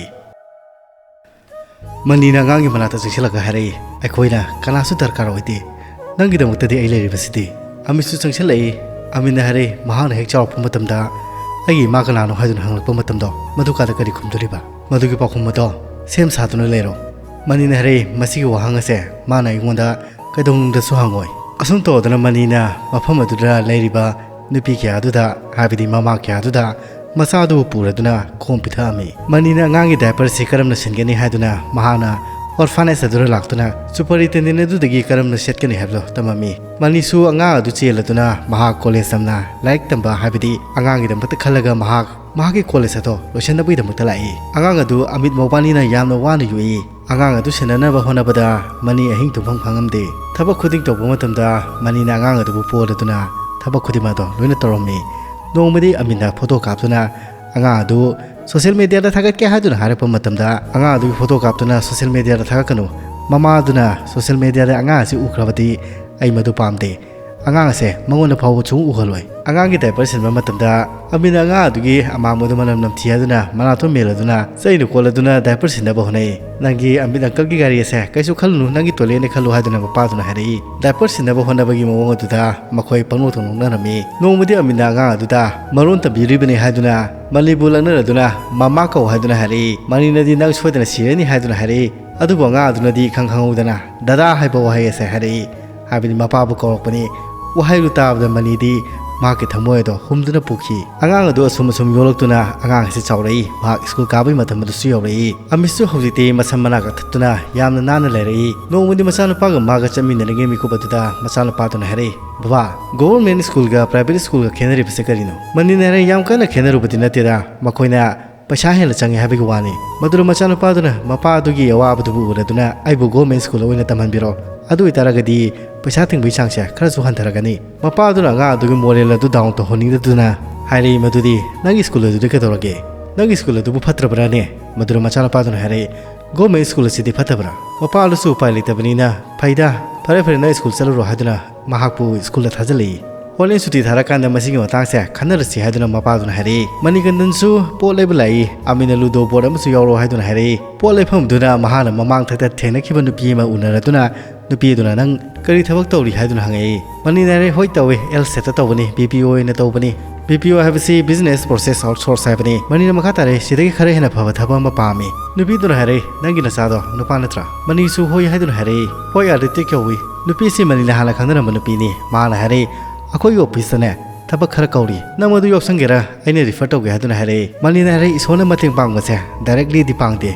ꯃꯅꯤꯅ ꯑꯉꯥꯡꯒꯤ ꯃꯅꯥꯛꯇ ꯆꯪꯁꯤꯜꯂꯒ ꯍꯥꯏꯔꯛꯏ, "ꯑꯩꯈꯣꯏꯅ ꯀꯅꯥꯁꯨ ꯗꯔꯀꯥꯔ ꯑꯣꯏꯗꯦ, ꯅꯪꯒꯤꯗꯃꯛꯇꯗꯤ ꯑꯩ ꯂꯩꯔꯤꯕꯁꯤꯗꯤ꯫" ꯑꯃꯤꯠꯁꯨ ꯆꯪꯁꯤꯜꯂꯛꯏ꯫ ꯑꯃꯤꯠꯅ ꯍꯥꯏꯔꯛꯏ, "ꯃꯍꯥꯛꯅ ꯍꯦꯛ ꯆꯥꯎꯔꯛꯄ ꯃꯇꯝꯗ ꯑꯩꯒꯤ ꯏꯃꯥ ꯀꯅꯥꯅꯣ ꯍꯥꯏꯗꯨꯅ ꯍꯪꯂꯛꯄ ꯃꯇꯝꯗꯣ, ꯃꯗꯨꯀꯥꯟꯗ ꯀꯔꯤ ꯈꯨꯝꯗꯣꯔꯤꯕ? ꯃꯗꯨꯒꯤ ꯄꯥꯎꯈꯨꯝ ꯑꯗꯣ ꯁꯦꯝ ꯁꯥꯗꯨꯅ ꯂꯩꯔꯣ꯫" ꯃꯅꯤꯅ ꯍꯥꯏꯔꯛꯏ, "ꯃꯁꯤꯒꯤ ꯋꯥꯍꯪ ꯑꯁꯦ ꯃꯥꯅ ꯑꯩꯉꯣꯟꯗ ꯀꯩꯗꯧꯅꯨꯡꯗꯁꯨ ꯍꯪꯉꯣꯏ꯫" ꯑꯁꯨꯝ ꯇꯧꯗꯅ ꯃꯅꯤꯅ ꯃꯐꯝ ꯑꯗꯨꯗ ꯂꯩꯔꯤꯕ ꯅꯨꯄꯤ ꯀꯌꯥ ꯑꯗꯨꯗ, ꯍꯥꯏꯕꯗꯤ ꯃꯃꯥ ꯀꯌꯥ ꯑꯗꯨꯗ ꯃꯆꯥ ꯑꯗꯨꯕꯨ ꯄꯨꯔꯗꯨꯅ ꯈꯣꯝ ꯄꯤꯊꯛꯑꯝꯃꯤ꯫ ꯃꯅꯤꯅ ꯑꯉꯥꯡꯒꯤ diaper ꯑꯁꯤ ꯀꯔꯝꯅ ꯁꯤꯟꯒꯅꯤ ꯍꯥꯏꯗꯨꯅ ꯃꯍꯥꯛꯅ orphanage ꯑꯗꯨꯗ ꯂꯥꯛꯇꯨꯅ superintendent ꯑꯗꯨꯗꯒꯤ ꯀꯔꯝꯅ ꯆꯠꯀꯅꯤ ꯍꯥꯏꯕꯗꯨ ꯇꯝꯃꯝꯃꯤ꯫ ꯃꯅꯤꯁꯨ ꯑꯉꯥꯡ ꯑꯗꯨ ꯆꯦꯜꯂꯗꯨꯅ ꯃꯍꯥꯛ college ꯇꯝꯅ ꯂꯥꯏꯔꯤꯛ ꯇꯝꯕ, ꯍꯥꯏꯕꯗꯤ ꯑꯉꯥꯡꯒꯤꯗꯃꯛꯇ ꯈꯜꯂꯒ ꯃꯍꯥꯛ ꯃꯍꯥꯛꯀꯤ college ꯑꯗꯨ ꯂꯣꯏꯁꯤꯟꯅꯕꯒꯤꯗꯃꯛꯇ ꯂꯥꯛꯏ꯫ ꯑꯉꯥꯡ ꯑꯗꯨ ꯑꯃꯤꯠ ꯃꯧꯕꯥꯅꯤꯅ ꯌꯥꯝꯅ ꯋꯥꯅ ꯌꯣꯛꯏ꯫ ꯑꯉꯥꯡ ꯑꯗꯨ ꯁꯦꯟꯅꯅꯕ ꯍꯣꯠꯅꯕꯗ ꯃꯅꯤ ꯑꯍꯤꯡ ꯇꯨꯝꯐꯝ ꯈꯪꯉꯝꯗꯦ꯫ ꯊꯕꯛ ꯈꯨꯗꯤꯡ ꯇꯧꯕ ꯃꯇꯝꯗ ꯃꯅꯤꯅ ꯑꯉꯥꯡ ꯑꯗꯨꯕꯨ ꯄꯣꯗꯗꯨꯅ ꯊꯕꯛ ꯈꯨꯗꯤꯡꯃꯛ ꯑꯗꯨ ꯂꯣꯏꯅ ꯇꯧꯔꯝꯃꯤ꯫ ꯅꯣꯡꯃꯗꯤ ꯑꯃꯤꯠꯅ photo ꯀꯥꯞꯇꯨꯅ ꯑꯉꯥꯡ ꯑꯗꯨ social mediaꯗ ꯊꯥꯒꯠꯀꯦ ꯍꯥꯏꯗꯨꯅ ꯍꯥꯏꯔꯛꯄ ꯃꯇꯝꯗ, ꯑꯉꯥꯡ ꯑꯗꯨꯒꯤ photo ꯀꯥꯞꯇꯨꯅ social mediaꯗ ꯊꯥꯒꯠꯀꯅꯨ, ꯃꯃꯥ ꯑꯗꯨꯅ social mediaꯗ ꯑꯉꯥꯡ ꯑꯁꯤ ꯎꯈ꯭ꯔꯕꯗꯤ ꯑꯩ ꯃꯗꯨ ꯄꯥꯝꯗꯦ꯫ ꯑꯉꯥꯡ ꯑꯁꯦ ꯃꯉꯣꯟꯗ ꯐꯥꯎꯕ ꯁꯨꯡꯎ ꯎꯍꯜꯂꯣꯏ꯫ ꯑꯉꯥꯡꯒꯤ diaper ꯁꯤꯟꯕ ꯃꯇꯝꯗ ꯑꯃꯤꯠꯅ ꯑꯉꯥꯡ ꯑꯗꯨꯒꯤ ꯑꯃꯥꯡꯕꯗꯨ ꯃꯅꯝ ꯅꯝꯊꯤ ꯍꯥꯏꯗꯨꯅ ꯃꯅꯥꯇꯣꯟ ꯃꯦꯜꯂꯗꯨꯅ ꯆꯩꯅ ꯀꯣꯠꯂꯗꯨꯅ diaper ꯁꯤꯟꯅꯕ ꯍꯣꯠꯅꯩ꯫ "ꯅꯪꯒꯤ ꯑꯃꯤꯠ uncleꯒꯤ ꯒꯥꯔꯤ ꯑꯁꯦ ꯀꯩꯁꯨ ꯈꯜꯂꯨꯅꯨ, ꯅꯪꯒꯤ toiletꯅꯦ ꯈꯜꯂꯨ" ꯍꯥꯏꯗꯨꯅ ꯃꯄꯥꯗꯨꯅ ꯍꯥꯏꯔꯛꯏ꯫ Diaper ꯁꯤꯟꯅꯕ ꯍꯣꯠꯅꯕꯒꯤ ꯃꯑꯣꯡ ꯑꯗꯨꯗ ꯃꯈꯣꯏ ꯄꯪꯅꯣꯛꯇ ꯅꯣꯛꯅꯔꯝꯃꯤ꯫ ꯅꯣꯡꯃꯗꯤ ꯑꯃꯤꯠꯅ ꯑꯉꯥꯡ ꯑꯗꯨꯗ ꯃꯔꯣꯟ ꯇꯝꯕꯤꯔꯤꯕꯅꯤ ꯍꯥꯏꯗꯨꯅ ꯃꯅꯤꯕꯨ ꯂꯛꯅꯔꯗꯨꯅ "ꯃꯃꯥ ꯀꯧ" ꯍꯥꯏꯗꯨꯅ ꯍꯥꯏꯔꯛꯏ꯫ ꯃꯅꯤꯅꯗꯤ "ꯅꯪ ꯁꯣꯏꯗꯅ ꯁꯤꯔꯅꯤ" ꯍꯥꯏꯗꯨꯅ ꯍꯥꯏꯔꯛꯏ꯫ ꯑꯗꯨꯕꯨ ꯑꯉꯥꯡ ꯑꯗꯨꯅꯗꯤ ꯏꯈꯪ ꯈꯪꯍꯧꯗꯅ "ꯗꯗꯥ" ꯍꯥꯏꯕ ꯋꯥꯍꯩ ꯑꯁꯦ ꯍꯥꯏꯔꯛꯏ꯫ ꯍꯥꯏꯕꯗꯤ ꯃꯄꯥꯕꯨ ꯀꯧꯔꯛꯄꯅꯤ꯫ ꯋꯥꯍꯩꯗꯨ ꯇꯥꯕꯗ ꯃꯅꯤꯗꯤ ꯃꯍꯥꯛꯀꯤ ꯊꯃꯣꯏ ꯑꯗꯣ ꯍꯨꯝꯗꯨꯅ ꯄꯨꯈꯤ꯫ ꯑꯉꯥꯡ ꯑꯗꯨ ꯑꯁꯨꯝ ꯑꯁꯨꯝ ꯌꯣꯛꯂꯛꯇꯨꯅ ꯑꯉꯥꯡ ꯑꯁꯤ ꯆꯥꯎꯔꯛꯏ꯫ ꯃꯍꯥꯛ ꯁ꯭ꯀꯨꯜ ꯀꯥꯕꯒꯤ ꯃꯇꯝ ꯑꯗꯨꯁꯨ ꯌꯧꯔꯛꯏ꯫ ꯑꯃꯤꯠꯁꯨ ꯍꯧꯖꯤꯛꯇꯤ ꯃꯁꯝ ꯃꯅꯥ ꯀꯛꯊꯠꯇꯨꯅ ꯌꯥꯝꯅ ꯅꯥꯟꯅ ꯂꯩꯔꯛꯏ꯫ ꯅꯣꯡꯃꯗꯤ ꯃꯆꯥꯅꯨꯄꯥꯒ ꯃꯥꯒ ꯆꯠꯃꯤꯟꯅꯔꯤꯉꯩ ꯃꯤꯀꯨꯞ ꯑꯗꯨꯗ ꯃꯆꯥꯅꯨꯄꯥꯗꯨꯅ ꯍꯥꯏꯔꯛꯏ, "ꯕꯕꯥ, government ꯁ꯭ꯀꯨꯜꯒ private ꯁ꯭ꯀꯨꯜꯒ ꯈꯦꯠꯅꯔꯤꯕꯁꯦ ꯀꯔꯤꯅꯣ?" ꯃꯅꯤꯅ ꯍꯥꯏꯔꯛꯏ, "ꯌꯥꯝ ꯀꯟꯅ ꯈꯦꯠꯅꯔꯨꯕꯗꯤ ꯅꯠꯇꯦꯗ, ꯃꯈꯣꯏꯅ ꯄꯩꯁꯥ ꯍꯦꯟꯅ ꯆꯪꯉꯤ ꯍꯥꯏꯕꯒꯤ ꯋꯥꯅꯤ꯫" ꯃꯗꯨꯗ ꯃꯆꯥꯅꯨꯄꯥꯗꯨꯅ ꯃꯄꯥ ꯑꯗꯨꯒꯤ ꯑꯋꯥꯕꯗꯨꯕꯨ ꯎꯔꯗꯨꯅ, "ꯑꯩꯕꯨ government ꯁ꯭ꯀꯨꯜ ꯑꯣꯏꯅ ꯇꯝꯍꯟꯕꯤꯔꯣ, ꯑꯗꯨ ꯑꯣꯏꯇꯥꯔꯒꯗꯤ ꯄꯩꯁꯥ ꯇꯤꯡꯕꯒꯤ ꯆꯥꯡꯁꯦ ꯈꯔꯁꯨ ꯍꯟꯊꯔꯛꯀꯅꯤ꯫" ꯃꯄꯥ ꯑꯗꯨꯅ ꯑꯉꯥꯡ ꯑꯗꯨꯒꯤ morale ꯑꯗꯨ down ꯇꯧꯍꯟꯅꯤꯡꯗꯗꯨꯅ ꯍꯥꯏꯔꯛꯏ ꯃꯗꯨꯗꯤ, "ꯅꯪꯒꯤ ꯁ꯭ꯀꯨꯜ ꯑꯗꯨꯗꯤ ꯀꯩꯗꯧꯔꯒꯦ? ꯅꯪꯒꯤ ꯁ꯭ꯀꯨꯜ ꯑꯗꯨꯕꯨ ꯐꯠꯇ꯭ꯔꯕ꯭ꯔꯥꯅꯦ?" ꯃꯗꯨꯗ ꯃꯆꯥꯅꯨꯄꯥꯗꯨꯅ ꯍꯥꯏꯔꯛꯏ, "Government ꯁ꯭ꯀꯨꯜ ꯑꯁꯤꯗꯤ ꯐꯠꯇꯕ꯭ꯔꯥ?" ꯃꯄꯥ ꯑꯗꯨꯁꯨ ꯎꯄꯥꯏ ꯂꯩꯇꯕꯅꯤꯅ, "ꯐꯩꯗ, ꯐꯔꯦ ꯐꯔꯦ, ꯅꯪ ꯁ꯭ꯀꯨꯜ ꯆꯠꯂꯨꯔꯣ" ꯍꯥꯏꯗꯨꯅ ꯃꯍꯥꯛꯄꯨ ꯁ꯭ꯀꯨꯜꯗ ꯊꯥꯖꯤꯜꯂꯛꯏ꯫ ꯍꯣꯔꯦꯟ ꯁꯨꯇꯤ ꯊꯥꯔꯀꯥꯟꯗ ꯃꯁꯤꯒꯤ ꯃꯇꯥꯡꯁꯦ ꯈꯟꯅꯔꯁꯤ ꯍꯥꯏꯗꯨꯅ ꯃꯄꯥꯗꯨꯅ ꯍꯥꯏꯔꯛꯏ꯫ ꯃꯅꯤꯀꯟꯗꯟꯁꯨ ꯄꯣꯠ ꯂꯩꯕ ꯂꯥꯛꯏ꯫ ꯑꯃꯤꯅ ludo board ꯑꯃꯁꯨ ꯌꯥꯎꯔꯛꯑꯣ ꯍꯥꯏꯗꯨꯅ ꯍꯥꯏꯔꯛꯏ꯫ ꯄꯣꯠ ꯂꯩꯐꯝꯗꯨꯅ ꯃꯍꯥꯛꯅ ꯃꯃꯥꯡꯊꯛꯇ ꯊꯦꯡꯅꯈꯤꯕ ꯅꯨꯄꯤ ꯑꯃ ꯎꯅꯔꯗꯨꯅ ꯅꯨꯄꯤ ꯑꯗꯨꯅ "ꯅꯪ ꯀꯔꯤ ꯊꯕꯛ ꯇꯧꯔꯤ?" ꯍꯥꯏꯗꯨꯅ ꯍꯪꯉꯛꯏ꯫ ꯃꯅꯤꯅ ꯍꯥꯏꯔꯛꯏ, "ꯍꯣꯏ ꯇꯧꯏ, L shape ꯇ ꯇꯧꯕꯅꯤ, B P O ꯑꯣꯏꯅ ꯇꯧꯕꯅꯤ꯫ B P O ꯍꯥꯏꯕꯁꯤ business process outsource ꯍꯥꯏꯕꯅꯤ꯫" ꯃꯅꯤꯅ ꯃꯈꯥ ꯇꯥꯔꯛꯏ, "ꯁꯤꯗꯒꯤ ꯈꯔ ꯍꯦꯟꯅ ꯐꯕ ꯊꯕꯛ ꯑꯃ ꯄꯥꯝꯃꯤ꯫" ꯅꯨꯄꯤꯗꯨꯅ ꯍꯥꯏꯔꯛꯏ, "ꯅꯪꯒꯤ ꯅꯆꯥꯗꯣ ꯅꯨꯄꯥ ꯅꯠꯇ꯭ꯔꯥ?" ꯃꯅꯤꯁꯨ "ꯍꯣꯏ" ꯍꯥꯏꯗꯨꯅ ꯍꯥꯏꯔꯛꯏ꯫ "ꯍꯣꯏ, ꯑꯥꯗꯤꯇ꯭ꯌ ꯀꯧꯏ꯫" ꯅꯨꯄꯤꯁꯤ ꯃꯅꯤꯅ ꯍꯥꯟꯅ ꯈꯪꯅꯔꯝꯕ ꯅꯨꯄꯤꯅꯤ꯫ ꯃꯥꯅ ꯍꯥꯏꯔꯛꯏ, "ꯑꯩꯈꯣꯏꯒꯤ office ꯇꯅꯦ ꯊꯕꯛ ꯈꯔ ꯀꯧꯔꯤ, ꯅꯪ ꯃꯗꯨ ꯌꯥꯎꯁꯟꯒꯦꯔꯥ? ꯑꯩꯅ refer ꯇꯧꯒꯦ" ꯍꯥꯏꯗꯨꯅ ꯍꯥꯏꯔꯛꯏ꯫ ꯃꯅꯤꯅ ꯍꯥꯏꯔꯛꯏ, "ꯏꯁꯣꯔꯅ ꯃꯇꯦꯡ ꯄꯥꯡꯕꯁꯦ directly ꯗꯤ ꯄꯥꯡꯗꯦ,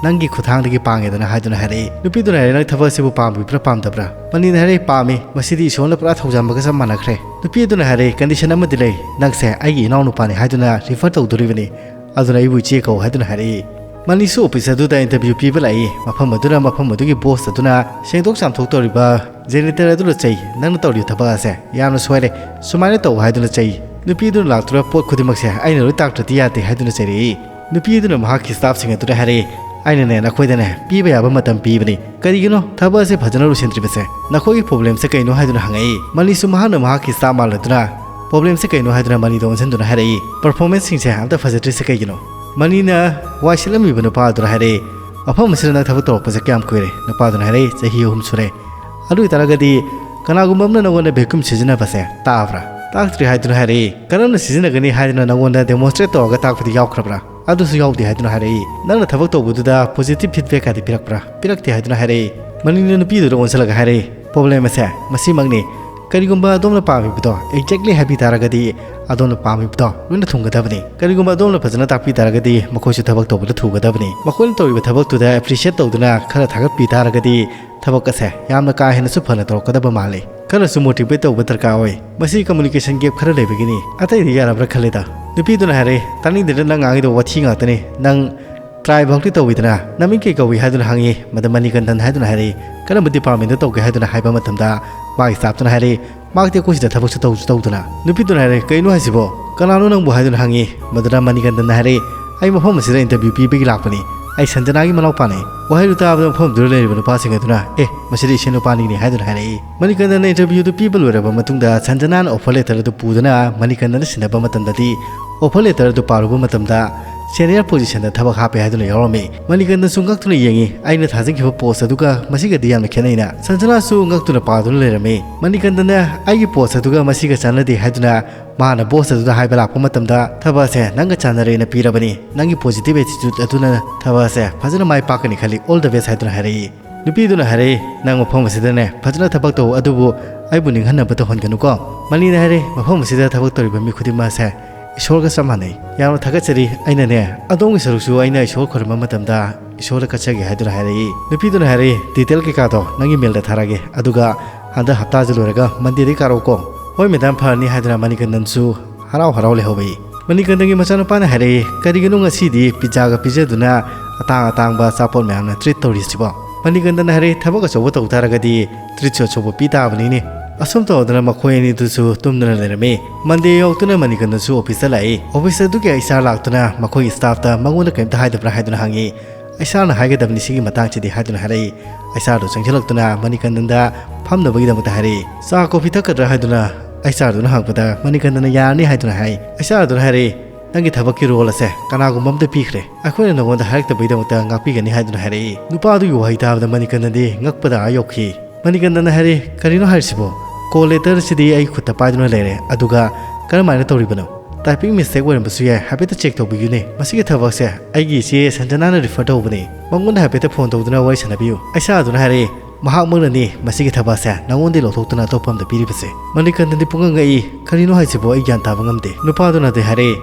ꯅꯪꯒꯤ ꯈꯨꯠꯊꯥꯡꯗꯒꯤ ꯄꯥꯡꯉꯦꯗꯅ" ꯍꯥꯏꯗꯨꯅ ꯍꯥꯏꯔꯛꯏ꯫ ꯅꯨꯄꯤꯗꯨꯅ ꯍꯥꯏꯔꯛꯏ, "ꯅꯪ ꯊꯕꯛ ꯑꯁꯤꯕꯨ ꯄꯥꯝꯕꯤꯕ꯭ꯔꯥ ꯄꯥꯝꯗꯕ꯭ꯔꯥ?" ꯃꯅꯤꯅ ꯍꯥꯏꯔꯛꯏ, "ꯄꯥꯝꯃꯤ, ꯃꯁꯤꯗꯤ ꯏꯁꯣꯔꯅ ꯄꯨꯔꯥ ꯊꯧꯖꯥꯟꯕꯒ ꯆꯞ ꯃꯥꯟꯅꯈ꯭ꯔꯦ꯫" ꯅꯨꯄꯤ ꯑꯗꯨꯅ ꯍꯥꯏꯔꯛꯏ, "Condition ꯑꯃꯗꯤ ꯂꯩ, ꯅꯪꯁꯦ ꯑꯩꯒꯤ ꯏꯅꯥꯎꯅꯨꯄꯥꯅꯤ ꯍꯥꯏꯗꯨꯅ refer ꯇꯧꯗꯣꯔꯤꯕꯅꯤ, ꯑꯗꯨꯅ ꯑꯩꯕꯨ ꯏꯆꯦ ꯀꯧ" ꯍꯥꯏꯗꯨꯅ ꯍꯥꯏꯔꯛꯏ꯫ ꯃꯅꯤꯁꯨ office ꯑꯗꯨꯗ interview ꯄꯤꯕ ꯂꯥꯛꯏ꯫ ꯃꯐꯝ ꯑꯗꯨꯅ ꯃꯐꯝ ꯑꯗꯨꯒꯤ boss ꯑꯗꯨꯅ ꯁꯦꯡꯗꯣꯛ ꯆꯥꯝꯊꯣꯛ ꯇꯧꯔꯤꯕ janitor ꯑꯗꯨꯗ ꯆꯩ, "ꯅꯪꯅ ꯇꯧꯔꯤꯕ ꯊꯕꯛ ꯑꯁꯦ ꯌꯥꯝꯅ ꯁꯣꯏꯔꯦ, ꯁꯨꯃꯥꯏꯅ ꯇꯧ" ꯍꯥꯏꯗꯨꯅ ꯆꯩ꯫ ꯅꯨꯄꯤ ꯑꯗꯨꯅ ꯂꯥꯛꯇꯨꯅ ꯄꯣꯠ ꯈꯨꯗꯤꯡꯃꯛꯁꯦ ꯑꯩꯅ ꯂꯣꯏ ꯇꯥꯛꯇ꯭ꯔꯗꯤ ꯌꯥꯗꯦ ꯍꯥꯏꯗꯨꯅ ꯆꯩꯔꯛꯏ꯫ ꯅꯨꯄꯤ ꯑꯗꯨꯅ ꯃꯍꯥꯛꯀꯤ staff ꯁꯤꯡ ꯑꯗꯨꯗ ꯍꯥꯏꯔꯛꯏ, ꯑꯩꯅꯅꯦ ꯅꯈꯣꯏꯗꯅꯦ ꯄꯤꯕ ꯌꯥꯕ ꯃꯇꯝ ꯄꯤꯕꯅꯤ꯫ ꯀꯔꯤꯒꯤꯅꯣ ꯊꯕꯛ ꯑꯁꯦ ꯐꯖꯅ ꯂꯣꯏꯁꯤꯟꯗ꯭ꯔꯤꯕꯁꯦ? ꯅꯈꯣꯏꯒꯤ problemꯁꯦ ꯀꯩꯅꯣ ꯍꯥꯏꯗꯨꯅ ꯍꯪꯉꯛꯏ꯫ ꯃꯅꯤꯁꯨ ꯃꯍꯥꯛꯅ ꯃꯍꯥꯛꯀꯤ staff ꯃꯥꯜꯂꯗꯨꯅ problemꯁꯦ ꯀꯩꯅꯣ ꯍꯥꯏꯗꯨꯅ ꯃꯅꯤꯗ ꯑꯣꯟꯁꯤꯟꯗꯨꯅ ꯍꯥꯏꯔꯛꯏ꯫ Performanceꯁꯤꯡꯁꯦ ꯑꯝꯇ ꯐꯖꯗ꯭ꯔꯤꯁꯦ ꯀꯩꯒꯤꯅꯣ? ꯃꯅꯤꯅ ꯋꯥꯏ ꯁꯤꯠꯂꯝꯃꯤꯕ ꯅꯨꯄꯥꯗꯨꯅ ꯍꯥꯏꯔꯛꯏ꯫ ꯃꯐꯝ ꯑꯁꯤꯗ ꯅꯪ ꯊꯕꯛ ꯇꯧꯔꯛꯄꯁꯦ ꯀꯌꯥꯝ ꯀꯨꯏꯔꯦ? ꯅꯨꯄꯥꯗꯨꯅ ꯍꯥꯏꯔꯛꯏ, ꯆꯍꯤ ꯑꯍꯨꯝ ꯁꯨꯔꯦ꯫ ꯑꯗꯨ ꯑꯣꯏꯇꯥꯔꯒꯗꯤ ꯀꯅꯥꯒꯨꯝꯕ ꯑꯃꯅ ꯅꯉꯣꯟꯗ vacuum ꯁꯤꯖꯤꯟꯅꯕꯁꯦ ꯇꯥꯕ꯭ꯔꯥ? ꯇꯥꯛꯇ꯭ꯔꯤ ꯍꯥꯏꯗꯨꯅ ꯍꯥꯏꯔꯛꯏ꯫ ꯀꯔꯝꯅ ꯁꯤꯖꯤꯟꯅꯒꯅꯤ ꯍꯥꯏꯗꯨꯅ ꯅꯉꯣꯟꯗ demonstrate ꯇꯧꯔꯒ ꯇꯥꯛꯄꯗꯤ ꯌꯥꯎꯈ꯭ꯔꯕ꯭ꯔꯥ? ꯑꯗꯨꯁꯨ ꯌꯥꯎꯗꯦ ꯍꯥꯏꯗꯨꯅ ꯍꯥꯏꯔꯛꯏ꯫ ꯅꯪꯅ ꯊꯕꯛ ꯇꯧꯕꯗꯨꯗ positive feedback ꯀꯗꯤ ꯄꯤꯔꯛꯄ꯭ꯔꯥ? ꯄꯤꯔꯛꯇꯦ ꯍꯥꯏꯗꯨꯅ ꯍꯥꯏꯔꯛꯏ꯫ ꯃꯅꯤꯅ ꯅꯨꯄꯤꯗꯨꯗ ꯑꯣꯟꯁꯤꯜꯂꯒ ꯍꯥꯏꯔꯛꯏ, problem ꯑꯁꯦ ꯃꯁꯤꯃꯛꯅꯤ꯫ ꯀꯔꯤꯒꯨꯝꯕ ꯑꯗꯣꯝꯅ ꯄꯥꯝꯃꯤꯕꯗꯣ exactly ꯍꯥꯏꯕꯤ ꯇꯥꯔꯒꯗꯤ ꯑꯗꯣꯝꯅ ꯄꯥꯝꯃꯤꯕꯗꯣ ꯂꯣꯏꯅ ꯊꯨꯡꯒꯗꯕꯅꯤ꯫ ꯀꯔꯤꯒꯨꯝꯕ ꯑꯗꯣꯝꯅ ꯐꯖꯅ ꯇꯥꯛꯄꯤ ꯇꯥꯔꯒꯗꯤ ꯃꯈꯣꯏꯁꯨ ꯊꯕꯛ ꯇꯧꯕꯗ ꯊꯨꯒꯗꯕꯅꯤ꯫ ꯃꯈꯣꯏꯅ ꯇꯧꯔꯤꯕ ꯊꯕꯛꯇꯨꯗ appreciate ꯇꯧꯗꯨꯅ ꯈꯔ ꯊꯥꯒꯠꯄꯤ ꯇꯥꯔꯒꯗꯤ ꯊꯕꯛ ꯑꯁꯦ ꯌꯥꯝꯅ ꯀꯥ ꯍꯦꯟꯅꯁꯨ ꯐꯅ ꯇꯧꯔꯛꯀꯗꯕ ꯃꯥꯜꯂꯤ꯫ ꯈꯔꯁꯨ motivate ꯇꯧꯕ ꯗꯔꯀꯥꯔ ꯑꯣꯏ꯫ ꯃꯁꯤ communication gap ꯈꯔ ꯂꯩꯕꯒꯤꯅꯤ, ꯑꯇꯩꯗꯤ ꯌꯥꯔꯕ꯭ꯔꯥ ꯈꯜꯂꯤꯗ꯫ ꯅꯨꯄꯤꯗꯨꯅ ꯍꯥꯏꯔꯦ, ꯇꯥꯅꯤꯡꯗꯦꯗ, ꯅꯪ ꯉꯥꯡꯉꯤꯗꯣ ꯋꯥꯊꯤ ꯉꯥꯛꯇꯅꯤ꯫ ꯅꯪ try ꯐꯥꯎꯗꯤ ꯇꯧꯋꯤꯗꯅ, ꯅꯃꯤꯡ ꯀꯩ ꯀꯧꯏ ꯍꯥꯏꯗꯨꯅ ꯍꯪꯉꯤ꯫ ꯃꯗꯨ ꯃꯅꯤꯀꯟꯗꯟ ꯍꯥꯏꯗꯨꯅ ꯍꯥꯏꯔꯛꯏ꯫ ꯀꯔꯝꯕ departmentꯗ ꯇꯧꯒꯦ ꯍꯥꯏꯗꯨꯅ ꯍꯥꯏꯕ ꯃꯇꯝꯗ ꯃꯥꯒꯤ staffꯇꯨꯅ ꯍꯥꯏꯔꯛꯏ, ꯃꯍꯥꯛꯇꯤ ꯑꯩꯈꯣꯏ ꯁꯤꯗ ꯊꯕꯛꯁꯨ ꯇꯧꯁꯨ ꯇꯧꯗꯅ꯫ ꯅꯨꯄꯤꯗꯨꯅ ꯍꯥꯏꯔꯦ, ꯀꯩꯅꯣ ꯍꯥꯏꯁꯤꯕꯣ? ꯀꯅꯥꯅꯣ ꯅꯪꯕꯨ ꯍꯥꯏꯗꯨꯅ ꯍꯪꯉꯤ꯫ ꯃꯗꯨꯗ ꯃꯅꯤꯀꯟꯗꯟꯅ ꯍꯥꯏꯔꯛꯏ, ꯑꯩ ꯃꯐꯝ ꯑꯁꯤꯗ interview ꯄꯤꯕꯒꯤ ꯂꯥꯛꯄꯅꯤ꯫ ꯑꯩ ꯁꯟꯖꯅꯥꯒꯤ ꯃꯅꯥꯎꯄꯥꯅꯤ꯫ ꯋꯥꯍꯩꯗꯨ ꯇꯥꯕꯗ ꯃꯐꯝꯗꯨꯗ ꯂꯩꯔꯤꯕ ꯅꯨꯄꯥꯁꯤꯡ ꯑꯗꯨꯅ, ꯑꯦ, ꯃꯁꯤꯗꯤ ꯏꯆꯦ ꯅꯨꯄꯥꯅꯤꯅꯦ ꯍꯥꯏꯗꯨꯅ ꯍꯥꯏꯔꯛꯏ꯫ ꯃꯅꯤꯀꯟꯗꯟꯅ interviewꯗꯨ ꯄꯤꯕ ꯂꯣꯏꯔꯕ ꯃꯇꯨꯡꯗ ꯁꯟꯖꯅꯥꯅ offer letter ꯑꯗꯨ ꯄꯨꯗꯨꯅ ꯃꯅꯤꯀꯟꯗꯟꯅ ꯁꯤꯟꯅꯕ ꯃꯇꯝꯗꯗꯤ offer letter ꯑꯗꯨ ꯄꯥꯔꯨꯕ ꯃꯇꯝꯗ senior positionꯗ ꯊꯕꯛ ꯍꯥꯞꯄꯦ ꯍꯥꯏꯗꯨꯅ ꯌꯥꯎꯔꯝꯃꯤ꯫ ꯃꯅꯤꯀꯟꯗꯟꯁꯨ ꯉꯛꯇꯨꯅ ꯌꯦꯡꯉꯤ꯫ ꯑꯩꯅ ꯊꯥꯖꯤꯟꯈꯤꯕ post ꯑꯗꯨꯒ ꯃꯁꯤꯒꯗꯤ ꯌꯥꯝꯅ ꯈꯦꯠꯅꯩꯅ꯫ ꯁꯟꯖꯅꯥꯁꯨ ꯉꯛꯇꯨꯅ ꯄꯥꯗꯨꯅ ꯂꯩꯔꯝꯃꯤ꯫ ꯃꯅꯤꯀꯟꯗꯟꯅ ꯑꯩꯒꯤ post ꯑꯗꯨꯒ ꯃꯁꯤꯒ ꯆꯥꯟꯅꯗꯦ ꯍꯥꯏꯗꯨꯅ ꯃꯍꯥꯛꯅ boss ꯑꯗꯨꯗ ꯍꯥꯏꯕ ꯂꯥꯛꯄ ꯃꯇꯝꯗ, ꯊꯕꯛ ꯑꯁꯦ ꯅꯪꯒ ꯆꯥꯟꯅꯔꯦꯅ ꯄꯤꯔꯕꯅꯤ꯫ ꯅꯪꯒꯤ positive attitude ꯑꯗꯨꯅ ꯊꯕꯛ ꯑꯁꯦ ꯐꯖꯅ ꯃꯥꯏ ꯄꯥꯛꯀꯅꯤ ꯈꯜꯂꯤ꯫ All the best ꯍꯥꯏꯗꯨꯅ ꯍꯥꯏꯔꯛꯏ꯫ ꯅꯨꯄꯤꯗꯨꯅ ꯍꯥꯏꯔꯛꯏ, ꯅꯪ ꯃꯐꯝ ꯑꯁꯤꯗꯅꯦ ꯐꯖꯅ ꯊꯕꯛ ꯇꯧ, ꯑꯗꯨꯕꯨ ꯑꯩꯕꯨ ꯅꯤꯡꯍꯟꯅꯕ ꯇꯧꯍꯟꯒꯅꯨꯀꯣ꯫ ꯃꯅꯤꯅ ꯍꯥꯏꯔꯛꯏ, ꯃꯐꯝ ꯑꯁꯤꯗ ꯊꯕꯛ ꯇꯧꯔꯤꯕ ꯃꯤ ꯈꯨꯗꯤꯡꯃꯛ ꯑꯁꯦ ꯏꯁꯣꯔꯒ ꯆꯞ ꯃꯥꯟꯅꯩ꯫ ꯌꯥꯝꯅ ꯊꯥꯒꯠꯆꯔꯤ꯫ ꯑꯩꯅꯅꯦ ꯑꯗꯣꯝꯒꯤ ꯁꯔꯨꯛꯁꯨ ꯑꯩꯅ ꯏꯁꯣꯔ ꯈꯣꯏꯔꯝꯕ ꯃꯇꯝꯗ ꯏꯁꯣꯔꯗ ꯀꯠꯆꯒꯦ ꯍꯥꯏꯗꯨꯅ ꯍꯥꯏꯔꯛꯏ꯫ ꯅꯨꯄꯤꯗꯨꯅ ꯍꯥꯏꯔꯛꯏ, detail ꯀꯩꯀꯥꯗꯣ ꯅꯪꯒꯤ mailꯗ ꯊꯥꯔꯛꯑꯒꯦ, ꯑꯗꯨꯒ ꯍꯟꯗꯛ ꯍꯞꯇꯥꯁꯤ ꯂꯣꯏꯔꯒ Mondayꯗꯒꯤ ꯀꯥꯔꯛꯎꯀꯣ꯫ ꯍꯣꯏ madam, ꯐꯔꯅꯤ ꯍꯥꯏꯗꯨꯅ ꯃꯅꯤꯀꯟꯗꯟꯁꯨ ꯍꯔꯥꯎ ꯍꯔꯥꯎ ꯂꯩꯍꯧꯏ꯫ ꯃꯅꯤꯀꯟꯗꯟꯒꯤ ꯃꯆꯥꯅꯨꯄꯥꯅ ꯍꯥꯏꯔꯛꯏ, ꯀꯔꯤꯒꯤꯅꯣ ꯉꯁꯤꯗꯤ pizzaꯒ ꯄꯤꯖꯗꯨꯅ ꯑꯇꯥꯡ ꯑꯇꯥꯡꯕ ꯑꯆꯥꯄꯣꯠ ꯃꯌꯥꯝꯅ treat ꯇꯧꯔꯤꯁꯤꯕꯣ? ꯃꯅꯤꯀꯟꯗꯟꯅ ꯍꯥꯏꯔꯛꯏ, ꯊꯕꯛ ꯑꯆꯧꯕ ꯇꯧ ꯇꯥꯔꯒꯗꯤ treatꯁꯨ ꯑꯆꯧꯕ ꯄꯤ ꯇꯥꯕꯅꯤꯅꯦ꯫ ꯑꯁꯨꯝ ꯇꯧꯗꯅ ꯃꯈꯣꯏ ꯑꯅꯤꯗꯨꯁꯨ ꯇꯨꯝꯗꯨꯅ ꯂꯩꯔꯝꯃꯤ꯫ Monday ꯌꯧꯔꯛꯇꯨꯅ ꯃꯅꯤꯀꯟꯗꯟꯁꯨ officeꯇ ꯂꯥꯛꯏ꯫ Office ꯑꯗꯨꯒꯤ HR ꯂꯥꯛꯇꯨꯅ ꯃꯈꯣꯏꯒꯤ staffꯇ ꯃꯉꯣꯟꯗ ꯀꯔꯤꯝꯇ ꯍꯥꯏꯗꯕ꯭ꯔꯥ ꯍꯥꯏꯗꯨꯅ ꯍꯪꯉꯤ꯫ "ꯑꯩꯆ ꯑꯥꯔꯅ ꯍꯥꯏꯒꯗꯕꯅꯤ ꯁꯤꯒꯤ ꯃꯇꯥꯡꯁꯤꯗꯤ" ꯍꯥꯏꯗꯨꯅ ꯍꯥꯏꯔꯛꯏ꯫ ꯑꯩꯆ ꯑꯥꯔꯗꯨ ꯆꯪꯁꯤꯜꯂꯛꯇꯨꯅ ꯃꯅꯤꯀꯟꯗꯟꯗ ꯐꯝꯅꯕꯒꯤꯗꯃꯛꯇ ꯍꯥꯏꯔꯛꯏ꯫ "ꯆꯥ ꯀꯣꯐꯤ ꯊꯛꯀꯗ꯭ꯔꯥ?" ꯍꯥꯏꯗꯨꯅ ꯑꯩꯆ ꯑꯥꯔꯗꯨꯅ ꯍꯪꯉꯛꯄꯗ, ꯃꯅꯤꯀꯟꯗꯟꯅ "ꯌꯥꯔꯅꯤ" ꯍꯥꯏꯗꯨꯅ ꯍꯥꯏ꯫ ꯑꯩꯆ ꯑꯥꯔꯗꯨꯅ ꯍꯥꯏꯔꯛꯏ, "ꯅꯪꯒꯤ ꯊꯕꯛꯀꯤ ꯔꯣꯜ ꯑꯁꯦ ꯀꯅꯥꯒꯨꯝꯕ ꯑꯃꯗ ꯄꯤꯈ꯭ꯔꯦ, ꯑꯩꯈꯣꯏꯅ ꯅꯉꯣꯟꯗ ꯍꯥꯏꯔꯛꯇꯕꯒꯤꯗꯃꯛꯇ ꯉꯥꯛꯄꯤꯒꯅꯤ" ꯍꯥꯏꯗꯨꯅ ꯍꯥꯏꯔꯛꯏ꯫ ꯅꯨꯄꯥꯗꯨꯒꯤ ꯋꯥꯍꯩ ꯇꯥꯕꯗ ꯃꯅꯤꯀꯟꯗꯟꯗꯤ ꯉꯛꯄꯗ ꯑꯥ ꯌꯧꯈꯤ꯫ ꯃꯅꯤꯀꯟꯗꯟꯅ ꯍꯥꯏꯔꯛꯏ, "ꯀꯔꯤꯅꯣ ꯍꯥꯏꯔꯤꯁꯤꯕꯣ? ꯀꯣꯜ ꯂꯦꯇꯔꯁꯤꯗꯤ ꯑꯩ ꯈꯨꯠꯇ ꯄꯥꯏꯗꯨꯅ ꯂꯩꯔꯦ, ꯑꯗꯨꯒ ꯀꯔꯝꯍꯥꯏꯅ ꯇꯧꯔꯤꯕꯅꯣ? ꯇꯥꯏꯄꯤꯡ ꯃꯤꯁꯇꯦꯛ ꯑꯣꯏꯔꯝꯕꯁꯨ ꯌꯥꯏ, ꯍꯥꯏꯐꯦꯠꯇ ꯆꯦꯛ ꯇꯧꯕꯤꯌꯨꯅꯦ꯫ ꯃꯁꯤꯒꯤ ꯊꯕꯛꯁꯦ ꯑꯩꯒꯤ ꯏꯆꯦ ꯁꯟꯖꯅꯥꯅ ꯔꯤꯐꯔ ꯇꯧꯕꯅꯤ, ꯃꯉꯣꯟꯗ ꯍꯥꯏꯐꯦꯠꯇ ꯐꯣꯟ ꯇꯧꯗꯨꯅ ꯋꯥꯔꯤ ꯁꯥꯟꯅꯕꯤꯌꯨ"꯫ ꯑꯩꯆ ꯑꯥꯔꯗꯨꯅ ꯍꯥꯏꯔꯛꯏ, "ꯃꯍꯥꯛꯃꯛꯅꯅꯤ ꯃꯁꯤꯒꯤ ꯊꯕꯛꯁꯦ ꯅꯉꯣꯟꯗꯒꯤ ꯂꯧꯊꯣꯛꯇꯨꯅ ꯑꯇꯣꯞꯄ ꯑꯃꯗ ꯄꯤꯔꯤꯕꯁꯦ"꯫ ꯃꯅꯤꯀꯟꯗꯟꯗꯤ ꯄꯨꯡꯉꯛ ꯉꯛꯏ꯫ "ꯀꯔꯤꯅꯣ ꯍꯥꯏꯁꯤꯕꯣ? ꯑꯩ ꯒ꯭ꯌꯥꯟ ꯇꯥꯕ ꯉꯝꯗꯦ"꯫ ꯅꯨꯄꯥꯗꯨꯅꯗꯤ ꯍꯥꯏꯔꯛꯏ,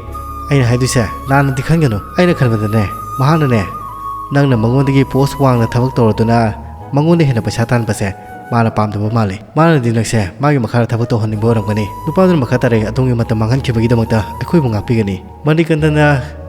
"ꯑꯩꯅ ꯍꯥꯏꯗꯣꯏꯁꯦ ꯂꯥꯟꯅꯗꯤ ꯈꯟꯒꯅꯨ꯫ ꯑꯩꯅ ꯈꯟꯕꯗꯅꯦ, ꯃꯍꯥꯛꯅꯅꯦ, ꯅꯪꯅ ꯃꯉꯣꯟꯗꯒꯤ ꯄꯣꯁ ꯋꯥꯡꯅ ꯊꯕꯛ ꯇꯧꯔꯗꯨꯅ ꯃꯉꯣꯟꯗ ꯍꯦꯟꯅ ꯄꯩꯁꯥ ꯇꯥꯟꯕꯁꯦ ꯃꯥꯅ ꯄꯥꯝꯗꯕ ꯃꯥꯜꯂꯤ꯫ ꯃꯥꯅꯗꯤ ꯅꯪꯁꯦ ꯃꯥꯒꯤ ꯃꯈꯥꯗ ꯊꯕꯛ ꯇꯧꯍꯟꯅꯤꯡꯕ ꯑꯣꯏꯔꯝꯒꯅꯤ"꯫ ꯅꯨꯄꯥꯗꯨꯅ ꯃꯈꯥ ꯇꯥꯔꯛꯏ, "ꯑꯗꯣꯝꯒꯤ ꯃꯇꯝ ꯃꯥꯡꯍꯟꯈꯤꯕꯒꯤꯗꯃꯛꯇ ꯑꯩꯈꯣꯏꯕꯨ ꯉꯥꯛꯄꯤꯒꯅꯤ"꯫ ꯃꯅꯤꯀꯟꯗꯟꯅ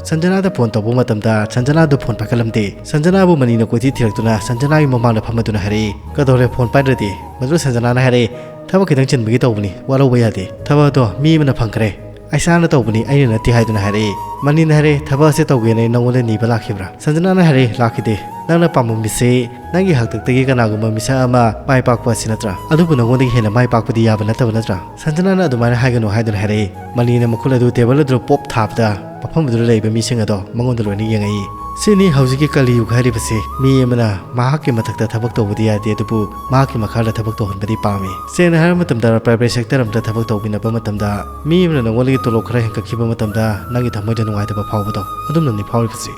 ꯁꯟꯖꯅꯥꯗ ꯐꯣꯟ ꯇꯧꯕ ꯃꯇꯝꯗ ꯁꯟꯖꯅꯥꯗꯨ ꯐꯣꯟ ꯄꯥꯏꯈꯠꯂꯝꯗꯦ꯫ ꯁꯟꯖꯅꯥꯕꯨ ꯃꯅꯤꯅ ꯀꯣꯏꯊꯤ ꯊꯤꯔꯛꯇꯨꯅ ꯁꯟꯖꯅꯥꯒꯤ ꯃꯃꯥꯡꯗ ꯐꯝꯃꯗꯨꯅ ꯍꯥꯏꯔꯛꯏ, "ꯀꯩꯗꯧꯔꯦ ꯐꯣꯟ ꯄꯥꯏꯗ꯭ꯔꯗꯤ?" ꯃꯗꯨ ꯁꯟꯖꯅꯥꯅ ꯍꯥꯏꯔꯛꯏ, "ꯊꯕꯛ ꯈꯤꯇꯪ ꯆꯤꯟꯕꯒꯤ ꯇꯧꯕꯅꯤ, ꯋꯥꯔꯧꯕ ꯌꯥꯗꯦ꯫ ꯊꯕꯛ ꯑꯗꯣ ꯃꯤ ꯑꯃꯅ ꯐꯪꯈ꯭ꯔꯦ꯫ ꯑꯩꯁꯥꯅ ꯇꯧꯕꯅꯤ, ꯑꯩꯅ ꯅꯠꯇꯦ" ꯍꯥꯏꯗꯨꯅ ꯍꯥꯏꯔꯛꯏ꯫ ꯃꯅꯤꯅ ꯍꯥꯏꯔꯛꯏ, "ꯊꯕꯛ ꯑꯁꯦ ꯇꯧꯒꯦꯅ ꯑꯩ ꯅꯉꯣꯟꯗ ꯅꯤꯕ ꯂꯥꯛꯈꯤꯕ꯭ꯔꯥ?" ꯁꯟꯖꯅꯥꯅ ꯍꯥꯏꯔꯛꯏ, "ꯂꯥꯛꯈꯤꯗꯦ꯫ ꯅꯪꯅ ꯄꯥꯝꯕ ꯃꯤꯁꯦ ꯅꯪꯒꯤ ꯍꯥꯛꯇꯛꯇꯒꯤ ꯀꯅꯥꯒꯨꯝꯕ ꯃꯤꯁꯛ ꯑꯃ ꯃꯥꯏ ꯄꯥꯛꯄ ꯑꯁꯤ ꯅꯠꯇ꯭ꯔꯥ? ꯑꯗꯨꯕꯨ ꯅꯉꯣꯟꯗꯒꯤ ꯍꯦꯟꯅ ꯃꯥꯏ ꯄꯥꯛꯄꯗꯤ ꯌꯥꯕ ꯅꯠꯇꯕ ꯅꯠꯇ꯭ꯔꯥ?" "ꯁꯟꯖꯅꯥꯅ ꯑꯗꯨꯃꯥꯏꯅ ꯍꯥꯏꯒꯅꯨ" ꯍꯥꯏꯗꯨꯅ ꯍꯥꯏꯔꯛꯏ꯫ ꯃꯅꯤꯅ ꯃꯈꯨꯠ ꯑꯗꯨ ꯇꯦꯕꯜ ꯑꯗꯨꯗ ꯄꯣꯞ ꯊꯥꯕꯗ ꯃꯐꯝ ꯑꯗꯨꯗ ꯂꯩꯕ ꯃꯤꯁꯤꯡ ꯑꯗꯣ ꯃꯉꯣꯟꯗ ꯂꯣꯏꯅ ꯌꯦꯡꯉꯛꯏ꯫ "ꯁꯤꯅꯤ ꯍꯧꯖꯤꯛꯀꯤ ꯀꯂꯤꯌꯨꯒ ꯍꯥꯏꯔꯤꯕꯁꯤ꯫ ꯃꯤ ꯑꯃꯅ ꯃꯍꯥꯛꯀꯤ ꯃꯊꯛꯇ ꯊꯕꯛ ꯇꯧꯕꯗꯤ ꯌꯥꯗꯦ, ꯑꯗꯨꯕꯨ ꯃꯍꯥꯛꯀꯤ ꯃꯈꯥꯗ ꯊꯕꯛ ꯇꯧꯍꯟꯕꯗꯤ ꯄꯥꯝꯃꯤ꯫ ꯁꯦꯡꯅ ꯍꯥꯏꯔꯕ ꯃꯇꯝꯗ, ꯄ꯭ꯔꯥꯏꯚꯦꯠ ꯁꯦꯛꯇꯔ ꯑꯃꯗ ꯊꯕꯛ ꯇꯧꯕꯤꯅꯕ ꯃꯇꯝꯗ ꯃꯤ ꯑꯃꯅ ꯅꯉꯣꯟꯗꯒꯤ ꯇꯣꯂꯣꯞ ꯈꯔ ꯍꯦꯟꯒꯠꯈꯤꯕ ꯃꯇꯝꯗ ꯅꯪꯒꯤ ꯊꯃꯣꯏꯗ ꯅꯨꯡꯉꯥꯏꯇꯕ ꯐꯥꯎꯕꯗꯣ, ꯑꯗꯨꯝꯅꯅꯤ ꯐꯥꯎꯔꯤꯕꯁꯤ"꯫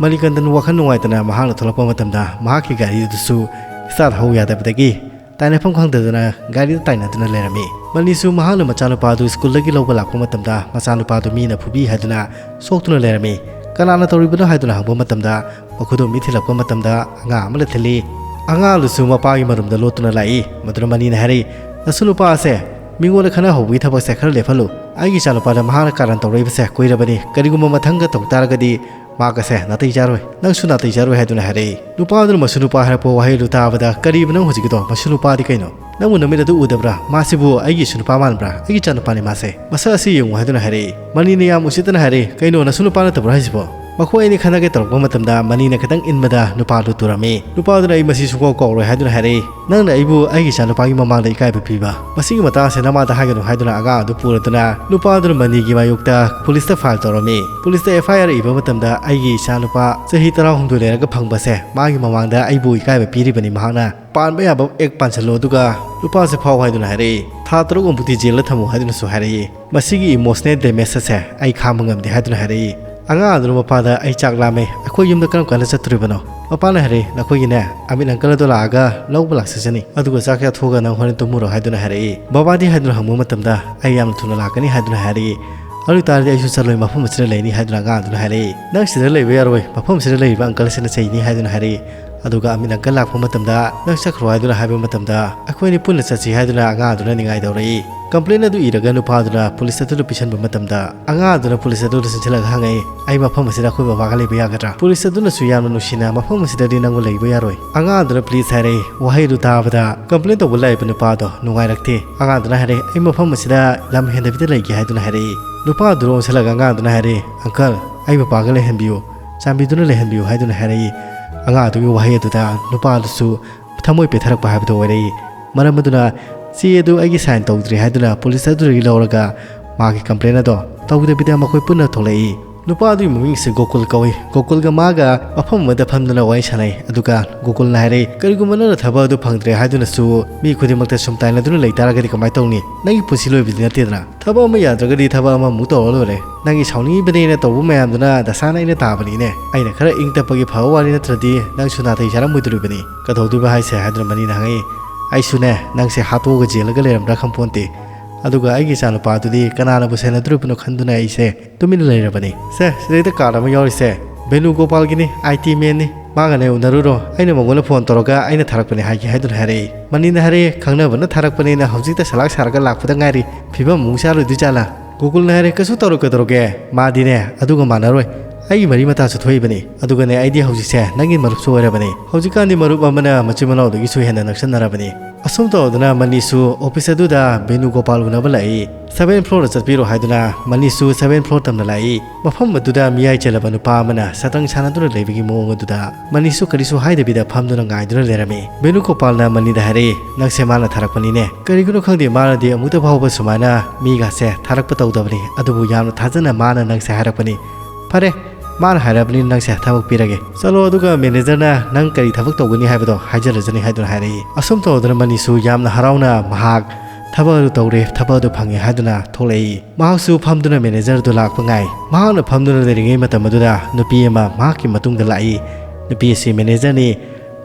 ꯃꯅꯤꯀꯟꯗꯟ ꯋꯥꯈꯜ ꯅꯨꯡꯉꯥꯏꯇꯅ ꯃꯍꯥꯛꯅ ꯊꯣꯛꯂꯛꯄ ꯃꯇꯝꯗ ꯃꯍꯥꯛꯀꯤ ꯒꯥꯔꯤꯗꯨꯁꯨ ꯁ꯭ꯇꯥꯔꯠ ꯍꯧ ꯌꯥꯗꯕꯗꯒꯤ ꯇꯥꯏꯅꯐꯝ ꯈꯪꯗꯗꯅ ꯒꯥꯔꯤꯗ ꯇꯥꯏꯅꯗꯨꯅ ꯂꯩꯔꯝꯃꯤ꯫ ꯃꯅꯤꯁꯨ ꯃꯍꯥꯛꯅ ꯃꯆꯥꯅꯨꯄꯥꯗꯨ ꯁ꯭ꯀꯨꯜꯗꯒꯤ ꯂꯧꯕ ꯂꯥꯛꯄ ꯃꯇꯝꯗ ꯃꯆꯥꯅꯨꯄꯥꯗꯨ ꯃꯤꯅ ꯐꯨꯕꯤ ꯍꯥꯏꯗꯨꯅ ꯁꯣꯛꯇꯨꯅ ꯂꯩꯔꯝꯃꯤ꯫ "ꯀꯅꯥꯅ ꯇꯧꯔꯤꯕꯅꯣ?" ꯍꯥꯏꯗꯨꯅ ꯍꯪꯕ ꯃꯇꯝꯗ ꯃꯈꯣꯏꯗꯣ ꯃꯤ ꯊꯤꯜꯂꯛꯄ ꯃꯇꯝꯗ ꯑꯉꯥꯡ ꯑꯃꯅ ꯊꯤꯜꯂꯤ꯫ ꯑꯉꯥꯡ ꯑꯗꯨꯁꯨ ꯃꯄꯥꯒꯤ ꯃꯔꯨꯝꯗ ꯂꯣꯠꯇꯨꯅ ꯂꯥꯛꯏ꯫ ꯃꯗꯨꯅ ꯃꯅꯤꯅ ꯍꯥꯏꯔꯛꯏ, "ꯅꯁꯨ ꯅꯨꯄꯥ ꯑꯁꯦ ꯃꯤꯉꯣꯟꯗ ꯈꯠꯅ ꯍꯧꯕꯒꯤ ꯊꯕꯛꯁꯦ ꯈꯔ ꯂꯦꯞꯍꯜꯂꯨ꯫ ꯑꯩꯒꯤ ꯏꯆꯥꯅꯨꯄꯥꯗ ꯃꯍꯥꯛꯅ ꯀꯥꯔꯟ ꯇꯧꯔꯛꯏꯕꯁꯦ ꯀꯨꯏꯔꯕꯅꯤ꯫ ꯀꯔꯤꯒꯨꯝꯕ ꯃꯊꯪꯒ ꯇꯧ ꯇꯥꯔꯒꯗꯤ ꯃꯍꯥꯛ ꯑꯁꯦ ꯅꯥꯇꯩ ꯆꯥꯔꯣꯏ꯫ ꯅꯪꯁꯨ ꯅꯥꯇꯩ ꯆꯥꯔꯣꯏ" ꯍꯥꯏꯗꯨꯅ ꯍꯥꯏꯔꯛꯏ꯫ ꯅꯨꯄꯥ ꯑꯗꯨꯅ ꯃꯁꯨ ꯅꯨꯄꯥ ꯍꯥꯏꯔꯛꯄ ꯋꯥꯍꯩ ꯑꯗꯨ ꯇꯥꯕꯗ, "ꯀꯔꯤꯕ ꯅꯪ ꯍꯧꯖꯤꯛꯀꯤꯗꯣ? ꯃꯁꯨ ꯅꯨꯄꯥꯗꯤ ꯀꯩꯅꯣ? ꯅꯪꯕꯨ ꯅꯃꯤꯠ ꯑꯗꯨ ꯎꯗꯕ꯭ꯔꯥ? ꯃꯥꯁꯤꯕꯨ ꯑꯩꯒꯤ ꯏꯁꯨ ꯅꯨꯄꯥ ꯃꯥꯟꯕ꯭ꯔꯥ? ꯑꯩꯒꯤ ꯏꯆꯥ ꯅꯨꯄꯥꯅꯤ ꯃꯥꯁꯦ꯫ ꯃꯁꯛ ꯑꯁꯤ ꯌꯦꯡꯉꯨ" ꯍꯥꯏꯗꯨꯅ ꯍꯥꯏꯔꯛꯏ꯫ ꯃꯅꯤꯅ ꯌꯥꯝ ꯎꯁꯤꯠꯇꯅ ꯍꯥꯏꯔꯛꯏ, "ꯀꯩꯅꯣ, ꯅꯁꯨ ꯅꯨꯄꯥ ꯅꯠꯇꯕ꯭ꯔꯣ ꯍꯥꯏꯁꯤꯕꯣ?" ꯃꯈꯣꯏ ꯑꯅꯤ ꯈꯟꯅꯒꯦ ꯇꯧꯔꯛꯄ ꯃꯇꯝꯗ ꯃꯅꯤꯅ ꯈꯤꯇꯪ ꯏꯟꯕꯗ ꯅꯨꯄꯥꯗꯨ ꯇꯨꯔꯝꯃꯤ꯫ ꯅꯨꯄꯥꯗꯨꯅ "ꯑꯩ ꯃꯁꯤ ꯁꯨꯡꯀꯥꯎ ꯀꯥꯎꯔꯣꯏ" ꯍꯥꯏꯗꯨꯅ ꯍꯥꯏꯔꯛꯏ꯫ "ꯅꯪꯅ ꯑꯩꯕꯨ ꯑꯩꯒꯤ ꯏꯆꯥꯅꯨꯄꯥꯒꯤ ꯃꯃꯥꯡꯗ ꯏꯀꯥꯏꯕ ꯄꯤꯕ, ꯃꯁꯤꯒꯤ ꯃꯇꯥꯡ ꯑꯁꯤ ꯅꯃꯥꯗ ꯍꯥꯏꯒꯅꯨ" ꯍꯥꯏꯗꯨꯅ ꯑꯉꯥꯡ ꯑꯗꯨ ꯄꯨꯔꯗꯨꯅ ꯅꯨꯄꯥꯗꯨꯅ ꯃꯅꯤꯒꯤ ꯃꯥꯌꯣꯛꯇ ꯄꯨꯂꯤꯁꯇ ꯐꯥꯏꯜ ꯇꯧꯔꯝꯃꯤ꯫ ꯄꯨꯂꯤꯁꯇ ꯑꯦꯐ ꯑꯥꯏ ꯑꯥꯔ ꯏꯕ ꯃꯇꯝꯗ "ꯑꯩꯒꯤ ꯏꯆꯥꯅꯨꯄꯥ ꯆꯍꯤ ꯇꯔꯥꯍꯨꯝꯗꯣꯏ ꯂꯩꯔꯒ ꯐꯪꯕꯁꯦ ꯃꯥꯒꯤ ꯃꯃꯥꯡꯗ ꯑꯩꯕꯨ ꯏꯀꯥꯏꯕ ꯄꯤꯔꯤꯕꯅꯤ, ꯃꯍꯥꯛꯅ ꯄꯥꯟꯕ ꯌꯥꯕ ꯑꯦꯛ ꯄꯥꯟꯁꯤꯜꯂꯣ ꯑꯗꯨꯒ ꯅꯨꯄꯥꯁꯦ ꯐꯥꯎ" ꯍꯥꯏꯗꯨꯅ ꯍꯥꯏꯔꯛꯏ꯫ "ꯊꯥ ꯇꯔꯨꯛ ꯑꯃꯨꯛꯇꯤ ꯖꯦꯜꯗ ꯊꯝꯃꯨ" ꯍꯥꯏꯗꯨꯅꯁꯨ ꯍꯥꯏꯔꯛꯏ꯫ "ꯃꯁꯤꯒꯤ ꯏꯃꯣꯁꯅꯦꯜ ꯗꯦꯃꯦꯖ ꯑꯁꯦ ꯑꯩ ꯈꯥꯡꯕ ꯉꯝꯗꯦ" ꯍꯥꯏꯗꯨꯅ ꯍꯥꯏꯔꯛꯏ꯫ ꯑꯉꯥꯡ ꯑꯗꯨꯅ ꯃꯄꯥꯗ "ꯑꯩ ꯆꯥꯛ ꯂꯥꯝꯃꯦ, ꯑꯩꯈꯣꯏ ꯌꯨꯝꯗ ꯀꯔꯝ ꯀꯥꯟꯗ ꯆꯠꯇꯣꯔꯤꯕꯅꯣ?" ꯃꯄꯥꯅ ꯍꯥꯏꯔꯛꯏ, "ꯅꯈꯣꯏꯒꯤꯅꯦ ꯑꯃꯤꯠ ꯑꯪꯀꯜ ꯑꯗꯣ ꯂꯥꯛꯑꯒ ꯂꯧꯕ ꯂꯥꯛꯆꯁꯅꯤ, ꯑꯗꯨꯒ ꯆꯥꯛ ꯆꯥꯊꯣꯛꯑꯒ ꯅꯪ ꯍꯣꯔꯦꯟ ꯇꯨꯝꯃꯨꯔꯣ" ꯍꯥꯏꯗꯨꯅ ꯍꯥꯏꯔꯛꯏ꯫ "ꯕꯕꯥꯗꯤ?" ꯍꯥꯏꯗꯨꯅ ꯍꯪꯕ ꯃꯇꯝꯗ "ꯑꯩ ꯌꯥꯝꯅ ꯊꯨꯅ ꯂꯥꯛꯀꯅꯤ" ꯍꯥꯏꯗꯨꯅ ꯍꯥꯏꯔꯛꯏ꯫ "ꯑꯗꯨ ꯑꯣꯏꯇꯥꯔꯗꯤ ꯑꯩꯁꯨ ꯆꯠꯂꯣꯏ, ꯃꯐꯝ ꯑꯁꯤꯗ ꯂꯩꯅꯤ" ꯍꯥꯏꯗꯨꯅ ꯑꯉꯥꯡ ꯑꯗꯨꯅ ꯍꯥꯏꯔꯛꯏ꯫ "ꯅꯪ ꯁꯤꯗ ꯂꯩꯕ ꯌꯥꯔꯣꯏ, ꯃꯐꯝ ꯑꯁꯤꯗ ꯂꯩꯔꯤꯕ ꯑꯪꯀꯜ ꯑꯁꯤꯅ ꯆꯩꯅꯤ" ꯍꯥꯏꯗꯨꯅ ꯍꯥꯏꯔꯛꯏ꯫ ꯑꯗꯨꯒ ꯑꯃꯤꯠ ꯑꯪꯀꯜ ꯂꯥꯛꯄ ꯃꯇꯝꯗ "ꯅꯪ ꯆꯠꯈ꯭ꯔꯣ" ꯍꯥꯏꯗꯨꯅ ꯍꯥꯏꯕ ꯃꯇꯝꯗ "ꯑꯩꯈꯣꯏꯅꯤ ꯄꯨꯟꯅ ꯆꯠꯁꯤ" ꯍꯥꯏꯗꯨꯅ ꯑꯉꯥꯡ ꯑꯗꯨꯅ ꯅꯤꯡꯉꯥꯏ ꯇꯧꯔꯛꯏ꯫ ꯀꯝꯄ꯭ꯂꯦꯟ ꯑꯗꯨ ꯏꯔꯒ ꯅꯨꯄꯥ ꯑꯗꯨꯅ ꯄꯨꯂꯤꯁ ꯑꯗꯨꯗ ꯄꯤꯁꯟꯕ ꯃꯇꯝꯗ ꯑꯉꯥꯡ ꯑꯗꯨꯅ ꯄꯨꯂꯤꯁ ꯑꯗꯨꯗ ꯆꯪꯁꯤꯜꯂꯒ ꯍꯪꯉꯛꯏ, "ꯑꯩ ꯃꯐꯝ ꯑꯁꯤꯗ ꯑꯩꯈꯣꯏ ꯕꯕꯥꯒ ꯂꯩꯕ ꯌꯥꯒꯗ꯭ꯔꯥ?" ꯄꯨꯂꯤꯁ ꯑꯗꯨꯅꯁꯨ ꯌꯥꯝꯅ ꯅꯨꯡꯁꯤꯅ "ꯃꯐꯝ ꯑꯁꯤꯗꯗꯤ ꯅꯪꯕꯨ ꯂꯩꯕ ꯌꯥꯔꯣꯏ"꯫ ꯑꯉꯥꯡ ꯑꯗꯨꯅ "ꯄ꯭ꯂꯤꯖ" ꯍꯥꯏꯔꯛꯏ꯫ ꯋꯥꯍꯩ ꯑꯗꯨ ꯇꯥꯕꯗ ꯀꯝꯄ꯭ꯂꯦꯟ ꯇꯧꯕ ꯂꯥꯛꯏꯕ ꯅꯨꯄꯥ ꯑꯗꯣ ꯅꯨꯡꯉꯥꯏꯔꯛꯇꯦ꯫ ꯑꯉꯥꯡ ꯑꯗꯨꯅ ꯍꯥꯏꯔꯛꯏ, "ꯑꯩ ꯃꯐꯝ ꯑꯁꯤꯗ ꯂꯝ ꯍꯦꯟꯗꯕꯤꯗ ꯂꯩꯒꯦ" ꯍꯥꯏꯗꯨꯅ ꯍꯥꯏꯔꯛꯏ꯫ ꯅꯨꯄꯥ ꯑꯗꯨ ꯑꯣꯟꯁꯤꯜꯂꯒ ꯑꯉꯥꯡ ꯑꯗꯨꯅ ꯍꯥꯏꯔꯛꯏ, "ꯑꯪꯀꯜ, ꯑꯩ ꯕꯕꯥꯒ ꯂꯩꯍꯟꯕꯤꯌꯨ, ꯆꯥꯟꯕꯤꯗꯨꯅ ꯂꯩꯍꯟꯕꯤꯌꯨ" ꯍꯥꯏꯗꯨꯅ ꯍꯥꯏꯔꯛꯏ꯫ ꯑꯉꯥꯡ ꯑꯗꯨꯒꯤ ꯋꯥꯍꯩ ꯑꯗꯨꯗ ꯅꯨꯄꯥ ꯑꯗꯨꯁꯨ ꯊꯃꯣꯏ ꯄꯦꯊꯔꯛꯄ ꯍꯥꯏꯕꯗꯨ ꯑꯣꯏꯔꯛꯏ꯫ ꯃꯔꯝ ꯑꯗꯨꯅ ꯆꯦ ꯑꯗꯨ ꯑꯩꯒꯤ ꯁꯥꯏꯟ ꯇꯧꯗ꯭ꯔꯤ ꯍꯥꯏꯗꯨꯅ ꯄꯨꯂꯤꯁ ꯑꯗꯨꯗꯒꯤ ꯂꯧꯔꯒ ꯃꯥꯒꯤ ꯀꯝꯄ꯭ꯂꯦꯟ ꯑꯗꯣ ꯇꯧꯗꯕꯤꯗ ꯃꯈꯣꯏ ꯄꯨꯟꯅ ꯊꯣꯛꯂꯛꯏ꯫ ꯅꯨꯄꯥ ꯑꯗꯨꯒꯤ ꯃꯃꯤꯡꯁꯦ ꯒꯣꯀꯨꯜ ꯀꯧꯏ꯫ ꯒꯣꯀꯨꯜꯒ ꯃꯥꯒ ꯃꯐꯝ ꯑꯃꯗ ꯐꯝꯗꯨꯅ ꯋꯥꯔꯤ ꯁꯥꯟꯅꯩ꯫ ꯑꯗꯨꯒ ꯒꯣꯀꯨꯜꯅ ꯍꯥꯏꯔꯛꯏ, "ꯀꯔꯤꯒꯨꯝꯕ ꯅꯪꯅ ꯊꯕꯛ ꯑꯗꯨ ꯐꯪꯗ꯭ꯔꯦ ꯍꯥꯏꯗꯨꯅꯁꯨ ꯃꯤ ꯈꯨꯗꯤꯡꯃꯛꯇ ꯁꯨꯝ ꯇꯥꯏꯅꯗꯨꯅ ꯂꯩꯇꯥꯔꯒꯗꯤ ꯀꯃꯥꯏꯅ ꯇꯧꯅꯤ? ꯅꯪꯒꯤ ꯄꯨꯟꯁꯤ ꯂꯣꯏꯕꯗꯤ ꯅꯠꯇꯦꯗꯅ꯫ ꯊꯕꯛ ꯑꯃ ꯌꯥꯗ꯭ꯔꯒꯗꯤ ꯊꯕꯛ ꯑꯃꯃꯨꯛ ꯇꯧꯔ ꯂꯣꯏꯔꯦ꯫ ꯅꯪꯒꯤ ꯁꯥꯎꯅꯤꯡꯉꯤꯕꯅꯦꯅ ꯇꯧꯕ ꯃꯌꯥꯝꯗꯨꯅ ꯗꯁꯥꯅ ꯑꯩꯅ ꯇꯥꯕꯅꯤꯅꯦ꯫ ꯑꯩꯅ ꯈꯔ ꯏꯪ ꯇꯞꯄꯒꯤ ꯐꯕ ꯋꯥꯔꯤ ꯅꯠꯇ꯭ꯔꯗꯤ ꯅꯪꯁꯨ ꯅꯥꯊꯩ ꯆꯥꯔꯝꯃꯣꯏꯗꯣꯔꯤꯕꯅꯤ꯫ ꯀꯗꯧꯗꯣꯏꯕ ꯍꯥꯏꯁꯦ?" ꯍꯥꯏꯗꯨꯅ ꯃꯅꯤꯅ ꯍꯪꯉꯛꯏ꯫ "ꯑꯩꯁꯨꯅꯦ, ꯅꯪꯁꯦ ꯍꯥꯠꯇꯣꯛꯑꯒ ꯖꯦꯜꯗꯒ ꯂꯩꯔꯝꯗ꯭ꯔꯥ ꯈꯪꯄꯣꯟꯇꯦ꯫ ꯑꯗꯨꯒ ꯑꯩꯒꯤ ꯏꯆꯥꯅꯨꯄꯥꯗꯨꯗꯤ ꯀꯅꯥꯅꯕꯨ ꯁꯦꯟꯅꯗꯣꯔꯤꯕꯅꯣ ꯈꯟꯗꯨꯅ ꯑꯩꯁꯦ ꯇꯨꯃꯤꯟꯅ ꯂꯩꯔꯕꯅꯤ꯫ ꯁꯦ, ꯁꯤꯗꯩꯗ ꯀꯥꯔꯗ ꯑꯃ ꯌꯥꯎꯔꯤꯁꯦ ꯕꯦꯅꯨ ꯒꯣꯄꯥꯜꯒꯤꯅꯤ, ꯑꯥꯏ ꯇꯤ ꯃꯦꯟꯅꯤ꯫ ꯃꯥꯒꯅꯦ ꯎꯅꯔꯨꯔꯣ, ꯑꯩꯅ ꯃꯉꯣꯟꯗ ꯐꯣꯟ ꯇꯧꯔꯒ ꯑꯩꯅ ꯊꯥꯔꯛꯄꯅꯦ ꯍꯥꯏꯒꯦ" ꯍꯥꯏꯗꯨꯅ ꯍꯥꯏꯔꯛꯏ꯫ ꯃꯅꯤꯅ ꯍꯥꯏꯔꯛꯏ, "ꯈꯪꯅꯕꯅ ꯊꯥꯔꯛꯄꯅꯦꯅ ꯍꯧꯖꯤꯛꯇ ꯁꯂꯥꯛ ꯁꯥꯔꯒ ꯂꯥꯛꯄꯗ ꯉꯥꯏꯔꯤ, ꯐꯤꯕꯝ ꯑꯃꯨꯛ ꯆꯥꯔꯣꯏꯗꯣꯏ ꯖꯥꯠꯂꯥ?" ꯒꯣꯀꯨꯜꯅ ꯍꯥꯏꯔꯦ, "ꯀꯩꯁꯨ ꯇꯧꯔꯣꯏ, ꯀꯩꯗꯧꯔꯒꯦ? ꯃꯥꯗꯤꯅꯦ ꯑꯗꯨꯒ ꯃꯥꯟꯅꯔꯣꯏ꯫ ꯑꯩꯒꯤ ꯃꯔꯤ ꯃꯇꯥꯁꯨ ꯊꯣꯛꯏꯕꯅꯤ꯫ ꯑꯗꯨꯒꯅꯦ, ꯑꯩꯗꯤ ꯍꯧꯖꯤꯛꯁꯦ ꯅꯪꯒꯤ ꯃꯔꯨꯞꯁꯨ ꯑꯣꯏꯔꯕꯅꯤ꯫ ꯍꯧꯖꯤꯛꯀꯥꯟꯗꯤ ꯃꯔꯨꯞ ꯑꯃꯅ ꯃꯆꯤꯟ ꯃꯅꯥꯎꯗꯒꯤꯁꯨ ꯍꯦꯟꯅ ꯅꯛꯁꯟꯅꯔꯕꯅꯤ꯫ ꯑꯁꯨꯝ ꯇꯧꯗꯨꯅ ꯃꯅꯤꯁꯨ ꯑꯣꯐꯤꯁ ꯑꯗꯨꯗ ꯕꯦꯅꯨꯒꯣꯄꯥꯜ ꯎꯅꯕ ꯂꯥꯛꯏ꯫ ꯁꯚꯦꯟ ꯐ꯭ꯂꯣꯔꯗ ꯆꯠꯄꯤꯔꯣ ꯍꯥꯏꯗꯨꯅ ꯃꯅꯤꯁꯨ ꯁꯚꯦꯟ ꯐ꯭ꯂꯣꯔ ꯇꯝꯅ ꯂꯥꯛꯏ꯫ ꯃꯐꯝ ꯑꯗꯨꯗ ꯃꯤꯌꯥꯏ ꯆꯦꯜꯂꯕ ꯅꯨꯄꯥ ꯑꯃꯅ ꯁꯇ꯭ꯔꯪ ꯁꯥꯟꯅꯗꯨꯅ ꯂꯩꯕꯒꯤ ꯃꯑꯣꯡ ꯑꯗꯨꯗ ꯃꯅꯤꯁꯨ ꯀꯔꯤꯁꯨ ꯍꯥꯏꯗꯕꯤꯗ ꯐꯝꯗꯨꯅ ꯉꯥꯏꯗꯨꯅ ꯂꯩꯔꯝꯃꯤ꯫ ꯕꯦꯅꯨꯒꯣꯄꯥꯜꯅ ꯃꯅꯤꯗ ꯍꯥꯏꯔꯛꯏ, "ꯅꯪꯁꯦ ꯃꯥꯅ ꯊꯥꯔꯛꯄꯅꯤꯅꯦ꯫ ꯀꯔꯤꯒꯤꯅꯣ ꯈꯪꯗꯦ, ꯃꯥꯅꯗꯤ ꯑꯃꯨꯛꯇ ꯐꯥꯎꯕ ꯁꯨꯃꯥꯏꯅ ꯃꯤꯒꯥꯁꯦ ꯊꯥꯔꯛꯄ ꯇꯧꯗꯕꯅꯤ, ꯑꯗꯨꯕꯨ ꯌꯥꯝꯅ ꯊꯥꯖꯅ ꯃꯥꯅ ꯅꯪꯁꯦ ꯍꯥꯏꯔꯛꯄꯅꯤ꯫ ꯐꯔꯦ, ꯃꯥꯅ ꯍꯥꯏꯔꯕꯅꯤ, ꯅꯪꯁꯦ ꯊꯕꯛ ꯄꯤꯔꯒꯦ꯫ ꯆꯠꯂꯣ, ꯑꯗꯨꯒ ꯃꯦꯅꯦꯖꯔꯅ ꯅꯪ ꯀꯔꯤ ꯊꯕꯛ ꯇꯧꯒꯅꯤ ꯍꯥꯏꯕꯗꯣ ꯍꯥꯏꯖꯔꯖꯅꯤ" ꯍꯥꯏꯗꯨꯅ ꯍꯥꯏꯔꯛꯏ꯫ ꯑꯁꯨꯝ ꯇꯧꯗꯅ ꯃꯅꯤꯁꯨ ꯌꯥꯝꯅ ꯍꯔꯥꯎꯅ ꯃꯍꯥꯛ ꯊꯕꯛ ꯑꯗꯨ ꯇꯧꯔꯦ, ꯊꯕꯛ ꯑꯗꯨ ꯐꯪꯉꯦ ꯍꯥꯏꯗꯨꯅ ꯊꯣꯛꯂꯛꯏ꯫ ꯃꯍꯥꯛꯁꯨ ꯐꯝꯗꯨꯅ ꯃꯦꯅꯦꯖꯔ ꯑꯗꯨ ꯂꯥꯛꯄ ꯉꯥꯏ꯫ ꯃꯍꯥꯛꯅ ꯐꯝꯗꯨꯅ ꯂꯩꯔꯤꯉꯩ ꯃꯇꯝ ꯑꯗꯨꯗ ꯅꯨꯄꯤ ꯑꯃ ꯃꯍꯥꯛꯀꯤ ꯃꯇꯨꯡꯗ ꯂꯥꯛꯏ꯫ ꯅꯨꯄꯤ ꯑꯁꯤ ꯃꯦꯅꯦꯖꯔꯅꯤ꯫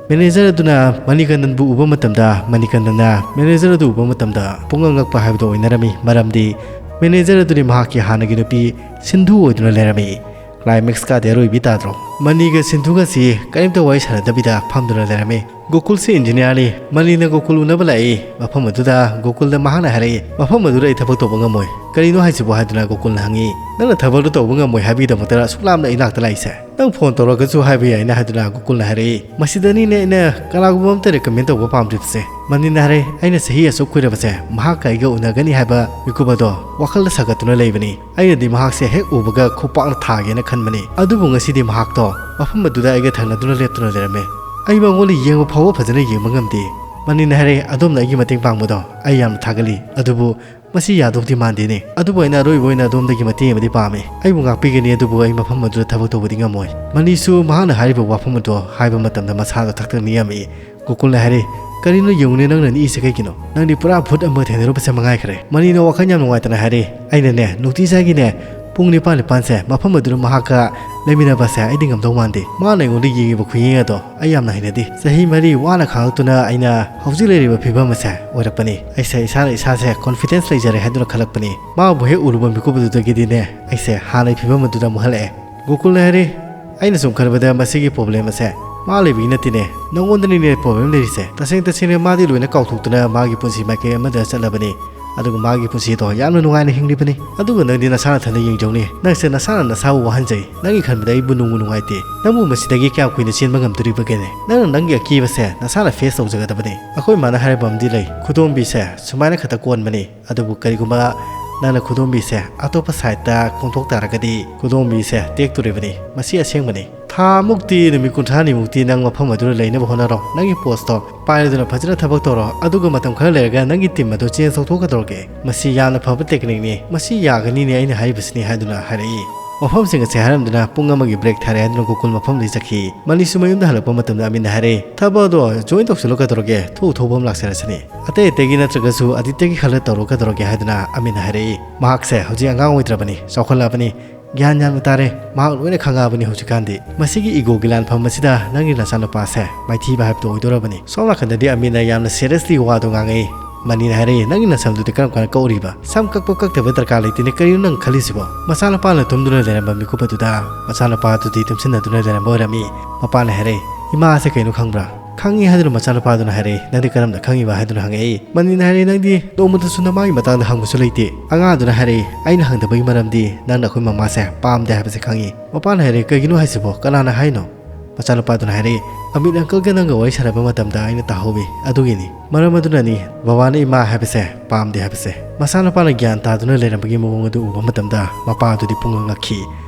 ꯃꯦꯅꯦꯖꯔ ꯑꯗꯨꯅ ꯃꯅꯤꯀꯟꯗꯟꯕꯨ ꯎꯕ ꯃꯇꯝꯗ, ꯃꯅꯤꯀꯟꯗꯟꯅ ꯃꯦꯅꯦꯖꯔ ꯑꯗꯨ ꯎꯕ ꯃꯇꯝꯗ ꯄꯨꯡꯉꯛ ꯉꯛꯄ ꯍꯥꯏꯕꯗꯨ ꯑꯣꯏꯅꯔꯝꯃꯤ꯫ ꯃꯔꯝꯗꯤ ꯃꯦꯅꯦꯖꯔ ꯑꯗꯨꯗꯤ ꯃꯍꯥꯛꯀꯤ ꯍꯥꯟꯅꯒꯤ ꯅꯨꯄꯤ ꯁꯤꯟꯙꯨ ꯑꯣꯏꯗꯨꯅ ꯂꯩꯔꯝꯃꯤ꯫ ꯀ꯭ꯂꯥꯏꯃꯦꯛꯁꯀꯗꯤ ꯑꯔꯣꯏꯕꯤ ꯇꯥꯗ꯭ꯔꯣ? ꯃꯅꯤꯒ ꯁꯤꯟꯙꯨꯒꯁꯤ ꯀꯔꯤꯝꯇ ꯋꯥꯔꯤ ꯁꯥꯟꯅꯗꯕꯤꯗ ꯐꯝꯗꯨꯅ ꯂꯩꯔꯝꯃꯤ꯫ ꯒꯣꯀꯨꯜꯁꯤ ꯏꯟꯖꯤꯅꯤꯌꯥꯔꯅꯤ꯫ ꯃꯅꯤꯅ ꯒꯣꯀꯨꯜ ꯎꯅꯕ ꯂꯥꯛꯏ꯫ ꯃꯐꯝ ꯑꯗꯨꯗ ꯒꯣꯀꯨꯜꯗ ꯃꯍꯥꯛꯅ ꯍꯥꯏꯔꯛꯏ, "ꯃꯐꯝ ꯑꯗꯨꯗ ꯑꯩ ꯊꯕꯛ ꯇꯧꯕ ꯉꯝꯃꯣꯏ"꯫ "ꯀꯔꯤꯅꯣ ꯍꯥꯏꯁꯤꯕꯣ?" ꯍꯥꯏꯗꯨꯅ ꯒꯣꯀꯨꯜꯅ ꯍꯪꯉꯤ꯫ "ꯅꯪꯅ ꯊꯕꯛꯇꯨ ꯇꯧꯕ ꯉꯝꯃꯣꯏ ꯍꯥꯏꯕꯒꯤꯗꯃꯛꯇ ꯑꯁꯨꯛ ꯂꯥꯞꯅ ꯑꯩ ꯂꯥꯛꯇ ꯂꯥꯛꯏꯁꯦ? ꯅꯪ ꯐꯣꯟ ꯇꯧꯔꯒꯁꯨ ꯍꯥꯏꯕ ꯌꯥꯏꯅ" ꯍꯥꯏꯗꯨꯅ ꯒꯣꯀꯨꯜꯅ ꯍꯥꯏꯔꯛꯏ꯫ ꯃꯁꯤꯗꯅꯤꯅꯦ ꯑꯩꯅ ꯀꯅꯥꯒꯨꯝꯕ ꯑꯃꯇ ꯔꯤꯀꯃꯦꯟ ꯇꯧꯕ ꯄꯥꯝꯗ꯭ꯔꯤꯕꯁꯦ꯫ ꯃꯅꯤꯅ ꯍꯥꯏꯔꯦ, "ꯑꯩꯅ ꯆꯍꯤ ꯑꯁꯨꯛ ꯀꯨꯏꯔꯕꯁꯦ ꯃꯍꯥꯛꯀ ꯑꯩꯒ ꯎꯅꯒꯅꯤ ꯍꯥꯏꯕ ꯃꯤꯀꯨꯞ ꯑꯗꯣ ꯋꯥꯈꯜꯗ ꯁꯥꯒꯠꯇꯨꯅ ꯂꯩꯕꯅꯤ꯫ ꯑꯩꯅꯗꯤ ꯃꯍꯥꯛꯁꯦ ꯍꯦꯛ ꯎꯕꯒ ꯈꯨꯄꯥꯛꯅ ꯊꯥꯒꯦꯅ ꯈꯟꯕꯅꯤ꯫ ꯑꯗꯨꯕꯨ ꯉꯁꯤꯗꯤ ꯃꯍꯥꯛꯇꯣ ꯃꯐꯝ ꯑꯗꯨꯗ ꯑꯩꯒ ꯊꯪꯅꯗꯨꯅ ꯂꯦꯞꯇꯨꯅ ꯂꯩꯔꯝꯃꯦ꯫ ꯑꯩ ꯃꯉꯣꯟꯗ ꯌꯦꯡꯕ ꯐꯥꯎꯕ ꯐꯖꯅ ꯌꯦꯡꯕ ꯉꯝꯗꯦ"꯫ ꯃꯅꯤꯅ ꯍꯥꯏꯔꯦ, "ꯑꯗꯣꯝꯅ ꯑꯩꯒꯤ ꯃꯇꯦꯡ ꯄꯥꯡꯕꯗꯣ ꯑꯩ ꯌꯥꯝꯅ ꯊꯥꯒꯠꯂꯤ꯫ ꯑꯗꯨꯕꯨ ꯃꯁꯤ ꯌꯥꯗꯧꯗꯤ ꯃꯥꯟꯗꯦꯅꯦ꯫ ꯑꯗꯨꯕꯨ ꯑꯩꯅ ꯑꯔꯣꯏꯕ ꯑꯣꯏꯅ ꯑꯗꯣꯝꯗꯒꯤ ꯃꯇꯦꯡ ꯑꯃꯗꯤ ꯄꯥꯝꯃꯤ꯫ ꯑꯩꯕꯨ ꯉꯥꯛꯄꯤꯒꯅꯤ, ꯑꯗꯨꯕꯨ ꯑꯩ ꯃꯐꯝ ꯑꯗꯨꯗ ꯊꯕꯛ ꯇꯧꯕꯗꯤ ꯉꯝꯃꯣꯏ"꯫ ꯃꯅꯤꯁꯨ ꯃꯍꯥꯛꯅ ꯍꯥꯏꯔꯤꯕ ꯋꯥꯐꯝ ꯑꯗꯨ ꯍꯥꯏꯕ ꯃꯇꯝꯗ ꯃꯁꯥꯗꯣ ꯊꯛ ꯊꯛ ꯅꯤꯛꯑꯝꯃꯤ꯫ ꯒꯣꯀꯨꯜꯅ ꯍꯥꯏꯔꯦ, "ꯀꯔꯤꯅꯣ ꯌꯦꯡꯉꯨꯅꯦ, ꯅꯪꯅ ꯅꯤꯛꯏꯁꯦ ꯀꯩꯒꯤꯅꯣ? ꯅꯪꯗꯤ ꯄꯨꯔꯥ ꯚꯨꯠ ꯑꯃꯒ ꯊꯦꯡꯅꯔꯨꯕꯁꯦ ꯃꯉꯥꯏꯈ꯭ꯔꯦ"꯫ ꯃꯅꯤꯅ ꯋꯥꯈꯜ ꯌꯥꯝ ꯅꯨꯡꯉꯥꯏꯇꯅ ꯍꯥꯏꯔꯦ, "ꯑꯩꯅꯅꯦ, ꯅꯨꯡꯇꯤ ꯖꯥꯒꯤꯅꯦ, ꯄꯨꯡ ꯅꯤꯄꯥꯟ ꯅꯤꯄꯥꯟꯁꯦ ꯃꯐꯝ ꯑꯗꯨꯗ ꯃꯍꯥꯛꯀ ꯂꯩꯃꯤꯟꯅꯕꯁꯦ ꯑꯩꯗꯤ ꯉꯝꯗꯧ ꯃꯥꯟꯗꯦ꯫ ꯃꯥꯅ ꯑꯩꯉꯣꯟꯗ ꯌꯦꯡꯉꯤꯕ ꯈꯨꯌꯦꯡ ꯑꯗꯣ ꯑꯩ ꯌꯥꯝꯅ ꯍꯩꯅꯗꯦ꯫ ꯆꯍꯤ ꯃꯔꯤ ꯋꯥꯅ ꯈꯥꯡꯉꯛꯇꯨꯅ ꯑꯩꯅ ꯍꯧꯖꯤꯛ ꯂꯩꯔꯤꯕ ꯐꯤꯕꯝ ꯑꯁꯦ ꯑꯣꯏꯔꯛꯄꯅꯤ꯫ ꯑꯩꯁꯦ ꯏꯁꯥꯅ ꯏꯁꯥꯁꯦ ꯀꯣꯟꯐꯤꯗꯦꯟꯁ ꯂꯩꯖꯔꯦ ꯍꯥꯏꯗꯨꯅ ꯈꯜꯂꯛꯄꯅꯤ꯫ ꯃꯥꯕꯨ ꯍꯦꯛ ꯎꯔꯨꯕ ꯃꯤꯀꯨꯞ ꯑꯗꯨꯗꯒꯤꯗꯤꯅꯦ, ꯑꯩꯁꯦ ꯍꯥꯟꯅꯒꯤ ꯐꯤꯕꯝ ꯑꯗꯨꯗ ꯑꯃꯨꯛ ꯍꯜꯂꯛꯑꯦ"꯫ ꯒꯣꯀꯨꯜꯅ ꯍꯥꯏꯔꯦ, "ꯑꯩꯅ ꯁꯨꯝ ꯈꯟꯕꯗ ꯃꯁꯤꯒꯤ ꯄ꯭ꯔꯣꯕ꯭ꯂꯦꯝ ꯑꯁꯦ ꯃꯥ ꯂꯩꯕꯒꯤ ꯅꯠꯇꯦꯅꯦ, ꯅꯉꯣꯟꯗꯅꯤꯅꯦ ꯄ꯭ꯔꯣꯕ꯭ꯂꯦꯝ ꯂꯩꯔꯤꯁꯦ꯫ ꯇꯁꯦꯡ ꯇꯁꯦꯡꯅ ꯃꯥꯗꯤ ꯂꯣꯏꯅ ꯀꯥꯎꯊꯣꯛꯇꯨꯅ ꯃꯥꯒꯤ ꯄꯨꯟꯁꯤ ꯃꯥꯏꯀꯩ ꯑꯃꯗ ꯆꯠꯂꯕꯅꯤ꯫ ꯑꯗꯨꯒ ꯃꯥꯒꯤ ꯄꯨꯟꯁꯤꯗꯣ ꯌꯥꯝꯅ ꯅꯨꯡꯉꯥꯏꯅ ꯍꯤꯡꯂꯤꯕꯅꯤ꯫ ꯑꯗꯨꯒ ꯅꯪꯗꯤ ꯅꯁꯥ ꯅꯊꯟꯗ ꯌꯦꯡꯖꯧꯅꯦ꯫ ꯅꯪꯁꯦ ꯅꯁꯥꯅ ꯅꯁꯥꯕꯨ ꯋꯥꯍꯟꯖꯩ꯫ ꯅꯪꯒꯤ ꯈꯟꯕꯗ ꯑꯩꯕꯨ ꯅꯨꯡꯕꯨ ꯅꯨꯡꯉꯥꯏꯇꯦ꯫ ꯅꯪꯕꯨ ꯃꯁꯤꯗꯒꯤ ꯀꯌꯥꯝ ꯀꯨꯏꯅ ꯆꯦꯟꯕ ꯉꯝꯗꯣꯔꯤꯕꯒꯦꯅꯦ? ꯅꯪꯅ ꯅꯪꯒꯤ ꯑꯀꯤꯕꯁꯦ ꯅꯁꯥꯅ ꯐꯦꯁ ꯇꯧꯖꯒꯗꯕꯅꯤ꯫ ꯑꯩꯈꯣꯏ ꯃꯥꯅ ꯍꯥꯏꯔꯕ ꯑꯃꯗꯤ ꯂꯩ, ꯈꯨꯗꯣꯝꯕꯤꯁꯦ ꯁꯨꯃꯥꯏꯅ ꯈꯛꯇ ꯀꯣꯟꯕꯅꯤ꯫ ꯑꯗꯨꯕꯨ ꯀꯔꯤꯒꯨꯝꯕ ꯅꯪꯅ ꯈꯨꯗꯣꯝꯕꯤꯁꯦ ꯑꯇꯣꯞꯄ ꯁꯥꯏꯠꯇ ꯀꯣꯟꯊꯣꯛ ꯇꯥꯔꯒꯗꯤ ꯈꯨꯗꯣꯝꯕꯤꯁꯦ ꯇꯦꯛꯇꯣꯔꯤꯕꯅꯤ꯫ ꯃꯁꯤ ꯑꯁꯦꯡꯕꯅꯤ꯫ ꯊꯥ ꯃꯨꯛꯇꯤ, ꯅꯨꯃꯤꯠ ꯀꯨꯟꯊ꯭ꯔꯥꯅꯤ ꯃꯨꯛꯇꯤ ꯅꯪ ꯃꯐꯝ ꯑꯗꯨꯗ ꯂꯩꯅꯕ ꯍꯣꯠꯅꯔꯣ꯫ ꯅꯪꯒꯤ ꯄꯣꯁꯇꯣ ꯄꯥꯏꯔꯗꯨꯅ ꯐꯖꯅ ꯊꯕꯛ ꯇꯧꯔꯣ꯫ ꯑꯗꯨꯒ ꯃꯇꯝ ꯈꯔ ꯂꯩꯔꯒ ꯅꯪꯒꯤ ꯇꯤꯝ ꯑꯗꯨ ꯆꯦꯟꯖ ꯇꯧꯊꯣꯛꯀꯗꯧꯔꯒꯦ꯫ ꯃꯁꯤ ꯌꯥꯝꯅ ꯐꯕ ꯇꯦꯛꯅꯤꯛꯅꯤ꯫ ꯃꯁꯤ ꯌꯥꯒꯅꯤꯅꯦ, ꯑꯩꯅ ꯍꯥꯏꯔꯤꯕꯁꯤꯅꯤ ꯍꯥꯏꯗꯨꯅ ꯍꯥꯏꯔꯛꯏ꯫ ꯃꯐꯝꯁꯤꯡ ꯑꯁꯦ ꯍꯥꯏꯔꯝꯗꯨꯅ ꯄꯨꯡ ꯑꯃꯒꯤ ꯕ꯭ꯔꯦꯛ ꯊꯥꯔꯦ ꯍꯥꯏꯗꯨꯅ ꯒꯣꯀꯨꯜ ꯃꯐꯝꯗꯒꯤ ꯆꯠꯈꯤ꯫ ꯃꯅꯤꯁꯨ ꯃꯌꯨꯝꯗ ꯍꯜꯂꯛꯄ ꯃꯇꯝꯗ ꯑꯃꯤꯟꯗ ꯍꯥꯏꯔꯛꯏ, "ꯊꯕꯛ ꯑꯗꯣ ꯖꯣꯏꯟ ꯇꯧꯁꯤꯜꯂꯣ ꯀꯩꯗꯧꯔꯒꯦ? ꯊꯣꯛꯎ ꯊꯣꯛꯄ ꯑꯃ ꯂꯥꯛꯆꯔꯁꯅꯤ꯫ ꯑꯇꯩ ꯑꯇꯩꯒꯤ ꯅꯠꯇ꯭ꯔꯒꯁꯨ ꯑꯗꯤꯇ꯭ꯌꯒꯤ ꯈꯜꯂ ꯇꯧꯔꯣ ꯀꯩꯗꯧꯔꯒꯦ?" ꯍꯥꯏꯗꯨꯅ ꯑꯃꯤꯟꯅ ꯍꯥꯏꯔꯛꯏ꯫ ꯃꯍꯥꯛꯁꯦ ꯍꯧꯖꯤꯛ ꯑꯉꯥꯡ ꯑꯣꯏꯗ꯭ꯔꯕꯅꯤ, ꯆꯥꯎꯈꯠꯂꯛꯑꯕꯅꯤ꯫ ꯒ꯭ꯌꯥꯟ ꯌꯥꯝꯅ ꯇꯥꯔꯦ꯫ ꯃꯍꯥꯛ ꯂꯣꯏꯅ ꯈꯪꯉꯛꯑꯕꯅꯤ ꯍꯧꯖꯤꯛꯀꯥꯟꯗꯤ꯫ ꯃꯁꯤꯒꯤ ꯏꯒꯣꯒꯤ ꯂꯥꯟꯐꯝ ꯑꯁꯤꯗ ꯅꯪꯒꯤ ꯅꯆꯥꯅꯨꯄꯥꯁꯦ ꯃꯥꯏꯊꯤꯕ ꯍꯥꯏꯕꯗꯨ ꯑꯣꯏꯗꯣꯔꯕꯅꯤ꯫ ꯁꯣꯝ ꯅꯥꯀꯟꯗꯗꯤ ꯑꯃꯤꯟꯅ ꯌꯥꯝꯅ ꯁꯦꯔꯤꯌꯁꯂꯤ ꯋꯥꯗꯨ ꯉꯥꯡꯉꯛꯏ꯫ ꯃꯅꯤꯅ ꯍꯥꯏꯔꯛꯏ, "ꯅꯪꯒꯤ ꯅꯁꯝꯗꯨꯗꯤ ꯀꯔꯝ ꯀꯥꯟꯗ ꯀꯛꯎꯔꯤꯕ? ꯁꯝ ꯀꯛꯄ ꯀꯛꯇꯕ ꯗꯔꯀꯥꯔ ꯂꯩꯇꯦꯅꯦ, ꯀꯔꯤꯅꯣ ꯅꯪ ꯈꯜꯂꯤꯁꯤꯕꯣ?" ꯃꯆꯥꯅꯨꯄꯥꯅ ꯇꯨꯝꯗꯨꯅ ꯂꯩꯔꯝꯕ ꯃꯤꯀꯨꯞ ꯑꯗꯨꯗ ꯃꯆꯥꯅꯨꯄꯥꯗꯨꯗꯤ ꯇꯨꯝꯁꯤꯟꯅꯗꯨꯅ ꯂꯩꯔꯝꯕ ꯑꯣꯏꯔꯝꯃꯤ꯫ ꯃꯄꯥꯅ ꯍꯥꯏꯔꯛꯏ, "ꯏꯃꯥꯁꯦ ꯀꯩꯅꯣ ꯈꯪꯕ꯭ꯔꯥ?" "ꯈꯪꯉꯤ" ꯍꯥꯏꯗꯨꯅ ꯃꯆꯥꯅꯨꯄꯥꯗꯨꯅ ꯍꯥꯏꯔꯛꯏ꯫ "ꯅꯪꯗꯤ ꯀꯔꯝꯅ ꯈꯪꯉꯤꯕ?" ꯍꯥꯏꯗꯨꯅ ꯍꯪꯉꯛꯏ꯫ ꯃꯅꯤꯅ ꯍꯥꯏꯔꯛꯏ, "ꯅꯪꯗꯤ ꯅꯣꯡꯃꯇꯁꯨ ꯅꯃꯥꯒꯤ ꯃꯇꯥꯡꯗ ꯍꯪꯕꯁꯨ ꯂꯩꯇꯦ?" ꯑꯉꯥꯡꯗꯨꯅ ꯍꯥꯏꯔꯛꯏ, "ꯑꯩꯅ ꯍꯪꯗꯕꯒꯤ ꯃꯔꯝꯗꯤ ꯅꯪꯅ ꯑꯩꯈꯣꯏ ꯃꯃꯥꯁꯦ ꯄꯥꯝꯗꯦ ꯍꯥꯏꯕꯁꯦ ꯈꯪꯉꯤ꯫" ꯃꯄꯥꯅ ꯍꯥꯏꯔꯛꯏ, "ꯀꯩꯒꯤꯅꯣ ꯍꯥꯏꯁꯤꯕꯣ? ꯀꯅꯥꯅ ꯍꯥꯏꯅꯣ?" ꯃꯆꯥꯅꯨꯄꯥꯗꯨꯅ ꯍꯥꯏꯔꯛꯏ, "ꯑꯃꯤꯠ ꯑꯪꯀꯜꯒ ꯅꯪꯒ ꯋꯥꯔꯤ ꯁꯥꯟꯅꯕ ꯃꯇꯝꯗ ꯑꯩꯅ ꯇꯥꯍꯧꯏ, ꯑꯗꯨꯒꯤꯅꯤ꯫ ꯃꯔꯝ ꯑꯗꯨꯅꯅꯤ ꯕꯕꯥꯅ ꯏꯃꯥ ꯍꯥꯏꯕꯁꯦ ꯄꯥꯝꯗꯦ ꯍꯥꯏꯕꯁꯦ꯫" ꯃꯆꯥꯅꯨꯄꯥꯅ ꯒ꯭ꯌꯥꯟ ꯇꯥꯗꯨꯅ ꯂꯩꯔꯝꯕꯒꯤ ꯃꯑꯣꯡ ꯑꯗꯨ ꯎꯕ ꯃꯇꯝꯗ ꯃꯄꯥ ꯑꯗꯨꯗꯤ ꯄꯨꯡꯉꯛ ꯉꯛꯈꯤ꯫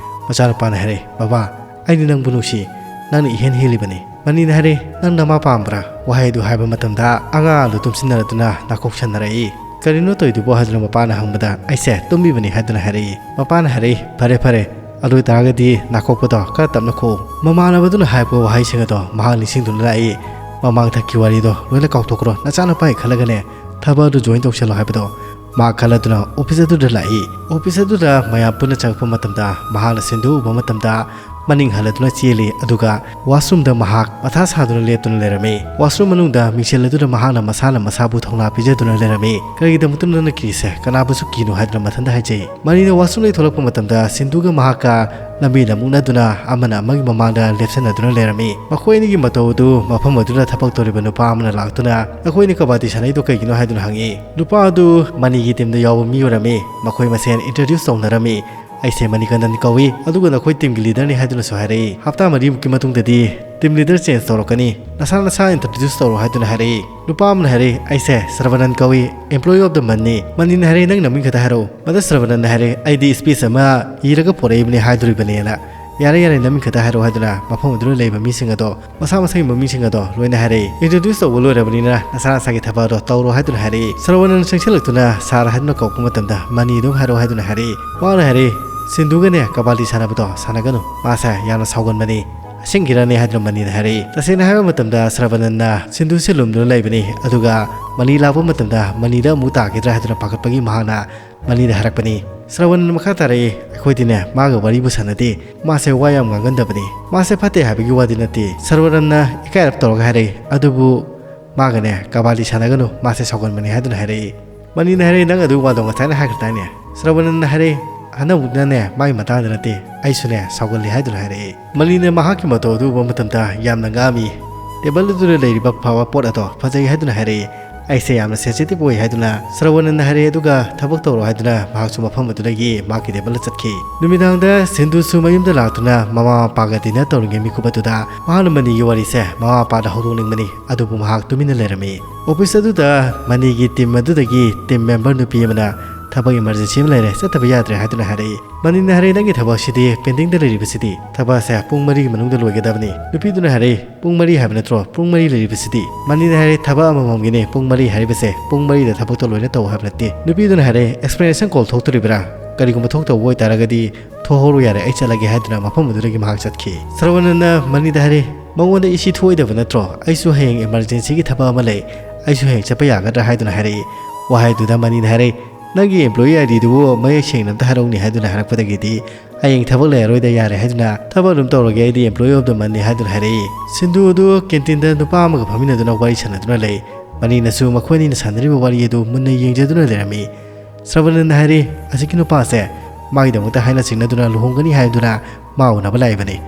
ꯃꯆꯥꯅꯨꯄꯥꯅ ꯍꯥꯏꯔꯛꯏ, "ꯕꯕꯥ, ꯑꯩꯗꯤ ꯅꯪꯕꯨ ꯅꯨꯡꯁꯤ, ꯅꯪꯅ ꯏꯍꯦꯟ ꯍꯦꯜꯂꯤꯕꯅꯤ꯫" ꯃꯅꯤꯅ ꯍꯥꯏꯔꯛꯏ, "ꯅꯪ ꯅꯃꯥ ꯄꯥꯝꯕ꯭ꯔꯥ?" ꯋꯥꯍꯩ ꯑꯗꯨ ꯍꯥꯏꯕ ꯃꯇꯝꯗ ꯑꯉꯥꯡ ꯑꯗꯨ ꯇꯨꯝꯁꯤꯟꯅꯔꯗꯨꯅ ꯅꯥꯀꯣꯛꯁꯟꯅꯔꯛꯏ꯫ "ꯀꯔꯤꯅꯣ ꯇꯧꯔꯤꯗꯨꯕꯣ?" ꯍꯥꯏꯗꯨꯅ ꯃꯄꯥꯅ ꯍꯪꯕꯗ, "ꯑꯩꯁꯦ ꯇꯨꯝꯃꯤꯕꯅꯤ" ꯍꯥꯏꯗꯨꯅ ꯍꯥꯏꯔꯛꯏ꯫ ꯃꯄꯥꯅ ꯍꯥꯏꯔꯛꯏ, "ꯐꯔꯦ ꯐꯔꯦ, ꯑꯗꯨ ꯑꯣꯏꯇꯥꯔꯒꯗꯤ ꯅꯥꯀꯣꯛꯄꯗꯣ ꯈꯔ ꯇꯞꯅ ꯈꯣꯛꯎ꯫" ꯃꯃꯥꯟꯅꯕꯗꯨꯅ ꯍꯥꯏꯔꯛꯄ ꯋꯥꯍꯩꯁꯤꯡ ꯑꯗꯣ ꯃꯍꯥꯛ ꯅꯤꯡꯁꯤꯡꯗꯨꯅ ꯂꯥꯛꯏ꯫ "ꯃꯃꯥꯡꯊꯛꯀꯤ ꯋꯥꯔꯤꯗꯣ ꯂꯣꯏꯅ ꯀꯥꯎꯊꯣꯛꯈ꯭ꯔꯣ, ꯅꯆꯥꯅꯨꯄꯥꯒꯤ ꯈꯜꯂꯒꯅꯦ ꯊꯕꯛ ꯑꯗꯨ ꯖꯣꯏꯟ ꯇꯧꯁꯜꯂꯣ ꯍꯥꯏꯕꯗꯣ꯫" ꯃꯍꯥꯛ ꯈꯜꯂꯗꯨꯅ ꯑꯣꯐꯤꯁ ꯑꯗꯨꯗ ꯂꯥꯛꯏ꯫ ꯑꯣꯐꯤꯁ ꯑꯗꯨꯗ ꯃꯌꯥꯝ ꯄꯨꯟꯅ ꯆꯪꯉꯛꯄ ꯃꯇꯝꯗ ꯃꯍꯥꯛꯅ ꯁꯤꯟꯗꯨ ꯎꯕ ꯃꯇꯝꯗ ꯃꯅꯤꯡ ꯍꯜꯂꯗꯨꯅ ꯆꯦꯜꯂꯤ, ꯑꯗꯨꯒ washroomꯗ ꯃꯍꯥꯛ ꯃꯊꯥ ꯁꯥꯗꯨꯅ ꯂꯦꯞꯇꯨꯅ ꯂꯩꯔꯝꯃꯤ꯫ Washroom ꯃꯅꯨꯡꯗ ꯃꯤꯡꯁꯦꯜ ꯑꯗꯨꯗ ꯃꯍꯥꯛꯅ ꯃꯁꯥꯅ ꯃꯁꯥꯕꯨ ꯊꯧꯅꯥ ꯄꯤꯖꯗꯨꯅ ꯂꯩꯔꯝꯃꯤ꯫ "ꯀꯔꯤꯒꯤꯗꯃꯛꯇꯅꯣ ꯅꯪꯅ ꯀꯤꯔꯤꯁꯦ? ꯀꯅꯥꯕꯨꯁꯨ ꯀꯤꯅꯨ" ꯍꯥꯏꯗꯨꯅ ꯃꯊꯟꯇ ꯍꯥꯏꯖꯩ꯫ ꯃꯅꯤꯅ washroomꯗꯒꯤ ꯊꯣꯛꯂꯛꯄ ꯃꯇꯝꯗ ꯁꯤꯟꯙꯨꯒ ꯃꯍꯥꯛꯀ ꯂꯝꯕꯤꯗ ꯃꯨꯛꯅꯗꯨꯅ ꯑꯃꯅ ꯑꯃꯒꯤ ꯃꯃꯥꯡꯗ ꯂꯦꯞꯁꯟꯅꯗꯨꯅ ꯂꯩꯔꯝꯃꯤ꯫ ꯃꯈꯣꯏ ꯑꯅꯤꯒꯤ ꯃꯇꯧ ꯑꯗꯨ ꯃꯐꯝ ꯑꯗꯨꯗ ꯊꯕꯛ ꯇꯧꯔꯤꯕ ꯅꯨꯄꯥ ꯑꯃꯅ ꯂꯥꯛꯇꯨꯅ, "ꯅꯈꯣꯏꯅ ꯀꯕꯥꯗꯤ ꯁꯥꯟꯅꯩꯗꯣ ꯀꯩꯒꯤꯅꯣ?" ꯍꯥꯏꯗꯨꯅ ꯍꯪꯉꯤ꯫ ꯅꯨꯄꯥ ꯑꯗꯨ ꯃꯅꯤꯒꯤ teamꯗ ꯌꯥꯎꯕ ꯃꯤ ꯑꯣꯏꯔꯝꯃꯤ꯫ ꯃꯈꯣꯏ ꯃꯁꯦꯟ introduce ꯇꯧꯅꯔꯝꯃꯤ꯫ "ꯑꯩꯁꯦ ꯃꯅꯤꯀꯟꯗꯟ ꯀꯧꯏ, ꯑꯗꯨꯒ ꯅꯈꯣꯏ teamꯒꯤ leaderꯅꯤ" ꯍꯥꯏꯗꯨꯅꯁꯨ ꯍꯥꯏꯔꯛꯏ꯫ "ꯍꯞꯇꯥ ꯃꯔꯤꯃꯨꯛꯀꯤ ꯃꯇꯨꯡꯗꯗꯤ team leader change ꯇꯧꯔꯛꯀꯅꯤ꯫ ꯅꯁꯥ ꯅꯁꯥ introduce ꯇꯧꯔꯣ" ꯍꯥꯏꯗꯨꯅ ꯍꯥꯏꯔꯛꯏ꯫ ꯅꯨꯄꯥ ꯑꯃꯅ ꯍꯥꯏꯔꯛꯏ, "ꯑꯩꯁꯦ ꯁ꯭ꯔꯕꯅꯟ ꯀꯧꯏ, employee of the monthꯅꯤ"꯫ ꯃꯅꯤꯅ ꯍꯥꯏꯔꯛꯏ, "ꯅꯪ ꯅꯃꯤꯡ ꯈꯛꯇ ꯍꯥꯏꯔꯛꯎ"꯫ ꯃꯗꯨ ꯁ꯭ꯔꯕꯅꯟꯅ ꯍꯥꯏꯔꯛꯏ, "ꯑꯩꯗꯤ speech ꯑꯃ ꯏꯔꯒ ꯄꯣꯔꯛꯏꯕꯅꯤ" ꯍꯥꯏꯗꯣꯔꯤꯕꯅꯤꯅ꯫ "ꯌꯥꯔꯦ, ꯌꯥꯔꯦ, ꯅꯃꯤꯡ ꯈꯛꯇ ꯍꯥꯏꯔꯛꯑꯣ" ꯍꯥꯏꯗꯨꯅ ꯃꯐꯝ ꯑꯗꯨꯗ ꯂꯩꯕ ꯃꯤꯁꯤꯡ ꯑꯗꯣ, ꯃꯁꯥ ꯃꯁꯥꯒꯤ ꯃꯃꯤꯡꯁꯤꯡ ꯑꯗꯣ ꯂꯣꯏꯅ ꯍꯥꯏꯔꯛꯏ꯫ Introduce ꯇꯧꯕ ꯂꯣꯏꯔꯕꯅꯤꯅ ꯅꯁꯥ ꯅꯁꯥꯒꯤ ꯊꯕꯛ ꯑꯗꯣ ꯇꯧꯔꯣ ꯍꯥꯏꯗꯨꯅ ꯍꯥꯏꯔꯛꯏ꯫ ꯁ꯭ꯔꯕꯅꯟ ꯆꯪꯁꯤꯜꯂꯛꯇꯨꯅ, "Sir" ꯍꯥꯏꯗꯨꯅ ꯀꯧꯔꯛꯄ ꯃꯇꯝꯗ ꯃꯅꯤ ꯑꯗꯨꯝ "ꯍꯥꯏꯔꯛꯑꯣ" ꯍꯥꯏꯗꯨꯅ ꯍꯥꯏꯔꯛꯏ꯫ ꯃꯥꯅ ꯍꯥꯏꯔꯛꯏ, "ꯁꯤꯟꯙꯨꯒꯅꯦ ꯀꯕꯥꯗꯤ ꯁꯥꯟꯅꯕꯗꯣ ꯁꯥꯟꯅꯒꯅꯨ, ꯃꯥꯁꯦ ꯌꯥꯝꯅ ꯁꯥꯎꯒꯟꯕꯅꯤ"꯫ "ꯑꯁꯦꯡꯀꯤꯔꯅꯦ?" ꯍꯥꯏꯗꯨꯅ ꯃꯅꯤꯅ ꯍꯥꯏꯔꯛꯏ꯫ ꯇꯁꯦꯡꯅ ꯍꯥꯏꯕ ꯃꯇꯝꯗ ꯁ꯭ꯔꯕꯅꯟꯅ ꯁꯤꯟꯙꯨꯁꯦ ꯂꯨꯝꯗꯨꯅ ꯂꯩꯕꯅꯤ, ꯑꯗꯨꯒ ꯃꯅꯤ ꯂꯥꯛꯄ ꯃꯇꯝꯗ ꯃꯅꯤꯗ ꯑꯃꯨꯛ ꯇꯥꯈꯤꯗ꯭ꯔꯥ ꯍꯥꯏꯗꯨꯅ ꯄꯥꯈꯠꯄꯒꯤ ꯃꯍꯥꯛꯅ ꯃꯅꯤꯗ ꯍꯥꯏꯔꯛꯄꯅꯤ꯫ ꯁ꯭ꯔꯕꯅꯟ ꯃꯈꯥ ꯇꯥꯔꯛꯏ, "ꯑꯩꯈꯣꯏꯗꯤꯅꯦ ꯃꯥꯒ ꯋꯥꯔꯤꯕꯨ ꯁꯥꯟꯅꯗꯦ, ꯃꯥꯁꯦ ꯋꯥ ꯌꯥꯝ ꯉꯥꯡꯒꯟꯗꯕꯅꯤ꯫ ꯃꯥꯁꯦ ꯐꯠꯇꯦ ꯍꯥꯏꯕꯒꯤ ꯋꯥꯗꯤ ꯅꯠꯇꯦ"꯫ ꯁ꯭ꯔꯕꯅꯟꯅ ꯏꯀꯥꯏꯔꯞ ꯇꯧꯔꯒ ꯍꯥꯏꯔꯛꯏ, "ꯑꯗꯨꯕꯨ ꯃꯥꯒꯅꯦ ꯀꯕꯥꯗꯤ ꯁꯥꯟꯅꯒꯅꯨ, ꯃꯥꯁꯦ ꯁꯥꯎꯒꯟꯕꯅꯤ" ꯍꯥꯏꯗꯨꯅ ꯍꯥꯏꯔꯛꯏ꯫ ꯃꯅꯤꯅ ꯍꯥꯏꯔꯛꯏ, "ꯅꯪ ꯑꯗꯨ ꯋꯥꯗꯣ ꯉꯁꯥꯏꯅ ꯍꯥꯏꯈ꯭ꯔꯗꯥꯏꯅꯦ?" ꯁ꯭ꯔꯕꯅꯟꯅ ꯍꯥꯏꯔꯛꯏ, "ꯍꯟꯗꯛꯃꯨꯛꯅꯅꯦ ꯃꯥꯒꯤ ꯃꯇꯥꯡꯗ ꯅꯠꯇꯦ, ꯑꯩꯁꯨꯅꯦ ꯁꯥꯎꯒꯜꯂꯤ" ꯍꯥꯏꯗꯨꯅ ꯍꯥꯏꯔꯛꯏ꯫ ꯃꯅꯤꯅ ꯃꯍꯥꯛꯀꯤ ꯃꯇꯧ ꯑꯗꯨ ꯎꯕ ꯃꯇꯝꯗ ꯌꯥꯝꯅ ꯉꯛꯑꯝꯃꯤ꯫ Table ꯑꯗꯨꯗ ꯂꯩꯔꯤꯕ flower pot ꯑꯗꯣ ꯐꯖꯩ ꯍꯥꯏꯗꯨꯅ ꯍꯥꯏꯔꯛꯏ꯫ "ꯑꯩꯁꯦ ꯌꯥꯝꯅ sensitive ꯑꯣꯏ" ꯍꯥꯏꯗꯨꯅ ꯁ꯭ꯔꯕꯅꯟꯅ ꯍꯥꯏꯔꯛꯏ, ꯑꯗꯨꯒ ꯊꯕꯛ ꯇꯧꯔꯣ ꯍꯥꯏꯗꯨꯅ ꯃꯍꯥꯛꯁꯨ ꯃꯐꯝ ꯑꯗꯨꯗꯒꯤ ꯃꯍꯥꯛꯀꯤ ꯇꯦꯕꯜꯗ ꯆꯠꯈꯤ꯫ ꯅꯨꯃꯤꯗꯥꯡꯗ ꯁꯤꯟꯙꯨꯁꯨ ꯃꯌꯨꯝꯗ ꯂꯥꯛꯇꯨꯅ ꯃꯃꯥ ꯃꯄꯥꯒ dinner ꯇꯧꯔꯤꯉꯩ ꯃꯤꯀꯨꯞ ꯑꯗꯨꯗ ꯃꯍꯥꯛꯅ ꯃꯅꯤꯒꯤ ꯋꯥꯔꯤꯁꯦ ꯃꯃꯥ ꯃꯄꯥꯗ ꯍꯧꯗꯣꯛꯅꯤꯡꯕꯅꯤ, ꯑꯗꯨꯕꯨ ꯃꯍꯥꯛ ꯇꯨꯃꯤꯟꯅ ꯂꯩꯔꯝꯃꯤ꯫ Office ꯑꯗꯨꯗ ꯃꯅꯤꯒꯤ team ꯑꯗꯨꯗꯒꯤ team member ꯅꯨꯄꯤ ꯑꯃꯅ "ꯊꯕꯛ emergency ꯑꯃ ꯂꯩꯔꯦ, ꯆꯠꯇꯕ ꯌꯥꯗ꯭ꯔꯦ" ꯍꯥꯏꯗꯨꯅ ꯍꯥꯏꯔꯛꯏ꯫ ꯃꯅꯤꯅ ꯍꯥꯏꯔꯛꯏ, "ꯅꯪꯒꯤ ꯊꯕꯛꯁꯤꯗꯤ pendingꯗ ꯂꯩꯔꯤꯕꯁꯤꯗꯤ? ꯊꯕꯛ ꯑꯁꯦ ꯄꯨꯡ ꯃꯔꯤꯒꯤ ꯃꯅꯨꯡꯗ ꯂꯣꯏꯒꯗꯕꯅꯤ"꯫ ꯅꯨꯄꯤꯗꯨꯅ ꯍꯥꯏꯔꯛꯏ, "ꯄꯨꯡ ꯃꯔꯤ ꯍꯥꯏꯕ ꯅꯠꯇ꯭ꯔꯣ? ꯄꯨꯡ ꯃꯔꯤ ꯂꯩꯔꯤꯕꯁꯤꯗꯤ?" ꯃꯅꯤꯅ ꯍꯥꯏꯔꯛꯏ, "ꯊꯕꯛ ꯑꯃꯃꯝꯒꯤꯅꯦ ꯄꯨꯡ ꯃꯔꯤ ꯍꯥꯏꯔꯤꯕꯁꯦ, ꯄꯨꯡ ꯃꯔꯤꯗ ꯊꯕꯛꯇꯣ ꯂꯣꯏꯅ ꯇꯧ ꯍꯥꯏꯕ ꯅꯠꯇꯦ"꯫ ꯅꯨꯄꯤꯗꯨꯅ ꯍꯥꯏꯔꯛꯏ, "Expiration call ꯊꯣꯛꯇꯣꯔꯤꯕ꯭ꯔꯥ? ꯀꯔꯤꯒꯨꯝꯕ ꯊꯣꯛꯇꯧꯕ ꯑꯣꯏꯇꯥꯔꯒꯗꯤ ꯊꯣꯛꯍꯧꯔꯣ ꯌꯥꯔꯦ, ꯑꯩ ꯆꯠꯂꯒꯦ" ꯍꯥꯏꯗꯨꯅ ꯃꯐꯝ ꯑꯗꯨꯗꯒꯤ ꯃꯍꯥꯛ ꯆꯠꯈꯤ꯫ ꯁ꯭ꯔꯕꯅꯟꯅ ꯃꯅꯤꯗ ꯍꯥꯏꯔꯛꯏ, "ꯃꯉꯣꯟꯗ ꯏꯁꯤ ꯊꯣꯛꯑꯣꯏꯗꯕ ꯅꯠꯇ꯭ꯔꯣ? ꯑꯩꯁꯨ ꯍꯌꯦꯡ emergencyꯒꯤ ꯊꯕꯛ ꯑꯃ ꯂꯩ, ꯑꯩꯁꯨ ꯍꯌꯦꯡ ꯆꯠꯄ ꯌꯥꯒꯗ꯭ꯔꯥ?" ꯍꯥꯏꯗꯨꯅ ꯍꯥꯏꯔꯛꯏ꯫ ꯋꯥꯍꯩꯗꯨꯗ ꯃꯅꯤꯅ ꯍꯥꯏꯔꯛꯏ, "ꯅꯪꯒꯤ employee I Dꯗꯨꯕꯨ ꯃꯌꯦꯛ ꯁꯦꯡꯅ ꯑꯝꯇ ꯍꯥꯏꯔꯛꯎꯅꯦ" ꯍꯥꯏꯗꯨꯅ ꯍꯥꯏꯔꯛꯄꯗꯒꯤꯗꯤ, "ꯍꯌꯦꯡ ꯊꯕꯛ ꯂꯩꯔꯔꯣꯏꯗ, ꯌꯥꯔꯦ" ꯍꯥꯏꯗꯨꯅ, "ꯊꯕꯛ ꯑꯗꯨꯝ ꯇꯧꯔꯒꯦ, ꯑꯩꯗꯤ employee of the monthꯅꯤ" ꯍꯥꯏꯗꯨꯅ ꯍꯥꯏꯔꯛꯏ꯫ ꯁꯤꯟꯗꯨ ꯑꯗꯨ canteen ꯅꯨꯄꯥ ꯑꯃꯒ ꯐꯝꯃꯤꯟꯅꯗꯨꯅ ꯋꯥꯔꯤ ꯁꯥꯟꯅꯗꯨꯅ ꯂꯩ꯫ ꯃꯅꯤꯅꯁꯨ ꯃꯈꯣꯏ ꯑꯅꯤꯅ ꯁꯥꯟꯅꯔꯤꯕ ꯋꯥꯔꯤ ꯑꯗꯨ ꯃꯨꯟꯅ ꯌꯦꯡꯖꯗꯨꯅ ꯂꯩꯔꯝꯃꯤ꯫ ꯁ꯭ꯔꯕꯅꯟꯗ ꯍꯥꯏꯔꯤ, "ꯑꯁꯤꯒꯤ ꯅꯨꯄꯥꯁꯦ ꯃꯥꯒꯤꯗꯃꯛꯇ ꯍꯥꯏꯅ ꯁꯤꯡꯅꯗꯨꯅ ꯂꯨꯍꯣꯡꯒꯅꯤ ꯍꯥꯏꯗꯨꯅ ꯃꯥ ꯎꯅꯕ ꯂꯥꯛꯏꯕꯅꯤ꯫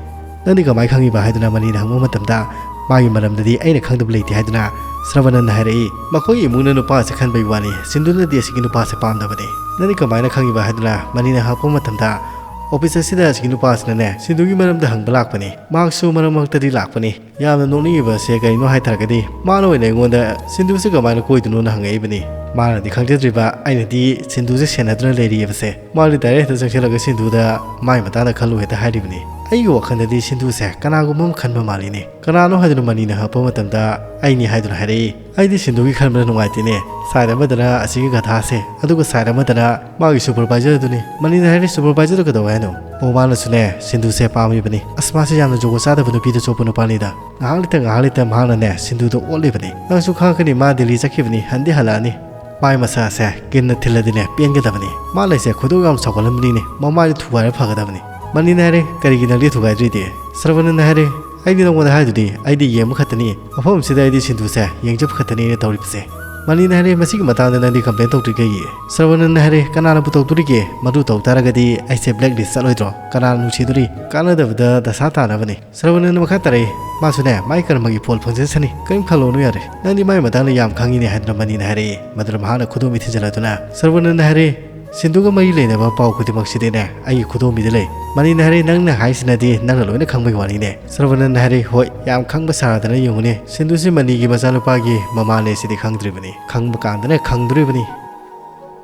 ꯅꯪꯗꯤ ꯀꯃꯥꯏ ꯈꯪꯉꯤꯕ?" ꯍꯥꯏꯗꯨꯅ ꯃꯅꯤꯅ ꯍꯪꯕ ꯃꯇꯝꯗ, "ꯃꯥꯒꯤ ꯃꯔꯝꯗꯗꯤ ꯑꯩꯅ ꯈꯪꯗꯕ ꯂꯩꯇꯦ" ꯍꯥꯏꯗꯨꯅ ꯁ꯭ꯔꯕꯅꯟꯗ ꯍꯥꯏꯔꯛꯏ꯫ "ꯃꯈꯣꯏꯒꯤ ꯏꯃꯨꯡꯅ ꯅꯨꯄꯥ ꯑꯁꯤ ꯈꯟꯕꯒꯤ ꯋꯥꯅꯤ, ꯁꯤꯟꯗꯨꯅꯗꯤ ꯑꯁꯤꯒꯤ ꯅꯨꯄꯥꯁꯦ ꯄꯥꯝꯗꯕꯅꯤ꯫ ꯅꯪꯗꯤ ꯀꯃꯥꯏꯅ ꯈꯪꯉꯤꯕ?" ꯍꯥꯏꯗꯨꯅ ꯃꯅꯤꯅ ꯍꯪꯉꯛꯄ ꯃꯇꯝꯗ, "ꯑꯣꯐꯤꯁ ꯑꯁꯤꯗ ꯑꯁꯤꯒꯤ ꯅꯨꯄꯥꯁꯤꯅꯅꯦ ꯁꯤꯟꯗꯨꯒꯤ ꯃꯔꯝꯗ ꯍꯪꯕ ꯂꯥꯛꯄꯅꯤ꯫ ꯃꯍꯥꯛꯁꯨ ꯃꯔꯛ ꯃꯔꯛꯇꯗꯤ ꯂꯥꯛꯄꯅꯤ꯫ ꯌꯥꯝꯅ ꯅꯣꯛꯅꯤꯡꯉꯤꯕ ꯑꯁꯦ ꯀꯔꯤꯅꯣ ꯍꯥꯏ ꯇꯥꯔꯒꯗꯤ, ꯃꯥꯅ ꯑꯣꯏꯅ ꯑꯩꯉꯣꯟꯗ ꯁꯤꯟꯗꯨꯁꯦ ꯀꯃꯥꯏꯅ ꯀꯣꯏꯗꯣꯏꯅꯣꯅ ꯍꯪꯉꯛꯏꯕꯅꯤ꯫ ꯃꯥꯅꯗꯤ ꯈꯪꯖꯗ꯭ꯔꯤꯕ ꯑꯩꯅꯗꯤ ꯁꯤꯟꯗꯨꯁꯦ ꯁꯦꯟꯅꯗꯨꯅ ꯂꯩꯔꯤꯕꯁꯦ꯫ ꯃꯥꯗꯤ direct ꯍꯦꯛꯇ ꯆꯪꯁꯤꯜꯂꯒ ꯁꯤꯟꯗꯨꯗ ꯃꯥꯏ ꯃꯇꯥꯡꯗ ꯈꯜꯂꯨ ꯍꯦꯛꯇ ꯍꯥꯏꯔꯤꯕꯅꯤ꯫ ꯑꯩꯒꯤ ꯋꯥꯈꯜꯗꯗꯤ ꯁꯤꯟꯗꯨꯁꯦ ꯀꯅꯥꯒꯨꯝꯕ ꯑꯃ ꯈꯟꯕ ꯃꯥꯜꯂꯤꯅꯦ꯫ ꯀꯅꯥꯅꯣ ꯍꯥꯏꯗꯨꯅ ꯃꯅꯤꯅ ꯍꯪꯉꯛꯄ ꯃꯇꯝꯗ, ꯑꯩꯅꯤ" ꯍꯥꯏꯗꯨꯅ ꯍꯥꯏꯔꯛꯏ꯫ ꯑꯩꯗꯤ ꯁꯤꯟꯗꯨꯒꯤ ꯈꯟꯕꯗ ꯅꯨꯡꯉꯥꯏꯇꯦꯅꯦ꯫ Side ꯑꯃꯗꯅ ꯑꯁꯤꯒꯤ ꯒꯙꯥꯁꯦ, ꯑꯗꯨꯒ side ꯑꯃꯗꯅ ꯃꯥꯒꯤ supervisor ꯑꯗꯨꯅꯤ꯫ ꯃꯅꯤꯅ ꯍꯥꯏꯔꯤ, "Supervisorꯗꯨ ꯀꯩꯗꯧꯋꯦ ꯍꯥꯏꯅꯣ?" "ꯑꯣ, ꯃꯥꯅꯁꯨꯅꯦ ꯁꯤꯟꯗꯨꯁꯦ ꯄꯥꯝꯃꯤꯕꯅꯤ꯫ ꯑꯁ, ꯃꯥꯁꯦ ꯌꯥꯝꯅ ꯖꯨꯒꯣꯠ ꯆꯥꯗꯕ ꯅꯨꯄꯤꯗ ꯆꯣꯞꯄ ꯅꯨꯄꯥꯅꯤꯗ꯫ ꯉꯥꯏꯍꯥꯛ ꯂꯩꯇ ꯉꯥꯏꯍꯥꯛ ꯂꯩꯇ ꯃꯍꯥꯛꯅꯅꯦ ꯁꯤꯟꯗꯨꯗ ꯑꯣꯠꯂꯤꯕꯅꯤ꯫ ꯅꯪꯁꯨ ꯈꯪꯉꯛꯀꯅꯤ, ꯃꯥ ꯗꯤꯜꯂꯤ ꯆꯠꯈꯤꯕꯅꯤ, ꯍꯟꯗꯤ ꯍꯜꯂꯛꯑꯅꯤ꯫ ꯃꯥꯏ ꯃꯁꯥꯁꯦ ꯀꯤꯟꯅ ꯊꯤꯜꯂꯗꯤꯅꯦ ꯄꯦꯟꯒꯗꯕꯅꯤ꯫ ꯃꯥ ꯂꯩꯁꯦ ꯈꯣꯏꯗꯧ ꯌꯥꯝ ꯁꯥꯎꯒꯠꯂꯝꯕꯅꯤꯅꯦ, ꯃꯃꯥꯏꯗ ꯊꯨꯒꯥꯏꯔ ꯐꯒꯗꯕꯅꯤ"꯫ ꯃꯅꯤꯅ ꯍꯥꯏꯔꯦ, "ꯀꯔꯤꯒꯤ ꯅꯪꯗꯤ ꯊꯨꯒꯥꯏꯗ꯭ꯔꯤꯗꯤ?" ꯁ꯭ꯔꯕꯅꯟꯗ ꯍꯥꯏꯔꯦ, "ꯑꯩꯗꯤ ꯅꯉꯣꯟꯗ ꯍꯥꯏꯗꯨꯗꯤ, ꯑꯩꯗꯤ ꯌꯦꯡꯕ ꯈꯛꯇꯅꯤ, ꯃꯐꯝꯁꯤꯗ ꯑꯩꯗꯤ ꯁꯤꯟꯗꯨꯁꯦ ꯌꯦꯡꯖꯕ ꯈꯛꯇꯅꯤ ꯑꯩꯅ ꯇꯧꯔꯤꯕꯁꯦ"꯫ ꯃꯅꯤꯅ ꯍꯥꯏꯔꯦ, "ꯃꯁꯤꯒꯤ ꯃꯇꯥꯡꯗ ꯅꯪꯗꯤ complain ꯇꯧꯗ꯭ꯔꯤ ꯀꯩꯒꯤ?" ꯁ꯭ꯔꯕꯅꯟꯗ ꯍꯥꯏꯔꯦ, "ꯀꯅꯥꯅꯕꯨ ꯇꯧꯗꯣꯔꯤꯒꯦ? ꯃꯗꯨ ꯇꯧ ꯇꯥꯔꯒꯗꯤ ꯑꯩꯁꯦ blacklist ꯆꯠꯂꯣꯏꯗ꯭ꯔꯣ? ꯀꯅꯥꯅ ꯅꯨꯡꯁꯤꯗꯣꯔꯤ? ꯀꯥꯟꯅꯗꯕꯗ ꯗꯁꯥ ꯇꯥꯅꯕꯅꯤ"꯫ ꯁ꯭ꯔꯕꯅꯟꯗ ꯃꯈꯥ ꯇꯥꯔꯛꯏ, "ꯃꯥꯁꯨꯅꯦ, ꯃꯥꯏ ꯀꯔꯃꯒꯤ ꯐꯣꯜ ꯐꯪꯖꯁꯅꯤ, ꯀꯔꯤꯝ ꯈꯜꯂꯨꯅꯨ ꯌꯥꯔꯦ꯫ ꯅꯪꯗꯤ ꯃꯥꯏ ꯃꯇꯥꯡꯗ ꯌꯥꯝ ꯈꯪꯉꯤꯅꯦ" ꯍꯥꯏꯗꯨꯅ ꯃꯅꯤꯅ ꯍꯥꯏꯔꯛꯏ꯫ ꯃꯗꯨꯗ ꯃꯍꯥꯛꯅ ꯈꯨꯗꯣꯝꯕꯤ ꯊꯤꯟꯖꯤꯜꯂꯗꯨꯅ, ꯁ꯭ꯔꯕꯅꯟꯗ ꯍꯥꯏꯔꯛꯏ, "ꯁꯤꯟꯗꯨꯒ ꯃꯔꯤ ꯂꯩꯅꯕ ꯄꯥꯎ ꯈꯨꯗꯤꯡꯃꯛꯁꯤꯗꯤꯅꯦ ꯑꯩꯒꯤ ꯈꯨꯗꯣꯝꯕꯤꯗ ꯂꯩ"꯫ ꯃꯅꯤꯅ ꯍꯥꯏꯔꯛꯏ, "ꯅꯪꯅ ꯍꯥꯏꯁꯤꯅꯗꯤ ꯅꯪꯅ ꯂꯣꯏꯅ ꯈꯪꯕꯒꯤ ꯋꯥꯅꯤꯅꯦ"꯫ ꯁ꯭ꯔꯕꯅꯟꯗ ꯍꯥꯏꯔꯛꯏ, "ꯍꯣꯏ, ꯌꯥꯝ ꯈꯪꯕ ꯁꯥꯗꯅ ꯌꯦꯡꯉꯨꯅꯦ, ꯁꯤꯟꯗꯨꯁꯤ ꯃꯅꯤꯒꯤ ꯃꯆꯥꯅꯨꯄꯥꯒꯤ ꯃꯃꯥꯅꯦ ꯁꯤꯗꯤ ꯈꯪꯗ꯭ꯔꯤꯕꯅꯤ, ꯈꯪꯕ ꯀꯥꯟꯗꯅ ꯈꯪꯗꯣꯔꯤꯕꯅꯤ"꯫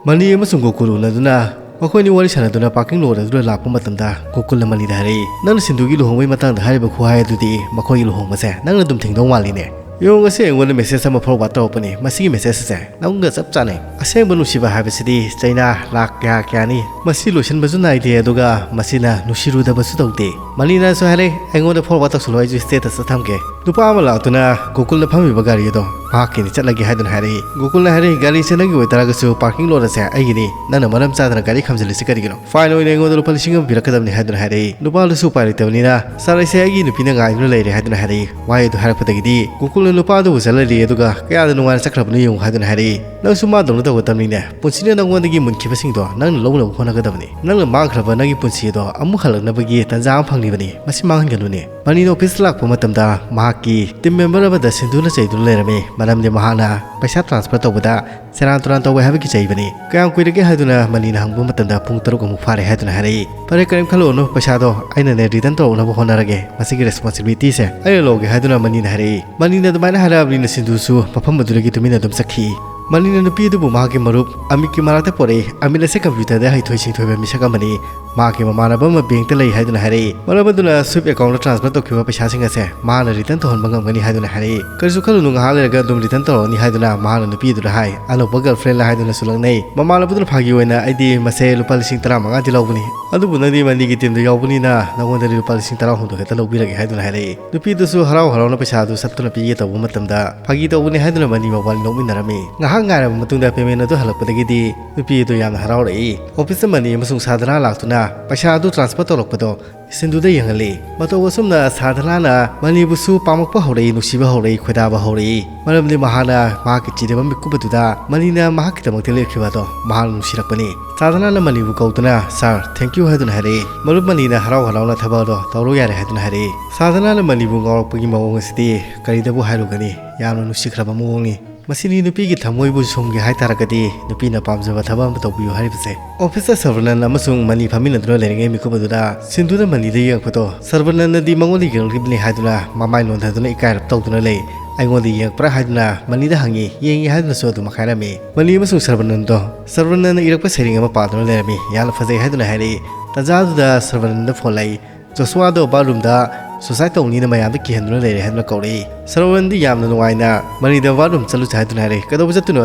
ꯃꯅꯤ ꯑꯃꯁꯨꯡ ꯒꯣꯀꯨꯜ ꯎꯅꯗꯨꯅ ꯃꯈꯣꯏꯅꯤ ꯋꯥꯔꯤ ꯁꯥꯟꯅꯗꯨꯅ parking lot ꯑꯗꯨꯗ ꯂꯥꯛꯄ ꯃꯇꯝꯗ, ꯒꯣꯀꯨꯜꯅ ꯃꯅꯤꯗ ꯍꯥꯏꯔꯛꯏ, "ꯅꯪꯅ ꯁꯤꯟꯗꯨꯒꯤ ꯂꯨꯍꯣꯡꯕꯒꯤ ꯃꯇꯥꯡꯗ ꯍꯥꯏꯔꯤꯕ ꯈꯨꯍꯥꯏ ꯑꯗꯨꯗꯤ ꯃꯈꯣꯏꯒꯤ ꯂꯨꯍꯣꯡꯕꯁꯦ ꯅꯪꯅ ꯑꯗꯨꯝ ꯊꯤꯡꯗꯧ ꯃꯥꯜꯂꯤꯅꯦ꯫ ꯌꯦꯡꯉꯨ, ꯉꯁꯤ ꯑꯩꯉꯣꯟꯗ message ꯑꯃ forward ꯇꯧꯔꯛꯄꯅꯤ꯫ ꯃꯁꯤꯒꯤ message ꯑꯁꯦ ꯅꯪꯒ ꯆꯞ ꯆꯥꯅꯩ꯫ ꯑꯁꯦꯡꯕ ꯅꯨꯡꯁꯤꯕ ꯍꯥꯏꯕꯁꯤꯗꯤ ꯆꯩꯅꯥ ꯂꯥꯛ ꯀꯌꯥ ꯀꯌꯥꯅꯤ꯫ ꯃꯁꯤ ꯂꯣꯏꯁꯤꯟꯕꯁꯨ ꯅꯥꯏꯗꯦ, ꯑꯗꯨꯒ ꯃꯁꯤꯅ ꯅꯨꯡꯁꯤꯔꯨꯗꯕꯁꯨ ꯇꯧꯗꯦ"꯫ ꯃꯅꯤꯅꯁꯨ ꯍꯥꯏꯔꯦ, "ꯑꯩꯉꯣꯟꯗ forward ꯇꯧꯁꯜꯂꯣ, ꯑꯩꯁꯨ status ꯇ ꯊꯝꯒꯦ"꯫ ꯅꯨꯄꯥ ꯑꯃ ꯂꯥꯛꯇꯨꯅ ꯒꯣꯀꯨꯜꯅ ꯐꯝꯃꯤꯕ ꯒꯥꯔꯤ ꯑꯗꯣ ꯃꯍꯥꯛꯀꯤꯅꯤ, ꯆꯠꯂꯒꯦ ꯍꯥꯏꯗꯨꯅ ꯍꯥꯏꯔꯛꯏ꯫ ꯒꯣꯀꯨꯜꯅ ꯍꯥꯏꯔꯛꯏ, "ꯒꯥꯔꯤꯁꯦ ꯅꯪꯒꯤ ꯑꯣꯏꯇꯥꯔꯒꯁꯨ parking lot ꯑꯁꯦ ꯑꯩꯒꯤꯅꯤ, ꯅꯪꯅ ꯃꯔꯝ ꯆꯥꯗꯅ ꯒꯥꯔꯤ ꯈꯥꯝꯖꯤꯜꯂꯤꯁꯤ ꯀꯔꯤꯒꯤꯅꯣ? Fine ꯑꯣꯏꯅ ꯑꯩꯉꯣꯟꯗ ꯂꯨꯄꯥ ꯂꯤꯁꯤꯡ ꯑꯃ ꯄꯤꯔꯛꯀꯗꯕꯅꯤ" ꯍꯥꯏꯗꯨꯅ ꯍꯥꯏꯔꯛꯏ꯫ ꯅꯨꯄꯥꯗꯨꯁꯨ ꯎꯄꯥꯏ ꯂꯩꯇꯕꯅꯤꯅ, "Sir, ꯑꯩꯁꯦ ꯑꯩꯒꯤ ꯅꯨꯄꯤꯅ ꯉꯥꯏꯗꯨꯅ ꯂꯩꯔꯦ" ꯍꯥꯏꯗꯨꯅ ꯍꯥꯏꯔꯛꯏ꯫ ꯋꯥꯍꯩ ꯑꯗꯨ ꯍꯥꯏꯔꯛꯄꯗꯒꯤꯗꯤ ꯒꯣꯀꯨꯜꯅ ꯅꯨꯄꯥꯗꯨꯕꯨ ꯆꯠꯍꯜꯂꯤ, ꯑꯗꯨꯒ "ꯀꯌꯥꯗ ꯅꯨꯡꯉꯥꯏꯅ ꯆꯠꯈ꯭ꯔꯕꯅꯣ ꯌꯦꯡꯉꯨ" ꯍꯥꯏꯗꯨꯅ ꯍꯥꯏꯔꯛꯏ꯫ "ꯅꯪꯁꯨ ꯃꯥꯗꯧꯅ ꯇꯧꯒꯗꯕꯅꯤꯅꯦ, ꯄꯨꯟꯁꯤꯅ ꯅꯪꯉꯣꯟꯗꯒꯤ ꯃꯨꯟꯈꯤꯕꯁꯤꯡꯗꯣ ꯅꯪꯅ ꯂꯧꯅꯕ ꯍꯣꯠꯅꯒꯗꯕꯅꯤ꯫ ꯅꯪꯅ ꯃꯥꯡꯈ꯭ꯔꯕ ꯅꯪꯒꯤ ꯄꯨꯟꯁꯤ ꯑꯗꯣ ꯑꯃꯨꯛ ꯍꯜꯂꯛꯅꯕꯒꯤ ꯇꯥꯟꯖꯥ ꯑꯃ ꯐꯪꯂꯤꯕꯅꯤ, ꯃꯁꯤ ꯃꯥꯡꯍꯟꯒꯅꯨꯅꯦ"꯫ ꯃꯅꯤꯅ office ꯂꯥꯛꯄ ꯃꯇꯝꯗ ꯃꯍꯥꯛꯀꯤ team member ꯑꯃꯗ ꯁꯤꯟꯗꯨꯅ ꯆꯩꯗꯨꯅ ꯂꯩꯔꯝꯃꯤ, ꯃꯔꯝꯗꯤ ꯃꯍꯥꯛꯅ ꯄꯩꯁꯥ transfer ꯇꯧꯕꯗ ꯁꯦꯔꯥꯟ ꯇꯨꯔꯥꯟ ꯇꯧꯋꯦ ꯍꯥꯏꯕꯒꯤ ꯆꯩꯕꯅꯤ꯫ "ꯀꯌꯥꯝ ꯀꯨꯏꯔꯒꯦ?" ꯍꯥꯏꯗꯨꯅ ꯃꯅꯤꯅ ꯍꯪꯕ ꯃꯇꯝꯗ, "ꯄꯨꯡ ꯇꯔꯨꯛ ꯑꯃꯨꯛ ꯐꯥꯔꯦ" ꯍꯥꯏꯗꯨꯅ ꯍꯥꯏꯔꯛꯏ꯫ "ꯐꯔꯦ, ꯀꯔꯤꯝ ꯈꯜꯂꯨꯅꯨ, ꯄꯩꯁꯥꯗꯣ ꯑꯩꯅꯅꯦ return ꯇꯧꯔꯛꯅꯕ ꯍꯣꯠꯅꯔꯒꯦ, ꯃꯁꯤꯒꯤ responsibilityꯁꯦ ꯑꯩꯅ ꯂꯧꯒꯦ" ꯍꯥꯏꯗꯨꯅ ꯃꯅꯤꯅ ꯍꯥꯏꯔꯛꯏ꯫ ꯃꯅꯤꯅ ꯑꯗꯨꯃꯥꯏꯅ ꯍꯥꯏꯔꯛꯑꯕꯅꯤꯅ ꯁꯤꯟꯗꯨꯁꯨ ꯃꯐꯝ ꯑꯗꯨꯗꯒꯤ ꯇꯨꯃꯤꯟꯅ ꯑꯗꯨꯝ ꯆꯠꯈꯤ꯫ ꯃꯅꯤꯅ ꯅꯨꯄꯤ ꯑꯗꯨꯕꯨ ꯃꯍꯥꯛꯀꯤ ꯃꯔꯨꯞ ꯑꯃꯤꯠꯀꯤ ꯃꯅꯥꯛꯇ ꯄꯣꯔꯛꯏ꯫ ꯑꯃꯤꯠ ꯑꯁꯦ computerꯗ ꯍꯩꯊꯣꯏ ꯁꯤꯡꯊꯣꯏꯕ ꯃꯤꯁꯛ ꯑꯃꯅꯤ꯫ ꯃꯍꯥꯛꯀꯤ ꯃꯃꯥꯟꯅꯕ ꯑꯃ bankꯇ ꯂꯩ ꯍꯥꯏꯗꯨꯅ ꯍꯥꯏꯔꯛꯏ꯫ ꯃꯔꯝ ꯑꯗꯨꯅ SWIFT accountꯇ transfer ꯇꯧꯈꯤꯕ ꯄꯩꯁꯥꯁꯤꯡ ꯑꯁꯦ ꯃꯍꯥꯛꯅ return ꯇꯧꯍꯟꯕ ꯉꯝꯒꯅꯤ ꯍꯥꯏꯗꯨꯅ ꯍꯥꯏꯔꯛꯏ꯫ "ꯀꯔꯤꯁꯨ ꯈꯜꯂꯨꯅꯨ, ꯉꯥꯏꯍꯥꯛ ꯂꯩꯔꯒ ꯑꯗꯨꯝ return ꯇꯧꯔꯛꯑꯅꯤ" ꯍꯥꯏꯗꯨꯅ ꯃꯍꯥꯛꯅ ꯅꯨꯄꯤ ꯑꯗꯨꯗ ꯍꯥꯏ꯫ ꯑꯅꯧꯕ girlfriendꯂ ꯍꯥꯏꯗꯨꯅꯁꯨ ꯂꯛꯅꯩ꯫ ꯃꯃꯥꯟꯅꯕꯗꯨꯅ ꯐꯥꯒꯤ ꯑꯣꯏꯅ, "ꯑꯩꯗꯤ ꯃꯁꯦ ꯂꯨꯄꯥ ꯂꯤꯁꯤꯡ ꯇꯔꯥꯃꯉꯥꯗꯤ ꯂꯧꯕꯅꯤ, ꯑꯗꯨꯕꯨ ꯅꯪꯗꯤ ꯃꯅꯤꯒꯤ teamꯗ ꯌꯥꯎꯕꯅꯤꯅ ꯅꯉꯣꯟꯗꯗꯤ ꯂꯨꯄꯥ ꯂꯤꯁꯤꯡ ꯇꯔꯥꯍꯨꯝꯗꯣꯏ ꯈꯛꯇ ꯂꯧꯕꯤꯔꯒꯦ" ꯍꯥꯏꯗꯨꯅ ꯍꯥꯏꯔꯛꯏ꯫ ꯅꯨꯄꯤꯗꯨꯁꯨ ꯍꯔꯥꯎ ꯍꯔꯥꯎꯅ ꯄꯩꯁꯥꯗꯨ ꯁꯠꯇꯨꯅ ꯄꯤꯒꯦ ꯇꯧꯕ ꯃꯇꯝꯗ, "ꯐꯥꯒꯤ ꯇꯧꯕꯅꯤ" ꯍꯥꯏꯗꯨꯅ ꯃꯅꯤ ꯃꯕꯥꯅꯤ ꯅꯣꯛꯃꯤꯟꯅꯔꯝꯃꯤ꯫ ꯉꯥꯏꯍꯥꯛ ꯉꯥꯏꯔꯕ ꯃꯇꯨꯡꯗ payment ꯑꯗꯨ ꯍꯜꯂꯛꯄꯗꯒꯤꯗꯤ ꯅꯨꯄꯤ ꯑꯗꯨ ꯌꯥꯝꯅ ꯍꯔꯥꯎꯔꯛꯏ꯫ Officeꯇ ꯃꯅꯤ ꯑꯃꯁꯨꯡ ꯁꯥꯗꯅꯥ ꯂꯥꯛꯇꯨꯅ ꯄꯩꯁꯥ ꯑꯗꯨ transfer ꯇꯧꯔꯛꯄꯗꯣ ꯁꯤꯟꯗꯨꯗ ꯌꯦꯡꯍꯜꯂꯤ꯫ ꯃꯇꯧ ꯑꯁꯨꯝꯅ ꯁꯥꯗꯅꯥꯅ ꯃꯅꯤꯕꯨꯁꯨ ꯄꯥꯝꯃꯛꯄ ꯍꯧꯔꯛꯏ, ꯅꯨꯡꯁꯤꯕ ꯍꯧꯔꯛꯏ, ꯈꯣꯏꯗꯥꯕ ꯍꯧꯔꯛꯏ꯫ ꯃꯔꯝꯗꯤ ꯃꯍꯥꯛꯅ ꯃꯍꯥꯛꯀꯤ ꯆꯤꯗꯕ ꯃꯤꯀꯨꯞ ꯑꯗꯨꯗ ꯃꯅꯤꯅ ꯃꯍꯥꯛꯀꯤꯗꯃꯛꯇ ꯂꯦꯞꯈꯤꯕ ꯑꯗꯣ ꯃꯍꯥꯛꯅ ꯅꯨꯡꯁꯤꯔꯛꯄꯅꯤ꯫ ꯁꯥꯗꯅꯥꯅ ꯃꯅꯤꯕꯨ ꯀꯧꯗꯨꯅ, "Sir, thank you" ꯍꯥꯏꯗꯨꯅ ꯍꯥꯏꯔꯛꯏ꯫ ꯃꯔꯨꯞ ꯃꯅꯤꯅ ꯍꯔꯥꯎ ꯍꯔꯥꯎꯅ ꯊꯕꯛ ꯑꯗꯣ ꯇꯧꯔꯣ ꯌꯥꯔꯦ ꯍꯥꯏꯗꯨꯅ ꯍꯥꯏꯔꯛꯏ꯫ ꯁꯥꯗꯅꯥꯅ ꯃꯅꯤꯕꯨ ꯉꯥꯎꯔꯛꯄꯒꯤ ꯃꯑꯣꯡ ꯑꯁꯤꯗꯤ ꯀꯔꯤꯗꯕꯨ ꯍꯥꯏꯔꯨꯒꯅꯤ, ꯌꯥꯝꯅ ꯅꯨꯡꯁꯤꯈ꯭ꯔꯕ ꯃꯑꯣꯡꯅꯤ꯫ ꯃꯁꯤꯅꯤ ꯅꯨꯄꯤꯒꯤ ꯊꯃꯣꯏꯕꯨ ꯁꯨꯝꯒꯦ ꯍꯥꯏ ꯇꯥꯔꯒꯗꯤ ꯅꯨꯄꯤꯅ ꯄꯥꯝꯖꯕ ꯊꯕꯛ ꯑꯃ ꯇꯧꯕꯤꯌꯨ ꯍꯥꯏꯔꯤꯕꯁꯦ꯫ Officeꯇ ꯁꯔꯕꯅꯟ ꯑꯃꯁꯨꯡ ꯃꯅꯤ ꯐꯝꯃꯤꯟꯅꯗꯨꯅ ꯂꯩꯔꯤꯉꯩ ꯃꯤꯀꯨꯞ ꯑꯗꯨꯗ ꯁꯤꯟꯗꯨꯅ ꯃꯅꯤꯗ ꯌꯦꯡꯉꯛꯄꯗꯣ ꯁꯔꯕꯅꯟꯅꯗꯤ ꯃꯉꯣꯟꯗ ꯌꯦꯡꯂꯛꯂꯤꯕꯅꯤ ꯍꯥꯏꯗꯨꯅ ꯃꯃꯥꯏ ꯅꯣꯟꯊꯗꯨꯅ ꯏꯀꯥꯏꯔꯞ ꯇꯧꯗꯨꯅ ꯂꯩ꯫ "ꯑꯩꯉꯣꯟꯗ ꯌꯦꯡꯉꯛꯄ꯭ꯔꯥ?" ꯍꯥꯏꯗꯨꯅ ꯃꯅꯤꯗ ꯍꯪꯉꯤ꯫ "ꯌꯦꯡꯉꯤ" ꯍꯥꯏꯗꯨꯅꯁꯨ ꯑꯗꯨꯝ ꯍꯥꯏꯔꯝꯃꯤ꯫ ꯃꯅꯤ ꯑꯃꯁꯨꯡ ꯁꯔꯕꯅꯟꯗꯣ, ꯁꯔꯕꯅꯟꯅ ꯏꯔꯛꯄ ꯁꯩꯔꯦꯡ ꯑꯃ ꯄꯥꯗꯨꯅ ꯂꯩꯔꯝꯃꯤ꯫ ꯌꯥꯝꯅ ꯐꯖꯩ ꯍꯥꯏꯗꯨꯅ ꯍꯥꯏꯔꯛꯏ꯫ ꯇꯥꯟꯖꯥꯗꯨꯗ ꯁꯔꯕꯅꯟꯗ phone ꯂꯥꯛꯏ꯫ ꯖꯣꯁꯨꯋꯥꯗꯣ bathroomꯗ ꯁꯨꯁꯥꯏꯠ ꯇꯧꯅꯤꯅ ꯃꯌꯥꯝꯗ ꯀꯤꯍꯟꯗꯨꯅ ꯂꯩꯔꯦ ꯍꯥꯏꯗꯨꯅ ꯀꯧꯔꯛꯏ꯫ ꯁꯔꯋꯟꯗꯤ ꯌꯥꯝꯅ ꯅꯨꯡꯉꯥꯏꯅ ꯃꯅꯤꯗ ꯕꯥꯠꯔꯨꯝ ꯆꯠꯂꯨꯁꯦ ꯍꯥꯏꯗꯨꯅ ꯍꯥꯏꯔꯛꯏ꯫ "ꯀꯩꯗꯧꯕ ꯆꯠꯇꯣꯏꯅꯣ?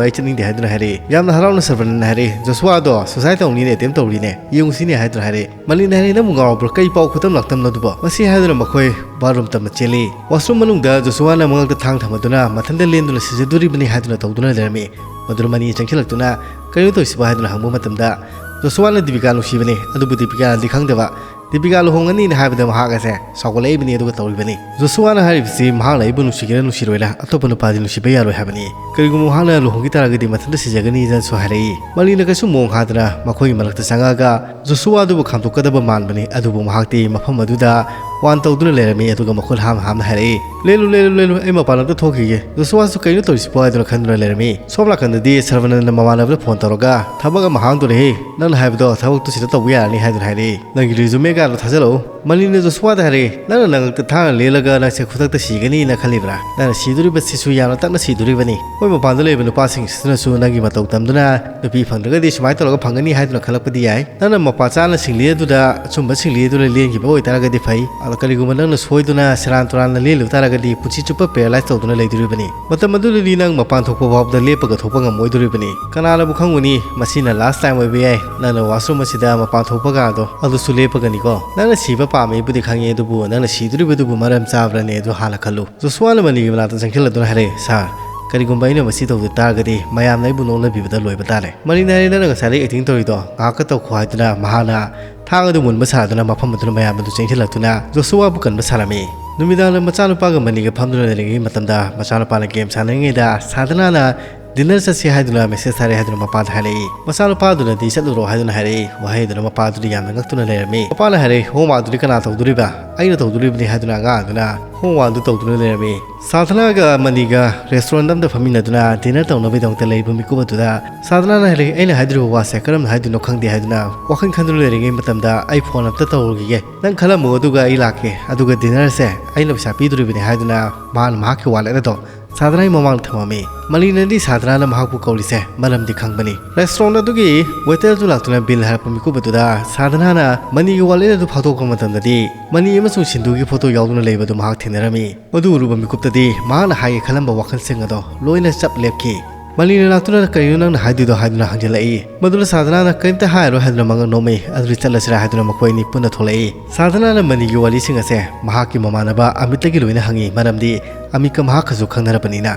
ꯑꯩ ꯆꯠꯅꯤꯡꯗꯦ" ꯍꯥꯏꯗꯨꯅ ꯍꯥꯏꯔꯛꯏ꯫ ꯌꯥꯝꯅ ꯍꯔꯥꯎꯅ ꯁꯔꯋꯟꯅ ꯍꯥꯏꯔꯛꯏ, "ꯖꯣꯁꯨꯋꯥꯗꯣ ꯁꯨꯁꯥꯏꯠ ꯇꯧꯅꯤꯅ ꯑꯦꯇꯦꯝ ꯇꯧꯔꯤꯅꯦ, ꯌꯦꯡꯉꯨꯁꯤꯅꯦ" ꯍꯥꯏꯗꯨꯅ ꯍꯥꯏꯔꯛꯏ꯫ ꯃꯅꯤꯅ ꯍꯥꯏꯔꯛꯏ, "ꯅꯪꯕꯨ ꯉꯥꯎꯔꯕ꯭ꯔꯣ? ꯀꯩ ꯄꯥꯎ ꯈꯨꯇꯝ ꯂꯥꯛꯇꯝꯅꯣ ꯑꯗꯨꯕꯣ?" ꯃꯁꯤ ꯍꯥꯏꯗꯨꯅ ꯃꯈꯣꯏ ꯕꯥꯠꯔꯨꯝ ꯇꯝꯅ ꯆꯦꯜꯂꯤ꯫ ꯋꯥꯁꯔꯨꯝ ꯃꯅꯨꯡꯗ ꯖꯣꯁꯨꯋꯥꯅ ꯃꯉꯛꯇ ꯊꯥꯡ ꯊꯝꯃꯗꯨꯅ ꯃꯊꯟꯇ ꯂꯦꯟꯗꯨꯅ ꯁꯤꯖꯗꯣꯔꯤꯕꯅꯤ ꯍꯥꯏꯗꯨꯅ ꯇꯧꯗꯨꯅ ꯂꯩꯔꯝꯃꯤ꯫ ꯃꯗꯨꯗ ꯃꯅꯤ ꯆꯪꯁꯤꯜꯂꯛꯇꯨꯅ, "ꯀꯔꯤꯅꯣ ꯇꯧꯔꯤꯁꯤꯕꯣ?" ꯍꯥꯏꯗꯨꯅ ꯍꯪꯕ ꯃꯇꯝꯗ, ꯖꯣꯁꯨꯋꯥꯅ ꯗꯤꯄꯤꯀꯥ ꯅꯨꯡꯁꯤꯕꯅꯤ, ꯑꯗꯨꯕꯨ ꯗꯤꯄꯤꯀꯥꯅꯗꯤ ꯈꯪꯗꯕ꯫ ꯗꯤꯄꯤꯀꯥ ꯂꯨꯍꯣꯡꯉꯅꯤꯅ ꯍꯥꯏꯕꯗ ꯃꯍꯥꯛ ꯑꯁꯦ ꯁꯥꯎꯒꯠꯂꯛꯏꯕꯅꯤ, ꯑꯗꯨꯒ ꯇꯧꯔꯤꯕꯅꯤ꯫ ꯖꯣꯁꯨꯋꯥꯅ ꯍꯥꯏꯔꯤꯕꯁꯤ ꯃꯍꯥꯛꯅ ꯑꯩꯕꯨ ꯅꯨꯡꯁꯤꯒꯦꯔꯥ ꯅꯨꯡꯁꯤꯔꯣꯏꯔꯥ ꯑꯇꯣꯞꯄ ꯅꯨꯄꯥꯗꯤ ꯅꯨꯡꯁꯤꯕ ꯌꯥꯔꯣꯏ ꯍꯥꯏꯕꯅꯤ꯫ ꯀꯔꯤꯒꯨꯝꯕ ꯃꯍꯥꯛꯅ ꯂꯨꯍꯣꯡꯈꯤ ꯇꯥꯔꯒꯗꯤ ꯃꯊꯟꯇ ꯁꯤꯖꯒꯅꯤꯅꯁꯨ ꯍꯥꯏꯔꯛꯏ꯫ ꯃꯂꯤꯅ ꯀꯩꯁꯨ ꯃꯣꯡ ꯍꯥꯗꯅ ꯃꯈꯣꯏꯒꯤ ꯃꯔꯛꯇ ꯆꯪꯉꯛꯑꯒ ꯖꯣꯁꯨꯋꯥꯗꯨꯕꯨ ꯈꯥꯝꯗꯣꯛꯀꯗꯕ ꯃꯥꯟꯕꯅꯤ, ꯑꯗꯨꯕꯨ ꯃꯍꯥꯛꯇꯤ ꯃꯐꯝ ꯑꯗꯨꯗ ꯋꯥꯟ ꯇꯧꯗꯨꯅ ꯂꯩꯔꯝꯃꯤ, ꯑꯗꯨꯒ ꯃꯈꯨꯠ ꯍꯥꯝ ꯍꯥꯝꯅ ꯍꯥꯏꯔꯛꯏ, "ꯂꯦꯜꯂꯨ, ꯂꯦꯜꯂꯨ, ꯂꯦꯜꯂꯨ, ꯑꯩ ꯃꯄꯥꯟ ꯑꯝꯇ ꯊꯣꯛꯈꯤꯒꯦ"꯫ ꯖꯣꯁꯨꯋꯥꯁꯨ ꯀꯩꯅꯣ ꯇꯧꯔꯤꯁꯤꯕꯣ ꯍꯥꯏꯗꯨꯅ ꯈꯟꯗꯨꯅ ꯂꯩꯔꯝꯃꯤ꯫ ꯁꯣꯝ ꯅꯥꯀꯟꯗꯗꯤ ꯁꯔꯕꯅꯟꯗ ꯃꯃꯥꯟꯅꯕꯗ ꯐꯣꯟ ꯇꯧꯔꯒ, "ꯊꯕꯛ ꯑꯃ ꯍꯥꯡꯗꯣꯔꯦꯍꯦ, ꯅꯪꯅ ꯍꯥꯏꯕꯗꯣ ꯊꯕꯛꯇꯨ ꯁꯤꯗ ꯇꯧꯕ ꯌꯥꯔꯅꯤ" ꯍꯥꯏꯗꯨꯅ ꯍꯥꯏꯔꯛꯏ꯫ "ꯅꯪꯒꯤ ꯔꯤꯖꯨꯃꯦꯒꯗꯣ ꯊꯥꯖꯤꯜꯂꯛꯎ"꯫ ꯃꯂꯤꯅ ꯖꯣꯁꯨꯋꯥꯗ ꯍꯥꯏꯔꯛꯏ, "ꯅꯪꯅ ꯅꯉꯛꯇ ꯊꯥꯡꯅ ꯂꯦꯜꯂꯒ ꯅꯪꯁꯦ ꯈꯨꯗꯛꯇ ꯁꯤꯒꯅꯤꯅ ꯈꯜꯂꯤꯕ꯭ꯔꯥ? ꯅꯪꯅ ꯁꯤꯗꯣꯔꯤꯕꯁꯤꯁꯨ ꯌꯥꯝꯅ ꯇꯞꯅ ꯁꯤꯗꯣꯔꯤꯕꯅꯤ꯫ ꯃꯣꯏ ꯃꯄꯥꯟꯗ ꯂꯩꯕ ꯅꯨꯄꯥꯁꯤꯡꯁꯤꯅꯁꯨ ꯅꯪꯒꯤ ꯃꯇꯧ ꯇꯝꯗꯨꯅ ꯅꯨꯄꯤ ꯐꯪꯗ꯭ꯔꯒꯗꯤ ꯁꯨꯃꯥꯏꯅ ꯇꯧꯔꯒ ꯐꯪꯒꯅꯤ ꯍꯥꯏꯗꯨꯅ ꯈꯜꯂꯛꯄꯗꯤ ꯌꯥꯏ꯫ ꯅꯪꯅ ꯃꯄꯥ ꯆꯥꯅ ꯁꯤꯡꯂꯤ ꯑꯗꯨꯗ, ꯑꯆꯨꯝꯕ ꯁꯤꯡꯂꯤ ꯑꯗꯨꯗ ꯂꯦꯟꯈꯤꯕ ꯑꯣꯏꯇꯥꯔꯒꯗꯤ ꯐꯩ꯫ ꯑꯗꯣ ꯀꯔꯤꯒꯨꯝꯕ ꯅꯪꯅ ꯁꯣꯏꯗꯨꯅ ꯁꯦꯔꯥꯟ ꯇꯨꯔꯥꯟꯅ ꯂꯦꯜꯂꯨ ꯇꯥꯔꯒꯗꯤ ꯄꯨꯟꯁꯤ ꯆꯨꯞꯄ ꯄꯦꯔꯥꯂꯥꯏꯁ ꯇꯧꯗꯨꯅ ꯂꯩꯗꯣꯔꯤꯕꯅꯤ꯫ ꯃꯇꯝ ꯑꯗꯨꯗꯗꯤ ꯅꯪ ꯃꯄꯥꯟ ꯊꯣꯛꯄ ꯐꯥꯎꯕꯗ ꯂꯦꯞꯄꯒ ꯊꯣꯛꯄ ꯉꯝꯃꯣꯏꯗꯣꯔꯤꯕꯅꯤ꯫ ꯀꯅꯥꯅꯕꯨ ꯈꯪꯒꯅꯤ, ꯃꯁꯤꯅ ꯂꯥꯁ ꯇꯥꯏꯝ ꯑꯣꯏꯕ ꯌꯥꯏ꯫ ꯅꯪꯅ ꯋꯥꯁꯔꯨꯝ ꯑꯁꯤꯗ ꯃꯄꯥꯟ ꯊꯣꯛꯄꯒ ꯑꯗꯣ ꯑꯗꯨꯁꯨ ꯂꯦꯞꯄꯒꯅꯤꯀꯣ꯫ ꯅꯪꯅ ꯁꯤꯕ ꯄꯥꯝꯃꯤꯕꯨꯗꯤ ꯈꯪꯉꯤ, ꯑꯗꯨꯕꯨ ꯅꯪꯅ ꯁꯤꯗꯣꯔꯤꯕꯗꯨꯕꯨ ꯃꯔꯝ ꯆꯥꯕ꯭ꯔꯅꯦ? ꯑꯗꯨ ꯍꯥꯟꯅ ꯈꯜꯂꯨ"꯫ ꯖꯣꯁꯨꯋꯥꯅ ꯃꯅꯤꯒꯤ ꯃꯅꯥꯛꯇ ꯆꯪꯁꯤꯜꯂꯗꯨꯅ ꯍꯥꯏꯔꯛꯏ, "ꯁꯥꯔ, ꯀꯔꯤꯒꯨꯝꯕ ꯑꯩꯅ ꯃꯁꯤ ꯇꯧꯗ ꯇꯥꯔꯒꯗꯤ ꯃꯌꯥꯝꯅ ꯑꯩꯕꯨ ꯅꯣꯛꯅꯕꯤꯕꯗ ꯂꯣꯏꯕ ꯇꯥꯔꯦ"꯫ ꯃꯅꯤꯅ ꯍꯥꯏꯔꯛꯏ, "ꯅꯪꯅ ꯉꯁꯥꯏꯗꯒꯤ ꯑꯦꯛꯇꯤꯡ ꯇꯧꯔꯤꯗꯣ ꯉꯥꯏꯍꯥꯛꯀ ꯇꯧꯈꯣ" ꯍꯥꯏꯗꯨꯅ ꯃꯍꯥꯛꯅ ꯊꯥꯡ ꯑꯗꯨ ꯃꯨꯟꯕ ꯁꯥꯗꯨꯅ ꯃꯐꯝ ꯑꯗꯨꯅ ꯃꯌꯥꯝ ꯑꯗꯨ ꯆꯦꯟꯁꯤꯜꯂꯛꯇꯨꯅ ꯖꯣꯁꯨꯋꯥꯕꯨ ꯀꯟꯕ ꯁꯥꯔꯝꯃꯤ꯫ ꯅꯨꯃꯤꯗꯥꯡꯗ ꯃꯆꯥꯅꯨꯄꯥꯒ ꯃꯅꯤꯒ ꯐꯝꯗꯨꯅ ꯂꯩꯔꯤꯉꯩ ꯃꯇꯝꯗ ꯃꯆꯥꯅꯨꯄꯥꯅ ꯒꯦꯝ ꯁꯥꯟꯅꯔꯤꯉꯩꯗ ꯁꯥꯗꯅꯥꯅ ꯗꯤꯟꯅꯔ ꯆꯠꯁꯤ ꯍꯥꯏꯗꯨꯅ ꯃꯦꯁꯦꯖ ꯊꯥꯔꯛꯑꯦ ꯍꯥꯏꯗꯨꯅ ꯃꯄꯥꯗ ꯍꯥꯏꯔꯛꯏ꯫ ꯃꯆꯥꯅꯨꯄꯥꯗꯨꯅꯗꯤ ꯆꯠꯂꯨꯔꯣ ꯍꯥꯏꯗꯨꯅ ꯍꯥꯏꯔꯛꯏ꯫ ꯋꯥꯍꯩ ꯑꯗꯨꯅ ꯃꯄꯥꯗꯨꯗꯤ ꯌꯥꯝꯅ ꯉꯛꯇꯨꯅ ꯂꯩꯔꯝꯃꯤ꯫ ꯃꯄꯥꯅ ꯍꯥꯏꯔꯛꯏ, "ꯍꯣꯝꯋꯥꯛꯇꯨꯗꯤ ꯀꯅꯥ ꯇꯧꯗꯣꯔꯤꯕ? ꯑꯩꯅ ꯇꯧꯗꯣꯔꯤꯕꯅꯤ" ꯍꯥꯏꯗꯨꯅ ꯑꯉꯥꯡ ꯑꯗꯨꯅ ꯍꯣꯝꯋꯥꯛ ꯑꯗꯨ ꯇꯧꯗꯨꯅ ꯂꯩꯔꯝꯃꯤ꯫ ꯁꯥꯗꯅꯥꯒ ꯃꯅꯤꯒ ꯔꯦꯁꯇꯨꯔꯦꯟꯠ ꯑꯃꯗ ꯐꯝꯃꯤꯟꯅꯗꯨꯅ ꯗꯤꯟꯅꯔ ꯇꯧꯅꯕꯒꯤꯗꯃꯛꯇ ꯂꯩꯔꯤꯕ ꯃꯤꯀꯨꯞ ꯑꯗꯨꯗ ꯁꯥꯗꯅꯥꯅ ꯍꯥꯏꯔꯛꯏ, "ꯑꯩꯅ ꯍꯥꯏꯗꯣꯔꯤꯕ ꯋꯥꯁꯦ ꯀꯔꯝꯅ ꯍꯥꯏꯗꯣꯏꯅꯣ ꯈꯪꯗꯦ" ꯍꯥꯏꯗꯨꯅ ꯋꯥꯈꯜ ꯈꯟꯗꯨꯅ ꯂꯩꯔꯤꯉꯩ ꯃꯇꯝꯗ, "ꯑꯩ ꯐꯣꯟ ꯑꯝꯇ ꯇꯧꯔꯨꯈꯤꯒꯦ, ꯅꯪ ꯈꯜꯂꯝꯃꯨ, ꯑꯗꯨꯒ ꯑꯩ ꯂꯥꯛꯀꯦ, ꯑꯗꯨꯒ ꯗꯤꯟꯅꯔꯁꯦ ꯑꯩꯅ ꯄꯩꯁꯥ ꯄꯤꯗꯣꯔꯤꯕꯅꯤ" ꯍꯥꯏꯗꯨꯅ ꯃꯍꯥꯛꯅ ꯃꯍꯥꯛꯀꯤ ꯋꯥꯂꯦꯠ ꯑꯗꯣ ꯁꯥꯗꯅꯥꯒꯤ ꯃꯃꯥꯡꯗ ꯊꯝꯃꯝꯃꯤ꯫ ꯃꯅꯤꯅꯗꯤ ꯁꯥꯗꯅꯥꯅ ꯃꯍꯥꯛꯄꯨ ꯀꯧꯔꯤꯁꯦ ꯃꯔꯝꯗꯤ ꯈꯪꯕꯅꯤ꯫ ꯔꯦꯁꯇꯨꯔꯦꯟ ꯑꯗꯨꯒꯤ ꯋꯦꯇꯔ ꯑꯗꯨ ꯂꯥꯛꯇꯨꯅ ꯕꯤꯜ ꯍꯥꯏꯔꯛꯄ ꯃꯤꯀꯨꯞ ꯑꯗꯨꯗ ꯁꯥꯗꯅꯥꯅ ꯃꯅꯤꯒꯤ ꯋꯥꯂꯦꯠ ꯑꯗꯨ ꯐꯥꯎꯗꯣꯛꯄ ꯃꯇꯝꯗꯗꯤ ꯃꯅꯤ ꯑꯃꯁꯨꯡ ꯁꯤꯟꯙꯨꯒꯤ ꯐꯣꯇꯣ ꯌꯥꯎꯗꯨꯅ ꯂꯩꯕꯗꯨ ꯃꯍꯥꯛ ꯊꯦꯡꯅꯔꯝꯃꯤ꯫ ꯃꯗꯨ ꯎꯔꯨꯕ ꯃꯤꯀꯨꯞꯇꯗꯤ ꯃꯍꯥꯛꯅ ꯍꯥꯏꯒꯦ ꯈꯜꯂꯝꯕ ꯋꯥꯈꯜꯁꯤꯡ ꯑꯗꯣ ꯂꯣꯏꯅ ꯆꯞ ꯂꯦꯞꯈꯤ꯫ ꯃꯅꯤꯅ ꯂꯥꯛꯇꯨꯅ "ꯀꯔꯤꯅꯣ ꯅꯪꯅ ꯍꯥꯏꯗꯣꯏꯗꯣ?" ꯍꯥꯏꯗꯨꯅ ꯍꯪꯖꯤꯜꯂꯛꯏ꯫ ꯃꯗꯨꯗ ꯁꯥꯗꯅꯥꯅ "ꯀꯔꯤꯝꯇ ꯍꯥꯏꯔꯣꯏ" ꯍꯥꯏꯗꯨꯅ ꯃꯉꯛ ꯅꯣꯝꯃꯤ꯫ "ꯑꯗꯨꯗꯤ ꯆꯠꯂꯁꯤꯔꯥ?" ꯍꯥꯏꯗꯨꯅ ꯃꯈꯣꯏ ꯑꯅꯤ ꯄꯨꯟꯅ ꯊꯣꯛꯂꯛꯏ꯫ ꯁꯥꯗꯅꯥꯅ ꯃꯅꯤꯒꯤ ꯋꯥꯔꯤꯁꯤꯡ ꯑꯁꯦ ꯃꯍꯥꯛꯀꯤ ꯃꯃꯥꯟꯅꯕ ꯑꯃꯤꯠꯇꯒꯤ ꯂꯣꯏꯅ ꯍꯪꯉꯤ, ꯃꯔꯝꯗꯤ ꯑꯃꯤꯠꯀ ꯃꯍꯥꯛꯀꯁꯨ ꯈꯪꯅꯔꯕꯅꯤꯅ꯫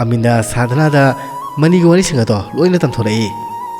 ꯑꯃꯤꯠꯅ ꯁꯥꯗꯅꯥꯗ ꯃꯅꯤꯒꯤ ꯋꯥꯔꯤꯁꯤꯡ ꯑꯗꯣ ꯂꯣꯏꯅ ꯇꯝꯊꯣꯔꯛꯏ꯫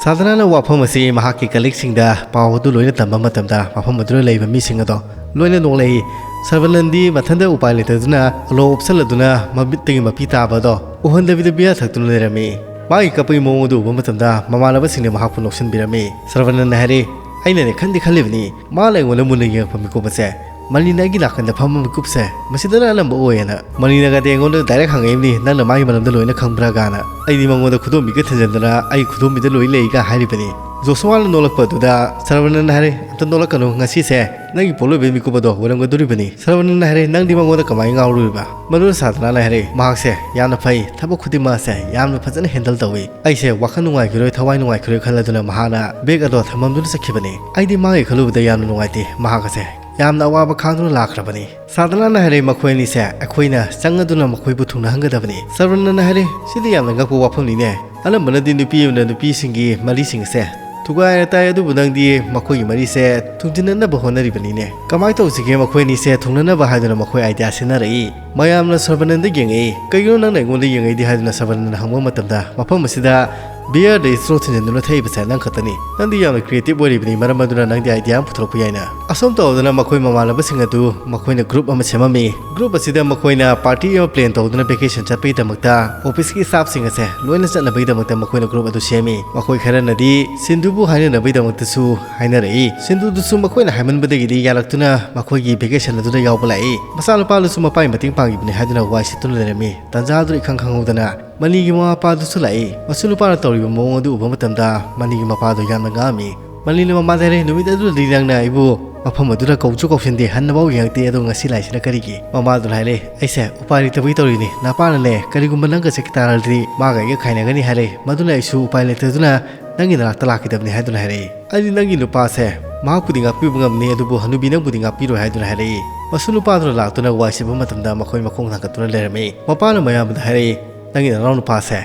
ꯁꯥꯗꯅꯥꯅ ꯋꯥꯐꯝ ꯑꯁꯤ ꯃꯍꯥꯛꯀꯤ ꯀꯂꯤꯛꯁꯤꯡꯗ ꯄꯥꯎ ꯑꯗꯨ ꯂꯣꯏꯅ ꯇꯝꯕ ꯃꯇꯝꯗ, ꯃꯐꯝ ꯑꯗꯨꯗ ꯂꯩꯕ ꯃꯤꯁꯤꯡ ꯑꯗꯣ ꯂꯣꯏꯅ ꯅꯣꯛꯂꯛꯏ꯫ ꯁꯔꯕꯅꯟꯗꯤ ꯃꯊꯟꯇ ꯎꯄꯥꯏ ꯂꯩꯇꯗꯨꯅ ꯑꯂꯣ ꯎꯞꯁꯜꯂꯗꯨꯅ ꯃꯃꯤꯠꯇꯒꯤ ꯃꯄꯤ ꯇꯥꯕ ꯑꯗꯣ ꯎꯍꯟꯗꯕꯤꯗ ꯕꯤꯌꯥ ꯊꯛꯇꯨꯅ ꯂꯩꯔꯝꯃꯤ꯫ ꯃꯥꯒꯤ ꯀꯞꯄꯒꯤ ꯃꯑꯣꯡ ꯑꯗꯨ ꯎꯕ ꯃꯇꯝꯗ ꯃꯃꯥꯟꯅꯕꯁꯤꯡꯅ ꯃꯍꯥꯛꯄꯨ ꯅꯣꯛꯁꯤꯟꯕꯤꯔꯝꯃꯤ꯫ ꯁꯔꯕꯅꯟꯅ ꯍꯥꯏꯔꯤ, "ꯑꯩꯅꯅꯦ ꯈꯟꯗꯤ ꯈꯜꯂꯤꯕꯅꯤ, ꯃꯥꯅ ꯑꯩꯉꯣꯟꯗ ꯃꯨꯟꯅ ꯌꯦꯡꯉꯛꯄ ꯃꯤꯀꯨꯞ ꯑꯁꯦ ꯃꯅꯤꯅ ꯑꯩꯒꯤ ꯅꯥꯀꯟꯗ ꯐꯝꯕ ꯃꯤꯀꯨꯞꯁꯦ ꯃꯁꯤꯗꯅ ꯑꯅꯝꯕ ꯑꯣꯏꯌꯦꯅ꯫ ꯃꯅꯤꯅꯒꯗꯤ ꯑꯩꯉꯣꯟꯗ ꯗꯥꯏꯔꯦꯛ ꯍꯪꯉꯛꯏꯕꯅꯤ, ꯅꯪꯅ ꯃꯥꯒꯤ ꯃꯔꯝꯗ ꯂꯣꯏꯅ ꯈꯪꯕ꯭ꯔꯥ?" ꯀꯥꯏꯅ꯫ ꯑꯩꯗꯤ ꯃꯉꯣꯟꯗ ꯈꯨꯗꯣꯝꯕꯤꯒ ꯊꯤꯟꯖꯤꯟꯗꯅ ꯑꯩ ꯈꯨꯗꯣꯝꯕꯤꯗ ꯂꯣꯏ ꯂꯩꯒ ꯍꯥꯏꯔꯤꯕꯅꯤ꯫ ꯖꯣꯁꯨꯋꯥꯅ ꯅꯣꯛꯂꯛꯄ ꯑꯗꯨꯗ ꯁꯔꯕꯅꯟꯅ ꯍꯥꯏꯔꯦ, "ꯑꯝꯇ ꯅꯣꯛꯂꯛꯀꯅꯨ, ꯉꯁꯤꯁꯦ ꯅꯪꯒꯤ ꯄꯣꯠꯂꯣꯏꯕꯒꯤ ꯃꯤꯀꯨꯞ ꯑꯗꯣ ꯑꯣꯏꯔꯝꯒꯗꯣꯔꯤꯕꯅꯤ꯫" ꯁꯔꯕꯅꯟꯅ ꯍꯥꯏꯔꯦ, "ꯅꯪꯗꯤ ꯃꯉꯣꯟꯗ ꯀꯃꯥꯏꯅ ꯉꯥꯎꯔꯨꯔꯤꯕ?" ꯃꯗꯨꯗ ꯁꯥꯗꯅꯥꯅ ꯍꯥꯏꯔꯦ, "ꯃꯍꯥꯛꯁꯦ ꯌꯥꯝꯅ ꯐꯩ, ꯊꯕꯛ ꯈꯨꯗꯤꯡꯃꯛ ꯑꯁꯦ ꯌꯥꯝꯅ ꯐꯖꯅ ꯍꯦꯟꯗꯜ ꯇꯧꯏ꯫ ꯑꯩꯁꯦ ꯋꯥꯈꯜ ꯅꯨꯡꯉꯥꯏꯈꯤꯔꯣꯏ, ꯊꯋꯥꯏ ꯅꯨꯡꯉꯥꯏꯈꯤꯔꯣꯏ ꯈꯜꯂꯗꯨꯅ ꯃꯍꯥꯛꯅ ꯕꯦꯒ ꯑꯗꯣ ꯊꯝꯃꯝꯗꯨꯅ ꯆꯠꯈꯤꯕꯅꯤ꯫ ꯑꯩꯗꯤ ꯃꯥꯒꯤ ꯈꯜꯂꯨꯕꯗ ꯌꯥꯝꯅ ꯅꯨꯡꯉꯥꯏꯇꯦ, ꯃꯍꯥꯛ ꯑꯁꯦ ꯌꯥꯝꯅ ꯑꯋꯥꯕ ꯈꯥꯡꯗꯨꯅ ꯂꯥꯛꯈ꯭ꯔꯕꯅꯤ꯫" ꯁꯥꯗꯅꯥꯅ ꯍꯥꯏꯔꯦ, "ꯃꯈꯣꯏ ꯑꯅꯤꯁꯦ ꯑꯩꯈꯣꯏꯅ ꯆꯪꯉꯗꯨꯅ ꯃꯈꯣꯏꯕꯨ ꯊꯨꯡꯅꯍꯟꯒꯗꯕꯅꯤ꯫" ꯁꯔꯕꯅꯟꯅ ꯍꯥꯏꯔꯦ, "ꯁꯤꯗꯤ ꯌꯥꯝꯅ ꯉꯛꯄ ꯋꯥꯐꯝꯅꯤꯅꯦ꯫ ꯑꯅꯝꯕꯅꯗꯤ ꯅꯨꯄꯤ ꯑꯃꯅ ꯅꯨꯄꯤꯁꯤꯡꯒꯤ ꯃꯔꯤꯁꯤꯡ ꯑꯁꯦ ꯊꯨꯒꯥꯏꯔ ꯇꯥꯏ, ꯑꯗꯨꯕꯨ ꯅꯪꯗꯤ ꯃꯈꯣꯏꯒꯤ ꯃꯔꯤꯁꯦ ꯊꯨꯡꯖꯤꯟꯅꯅꯕ ꯍꯣꯠꯅꯔꯤꯕꯅꯤꯅꯦ꯫ ꯀꯃꯥꯏꯅ ꯇꯧꯁꯤꯒꯦ ꯃꯈꯣꯏ ꯑꯅꯤꯁꯦ ꯊꯨꯡꯅꯅꯕ?" ꯍꯥꯏꯗꯨꯅ ꯃꯈꯣꯏ ꯑꯥꯏꯗꯤꯌꯥ ꯁꯤꯟꯅꯔꯛꯏ꯫ ꯃꯌꯥꯝꯅ ꯁꯔꯕꯅꯟꯗ ꯌꯦꯡꯉꯛꯏ꯫ "ꯀꯩꯒꯤꯅꯣ ꯅꯪꯅ ꯑꯩꯉꯣꯟꯗ ꯌꯦꯡꯉꯛꯏꯗꯤ?" ꯍꯥꯏꯗꯨꯅ ꯁꯔꯕꯅꯟꯅ ꯍꯪꯕ ꯃꯇꯝꯗ, ꯃꯐꯝ ꯑꯁꯤꯗ ꯕꯤꯌꯔꯗ ꯏꯁꯇ꯭ꯔꯣ ꯊꯤꯟꯖꯤꯟꯗꯨꯅ ꯊꯛꯏꯕꯁꯦ ꯅꯪ ꯈꯛꯇꯅꯤ꯫ ꯅꯪꯗꯤ ꯌꯥꯝꯅ ꯀ꯭ꯔꯤꯌꯦꯇꯤꯞ ꯑꯣꯏꯔꯤꯕꯅꯤ, ꯃꯔꯝ ꯑꯗꯨꯅ ꯅꯪꯗꯤ ꯑꯥꯏꯗꯤꯌꯥ ꯑꯃ ꯄꯨꯊꯣꯔꯛꯄ ꯌꯥꯏꯅ꯫ ꯑꯁꯨꯝ ꯇꯧꯗꯅ ꯃꯈꯣꯏ ꯃꯃꯥꯟꯅꯕꯁꯤꯡ ꯑꯗꯨ ꯃꯈꯣꯏꯅ ꯒ꯭ꯔꯨꯞ ꯑꯃ ꯁꯦꯝꯃꯝꯃꯤ꯫ ꯒ꯭ꯔꯨꯞ ꯑꯁꯤꯗ ꯃꯈꯣꯏꯅ ꯄꯥꯔꯇꯤ ꯑꯃ ꯄ꯭ꯂꯦꯟ ꯇꯧꯗꯨꯅ ꯚꯦꯀꯦꯁꯟ ꯆꯠꯄꯒꯤꯗꯃꯛꯇ ꯑꯣꯐꯤꯁꯀꯤ ꯁ꯭ꯇꯥꯐꯁꯤꯡ ꯑꯁꯦ ꯂꯣꯏꯅ ꯆꯠꯅꯕꯒꯤꯗꯃꯛꯇ ꯃꯈꯣꯏꯅ ꯒ꯭ꯔꯨꯞ ꯑꯗꯨ ꯁꯦꯝꯃꯤ꯫ ꯃꯈꯣꯏ ꯈꯔꯅꯗꯤ ꯁꯤꯟꯙꯨꯕꯨ ꯍꯥꯏꯅꯅꯕꯒꯤꯗꯃꯛꯇꯁꯨ ꯍꯥꯏꯅꯔꯛꯏ꯫ ꯁꯤꯟꯙꯨꯗꯨꯁꯨ ꯃꯈꯣꯏꯅ ꯍꯥꯏꯃꯟꯕꯗꯒꯤꯗꯤ ꯌꯥꯔꯛꯇꯨꯅ ꯃꯈꯣꯏꯒꯤ ꯚꯦꯀꯦꯁꯟ ꯑꯗꯨꯗ ꯌꯥꯎꯕ ꯂꯥꯛꯏ꯫ ꯃꯆꯥꯅꯨꯄꯥꯗꯨꯁꯨ ꯃꯄꯥꯒꯤ ꯃꯇꯦꯡ ꯄꯥꯡꯈꯤꯕꯅꯤ ꯍꯥꯏꯗꯨꯅ ꯋꯥꯏ ꯁꯤꯠꯇꯨꯅ ꯂꯩꯔꯝꯃꯤ꯫ ꯇꯟꯖꯥ ꯑꯗꯨꯗ ꯏꯈꯪ ꯈꯪꯍꯧꯗꯅ ꯃꯅꯤꯒꯤ ꯃꯃꯥ ꯃꯄꯥꯗꯨꯁꯨ ꯂꯥꯛꯏ꯫ ꯃꯁꯨ ꯅꯨꯄꯥꯅ ꯇꯧꯔꯤꯕ ꯃꯑꯣꯡ ꯑꯗꯨ ꯎꯕ ꯃꯇꯝꯗ ꯃꯅꯤꯒꯤ ꯃꯄꯥꯗꯨ ꯌꯥꯝꯅ ꯉꯛꯑꯝꯃꯤ꯫ ꯃꯅꯤꯅ ꯃꯃꯥꯗ ꯍꯥꯏꯔꯦ, "ꯅꯨꯃꯤꯠ ꯑꯗꯨꯗꯗꯤ ꯅꯪꯅ ꯑꯩꯕꯨ ꯃꯐꯝ ꯑꯗꯨꯗ ꯀꯧꯁꯨ ꯀꯧꯁꯤꯟꯗꯦ, ꯍꯟꯅꯐꯥꯎ ꯌꯦꯡꯉꯛꯇꯦ꯫ ꯑꯗꯣ ꯉꯁꯤ ꯂꯥꯛꯏꯁꯤꯅ ꯀꯔꯤꯒꯤ? ꯃꯃꯥꯗꯨꯅ ꯍꯥꯏꯔꯦ, ꯑꯩꯁꯦ ꯎꯄꯥꯏ ꯂꯩꯇꯕꯒꯤ ꯇꯧꯔꯤꯅꯤ꯫ ꯅꯄꯥꯅꯅꯦ ꯀꯔꯤꯒꯨꯝꯕ ꯅꯪꯒ ꯆꯠꯈꯤ ꯇꯥꯔꯗꯤ ꯃꯥꯒ ꯑꯩꯒ ꯈꯥꯏꯅꯒꯅꯤ ꯍꯥꯏꯔꯦ꯫ ꯃꯗꯨꯅ ꯑꯩꯁꯨ ꯎꯄꯥꯏ ꯂꯩꯇꯗꯨꯅ ꯅꯪꯒꯤ ꯅꯅꯥꯛꯇ ꯂꯥꯛꯈꯤꯗꯕꯅꯤ ꯍꯥꯏꯗꯨꯅ ꯍꯥꯏꯔꯛꯏ꯫ ꯑꯩꯗꯤ ꯅꯪꯒꯤ ꯅꯨꯄꯥꯁꯦ ꯃꯍꯥꯛꯄꯨꯗꯤ ꯉꯥꯛꯄꯤꯕ ꯉꯝꯅꯤ, ꯑꯗꯨꯕꯨ ꯍꯅꯨꯕꯤ ꯅꯪꯕꯨꯗꯤ ꯉꯥꯛꯄꯤꯔꯣꯏ ꯍꯥꯏꯗꯨꯅ ꯍꯥꯏꯔꯛꯏ꯫ ꯃꯁꯨ ꯅꯨꯄꯥꯗꯨꯅ ꯂꯥꯛꯇꯨꯅ ꯋꯥꯏ ꯁꯤꯠꯄ ꯃꯇꯝꯗ ꯃꯈꯣꯏ ꯃꯈꯣꯡ ꯊꯥꯡꯒꯠꯇꯨꯅ ꯂꯩꯔꯝꯃꯤ꯫ ꯃꯄꯥꯅ ꯃꯌꯥꯝꯕꯗ ꯍꯥꯏꯔꯛꯏ, ꯅꯪꯒꯤ ꯅꯅꯥꯎ ꯅꯨꯄꯥꯁꯦ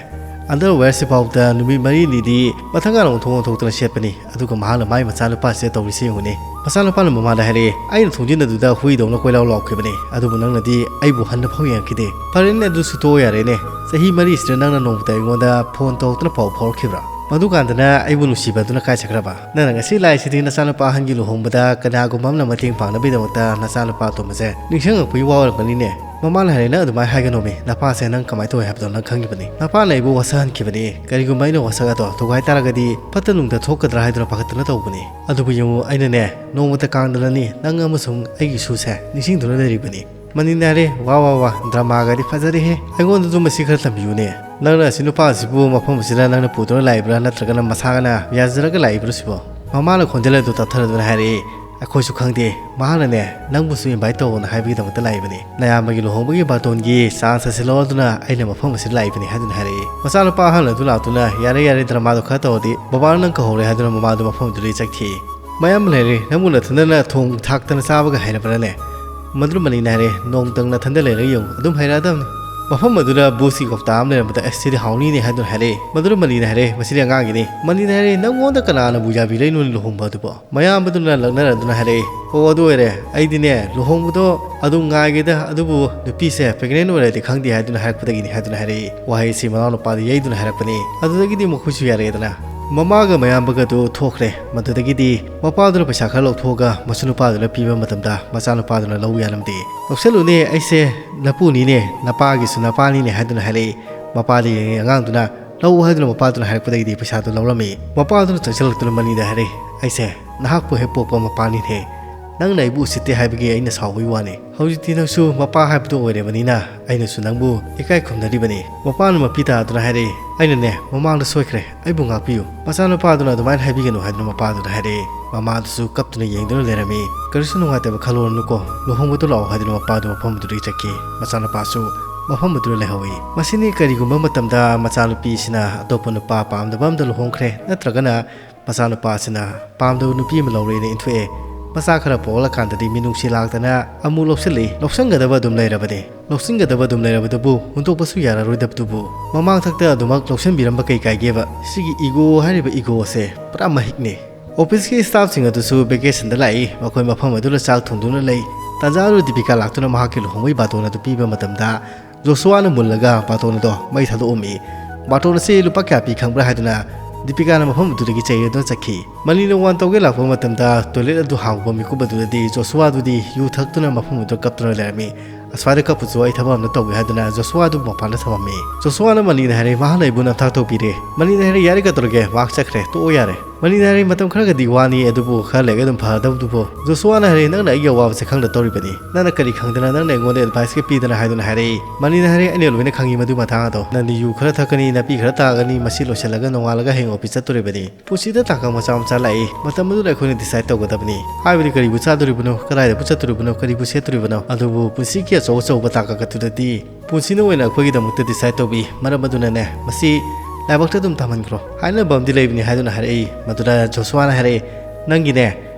underwear ꯁꯤ ꯐꯥꯎꯗ ꯅꯨꯃꯤꯠ ꯃꯔꯤꯅꯤꯗꯤ ꯃꯊꯪꯒꯥꯅ ꯑꯣꯟꯊꯣꯛ ꯑꯣꯟꯊꯣꯛꯇꯅ ꯁꯦꯠꯄꯅꯤ, ꯑꯗꯨꯒ ꯃꯍꯥꯛꯅ ꯃꯥꯏ ꯃꯆꯥꯅꯨꯄꯥꯁꯤꯗ ꯇꯧꯔꯤꯁꯤ ꯌꯦꯡꯉꯨꯅꯦ꯫ ꯃꯆꯥꯅꯨꯄꯥꯅ ꯃꯃꯥꯗ ꯍꯥꯏꯔꯛꯏ, ꯑꯩꯅ ꯊꯣꯡꯖꯤꯟ ꯑꯗꯨꯗ ꯍꯨꯏꯗꯧꯅ ꯀꯣꯏꯂꯥꯎ ꯂꯥꯎꯈꯤꯕꯅꯤ, ꯑꯗꯨꯕꯨ ꯅꯪꯅꯗꯤ ꯑꯩꯕꯨ ꯍꯟꯅ ꯐꯥꯎ ꯌꯦꯡꯉꯛꯈꯤꯗꯦ꯫ ꯐꯔꯦꯅꯦ, ꯑꯗꯨꯁꯨ ꯇꯣꯛꯑꯣ ꯌꯥꯔꯦꯅꯦ꯫ ꯆꯍꯤ ꯃꯔꯤꯁꯤꯗ ꯅꯪꯅ ꯅꯣꯡꯃꯇ ꯑꯩꯉꯣꯟꯗ ꯐꯣꯟ ꯇꯧꯔꯛꯇꯅ ꯄꯥꯎ ꯐꯥꯎꯔꯛꯈꯤꯕ꯭ꯔꯥ? ꯃꯗꯨꯀꯥꯟꯗꯅ ꯑꯩꯕꯨ ꯅꯨꯡꯁꯤꯕ ꯑꯗꯨꯅ ꯀꯥꯏ ꯆꯠꯈ꯭ꯔꯕ? ꯅꯪꯅ ꯉꯁꯤ ꯂꯥꯛꯏꯁꯤꯗꯤ ꯅꯆꯥꯅꯨꯄꯥ ꯑꯍꯟꯒꯤ ꯂꯨꯍꯣꯡꯕꯗ ꯀꯅꯥꯒꯨꯝꯕ ꯑꯃꯅ ꯃꯇꯦꯡ ꯄꯥꯡꯅꯕꯒꯤꯗꯃꯛꯇ ꯅꯆꯥꯅꯨꯄꯥ ꯑꯇꯣꯝꯕꯁꯦ ꯅꯤꯡꯁꯤꯡꯉꯛꯄꯒꯤ ꯋꯥ ꯑꯣꯏꯔꯝꯒꯅꯤꯅꯦ꯫ ꯃꯃꯥꯅ ꯍꯥꯏꯔꯦ, ꯅꯪ ꯑꯗꯨꯃꯥꯏꯅ ꯍꯥꯏꯒꯅꯣꯃꯤ, ꯅꯄꯥꯁꯦ ꯅꯪ ꯀꯃꯥꯏꯅ ꯇꯧꯋꯦ ꯍꯥꯏꯕꯗꯣ ꯅꯪ ꯈꯪꯉꯤꯕꯅꯤ꯫ ꯅꯄꯥꯅ ꯑꯩꯕꯨ ꯋꯥꯁꯛꯍꯟꯈꯤꯕꯅꯤ꯫ ꯀꯔꯤꯒꯨꯝꯕ ꯑꯩꯅ ꯋꯥꯁꯛ ꯑꯗꯣ ꯊꯨꯒꯥꯏ ꯇꯥꯔꯒꯗꯤ ꯐꯠꯇ ꯅꯨꯡꯗ ꯊꯣꯛꯀꯗ꯭ꯔꯥ ꯍꯥꯏꯗꯨꯅ ꯄꯥꯈꯠꯇꯅ ꯇꯧꯕꯅꯤ꯫ ꯑꯗꯨꯕꯨ ꯌꯦꯡꯉꯨ, ꯑꯩꯅꯅꯦ ꯅꯣꯡꯃꯇ ꯀꯥꯡꯗꯅꯅꯤ ꯅꯪ ꯑꯃꯁꯨꯡ ꯑꯩꯒꯤ ꯏꯁꯨꯁꯦ ꯅꯤꯡꯁꯤꯡꯗꯨꯅ ꯂꯩꯔꯤꯕꯅꯤ꯫ ꯃꯅꯤꯅ ꯍꯥꯏꯔꯦ, ꯋꯥ ꯋꯥ ꯋꯥ, ꯗ꯭ꯔꯃꯥꯒꯗꯤ ꯐꯖꯔꯦꯍꯦ꯫ ꯑꯩꯉꯣꯟꯗꯁꯨ ꯃꯁꯤ ꯈꯔ ꯇꯝꯕꯤꯌꯨꯅꯦ꯫ ꯅꯪꯅ ꯑꯁꯤ ꯅꯨꯄꯥ ꯑꯁꯤꯕꯨ ꯃꯐꯝ ꯑꯁꯤꯗ ꯅꯪꯅ ꯄꯨꯗꯨꯅ ꯂꯥꯛꯏꯕ꯭ꯔꯥ, ꯅꯠꯇ꯭ꯔꯒꯅ ꯃꯁꯥꯒꯅ ꯌꯥꯖꯔꯒ ꯂꯥꯛꯏꯕ꯭ꯔꯣ ꯁꯤꯕꯣ? ꯃꯃꯥꯅ ꯈꯣꯟꯖꯦꯜ ꯑꯗꯨ ꯇꯞꯊꯔꯗꯨꯅ ꯍꯥꯏꯔꯛꯏ, ꯑꯩꯈꯣꯏꯁꯨ ꯈꯪꯗꯦ꯫ ꯃꯍꯥꯛꯅꯅꯦ ꯅꯪꯕꯨꯁꯨ invite ꯇꯧꯑꯣꯅ ꯍꯥꯏꯕꯒꯤꯗꯃꯛꯇ ꯂꯥꯛꯏꯕꯅꯤ꯫ ꯅꯌꯥꯝꯕꯒꯤ ꯂꯨꯍꯣꯡꯕꯒꯤ ꯕꯥꯔꯇꯣꯟꯒꯤ chance ꯑꯁꯤ ꯂꯧꯔꯗꯨꯅ ꯑꯩꯅ ꯃꯐꯝ ꯑꯁꯤꯗ ꯂꯥꯛꯏꯕꯅꯤ ꯍꯥꯏꯗꯨꯅ ꯍꯥꯏꯔꯛꯏ꯫ ꯃꯆꯥꯅꯨꯄꯥ ꯑꯍꯜ ꯑꯗꯨ ꯂꯥꯛꯇꯨꯅ, ꯌꯥꯔꯦ ꯌꯥꯔꯦ, ꯗ꯭ꯔꯃꯥꯗꯣ ꯈꯔ ꯇꯧꯔꯗꯤ, ꯕꯕꯥꯅ ꯅꯪ ꯀꯧꯍꯧꯔꯦ ꯍꯥꯏꯗꯨꯅ ꯃꯃꯥꯗꯨ ꯃꯐꯝ ꯑꯗꯨꯗꯒꯤ ꯆꯠꯈꯤ꯫ ꯃꯌꯥꯝ ꯂꯩꯔꯦ, ꯅꯪꯕꯨ ꯅꯊꯟꯗꯅ ꯊꯣꯡ ꯊꯥꯛꯇꯅ ꯆꯥꯕꯒ ꯍꯩꯔꯕ꯭ꯔꯥꯅꯦ? ꯃꯗꯨ ꯃꯅꯤꯅ ꯍꯥꯏꯔꯦ, ꯅꯣꯡꯃꯇꯪ ꯅꯊꯟꯗ ꯂꯩꯔꯒ ꯌꯦꯡꯉꯨ, ꯑꯗꯨꯝ ꯍꯩꯔꯛꯑꯗꯕꯅꯤ꯫ ꯃꯐꯝ ꯑꯗꯨꯗ ꯕꯨꯁꯀꯤ ꯀꯧꯇꯥ ꯑꯃ ꯂꯩꯔꯝꯕꯗ, ꯑꯁ, ꯁꯤꯗꯤ ꯍꯥꯎꯅꯤꯅꯦ ꯍꯥꯏꯗꯨꯅ ꯍꯥꯏꯔꯛꯑꯦ꯫ ꯃꯗꯨ ꯃꯅꯤꯅ ꯍꯥꯏꯔꯦ, ꯃꯁꯤꯗꯤ ꯑꯉꯥꯡꯒꯤꯅꯤ꯫ ꯃꯅꯤꯅ ꯍꯥꯏꯔꯦ, ꯅꯪꯉꯣꯟꯗ ꯀꯅꯥꯅꯕꯨ ꯌꯥꯕꯤꯔꯛꯏꯅꯣꯅꯦ ꯂꯨꯍꯣꯡꯕ ꯑꯗꯨꯕꯣ? ꯃꯌꯥꯝꯕꯗꯨꯅ ꯂꯛꯅꯔꯗꯨꯅ ꯍꯥꯏꯔꯛꯑꯦ, ꯑꯣ, ꯑꯗꯨ ꯑꯣꯏꯔꯦ, ꯑꯩꯗꯤꯅꯦ ꯂꯨꯍꯣꯡꯕꯗꯣ ꯑꯗꯨꯝ ꯉꯥꯏꯒꯦꯗ, ꯑꯗꯨꯕꯨ ꯅꯨꯄꯤꯁꯦ pregnant ꯑꯣꯏꯔꯗꯤ ꯈꯪꯗꯦ ꯍꯥꯏꯗꯨꯅ ꯍꯥꯏꯔꯛꯄꯗꯒꯤꯅꯤ ꯍꯥꯏꯗꯨꯅ ꯍꯥꯏꯔꯛꯏ꯫ ꯋꯥꯍꯩꯁꯤ ꯃꯅꯥꯎꯅꯨꯄꯥꯗ ꯌꯩꯗꯨꯅ ꯍꯥꯏꯔꯛꯄꯅꯤ꯫ ꯑꯗꯨꯗꯒꯤꯗꯤ ꯃꯈꯣꯏꯁꯨ ꯌꯥꯔꯛꯑꯦꯗꯅ꯫ ꯃꯃꯥꯒ ꯃꯌꯥꯝꯕꯒ ꯑꯗꯨ ꯊꯣꯛꯈ꯭ꯔꯦ꯫ ꯃꯗꯨꯗꯒꯤꯗꯤ ꯃꯄꯥꯗꯨꯅ ꯄꯩꯁꯥ ꯈꯔ ꯂꯧꯊꯣꯛꯑꯒ ꯃꯁꯨ ꯅꯨꯄꯥꯗꯨꯅ ꯄꯤꯕ ꯃꯇꯝꯗ ꯃꯆꯥꯅꯨꯄꯥꯗꯨꯅ ꯂꯧ ꯌꯥꯔꯝꯗꯦ꯫ ꯂꯧꯁꯜꯂꯨꯅꯦ, ꯑꯩꯁꯦ ꯅꯄꯨꯅꯤꯅꯦ, ꯅꯄꯥꯒꯤꯁꯨ ꯅꯄꯥꯅꯤꯅꯦ ꯍꯥꯏꯗꯨꯅ ꯍꯥꯏꯔꯛꯏ꯫ ꯃꯄꯥꯗ ꯌꯦꯡꯉꯦ ꯑꯉꯥꯡꯗꯨꯅ, ꯂꯧ ꯍꯥꯏꯗꯨꯅ ꯃꯄꯥꯗꯨꯅ ꯍꯥꯏꯔꯛꯄꯗꯒꯤꯗꯤ ꯄꯩꯁꯥꯗꯨ ꯂꯧꯔꯝꯃꯤ꯫ ꯃꯄꯥꯗꯨꯅ ꯆꯪꯁꯤꯜꯂꯛꯇꯨꯅ ꯃꯅꯤꯗ ꯍꯥꯏꯔꯛꯏ, ꯑꯩꯁꯦ ꯅꯍꯥꯛꯄꯨ ꯍꯦꯛ ꯄꯣꯛꯄ ꯃꯄꯥꯅꯤꯅꯦ꯫ ꯅꯪꯅ ꯑꯩꯕꯨ ꯎꯁꯤꯠꯇꯦ ꯍꯥꯏꯕꯒꯤ ꯑꯩꯅ ꯁꯥꯎꯕꯒꯤ ꯋꯥꯅꯤ꯫ ꯍꯧꯖꯤꯛꯇꯤ ꯅꯪꯁꯨ ꯃꯄꯥ ꯍꯥꯏꯕꯗꯨ ꯑꯣꯏꯔꯕꯅꯤꯅ ꯑꯩꯅꯁꯨ ꯅꯪꯕꯨ ꯏꯀꯥꯏ ꯈꯨꯝꯅꯔꯤꯕꯅꯤ꯫ ꯃꯄꯥꯅ ꯃꯄꯤ ꯇꯥꯗꯨꯅ ꯍꯥꯏꯔꯛꯏ, ꯑꯩꯅꯅꯦ ꯃꯃꯥꯡꯗ ꯁꯣꯏꯈ꯭ꯔꯦ, ꯑꯩꯕꯨ ꯉꯥꯛꯄꯤꯌꯨ꯫ ꯃꯆꯥꯅꯨꯄꯥꯗꯨꯅ ꯑꯗꯨꯃꯥꯏꯅ ꯍꯥꯏꯕꯤꯒꯅꯨ ꯍꯥꯏꯗꯨꯅ ꯃꯄꯥꯗꯨꯅ ꯍꯥꯏꯔꯛꯏ꯫ ꯃꯃꯥꯗꯨꯁꯨ ꯀꯞꯇꯨꯅ ꯌꯦꯡꯗꯨꯅ ꯂꯩꯔꯝꯃꯤ꯫ "ꯀꯔꯤꯁꯨ ꯅꯨꯡꯉꯥꯏꯇꯕ ꯈꯜꯂꯨꯔꯅꯨꯀꯣ, ꯂꯨꯍꯣꯡꯕꯗꯨ ꯂꯥꯛꯑꯣ" ꯍꯥꯏꯗꯨꯅ ꯃꯄꯥꯗꯨ ꯃꯐꯝ ꯑꯗꯨꯗꯒꯤ ꯆꯠꯈꯤ꯫ ꯃꯆꯥꯅꯨꯄꯥꯁꯨ ꯃꯐꯝ ꯑꯗꯨꯗ ꯂꯩꯍꯧꯏ꯫ ꯃꯁꯤꯅꯤ ꯀꯔꯤꯒꯨꯝꯕ ꯃꯇꯝꯗ ꯃꯆꯥꯅꯨꯄꯤꯁꯤꯅ ꯑꯇꯣꯞꯄ ꯅꯨꯄꯥ ꯄꯥꯝꯗꯕ ꯑꯃꯗ ꯂꯨꯍꯣꯡꯈ꯭ꯔꯦ, ꯅꯠꯇ꯭ꯔꯒꯅ ꯃꯆꯥꯅꯨꯄꯥꯁꯤꯅ ꯄꯥꯝꯗꯕ ꯅꯨꯄꯤ ꯑꯃ ꯂꯧꯔꯦꯅ ꯏꯟꯊꯣꯛꯑꯦ꯫ ꯃꯆꯥ ꯈꯔ ꯄꯣꯛꯂꯀꯥꯟꯗꯗꯤ ꯃꯤꯅꯨꯡꯁꯤ ꯂꯥꯛꯇꯅ ꯑꯃꯨꯛ ꯂꯧꯁꯤꯜꯂꯤ꯫ ꯂꯧꯁꯤꯟꯒꯗꯕ ꯑꯗꯨꯝ ꯂꯩꯔꯕꯅꯤ꯫ ꯂꯧꯁꯤꯟꯒꯗꯕ ꯑꯗꯨꯝ ꯂꯩꯔꯕꯗꯨꯕꯨ ꯍꯨꯟꯗꯣꯛꯄꯁꯨ ꯌꯥꯔꯔꯣꯏꯗꯕꯗꯨꯕꯨ ꯃꯃꯥꯡꯊꯛꯇ ꯑꯗꯨꯃꯛ ꯂꯧꯁꯤꯟꯕꯤꯔꯝꯕ ꯀꯩ ꯀꯥꯏꯒꯦꯕ? ꯁꯤꯒꯤ ꯏꯒꯣ ꯍꯥꯏꯔꯤꯕ ꯏꯒꯣ ꯑꯁꯦ ꯄꯨꯔꯥ ꯃꯍꯤꯛꯅꯤ꯫ ꯑꯣꯐꯤꯁꯀꯤ ꯁ꯭ꯇꯥꯐꯁꯤꯡ ꯑꯗꯨꯁꯨ ꯚꯦꯀꯦꯁꯟꯗ ꯂꯥꯛꯏ꯫ ꯃꯈꯣꯏ ꯃꯐꯝ ꯑꯗꯨꯗ ꯆꯥꯛ ꯊꯣꯡꯗꯨꯅ ꯂꯩ꯫ ꯇꯥꯟꯖꯥ ꯑꯗꯨꯗ ꯗꯤꯄꯤꯀꯥ ꯂꯥꯛꯇꯨꯅ ꯃꯍꯥꯛꯀꯤ ꯂꯨꯍꯣꯡꯕꯒꯤ ꯕꯥꯇꯣꯟ ꯑꯗꯨ ꯄꯤꯕ ꯃꯇꯝꯗ ꯖꯣꯁꯨꯋꯥꯅ ꯃꯨꯜꯂꯒ ꯕꯥꯇꯣꯟ ꯑꯗꯣ ꯃꯩ ꯊꯥꯗꯣꯛꯑꯝꯃꯤ꯫ ꯕꯥꯇꯣꯟ ꯑꯁꯤ ꯂꯨꯄꯥ ꯀꯌꯥ ꯄꯤ ꯈꯪꯕ꯭ꯔꯥ ꯍꯥꯏꯗꯨꯅ ꯗꯤꯄꯤꯀꯥꯅ ꯃꯐꯝ ꯑꯗꯨꯗꯒꯤ ꯆꯩꯔꯗꯨꯅ ꯆꯠꯈꯤ꯫ ꯃꯅꯤꯅ ꯋꯥꯟ ꯇꯧꯒꯦ ꯂꯥꯛꯄ ꯃꯇꯝꯗ ꯇꯣꯏꯂꯦꯠ ꯑꯗꯨ ꯍꯥꯡꯕ ꯃꯤꯀꯨꯞ ꯑꯗꯨꯗꯗꯤ ꯖꯣꯁꯨꯋꯥꯗꯨꯗꯤ ꯌꯨ ꯊꯛꯇꯨꯅ ꯃꯐꯝ ꯑꯗꯨꯗ ꯀꯞꯇꯨꯅ ꯂꯩꯔꯝꯃꯤ꯫ "ꯑꯁ꯭ꯋꯥꯏꯗ ꯀꯞꯄꯨꯁꯨ, ꯑꯩ ꯊꯕꯛ ꯑꯃ ꯇꯧꯒꯦ" ꯍꯥꯏꯗꯨꯅ ꯖꯣꯁꯨꯋꯥꯗꯨ ꯃꯄꯥꯟꯗ ꯊꯝꯃꯝꯃꯤ꯫ ꯖꯣꯁꯨꯋꯥꯅ ꯃꯅꯤꯗ ꯍꯥꯏꯔꯦ, "ꯃꯍꯥꯛꯅ ꯑꯩꯕꯨ ꯅꯝꯊꯥꯛ ꯇꯧꯕꯤꯔꯦ"꯫ ꯃꯅꯤꯅ ꯍꯥꯏꯔꯦ, "ꯌꯥꯔꯦ, ꯀꯩꯗꯧꯔꯒꯦ, ꯃꯍꯥꯛ ꯆꯠꯈ꯭ꯔꯦ, ꯇꯣꯛꯑꯣ ꯌꯥꯔꯦ"꯫ ꯃꯅꯤꯅ ꯍꯥꯏꯔꯦ, "ꯃꯇꯝ ꯈꯔꯒꯗꯤ ꯋꯥꯅꯤ, ꯑꯗꯨꯕꯨ ꯈꯔ ꯂꯩꯔꯒ ꯑꯗꯨꯝ ꯐꯔꯗꯕꯗꯨꯕꯨ"꯫ ꯖꯣꯁꯨꯋꯥꯅ ꯍꯥꯏꯔꯦ, "ꯅꯪꯅ ꯑꯩꯒꯤ ꯑꯋꯥꯕꯁꯦ ꯈꯪꯗ ꯇꯧꯔꯤꯕꯅꯤ꯫ ꯅꯪꯅ ꯀꯔꯤ ꯈꯪꯗꯅ ꯅꯪꯅ ꯑꯩꯉꯣꯟꯗ ꯑꯦꯗꯚꯥꯏꯁꯀ ꯄꯤꯗꯅ" ꯍꯥꯏꯗꯨꯅ ꯍꯥꯏꯔꯛꯏ꯫ ꯃꯅꯤꯅ ꯍꯥꯏꯔꯦ, "ꯑꯩꯅ ꯂꯣꯏꯅ ꯈꯪꯉꯤ ꯃꯗꯨ ꯃꯇꯥꯡ ꯑꯗꯣ꯫ ꯅꯪꯗꯤ ꯌꯨ ꯈꯔ ꯊꯛꯀꯅꯤ, ꯅꯥꯄꯤ ꯈꯔ ꯇꯥꯒꯅꯤ, ꯃꯁꯤ ꯂꯣꯏꯁꯤꯜꯂꯒ ꯅꯣꯡꯉꯥꯜꯂꯒ ꯍꯌꯦꯡ ꯑꯣꯐꯤꯁ ꯆꯠꯇꯣꯔꯤꯕꯅꯤ"꯫ ꯄꯨꯟꯁꯤꯗ ꯇꯥꯡꯀꯛ ꯃꯆꯥ ꯃꯆꯥ ꯂꯥꯛꯏ꯫ ꯃꯇꯝ ꯑꯗꯨꯗ ꯑꯩꯈꯣꯏꯅ ꯗꯤꯁꯥꯏꯗ ꯇꯧꯒꯗꯕꯅꯤ꯫ ꯍꯥꯏꯕꯗꯤ ꯀꯔꯤꯕꯨ ꯆꯥꯗꯣꯔꯤꯕꯅꯣ, ꯀꯗꯥꯏꯗꯕꯨ ꯆꯠꯇꯣꯔꯤꯕꯅꯣ, ꯀꯔꯤꯕꯨ ꯁꯦꯠꯇꯣꯔꯤꯕꯅꯣ? ꯑꯗꯨꯕꯨ ꯄꯨꯟꯁꯤꯒꯤ ꯑꯆꯧ ꯑꯆꯧꯕ ꯇꯥꯡꯀꯛ ꯑꯗꯨꯗꯗꯤ ꯄꯨꯟꯁꯤꯅ ꯑꯣꯏꯅ ꯑꯩꯈꯣꯏꯒꯤꯗꯃꯛꯇ ꯗꯤꯁꯥꯏꯗ ꯇꯧꯕꯤ꯫ ꯃꯔꯝ ꯑꯗꯨꯅꯅꯦ, ꯃꯁꯤ ꯂꯥꯏꯕꯛꯇ ꯑꯗꯨꯝ ꯇꯝꯍꯟꯈ꯭ꯔꯣ꯫ ꯍꯥꯏꯅꯕ ꯑꯃꯗꯤ ꯂꯩꯕꯅꯤ ꯍꯥꯏꯗꯨꯅ ꯍꯥꯏꯔꯛꯏ꯫ ꯃꯗꯨꯗ ꯖꯣꯁꯨꯋꯥꯅ ꯍꯥꯏꯔꯛꯏ, "ꯅꯪꯒꯤꯅꯦ,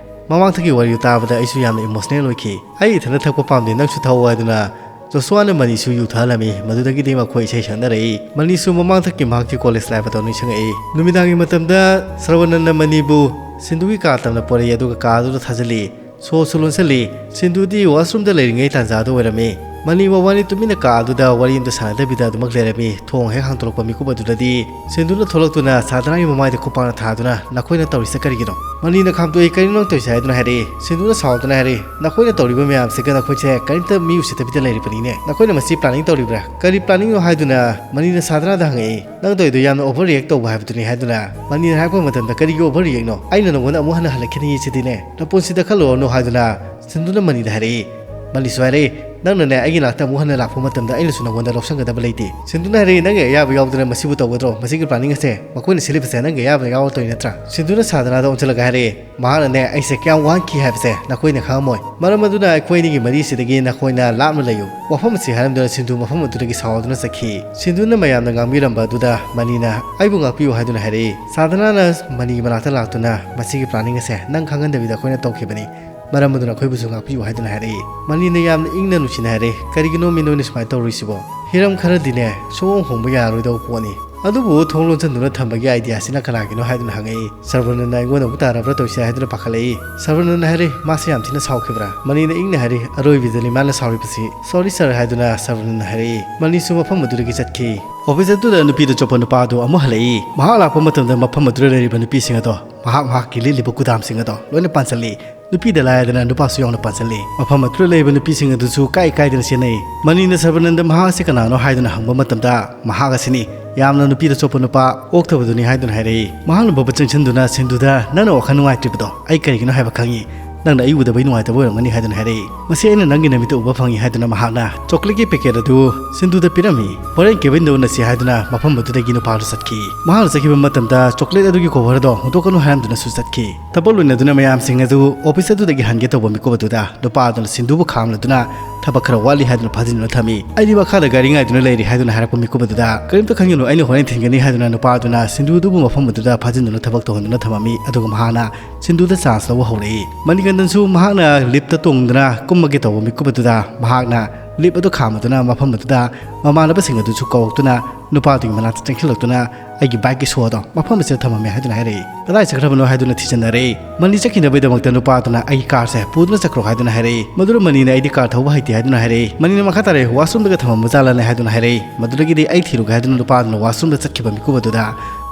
ꯃꯃꯥꯡꯊꯛꯀꯤ ꯋꯥꯔꯤꯗꯨ ꯇꯥꯕꯗ ꯑꯩꯁꯨ ꯌꯥꯝꯅ ꯏꯃꯣꯁꯅꯦꯜ ꯑꯣꯏꯈꯤ꯫ ꯑꯩ ꯏꯊꯟꯗ ꯊꯛꯄ ꯄꯥꯝꯗꯦ, ꯅꯪꯁꯨ ꯊꯛꯑꯣ" ꯍꯥꯏꯗꯨꯅ ꯖꯣꯁꯨꯋꯥꯅ ꯃꯅꯤꯁꯨ ꯌꯨ ꯊꯛꯍꯜꯂꯝꯃꯤ꯫ ꯃꯗꯨꯗꯒꯤꯗꯤ ꯃꯈꯣꯏ ꯏꯁꯩ ꯁꯛꯅꯔꯛꯏ꯫ ꯃꯅꯤꯁꯨ ꯃꯃꯥꯡꯊꯛꯀꯤ ꯃꯍꯥꯛꯀꯤ ꯀꯣꯂꯦꯖ ꯂꯥꯏꯐ ꯑꯗꯣ ꯅꯤꯡꯁꯤꯡꯉꯛꯏ꯫ ꯅꯨꯃꯤꯗꯥꯡꯒꯤ ꯃꯇꯝꯗ ꯁꯔꯕꯅꯟꯅ ꯃꯅꯤꯕꯨ ꯁꯤꯟꯗꯨꯒꯤ ꯀꯥ ꯇꯝꯅ ꯄꯣꯔꯛꯏ, ꯑꯗꯨꯒ ꯀꯥ ꯑꯗꯨꯗ ꯊꯥꯖꯤꯜꯂꯤ꯫ ꯁꯣꯁꯨ ꯂꯣꯟꯁꯤꯜꯂꯤ꯫ ꯁꯤꯟꯗꯨꯗꯤ ꯋꯥꯁꯔꯨꯝꯗ ꯂꯩꯔꯤꯉꯩ ꯇꯥꯟꯖꯥꯗ ꯑꯣꯏꯔꯝꯃꯤ꯫ ꯃꯅꯤ ꯃꯕꯥꯅꯤ ꯇꯨꯃꯤꯟꯅ ꯀꯥ ꯑꯗꯨꯗ ꯋꯥꯔꯤ ꯑꯃꯇ ꯁꯥꯟꯅꯗꯕꯤꯗ ꯑꯗꯨꯃꯛ ꯂꯩꯔꯝꯃꯤ꯫ ꯊꯣꯡ ꯍꯦꯛ ꯍꯥꯡꯗꯣꯔꯛꯄ ꯃꯤꯀꯨꯞ ꯑꯗꯨꯗꯗꯤ ꯁꯤꯟꯗꯨꯅ ꯊꯣꯛꯂꯛꯇꯨꯅ ꯁꯥꯗꯅꯥꯒꯤ ꯃꯃꯥꯏꯗ ꯈꯨꯄꯥꯛꯅ ꯊꯥꯗꯨꯅ, "ꯅꯈꯣꯏꯅ ꯇꯧꯔꯤꯁꯦ ꯀꯔꯤꯒꯤꯅꯣ?" ꯃꯅꯤꯅ ꯈꯥꯝꯇꯣꯛꯏ꯫ "ꯀꯔꯤꯅꯣ ꯅꯪ ꯇꯧꯔꯤꯁꯦ?" ꯍꯥꯏꯗꯨꯅ ꯍꯥꯏꯔꯛꯏ꯫ ꯁꯤꯟꯗꯨꯅ ꯁꯥꯎꯗꯨꯅ ꯍꯥꯏꯔꯛꯏ, "ꯅꯈꯣꯏꯅ ꯇꯧꯔꯤꯕ ꯃꯌꯥꯝꯁꯤꯒ ꯅꯈꯣꯏꯁꯦ ꯀꯔꯤꯝꯇ ꯃꯤ ꯎꯁꯤꯠꯇꯕꯤꯗ ꯂꯩꯔꯤꯕꯅꯤꯅꯦ꯫ ꯅꯈꯣꯏꯅ ꯃꯁꯤ ꯄ꯭ꯂꯥꯅꯤꯡ ꯇꯧꯔꯤꯕ꯭ꯔꯥ? ꯀꯔꯤ ꯄ꯭ꯂꯥꯅꯤꯡꯅꯣ?" ꯍꯥꯏꯗꯨꯅ ꯃꯅꯤꯅ ꯁꯥꯗꯅꯥꯗ ꯍꯪꯉꯛꯏ꯫ "ꯅꯪ ꯇꯧꯔꯤꯗꯣ ꯌꯥꯝꯅ ꯑꯣꯚꯔ ꯔꯤꯌꯦꯛ ꯇꯧꯕ ꯍꯥꯏꯕꯗꯨꯅꯤ" ꯍꯥꯏꯗꯨꯅ ꯃꯅꯤꯅ ꯍꯥꯏꯔꯛꯄ ꯃꯇꯝꯗ, "ꯀꯔꯤꯒꯤ ꯑꯣꯚꯔ ꯔꯤꯌꯦꯛꯅꯣ? ꯑꯩꯅ ꯅꯉꯣꯟꯗ ꯑꯃꯨꯛ ꯍꯟꯅ ꯍꯜꯂꯛꯈꯤꯅꯤ ꯁꯤꯗꯤꯅꯦ꯫ ꯅꯄꯨꯟꯁꯤꯗ ꯈꯜꯂꯨꯔꯅꯨ" ꯍꯥꯏꯗꯨꯅ ꯁꯤꯟꯗꯨꯅ ꯃꯅꯤꯗ ꯍꯥꯏꯔꯛꯏ꯫ ꯃꯅꯤꯁꯨ ꯍꯥꯏꯔꯛꯏ, "ꯅꯪꯅꯅꯦ ꯑꯩꯒꯤ ꯅꯥꯛꯇ ꯑꯃꯨꯛ ꯍꯟꯅ ꯂꯥꯛꯄ ꯃꯇꯝꯗ ꯑꯩꯅꯁꯨ ꯅꯉꯣꯟꯗ ꯂꯧꯁꯟꯒꯗꯕ ꯂꯩꯇꯦ꯫" ꯁꯤꯟꯗꯨꯅ ꯍꯥꯏꯔꯛꯏ, "ꯅꯪꯒꯤ ꯑꯌꯥꯕ ꯌꯥꯎꯗꯅ ꯃꯁꯤꯕꯨ ꯇꯧꯒꯗ꯭ꯔꯣ? ꯃꯁꯤꯒꯤ planning ꯑꯁꯦ ꯃꯈꯣꯏꯅ ꯁꯤꯜꯂꯤꯕꯁꯦ ꯅꯪꯒꯤ ꯑꯌꯥꯕ ꯌꯥꯎꯔꯛꯇꯣꯏ ꯅꯠꯇ꯭ꯔꯥ?" ꯁꯤꯟꯗꯨꯅ ꯁꯥꯗꯅꯥꯗ ꯑꯣꯟꯁꯤꯜꯂꯒ ꯍꯥꯏꯔꯛꯏ, ꯃꯍꯥꯛꯅꯅꯦ ꯑꯩꯁꯦ ꯀꯌꯥꯝ ꯋꯥꯍꯟꯈꯤ ꯍꯥꯏꯕꯁꯦ ꯅꯈꯣꯏꯅ ꯈꯪꯉꯝꯃꯣꯏ꯫ ꯃꯔꯝ ꯑꯗꯨꯅ ꯑꯩꯈꯣꯏ ꯑꯅꯤꯒꯤ ꯃꯔꯤꯁꯤꯗꯒꯤ ꯅꯈꯣꯏꯅ ꯂꯥꯞꯅ ꯂꯩꯌꯨ꯫ ꯋꯥꯐꯝ ꯑꯁꯤ ꯍꯥꯏꯔꯝꯗꯨꯅ ꯁꯤꯟꯗꯨ ꯃꯐꯝ ꯑꯗꯨꯗꯒꯤ ꯁꯥꯎꯗꯨꯅ ꯆꯠꯈꯤ꯫ ꯁꯤꯟꯗꯨꯅ ꯃꯌꯥꯝꯅ ꯉꯥꯡꯕꯤꯔꯝꯕ ꯑꯗꯨꯗ ꯃꯅꯤꯅ ꯑꯩꯕꯨ ꯉꯥꯛꯄꯤꯌꯨ ꯍꯥꯏꯗꯨꯅ ꯍꯥꯏꯔꯛꯏ꯫ ꯁꯥꯗꯅꯥꯅ ꯃꯅꯤꯒꯤ ꯃꯅꯥꯛꯇ ꯂꯥꯛꯇꯨꯅ ꯃꯁꯤꯒꯤ planning ꯑꯁꯦ ꯅꯪ ꯈꯪꯍꯟꯗꯕꯤꯗ ꯑꯩꯈꯣꯏꯅ ꯇꯧꯈꯤꯕꯅꯤ꯫ ꯃꯔꯝ ꯑꯗꯨꯅ ꯑꯩꯈꯣꯏꯕꯨꯁꯨ ꯉꯥꯛꯄꯤꯌꯨ ꯍꯥꯏꯗꯨꯅ ꯍꯥꯏꯔꯛꯏ꯫ ꯃꯅꯤꯅ ꯌꯥꯝꯅ ꯏꯪꯅ ꯅꯨꯡꯁꯤꯅ ꯍꯥꯏꯔꯛꯏ, "ꯀꯔꯤꯒꯤꯅꯣ ꯃꯤ ꯅꯣꯏꯅ ꯁꯨꯃꯥꯏꯅ ꯇꯧꯔꯤꯁꯤꯕꯣ? ꯍꯤꯔꯝ ꯈꯔꯗꯤꯅꯦ ꯁꯨꯡꯍꯣꯡ ꯍꯣꯡꯕ ꯌꯥꯔꯣꯏꯗꯧꯕ ꯄꯣꯠꯅꯤ꯫ ꯑꯗꯨꯕꯨ ꯊꯣꯡ ꯂꯣꯟꯁꯤꯟꯗꯨꯅ ꯊꯝꯕꯒꯤ idea ꯁꯤꯅ ꯀꯅꯥꯒꯤꯅꯣ?" ꯍꯥꯏꯗꯨꯅ ꯍꯪꯉꯛꯏ꯫ "ꯁꯔꯕꯅꯟꯅ ꯑꯩꯉꯣꯟꯗ ꯑꯃꯨꯛ ꯇꯥꯔꯕ꯭ꯔꯥ ꯇꯧꯔꯤꯁꯦ?" ꯍꯥꯏꯗꯨꯅ ꯄꯥꯈꯠꯂꯛꯏ꯫ ꯁꯔꯕꯅꯟꯅ ꯍꯥꯏꯔꯛꯏ, "ꯃꯥꯁꯦ ꯌꯥꯝ ꯊꯤꯅ ꯁꯥꯎꯈꯤꯕ꯭ꯔꯥ?" ꯃꯅꯤꯅ ꯏꯪꯅ ꯍꯥꯏꯔꯛꯏ, "ꯑꯔꯣꯏꯕꯤꯗꯅꯤ ꯃꯥꯅ ꯁꯥꯎꯔꯤꯕꯁꯤ꯫ Sorry sir" ꯍꯥꯏꯗꯨꯅ ꯁꯔꯕꯅꯟꯅ ꯍꯥꯏꯔꯛꯏ꯫ ꯃꯅꯤꯁꯨ ꯃꯐꯝ ꯑꯗꯨꯗꯒꯤ ꯆꯠꯈꯤ꯫ Office ꯑꯗꯨꯗ ꯅꯨꯄꯤꯗ ꯆꯣꯞꯄ ꯅꯨꯄꯥ ꯑꯗꯨ ꯑꯃꯨꯛ ꯍꯜꯂꯛꯏ꯫ ꯃꯍꯥꯛ ꯂꯥꯛꯄ ꯃꯇꯝꯗ ꯃꯐꯝ ꯑꯗꯨꯗ ꯂꯩꯔꯤꯕ ꯅꯨꯄꯤꯁꯤꯡ ꯑꯗꯣ ꯃꯍꯥꯛ ꯃꯍꯥꯛꯀꯤ ꯂꯤꯠꯂꯤꯕ ꯀꯨꯗꯥꯝꯁꯤꯡ ꯑꯗꯣ ꯂꯣꯏꯅ ꯄꯥꯟꯁꯤꯜꯂꯤ꯫ ꯅꯨꯄꯤꯗ ꯂꯥꯏꯔꯗꯅ ꯅꯨꯄꯥꯁꯨ ꯌꯥꯎꯅ ꯄꯥꯟꯁꯤꯜꯂꯤ꯫ ꯃꯐꯝ ꯑꯗꯨꯗ ꯂꯩꯔꯤꯕ ꯅꯨꯄꯤꯁꯤꯡ ꯑꯗꯨꯁꯨ ꯀꯥꯏ ꯀꯥꯏꯗꯅ ꯆꯦꯟꯅꯩ꯫ ꯃꯅꯤꯅ ꯁꯔꯕꯅꯟꯗ ꯃꯍꯥꯛ ꯑꯁꯤ ꯀꯅꯥꯅꯣ ꯍꯥꯏꯗꯨꯅ ꯍꯪꯕ ꯃꯇꯝꯗ, ꯃꯍꯥꯛ ꯑꯁꯤꯅꯤ ꯌꯥꯝꯅ ꯅꯨꯄꯤꯗ ꯆꯣꯞꯄ ꯅꯨꯄꯥ ꯑꯣꯛꯇꯕꯗꯨꯅꯤ ꯍꯥꯏꯗꯨꯅ ꯍꯥꯏꯔꯛꯏ꯫ ꯃꯍꯥꯛꯅ ꯕꯕ ꯆꯪꯁꯤꯟꯗꯨꯅ ꯁꯤꯟꯗꯨꯗ, "ꯅꯪꯅ ꯋꯥꯈꯜ ꯅꯨꯡꯉꯥꯏꯇ꯭ꯔꯤꯕꯗꯣ ꯑꯩ ꯀꯔꯤꯒꯤꯅꯣ ꯍꯥꯏꯕ ꯈꯪꯉꯤ꯫ ꯅꯪꯅ ꯑꯩ ꯎꯗꯕꯩ ꯅꯨꯡꯉꯥꯏꯇꯕ ꯑꯣꯏꯔꯝꯒꯅꯤ" ꯍꯥꯏꯗꯨꯅ ꯍꯥꯏꯔꯛꯏ꯫ "ꯃꯁꯤ ꯑꯩꯅ ꯅꯪꯒꯤ ꯅꯃꯤꯠꯇ ꯎꯕ ꯐꯪꯉꯤ" ꯍꯥꯏꯗꯨꯅ ꯃꯍꯥꯛꯅ ꯆꯣꯀ꯭ꯂꯦꯠꯀꯤ packet ꯑꯗꯨ ꯁꯤꯟꯗꯨꯗ ꯄꯤꯔꯝꯃꯤ꯫ "ꯍꯣꯔꯦꯟ cabinꯗ ꯎꯅꯁꯤ" ꯍꯥꯏꯗꯨꯅ ꯃꯐꯝ ꯑꯗꯨꯗꯒꯤ ꯅꯨꯄꯥꯗꯨ ꯆꯠꯈꯤ꯫ ꯃꯍꯥꯛꯅ ꯆꯠꯈꯤꯕ ꯃꯇꯝꯗ ꯆꯣꯀ꯭ꯂꯦꯠ ꯑꯗꯨꯒꯤ cover ꯑꯗꯣ ꯍꯨꯟꯗꯣꯛꯀꯅꯨ ꯍꯥꯏꯔꯝꯗꯨꯅꯁꯨ ꯆꯠꯈꯤ꯫ ꯊꯕꯛ ꯂꯣꯏꯅꯗꯨꯅ ꯃꯌꯥꯝꯁꯤꯡ ꯑꯗꯨ office ꯑꯗꯨꯗꯒꯤ ꯍꯟꯒꯦ ꯇꯧꯕ ꯃꯤꯀꯨꯞ ꯑꯗꯨꯗ ꯅꯨꯄꯥ ꯑꯗꯨꯅ ꯁꯤꯟꯗꯨꯕꯨ ꯈꯥꯝꯂꯗꯨꯅ ꯊꯕꯛ ꯈꯔ ꯋꯥꯠꯂꯤ ꯍꯥꯏꯗꯨꯅ ꯐꯥꯖꯤꯟꯗꯨꯅ ꯊꯝꯃꯤ꯫ "ꯑꯩꯗꯤ ꯃꯈꯥꯗ ꯒꯥꯔꯤ ꯉꯥꯏꯗꯨꯅ ꯂꯩꯔꯤ" ꯍꯥꯏꯗꯨꯅ ꯍꯥꯏꯔꯛꯄ ꯃꯤꯀꯨꯞ ꯑꯗꯨꯗ, "ꯀꯔꯤꯝꯇ ꯈꯟꯒꯅꯨ, ꯑꯩꯅ ꯍꯣꯔꯦꯟ ꯊꯤꯟꯒꯅꯤ" ꯍꯥꯏꯗꯨꯅ ꯅꯨꯄꯥ ꯑꯗꯨꯅ ꯁꯤꯟꯗꯨ ꯑꯗꯨꯕꯨ ꯃꯐꯝ ꯑꯗꯨꯗ ꯐꯥꯖꯤꯟꯗꯨꯅ ꯊꯕꯛ ꯇꯧꯍꯟꯗꯨꯅ ꯊꯝꯃꯝꯃꯤ꯫ ꯑꯗꯨꯒ ꯃꯍꯥꯛꯅ ꯁꯤꯟꯗꯨꯗ chance ꯂꯧꯕ ꯍꯧꯔꯛꯏ꯫ ꯃꯅꯤꯀꯟꯗꯟꯁꯨ ꯃꯍꯥꯛꯅ liftꯇ ꯇꯣꯡꯗꯨꯅ ꯀꯨꯝꯃꯒꯦ ꯇꯧꯕ ꯃꯤꯀꯨꯞ ꯑꯗꯨꯗ ꯃꯍꯥꯛꯅ lift ꯑꯗꯨ ꯈꯥꯝꯃꯗꯨꯅ ꯃꯐꯝ ꯑꯗꯨꯗ ꯃꯃꯥꯟꯅꯕꯁꯤꯡ ꯑꯗꯨꯁꯨ ꯀꯧꯔꯛꯇꯨꯅ ꯅꯨꯄꯥꯗꯨꯒꯤ ꯃꯅꯥꯛꯇ ꯆꯪꯁꯤꯜꯂꯛꯇꯨꯅ, "ꯑꯩꯒꯤ bikeꯀꯤ shoe ꯑꯗꯣ ꯃꯐꯝ ꯑꯁꯤꯗ ꯊꯝꯃꯝꯃꯦ" ꯍꯥꯏꯗꯨꯅ ꯍꯥꯏꯔꯛꯏ꯫ "ꯀꯗꯥꯏ ꯆꯠꯈ꯭ꯔꯕꯅꯣ?" ꯍꯥꯏꯗꯨꯅ ꯊꯤꯖꯤꯟꯅꯔꯛꯏ꯫ ꯃꯅꯤ ꯆꯠꯈꯤꯅꯕꯒꯤꯗꯃꯛꯇ ꯅꯨꯄꯥꯗꯨꯅ "ꯑꯩꯒꯤ carꯁꯦ ꯄꯨꯗꯨꯅ ꯆꯠꯈ꯭ꯔꯣ" ꯍꯥꯏꯗꯨꯅ ꯍꯥꯏꯔꯛꯏ꯫ ꯃꯗꯨꯗ ꯃꯅꯤꯅ "ꯑꯩꯗꯤ car ꯊꯧꯕ ꯍꯩꯇꯦ" ꯍꯥꯏꯗꯨꯅ ꯍꯥꯏꯔꯛꯏ꯫ ꯃꯅꯤꯅ ꯃꯈꯥ ꯇꯥꯔꯛꯏ, "Washroomꯗꯒ ꯊꯝꯃꯝꯕ ꯖꯥꯠꯂꯅꯦ" ꯍꯥꯏꯗꯨꯅ ꯍꯥꯏꯔꯛꯏ꯫ ꯃꯗꯨꯗꯒꯤꯗꯤ "ꯑꯩ ꯊꯤꯔꯨꯒꯦ" ꯍꯥꯏꯗꯨꯅ ꯅꯨꯄꯥꯗꯨꯅ washroomꯗ ꯆꯠꯈꯤꯕ ꯃꯤꯀꯨꯞ ꯑꯗꯨꯗ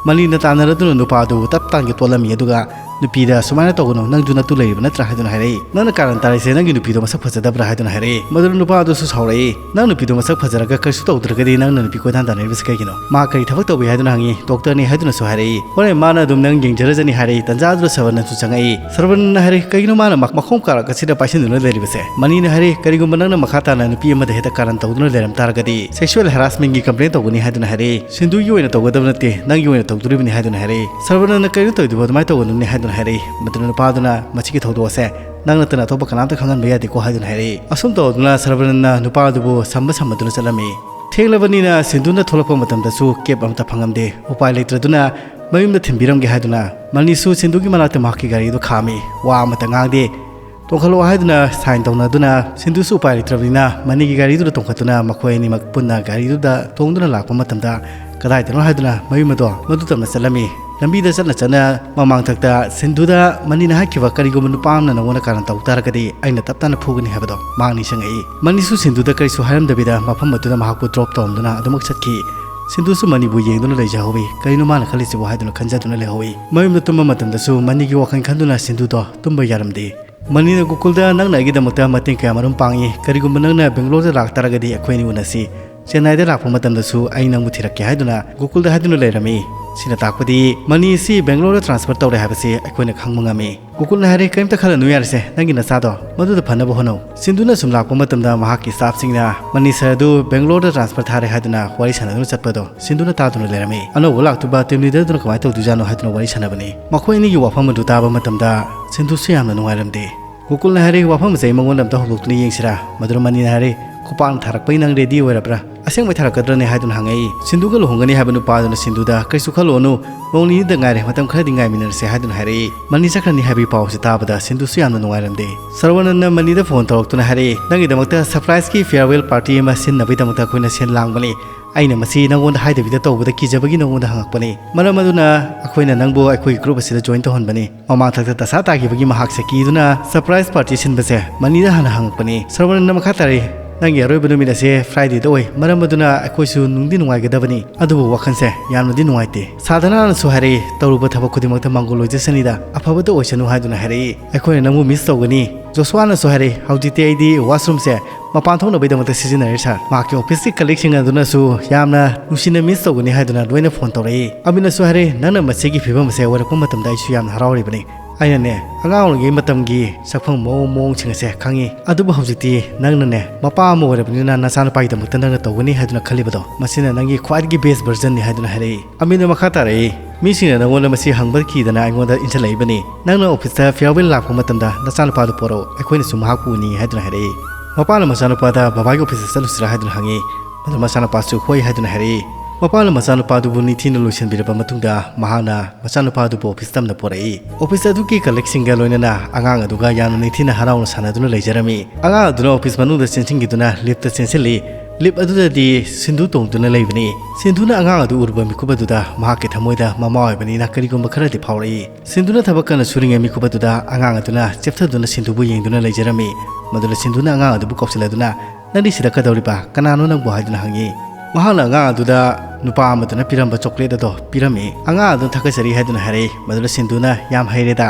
ꯃꯅꯤꯅ ꯇꯥꯟꯅꯔꯗꯨꯅ ꯅꯨꯄꯥꯗꯨ ꯇꯞ ꯇꯥꯟꯒꯤ ꯇꯣꯠꯂꯝꯃꯤ꯫ ꯑꯗꯨꯒ ꯅꯨꯄꯤꯗ ꯁꯨꯃꯥꯏꯅ ꯇꯧꯒꯅꯨ, ꯅꯪꯁꯨ ꯅꯇꯨ ꯂꯩꯔꯤꯕ ꯅꯠꯇ꯭ꯔꯥ ꯍꯥꯏꯗꯨꯅ ꯍꯥꯏꯔꯛꯏ꯫ ꯅꯪꯅ ꯀꯥꯔꯟ ꯇꯥꯔꯤꯁꯦ ꯅꯪꯒꯤ ꯅꯨꯄꯤꯗꯣ ꯃꯁꯛ ꯐꯖꯗꯕ꯭ꯔꯥ ꯍꯥꯏꯗꯨꯅ ꯍꯥꯏꯔꯛꯏ꯫ ꯃꯗꯨꯅ ꯅꯨꯄꯥ ꯑꯗꯨꯁꯨ ꯁꯥꯎꯔꯛꯏ, ꯅꯪ ꯅꯨꯄꯤꯗꯣ ꯃꯁꯛ ꯐꯖꯔꯒ ꯀꯔꯤꯁꯨ ꯇꯧꯗ꯭ꯔꯒꯗꯤ ꯅꯪꯅ ꯅꯨꯄꯤ ꯀꯣꯏꯇꯥꯟ ꯇꯥꯟꯅꯔꯤꯕꯁꯦ ꯀꯩꯒꯤꯅꯣ? ꯃꯥ ꯀꯔꯤ ꯊꯕꯛ ꯇꯧꯏ ꯍꯥꯏꯗꯨꯅ ꯍꯪꯉꯤ꯫ ꯗꯣꯛꯇꯔꯅꯤ ꯍꯥꯏꯗꯨꯅꯁꯨ ꯍꯥꯏꯔꯛꯏ꯫ ꯍꯣꯔꯦꯟ ꯃꯥꯅ ꯑꯗꯨꯝ ꯅꯪ ꯌꯦꯡꯖꯔꯖꯅꯤ ꯍꯥꯏꯔꯛꯏ꯫ ꯇꯟꯖꯥꯗꯨꯗ ꯁꯔꯕꯅꯟꯁꯨ ꯆꯪꯉꯛꯏ꯫ ꯁꯔꯕꯅꯟꯅ ꯍꯥꯏꯔꯛꯏ, ꯀꯩꯒꯤꯅꯣ ꯃꯥꯅ ꯃꯈꯣꯡ ꯀꯥꯔꯛ ꯑꯁꯤꯗ ꯄꯥꯏꯁꯤꯟꯗꯨꯅ ꯂꯩꯔꯤꯕꯁꯦ? ꯃꯅꯤꯅ ꯍꯥꯏꯔꯛꯏ, ꯀꯔꯤꯒꯨꯝꯕ ꯅꯪꯅ ꯃꯈꯥ ꯇꯥꯅ ꯅꯨꯄꯤ ꯑꯃꯗ ꯍꯦꯛꯇ ꯀꯥꯔꯟ ꯇꯧꯗꯨꯅ ꯂꯩꯔꯝ ꯇꯥꯔꯒꯗꯤ sexual harassmentꯀꯤ complaint ꯇꯧꯒꯅꯤ ꯍꯥꯏꯗꯨꯅ ꯍꯥꯏꯔꯛꯏ꯫ ꯁꯤꯟꯗꯨꯒꯤ ꯑꯣꯏꯅ ꯇꯧꯒꯗꯕ ꯅꯠꯇꯦ, ꯅꯪꯒꯤ ꯑꯣꯏꯅ ꯇꯧꯗꯣꯔꯤꯕꯅꯤ ꯍꯥꯏꯗꯨꯅ ꯍꯥꯏꯔꯛꯏ꯫ ꯁꯔꯕꯅꯟꯅ ꯀꯩꯅꯣ ꯇꯧꯔꯤꯗꯨꯕꯣ, ꯑꯗꯨꯃꯥꯏꯅ ꯇꯧꯒꯅꯨꯅꯦ ꯍꯥꯏꯗꯨꯅ ꯍꯥꯏꯔꯛꯏ꯫ ꯃꯗꯨꯅ ꯅꯨꯄꯥꯗꯨꯅ ꯃꯁꯤꯒꯤ ꯊꯧꯗꯣꯛ ꯑꯁꯦ ꯅꯪ ꯅꯠꯇꯅ ꯑꯇꯣꯞꯄ ꯀꯅꯥꯝꯇ ꯈꯪꯍꯟꯕ ꯌꯥꯗꯦꯀꯣ ꯍꯥꯏꯗꯨꯅ ꯍꯥꯏꯔꯛꯏ꯫ ꯑꯁꯨꯝ ꯇꯧꯗꯨꯅ ꯁꯔꯕꯅꯟꯅ ꯅꯨꯄꯥ ꯑꯗꯨꯕꯨ ꯁꯝꯕ ꯁꯝꯕꯗꯨꯅ ꯆꯠꯂꯝꯃꯤ꯫ ꯊꯦꯡꯂꯕꯅꯤꯅ ꯁꯤꯟꯗꯨꯅ ꯊꯣꯛꯂꯛꯄ ꯃꯇꯝꯗꯁꯨ cab ꯑꯃꯠꯇ ꯐꯪꯉꯝꯗꯦ꯫ ꯎꯄꯥꯏ ꯂꯩꯇ꯭ꯔꯗꯨꯅ ꯃꯌꯨꯝꯗ ꯊꯤꯟꯕꯤꯔꯝꯒꯦ ꯍꯥꯏꯗꯨꯅ ꯃꯅꯤꯁꯨ ꯁꯤꯟꯗꯨꯒꯤ ꯃꯅꯥꯛꯇ ꯃꯍꯥꯛꯀꯤ ꯒꯥꯔꯤꯗꯨ ꯈꯥꯝꯃꯤ꯫ ꯋꯥ ꯑꯃꯠꯇ ꯉꯥꯡꯗꯦ꯫ ꯇꯣꯡꯈꯠꯂꯛꯑꯣ ꯍꯥꯏꯗꯨꯅ sign ꯇꯧꯅꯗꯨꯅ ꯁꯤꯟꯗꯨꯁꯨ ꯎꯄꯥꯏ ꯂꯩꯇ꯭ꯔꯕꯅꯤꯅ ꯃꯅꯤꯒꯤ ꯒꯥꯔꯤꯗꯨꯗ ꯇꯣꯡꯈꯠꯇꯨꯅ ꯃꯈꯣꯏ ꯑꯅꯤꯃꯛ ꯄꯨꯟꯅ ꯒꯥꯔꯤꯗꯨꯗ ꯇꯣꯡꯗꯨꯅ ꯂꯥꯛꯄ ꯃꯇꯝꯗ ꯀꯗꯥꯏꯗꯅꯣ ꯍꯥꯏꯗꯨꯅ ꯃꯌꯨꯝ ꯑꯗꯣ ꯃꯗꯨ ꯇꯝꯅ ꯆꯠꯂꯝꯃꯤ꯫ ꯂꯝꯕꯤꯗ ꯆꯠꯅ ꯆꯠꯅ ꯃꯃꯥꯡꯊꯛꯇ ꯁꯤꯟꯗꯨꯗ ꯃꯅꯤꯅ ꯍꯥꯏꯈꯤꯕ, "ꯀꯔꯤꯒꯨꯝꯕ ꯅꯨꯄꯥ ꯑꯃꯅ ꯅꯉꯣꯟꯗ ꯀꯥꯔꯟ ꯇꯧ ꯇꯥꯔꯒꯗꯤ ꯑꯩꯅ ꯇꯞ ꯇꯥꯅ ꯐꯨꯒꯅꯤ" ꯍꯥꯏꯕꯗꯣ ꯃꯍꯥꯛ ꯅꯤꯡꯁꯤꯡꯉꯛꯏ꯫ ꯃꯅꯤꯁꯨ ꯁꯤꯟꯗꯨꯗ ꯀꯔꯤꯁꯨ ꯍꯥꯏꯔꯝꯗꯕꯤꯗ ꯃꯐꯝ ꯑꯗꯨꯗ ꯃꯍꯥꯛꯄꯨ drop ꯇꯧꯔꯝꯗꯨꯅ ꯑꯗꯨꯃꯛ ꯆꯠꯈꯤ꯫ ꯁꯤꯟꯗꯨꯁꯨ ꯃꯅꯤꯕꯨ ꯌꯦꯡꯗꯨꯅ ꯂꯩꯖꯍꯧꯏ꯫ ꯀꯔꯤꯅꯣ ꯃꯥꯅ ꯈꯜꯂꯤꯁꯤꯕꯨ ꯍꯥꯏꯗꯨꯅ ꯈꯟꯖꯗꯨꯅ ꯂꯩꯍꯧꯏ꯫ ꯃꯌꯨꯝꯗ ꯇꯨꯝꯕ ꯃꯇꯝꯗꯁꯨ ꯃꯅꯤꯒꯤ ꯋꯥꯈꯜ ꯈꯟꯗꯨꯅ ꯁꯤꯟꯗꯨꯗꯣ ꯇꯨꯝꯕ ꯌꯥꯔꯝꯗꯦ꯫ ꯃꯅꯤꯅ ꯒꯣꯀꯨꯜꯗ, "ꯅꯪꯅ ꯑꯩꯒꯤꯗꯃꯛꯇ ꯃꯇꯦꯡ ꯀꯌꯥ ꯃꯔꯨꯝ ꯄꯥꯡꯉꯤ꯫ ꯀꯔꯤꯒꯨꯝꯕ ꯅꯪꯅ ꯕꯦꯡꯒ꯭ꯂꯣꯔꯗ ꯂꯥꯛꯇꯥꯔꯒꯗꯤ ꯑꯩꯈꯣꯏ ꯑꯅꯤ ꯎꯅꯁꯤ꯫ ꯆꯦꯟꯅꯥꯏꯗ ꯂꯥꯛꯄ ꯃꯇꯝꯗꯁꯨ ꯑꯩ ꯅꯪꯕꯨ ꯊꯤꯔꯛꯀꯦ" ꯍꯥꯏꯗꯨꯅ ꯒꯣꯀꯨꯜꯗ ꯍꯥꯏꯗꯨꯅ ꯂꯩꯔꯝꯃꯤ꯫ ꯁꯤꯅ ꯇꯥꯛꯄꯗꯤ ꯃꯅꯤ ꯑꯁꯤ ꯕꯦꯡꯒ꯭ꯂꯣꯔꯗ transfer ꯇꯧꯔꯦ ꯍꯥꯏꯕꯁꯤ ꯑꯩꯈꯣꯏꯅ ꯈꯪꯕ ꯉꯝꯃꯤ꯫ ꯒꯣꯀꯨꯜꯅ ꯍꯥꯏꯔꯦ, "ꯀꯔꯤꯝꯇ ꯈꯜꯂꯅꯨ ꯌꯥꯔꯦꯁꯦ, ꯅꯪꯒꯤ ꯅꯆꯥꯗꯣ ꯃꯗꯨꯗ ꯐꯅꯕ ꯍꯣꯠꯅꯧ"꯫ ꯁꯤꯟꯗꯨꯅ ꯁꯨꯝ ꯂꯥꯛꯄ ꯃꯇꯝꯗ ꯃꯍꯥꯛꯀꯤ staffꯁꯤꯡꯅ ꯃꯅꯤ sirꯗꯨ ꯕꯦꯡꯒ꯭ꯂꯣꯔꯗ transfer ꯊꯥꯔꯦ ꯍꯥꯏꯗꯨꯅ ꯋꯥꯔꯤ ꯁꯥꯟꯅꯗꯨꯅ ꯆꯠꯄꯗꯣ ꯁꯤꯟꯗꯨꯅ ꯇꯥꯗꯨꯅ ꯂꯩꯔꯝꯃꯤ꯫ ꯑꯅꯧꯕ ꯂꯥꯛꯇꯨꯕ team leaderꯗꯨꯅ ꯀꯃꯥꯏꯅ ꯇꯧꯗꯣꯏꯖꯥꯠꯅꯣ ꯍꯥꯏꯗꯨꯅ ꯋꯥꯔꯤ ꯁꯥꯟꯅꯕꯅꯤ꯫ ꯃꯈꯣꯏ ꯑꯅꯤꯒꯤ ꯋꯥꯐꯝ ꯑꯗꯨ ꯇꯥꯕ ꯃꯇꯝꯗ ꯁꯤꯟꯗꯨꯁꯨ ꯌꯥꯝꯅ ꯅꯨꯡꯉꯥꯏꯔꯝꯗꯦ꯫ ꯒꯣꯀꯨꯜꯅ ꯍꯥꯏꯔꯦ, "ꯋꯥꯐꯝ ꯑꯁꯦ ꯑꯩ ꯃꯉꯣꯟꯗ ꯑꯝꯇ ꯍꯧꯗꯣꯛꯇꯨꯅ ꯌꯦꯡꯁꯤꯔꯥ?" ꯃꯗꯨꯗ ꯃꯅꯤꯅ ꯍꯥꯏꯔꯦ, "ꯈꯨꯄꯥꯛꯅ ꯊꯥꯔꯛꯄꯩ ꯅꯪ ready ꯑꯣꯏꯔꯕ꯭ꯔꯥ? ꯑꯁꯦꯡꯕꯩ ꯊꯥꯔꯛꯀꯗ꯭ꯔꯅꯦ?" ꯍꯥꯏꯗꯨꯅ ꯍꯪꯉꯛꯏ꯫ ꯁꯤꯟꯗꯨꯒ ꯂꯨꯍꯣꯡꯒꯅꯤ ꯍꯥꯏꯕ ꯅꯨꯄꯥꯗꯨꯅ ꯁꯤꯟꯗꯨꯗ, "ꯀꯩꯁꯨ ꯈꯜꯂꯨꯅꯨ, ꯅꯣꯡ ꯅꯤꯅꯤꯗ ꯉꯥꯏꯔꯦ, ꯃꯇꯝ ꯈꯔꯗꯤ ꯉꯥꯏꯃꯤꯟꯅꯔꯁꯦ" ꯍꯥꯏꯗꯨꯅ ꯍꯥꯏꯔꯛꯏ꯫ ꯃꯅꯤ ꯆꯠꯈ꯭ꯔꯅꯤ ꯍꯥꯏꯕꯒꯤ ꯄꯥꯎꯁꯦ ꯇꯥꯕꯗ ꯁꯤꯟꯗꯨꯁꯨ ꯌꯥꯝꯅ ꯅꯨꯡꯉꯥꯏꯔꯝꯗꯦ꯫ ꯁꯔꯋꯥꯅꯟꯅ ꯃꯅꯤꯗ phone ꯇꯧꯔꯛꯇꯨꯅ ꯍꯥꯏꯔꯛꯏ, "ꯅꯪꯒꯤꯗꯃꯛꯇ surpriseꯀꯤ farewell party ꯑꯃ ꯁꯤꯟꯅꯕꯒꯤꯗꯃꯛꯇ ꯑꯩꯈꯣꯏꯅ ꯁꯤꯟ ꯂꯥꯡꯕꯅꯤ꯫ ꯑꯩꯅ ꯃꯁꯤ ꯅꯪꯉꯣꯟꯗ ꯍꯥꯏꯗꯕꯤꯗ ꯇꯧꯕꯗ ꯀꯤꯖꯕꯒꯤ ꯅꯉꯣꯟꯗ ꯍꯪꯉꯛꯄꯅꯤ꯫ ꯃꯔꯝ ꯑꯗꯨꯅ ꯑꯩꯈꯣꯏꯅ ꯅꯪꯕꯨ ꯑꯩꯈꯣꯏꯒꯤ group ꯑꯁꯤꯗ join ꯇꯧꯍꯟꯕꯅꯤ꯫" ꯃꯃꯥꯡꯊꯛꯇ ꯗꯁꯥ ꯇꯥꯈꯤꯕꯒꯤ ꯃꯍꯥꯛꯁꯦ ꯀꯤꯗꯨꯅ surprise party ꯁꯤꯟꯕꯁꯦ ꯃꯅꯤꯗ ꯍꯥꯟꯅ ꯍꯪꯉꯛꯄꯅꯤ꯫ ꯁꯔꯋꯥꯅꯟꯅ ꯃꯈꯥ ꯇꯥꯔꯛꯏ, "ꯅꯪꯒꯤ ꯑꯔꯣꯏꯕ ꯅꯨꯃꯤꯠ ꯑꯁꯦ Fridayꯗ ꯑꯣꯏ, ꯃꯔꯝ ꯑꯗꯨꯅ ꯑꯩꯈꯣꯏꯁꯨ ꯅꯨꯡꯗꯤ ꯅꯨꯡꯉꯥꯏꯒꯗꯕꯅꯤ, ꯑꯗꯨꯕꯨ ꯋꯥꯈꯜꯁꯦ ꯌꯥꯝꯅꯗꯤ ꯅꯨꯡꯉꯥꯏꯇꯦ꯫" ꯁꯥꯗꯅꯥꯅꯁꯨ ꯍꯥꯏꯔꯛꯏ, "ꯇꯧꯔꯨꯕ ꯊꯕꯛ ꯈꯨꯗꯤꯡꯃꯛꯇ ꯃꯥꯡꯒꯣꯜ ꯑꯣꯏꯖꯁꯅꯤꯗ, ꯑꯐꯕꯇ ꯑꯣꯏꯁꯅꯨ" ꯍꯥꯏꯗꯨꯅ ꯍꯥꯏꯔꯛꯏ꯫ "ꯑꯩꯈꯣꯏꯅ ꯅꯪꯕꯨ miss ꯇꯧꯒꯅꯤ꯫" ꯖꯣꯁꯨꯋꯥꯅꯁꯨ ꯍꯥꯏꯔꯛꯏ, "ꯍꯧꯖꯤꯛꯇꯤ ꯑꯩꯗꯤ washroomꯁꯦ ꯃꯄꯥꯟ ꯊꯣꯛꯅꯕꯒꯤꯗꯃꯛꯇ ꯁꯤꯖꯤꯟꯅꯔꯤ ꯁꯥꯔ꯫ ꯃꯍꯥꯛꯀꯤ officeꯀꯤ colleagueꯁꯤꯡ ꯑꯗꯨꯅꯁꯨ ꯌꯥꯝꯅ ꯅꯨꯡꯁꯤꯅ miss ꯇꯧꯒꯅꯤ ꯍꯥꯏꯗꯨꯅ ꯂꯣꯏꯅ phone ꯇꯧꯔꯛꯏ꯫" ꯑꯃꯤꯅꯁꯨ ꯍꯥꯏꯔꯛꯏ, "ꯅꯪꯅ ꯃꯁꯤꯒꯤ ꯐꯤꯕꯝ ꯑꯁꯦ ꯑꯣꯏꯔꯛꯄ ꯃꯇꯝꯗ ꯑꯩꯁꯨ ꯌꯥꯝꯅ ꯍꯔꯥꯎꯔꯤꯕꯅꯤ꯫ ꯑꯩꯅꯅꯦ, ꯑꯉꯥꯡ ꯑꯣꯏꯔꯤꯉꯩ ꯃꯇꯝꯒꯤ ꯁꯛꯐꯝ ꯃꯑꯣꯡ ꯃꯑꯣꯡꯁꯤꯡ ꯑꯁꯦ ꯈꯪꯉꯤ, ꯑꯗꯨꯕꯨ ꯍꯧꯖꯤꯛꯇꯤ ꯅꯪꯅꯅꯦ, ꯃꯄꯥ ꯑꯃ ꯑꯣꯏꯔꯕꯅꯤꯅ ꯅꯆꯥꯅꯨꯄꯥꯒꯤꯗꯃꯛꯇ ꯅꯪꯅ ꯇꯧꯒꯅꯤ ꯍꯥꯏꯗꯨꯅ ꯈꯜꯂꯤꯕꯗꯣ, ꯃꯁꯤꯅ ꯅꯪꯒꯤ ꯈ꯭ꯋꯥꯏꯗꯒꯤ best versionꯅꯤ" ꯍꯥꯏꯗꯨꯅ ꯍꯥꯏꯔꯛꯏ꯫ ꯑꯃꯤꯅ ꯃꯈꯥ ꯇꯥꯔꯛꯏ, "ꯃꯤꯁꯤꯡꯅ ꯅꯪꯉꯣꯟꯗ ꯃꯁꯤ ꯍꯪꯕ ꯀꯤꯗꯅ ꯑꯩꯉꯣꯟꯗ ꯏꯟꯁꯤꯜꯂꯛꯏꯕꯅꯤ꯫ ꯅꯪꯅ officeꯇ farewell ꯂꯥꯛꯄ ꯃꯇꯝꯗ ꯅꯆꯥꯅꯨꯄꯥꯗꯨ ꯄꯣꯔꯛꯎ, ꯑꯩꯈꯣꯏꯅꯁꯨ ꯃꯍꯥꯛꯄꯨ ꯎꯅꯤꯡꯏ" ꯍꯥꯏꯗꯨꯅ ꯍꯥꯏꯔꯛꯏ꯫ ꯃꯄꯥꯅ ꯃꯆꯥꯅꯨꯄꯥꯗ "ꯕꯕꯥꯒꯤ officeꯇ ꯆꯠꯂꯨꯁꯤꯔꯥ?" ꯍꯥꯏꯗꯨꯅ ꯍꯪꯉꯤ꯫ ꯃꯗꯨ ꯃꯆꯥꯅꯨꯄꯥꯁꯨ "ꯍꯣꯏ" ꯍꯥꯏꯗꯨꯅ ꯍꯥꯏꯔꯛꯏ꯫ ꯃꯄꯥꯅ ꯃꯆꯥꯅꯨꯄꯥꯗꯨꯕꯨ ꯅꯤꯡꯊꯤꯅ ꯂꯣꯏꯁꯤꯟꯕꯤꯔꯕ ꯃꯇꯨꯡꯗ, ꯃꯍꯥꯛꯅ ꯃꯆꯥꯅꯨꯄꯥꯗꯨꯕꯨ office ꯇꯝꯅ ꯄꯣꯔꯛꯏ꯫ Office ꯑꯗꯨꯒꯤ colleagueꯁꯤꯡꯒ ꯂꯣꯏꯅꯅ ꯑꯉꯥꯡ ꯑꯗꯨꯒ ꯌꯥꯝꯅ ꯅꯤꯡꯊꯤꯅ ꯍꯔꯥꯎꯅ ꯁꯥꯟꯅꯗꯨꯅ ꯂꯩꯖꯔꯝꯃꯤ꯫ ꯑꯉꯥꯡ ꯑꯗꯨꯅ office ꯃꯅꯨꯡꯗ ꯆꯦꯟꯁꯤꯟꯈꯤꯗꯨꯅ liftꯇ ꯆꯦꯟꯁꯤꯜꯂꯤ꯫ Lift ꯑꯗꯨꯗꯗꯤ ꯁꯤꯟꯙꯨ ꯇꯣꯡꯗꯨꯅ ꯂꯩꯕꯅꯤ꯫ ꯁꯤꯟꯙꯨꯅ ꯑꯉꯥꯡ ꯑꯗꯨ ꯎꯔꯨꯕ ꯃꯤꯀꯨꯞ ꯑꯗꯨꯗ ꯃꯍꯥꯛꯀꯤ ꯊꯃꯣꯏꯗ ꯃꯃꯥ ꯑꯣꯏꯕꯅꯤꯅ ꯀꯔꯤꯒꯨꯝꯕ ꯈꯔꯗꯤ ꯐꯥꯎꯔꯛꯏ꯫ ꯁꯤꯟꯙꯨꯅ ꯊꯕꯛ ꯀꯟꯅ ꯁꯨꯔꯤꯉꯩ ꯃꯤꯀꯨꯞ ꯑꯗꯨꯗ ꯑꯉꯥꯡ ꯑꯗꯨꯅ ꯆꯦꯞꯊꯗꯨꯅ ꯁꯤꯟꯙꯨꯕꯨ ꯌꯦꯡꯗꯨꯅ ꯂꯩꯖꯔꯝꯃꯤ꯫ ꯃꯗꯨꯗ ꯁꯤꯟꯙꯨꯅ ꯑꯉꯥꯡ ꯑꯗꯨꯕꯨ ꯀꯧꯁꯤꯜꯂꯗꯨꯅ, "ꯅꯪꯗꯤ ꯁꯤꯗ ꯀꯩꯗꯧꯔꯤꯕ? ꯀꯅꯥꯅꯣ ꯅꯪꯕꯨ?" ꯍꯥꯏꯗꯨꯅ ꯍꯪꯉꯤ꯫ ꯃꯍꯥꯛꯅ ꯑꯉꯥꯡ ꯑꯗꯨꯗ ꯅꯨꯄꯥ ꯑꯃꯗꯨꯅ ꯄꯤꯔꯝꯕ chocolate ꯑꯗꯣ ꯄꯤꯔꯝꯃꯤ꯫ ꯑꯉꯥꯡ ꯑꯗꯨꯅ ꯊꯥꯒꯠꯆꯔꯤ ꯍꯥꯏꯗꯨꯅ ꯍꯥꯏꯔꯛꯏ꯫ ꯃꯗꯨꯗ ꯁꯤꯟꯙꯨꯅ, "ꯌꯥꯝ ꯍꯩꯔꯦꯗ,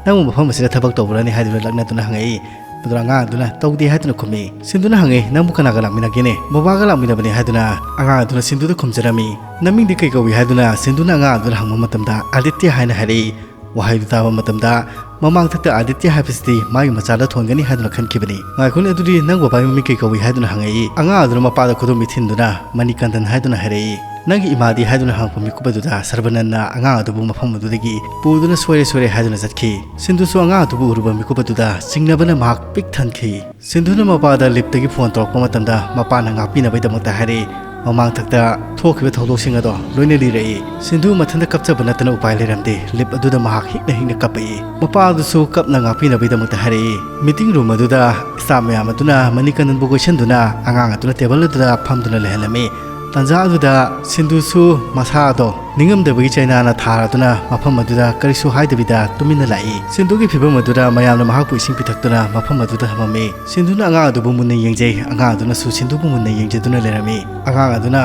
ꯅꯪꯕꯨ ꯃꯐꯝ ꯑꯁꯤꯗ ꯊꯕꯛ ꯇꯧꯕ꯭ꯔꯅꯤ?" ꯍꯥꯏꯗꯨꯅ ꯂꯛꯅꯗꯨꯅ ꯍꯪꯉꯛꯏ꯫ ꯃꯗꯨꯗ ꯑꯉꯥꯡ ꯑꯗꯨꯅ, "ꯇꯧꯗꯦ" ꯍꯥꯏꯗꯨꯅ ꯈꯨꯝꯃꯤ꯫ ꯁꯤꯟꯙꯨꯅ ꯍꯪꯉꯤ, "ꯅꯪꯕꯨ ꯀꯅꯥꯒ ꯂꯥꯛꯃꯤꯟꯅꯒꯦꯅꯦ?" "ꯕꯕꯥꯒ ꯂꯥꯛꯃꯤꯟꯅꯕꯅꯤ" ꯍꯥꯏꯗꯨꯅ ꯑꯉꯥꯡ ꯑꯗꯨꯅ ꯁꯤꯟꯙꯨꯗ ꯈꯨꯝꯖꯔꯝꯃꯤ꯫ "ꯅꯃꯤꯡꯗꯤ ꯀꯩ ꯀꯧꯏ?" ꯍꯥꯏꯗꯨꯅ ꯁꯤꯟꯙꯨꯅ ꯑꯉꯥꯡ ꯑꯗꯨꯗ ꯍꯪꯕ ꯃꯇꯝꯗ, "ꯑꯥꯗꯤꯇ꯭ꯌ" ꯍꯥꯏꯅ ꯍꯥꯏꯔꯛꯏ꯫ ꯋꯥꯍꯩꯗꯨ ꯇꯥꯕ ꯃꯇꯝꯗ ꯃꯃꯥꯡꯊꯛꯇ ꯑꯥꯗꯤꯇ꯭ꯌ ꯍꯥꯏꯕꯁꯤꯗꯤ ꯃꯥꯒꯤ ꯃꯆꯥꯗ ꯊꯣꯟꯒꯅꯤ ꯍꯥꯏꯗꯨꯅ ꯈꯟꯈꯤꯕꯅꯤ꯫ "ꯉꯥꯏꯈꯣꯅꯦ, ꯑꯗꯨꯗꯤ ꯅꯪ ꯕꯕꯥꯒꯤ ꯃꯃꯤꯡ ꯀꯩ ꯀꯧꯏ?" ꯍꯥꯏꯗꯨꯅ ꯍꯪꯉꯛꯏ꯫ ꯑꯉꯥꯡ ꯑꯗꯨꯅ ꯃꯄꯥꯗ ꯈꯨꯗꯣꯝꯕꯤ ꯊꯤꯟꯗꯨꯅ, "ꯃꯅꯤꯀꯟꯗꯟ" ꯍꯥꯏꯗꯨꯅ ꯍꯥꯏꯔꯛꯏ꯫ "ꯅꯪꯒꯤ ꯏꯃꯥꯗꯤ?" ꯍꯥꯏꯗꯨꯅ ꯍꯪꯉꯛꯄ ꯃꯤꯀꯨꯞ ꯑꯗꯨꯗ ꯁꯔꯕꯅꯟꯅ ꯑꯉꯥꯡ ꯑꯗꯨꯕꯨ ꯃꯐꯝ ꯑꯗꯨꯗꯒꯤ ꯄꯨꯗꯨꯅ ꯁꯣꯏꯔꯦ ꯁꯣꯏꯔꯦ ꯍꯥꯏꯗꯨꯅ ꯆꯠꯈꯤ꯫ ꯁꯤꯟꯙꯨꯁꯨ ꯑꯉꯥꯡ ꯑꯗꯨꯕꯨ ꯎꯔꯨꯕ ꯃꯤꯀꯨꯞ ꯑꯗꯨꯗ ꯆꯤꯡꯅꯕꯅ ꯃꯍꯥꯛ ꯄꯤꯛ ꯊꯟꯈꯤ꯫ ꯁꯤꯟꯙꯨꯅ ꯃꯄꯥꯗ liftꯇꯒꯤ phone ꯇꯧꯔꯛꯄ ꯃꯇꯝꯗ ꯃꯄꯥꯅ ꯉꯥꯛꯄꯤꯅꯕꯒꯤꯗꯃꯛꯇ ꯍꯥꯏꯔꯛꯏ꯫ ꯃꯃꯥꯡꯊꯛꯇ ꯊꯣꯛꯈꯤꯕ ꯊꯧꯗꯣꯛꯁꯤꯡ ꯑꯗꯣ ꯂꯣꯏꯅ ꯂꯤꯔꯛꯏ꯫ ꯁꯤꯟꯙꯨ ꯃꯊꯟꯇ ꯀꯞꯆꯕ ꯅꯠꯇꯅ ꯎꯄꯥꯏ ꯂꯩꯔꯝꯗꯦ꯫ Lift ꯑꯗꯨꯗ ꯃꯍꯥꯛ ꯍꯤꯛꯅ ꯍꯤꯛꯅ ꯀꯞꯄꯛꯏ꯫ ꯃꯄꯥ ꯑꯗꯨꯁꯨ ꯀꯞꯅ ꯉꯥꯛꯄꯤꯅꯕꯒꯤꯗꯃꯛꯇ ꯍꯥꯏꯔꯛꯏ꯫ Meeting room ꯑꯗꯨꯗ staff ꯃꯌꯥꯝ ꯑꯗꯨꯅ ꯃꯅꯤꯀꯟꯗꯟꯕꯨ ꯀꯣꯏꯁꯟꯗꯨꯅ ꯑꯉꯥꯡ ꯑꯗꯨꯅ table ꯑꯗꯨꯗ ꯐꯝꯗꯨꯅ ꯂꯩꯍꯜꯂꯝꯃꯤ꯫ ꯇꯥꯟꯖꯥ ꯑꯗꯨꯗ ꯁꯤꯟꯗꯨꯁꯨ ꯃꯁꯥꯗꯣ ꯅꯤꯡꯉꯝꯗꯕꯒꯤ ꯆꯩꯅꯥꯅ ꯊꯥꯔꯗꯨꯅ ꯃꯐꯝ ꯑꯗꯨꯗ ꯀꯔꯤꯁꯨ ꯍꯥꯏꯗꯕꯤꯗ ꯇꯨꯃꯤꯟꯅ ꯂꯥꯛꯏ꯫ ꯁꯤꯟꯗꯨꯒꯤ ꯐꯤꯕꯝ ꯑꯗꯨꯗ ꯃꯌꯥꯝꯅ ꯃꯍꯥꯛꯄꯨ ꯏꯁꯤꯡ ꯄꯤꯊꯛꯇꯨꯅ ꯃꯐꯝ ꯑꯗꯨꯗ ꯊꯝꯃꯝꯃꯤ꯫ ꯁꯤꯟꯗꯨꯅ ꯑꯉꯥꯡ ꯑꯗꯨꯕꯨ ꯃꯨꯟꯅ ꯌꯦꯡꯖꯩ, ꯑꯉꯥꯡ ꯑꯗꯨꯅꯁꯨ ꯁꯤꯟꯗꯨꯕꯨ ꯃꯨꯟꯅ ꯌꯦꯡꯖꯗꯨꯅ ꯂꯩꯔꯝꯃꯤ꯫ ꯑꯉꯥꯡ ꯑꯗꯨꯅ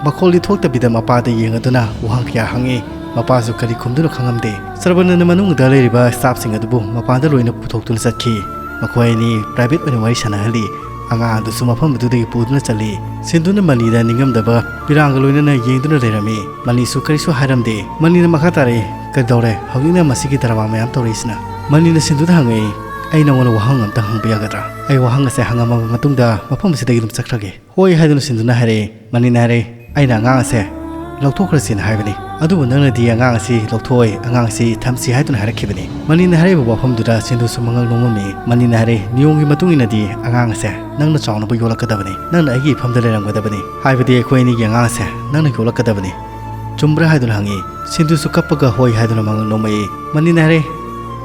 ꯃꯈꯣꯜꯗꯤ ꯊꯣꯛꯇꯕꯤꯗ ꯃꯄꯥꯗ ꯌꯦꯡꯉꯗꯨꯅ ꯋꯥꯍꯪ ꯀꯌꯥ ꯍꯪꯉꯤ꯫ ꯃꯄꯥꯁꯨ ꯀꯔꯤ ꯈꯨꯝꯗꯨꯅ ꯈꯪꯉꯝꯗꯦ꯫ ꯁ꯭ꯔꯕꯅꯅ ꯃꯅꯨꯡꯗ ꯂꯩꯔꯤꯕ ꯁ꯭ꯇꯥꯐꯁꯤꯡ ꯑꯗꯨꯕꯨ ꯃꯄꯥꯟꯗ ꯂꯣꯏꯅ ꯄꯨꯊꯣꯛꯇꯨꯅ ꯆꯠꯈꯤ꯫ ꯃꯈꯣꯏ ꯑꯅꯤ ꯄ꯭ꯔꯥꯏꯚꯦꯠ ꯑꯣꯏꯅ ꯋꯥꯔꯤ ꯁꯥꯟꯅꯍꯜꯂꯤ꯫ ꯑꯉꯥꯡ ꯑꯗꯨꯁꯨ ꯃꯐꯝ ꯑꯗꯨꯗꯒꯤ ꯄꯨꯗꯨꯅ ꯆꯠꯂꯤ꯫ ꯁꯤꯟꯗꯨꯅ ꯃꯅꯤꯗ ꯅꯤꯡꯉꯝꯗꯕ ꯄꯤꯔꯥꯡꯒ ꯂꯣꯏꯅꯅ ꯌꯦꯡꯗꯨꯅ ꯂꯩꯔꯝꯃꯤ꯫ ꯃꯅꯤꯁꯨ ꯀꯔꯤꯁꯨ ꯍꯥꯏꯔꯝꯗꯦ꯫ ꯃꯅꯤꯅ ꯃꯈꯥ ꯇꯥꯔꯛꯏ, "ꯀꯩꯗꯧꯔꯦ? ꯍꯧꯖꯤꯛꯅ ꯃꯁꯤꯒꯤ ꯗ꯭ꯔꯃꯥ ꯃꯌꯥꯝ ꯇꯧꯔꯛꯏꯁꯤꯅ?" ꯃꯅꯤꯅ ꯁꯤꯟꯗꯨꯗ ꯍꯪꯉꯛꯏ, "ꯑꯩ ꯅꯉꯣꯟꯗ ꯋꯥꯍꯪ ꯑꯝꯇ ꯍꯪꯕ ꯌꯥꯒꯗ꯭ꯔꯥ? ꯑꯩ ꯋꯥꯍꯪ ꯑꯁꯦ ꯍꯪꯉꯝꯃꯕ ꯃꯇꯨꯡꯗ ꯃꯐꯝ ꯑꯁꯤꯗꯒꯤ ꯑꯗꯨꯝ ꯆꯠꯈ꯭ꯔꯒꯦ꯫" "ꯍꯣꯏ" ꯍꯥꯏꯗꯨꯅ ꯁꯤꯟꯗꯨꯅ ꯍꯥꯏꯔꯛꯏ꯫ ꯃꯅꯤꯅ ꯍꯥꯏꯔꯛꯏ, "ꯑꯩꯅ ꯑꯉꯥꯡ ꯑꯁꯦ ꯂꯧꯊꯣꯛꯈ꯭ꯔꯁꯤꯅ ꯍꯥꯏꯕꯅꯤ, ꯑꯗꯨꯕꯨ ꯅꯪꯅꯗꯤ ꯑꯉꯥꯡ ꯑꯁꯤ ꯂꯧꯊꯣꯛꯑꯣꯏ, ꯑꯉꯥꯡ ꯑꯁꯤ ꯊꯝꯁꯤ ꯍꯥꯏꯗꯨꯅ ꯍꯥꯏꯔꯛꯈꯤꯕꯅꯤ꯫" ꯃꯅꯤꯅ ꯍꯥꯏꯔꯛꯏꯕ ꯋꯥꯐꯝꯗꯨꯗ ꯁꯤꯟꯗꯨꯁꯨ ꯃꯉꯛ ꯅꯣꯝꯃꯝꯃꯤ꯫ ꯃꯅꯤꯅ ꯍꯥꯏꯔꯛꯏ, "ꯅꯤꯌꯣꯝꯒꯤ ꯃꯇꯨꯡ ꯏꯟꯅꯗꯤ ꯑꯉꯥꯡ ꯑꯁꯦ ꯅꯪꯅ ꯆꯥꯎꯅꯕ ꯌꯣꯜꯂꯛꯀꯗꯕꯅꯤ, ꯅꯪꯅ ꯑꯩꯒꯤ ꯏꯐꯝꯗ ꯂꯩꯔꯝꯒꯗꯕꯅꯤ, ꯍꯥꯏꯕꯗꯤ ꯑꯩꯈꯣꯏ ꯑꯅꯤꯒꯤ ꯑꯉꯥꯡ ꯑꯁꯦ ꯅꯪꯅ ꯌꯣꯛꯂꯛꯀꯗꯕꯅꯤ꯫ ꯆꯨꯝꯕ꯭ꯔꯥ?" ꯍꯥꯏꯗꯨꯅ ꯍꯪꯉꯤ꯫ ꯁꯤꯟꯗꯨꯁꯨ ꯀꯞꯄꯒ ꯍꯣꯏ ꯍꯥꯏꯗꯨꯅ ꯃꯉꯛ ꯅꯣꯝꯃꯛꯏ꯫ ꯃꯅꯤꯅ ꯍꯥꯏꯔꯦ,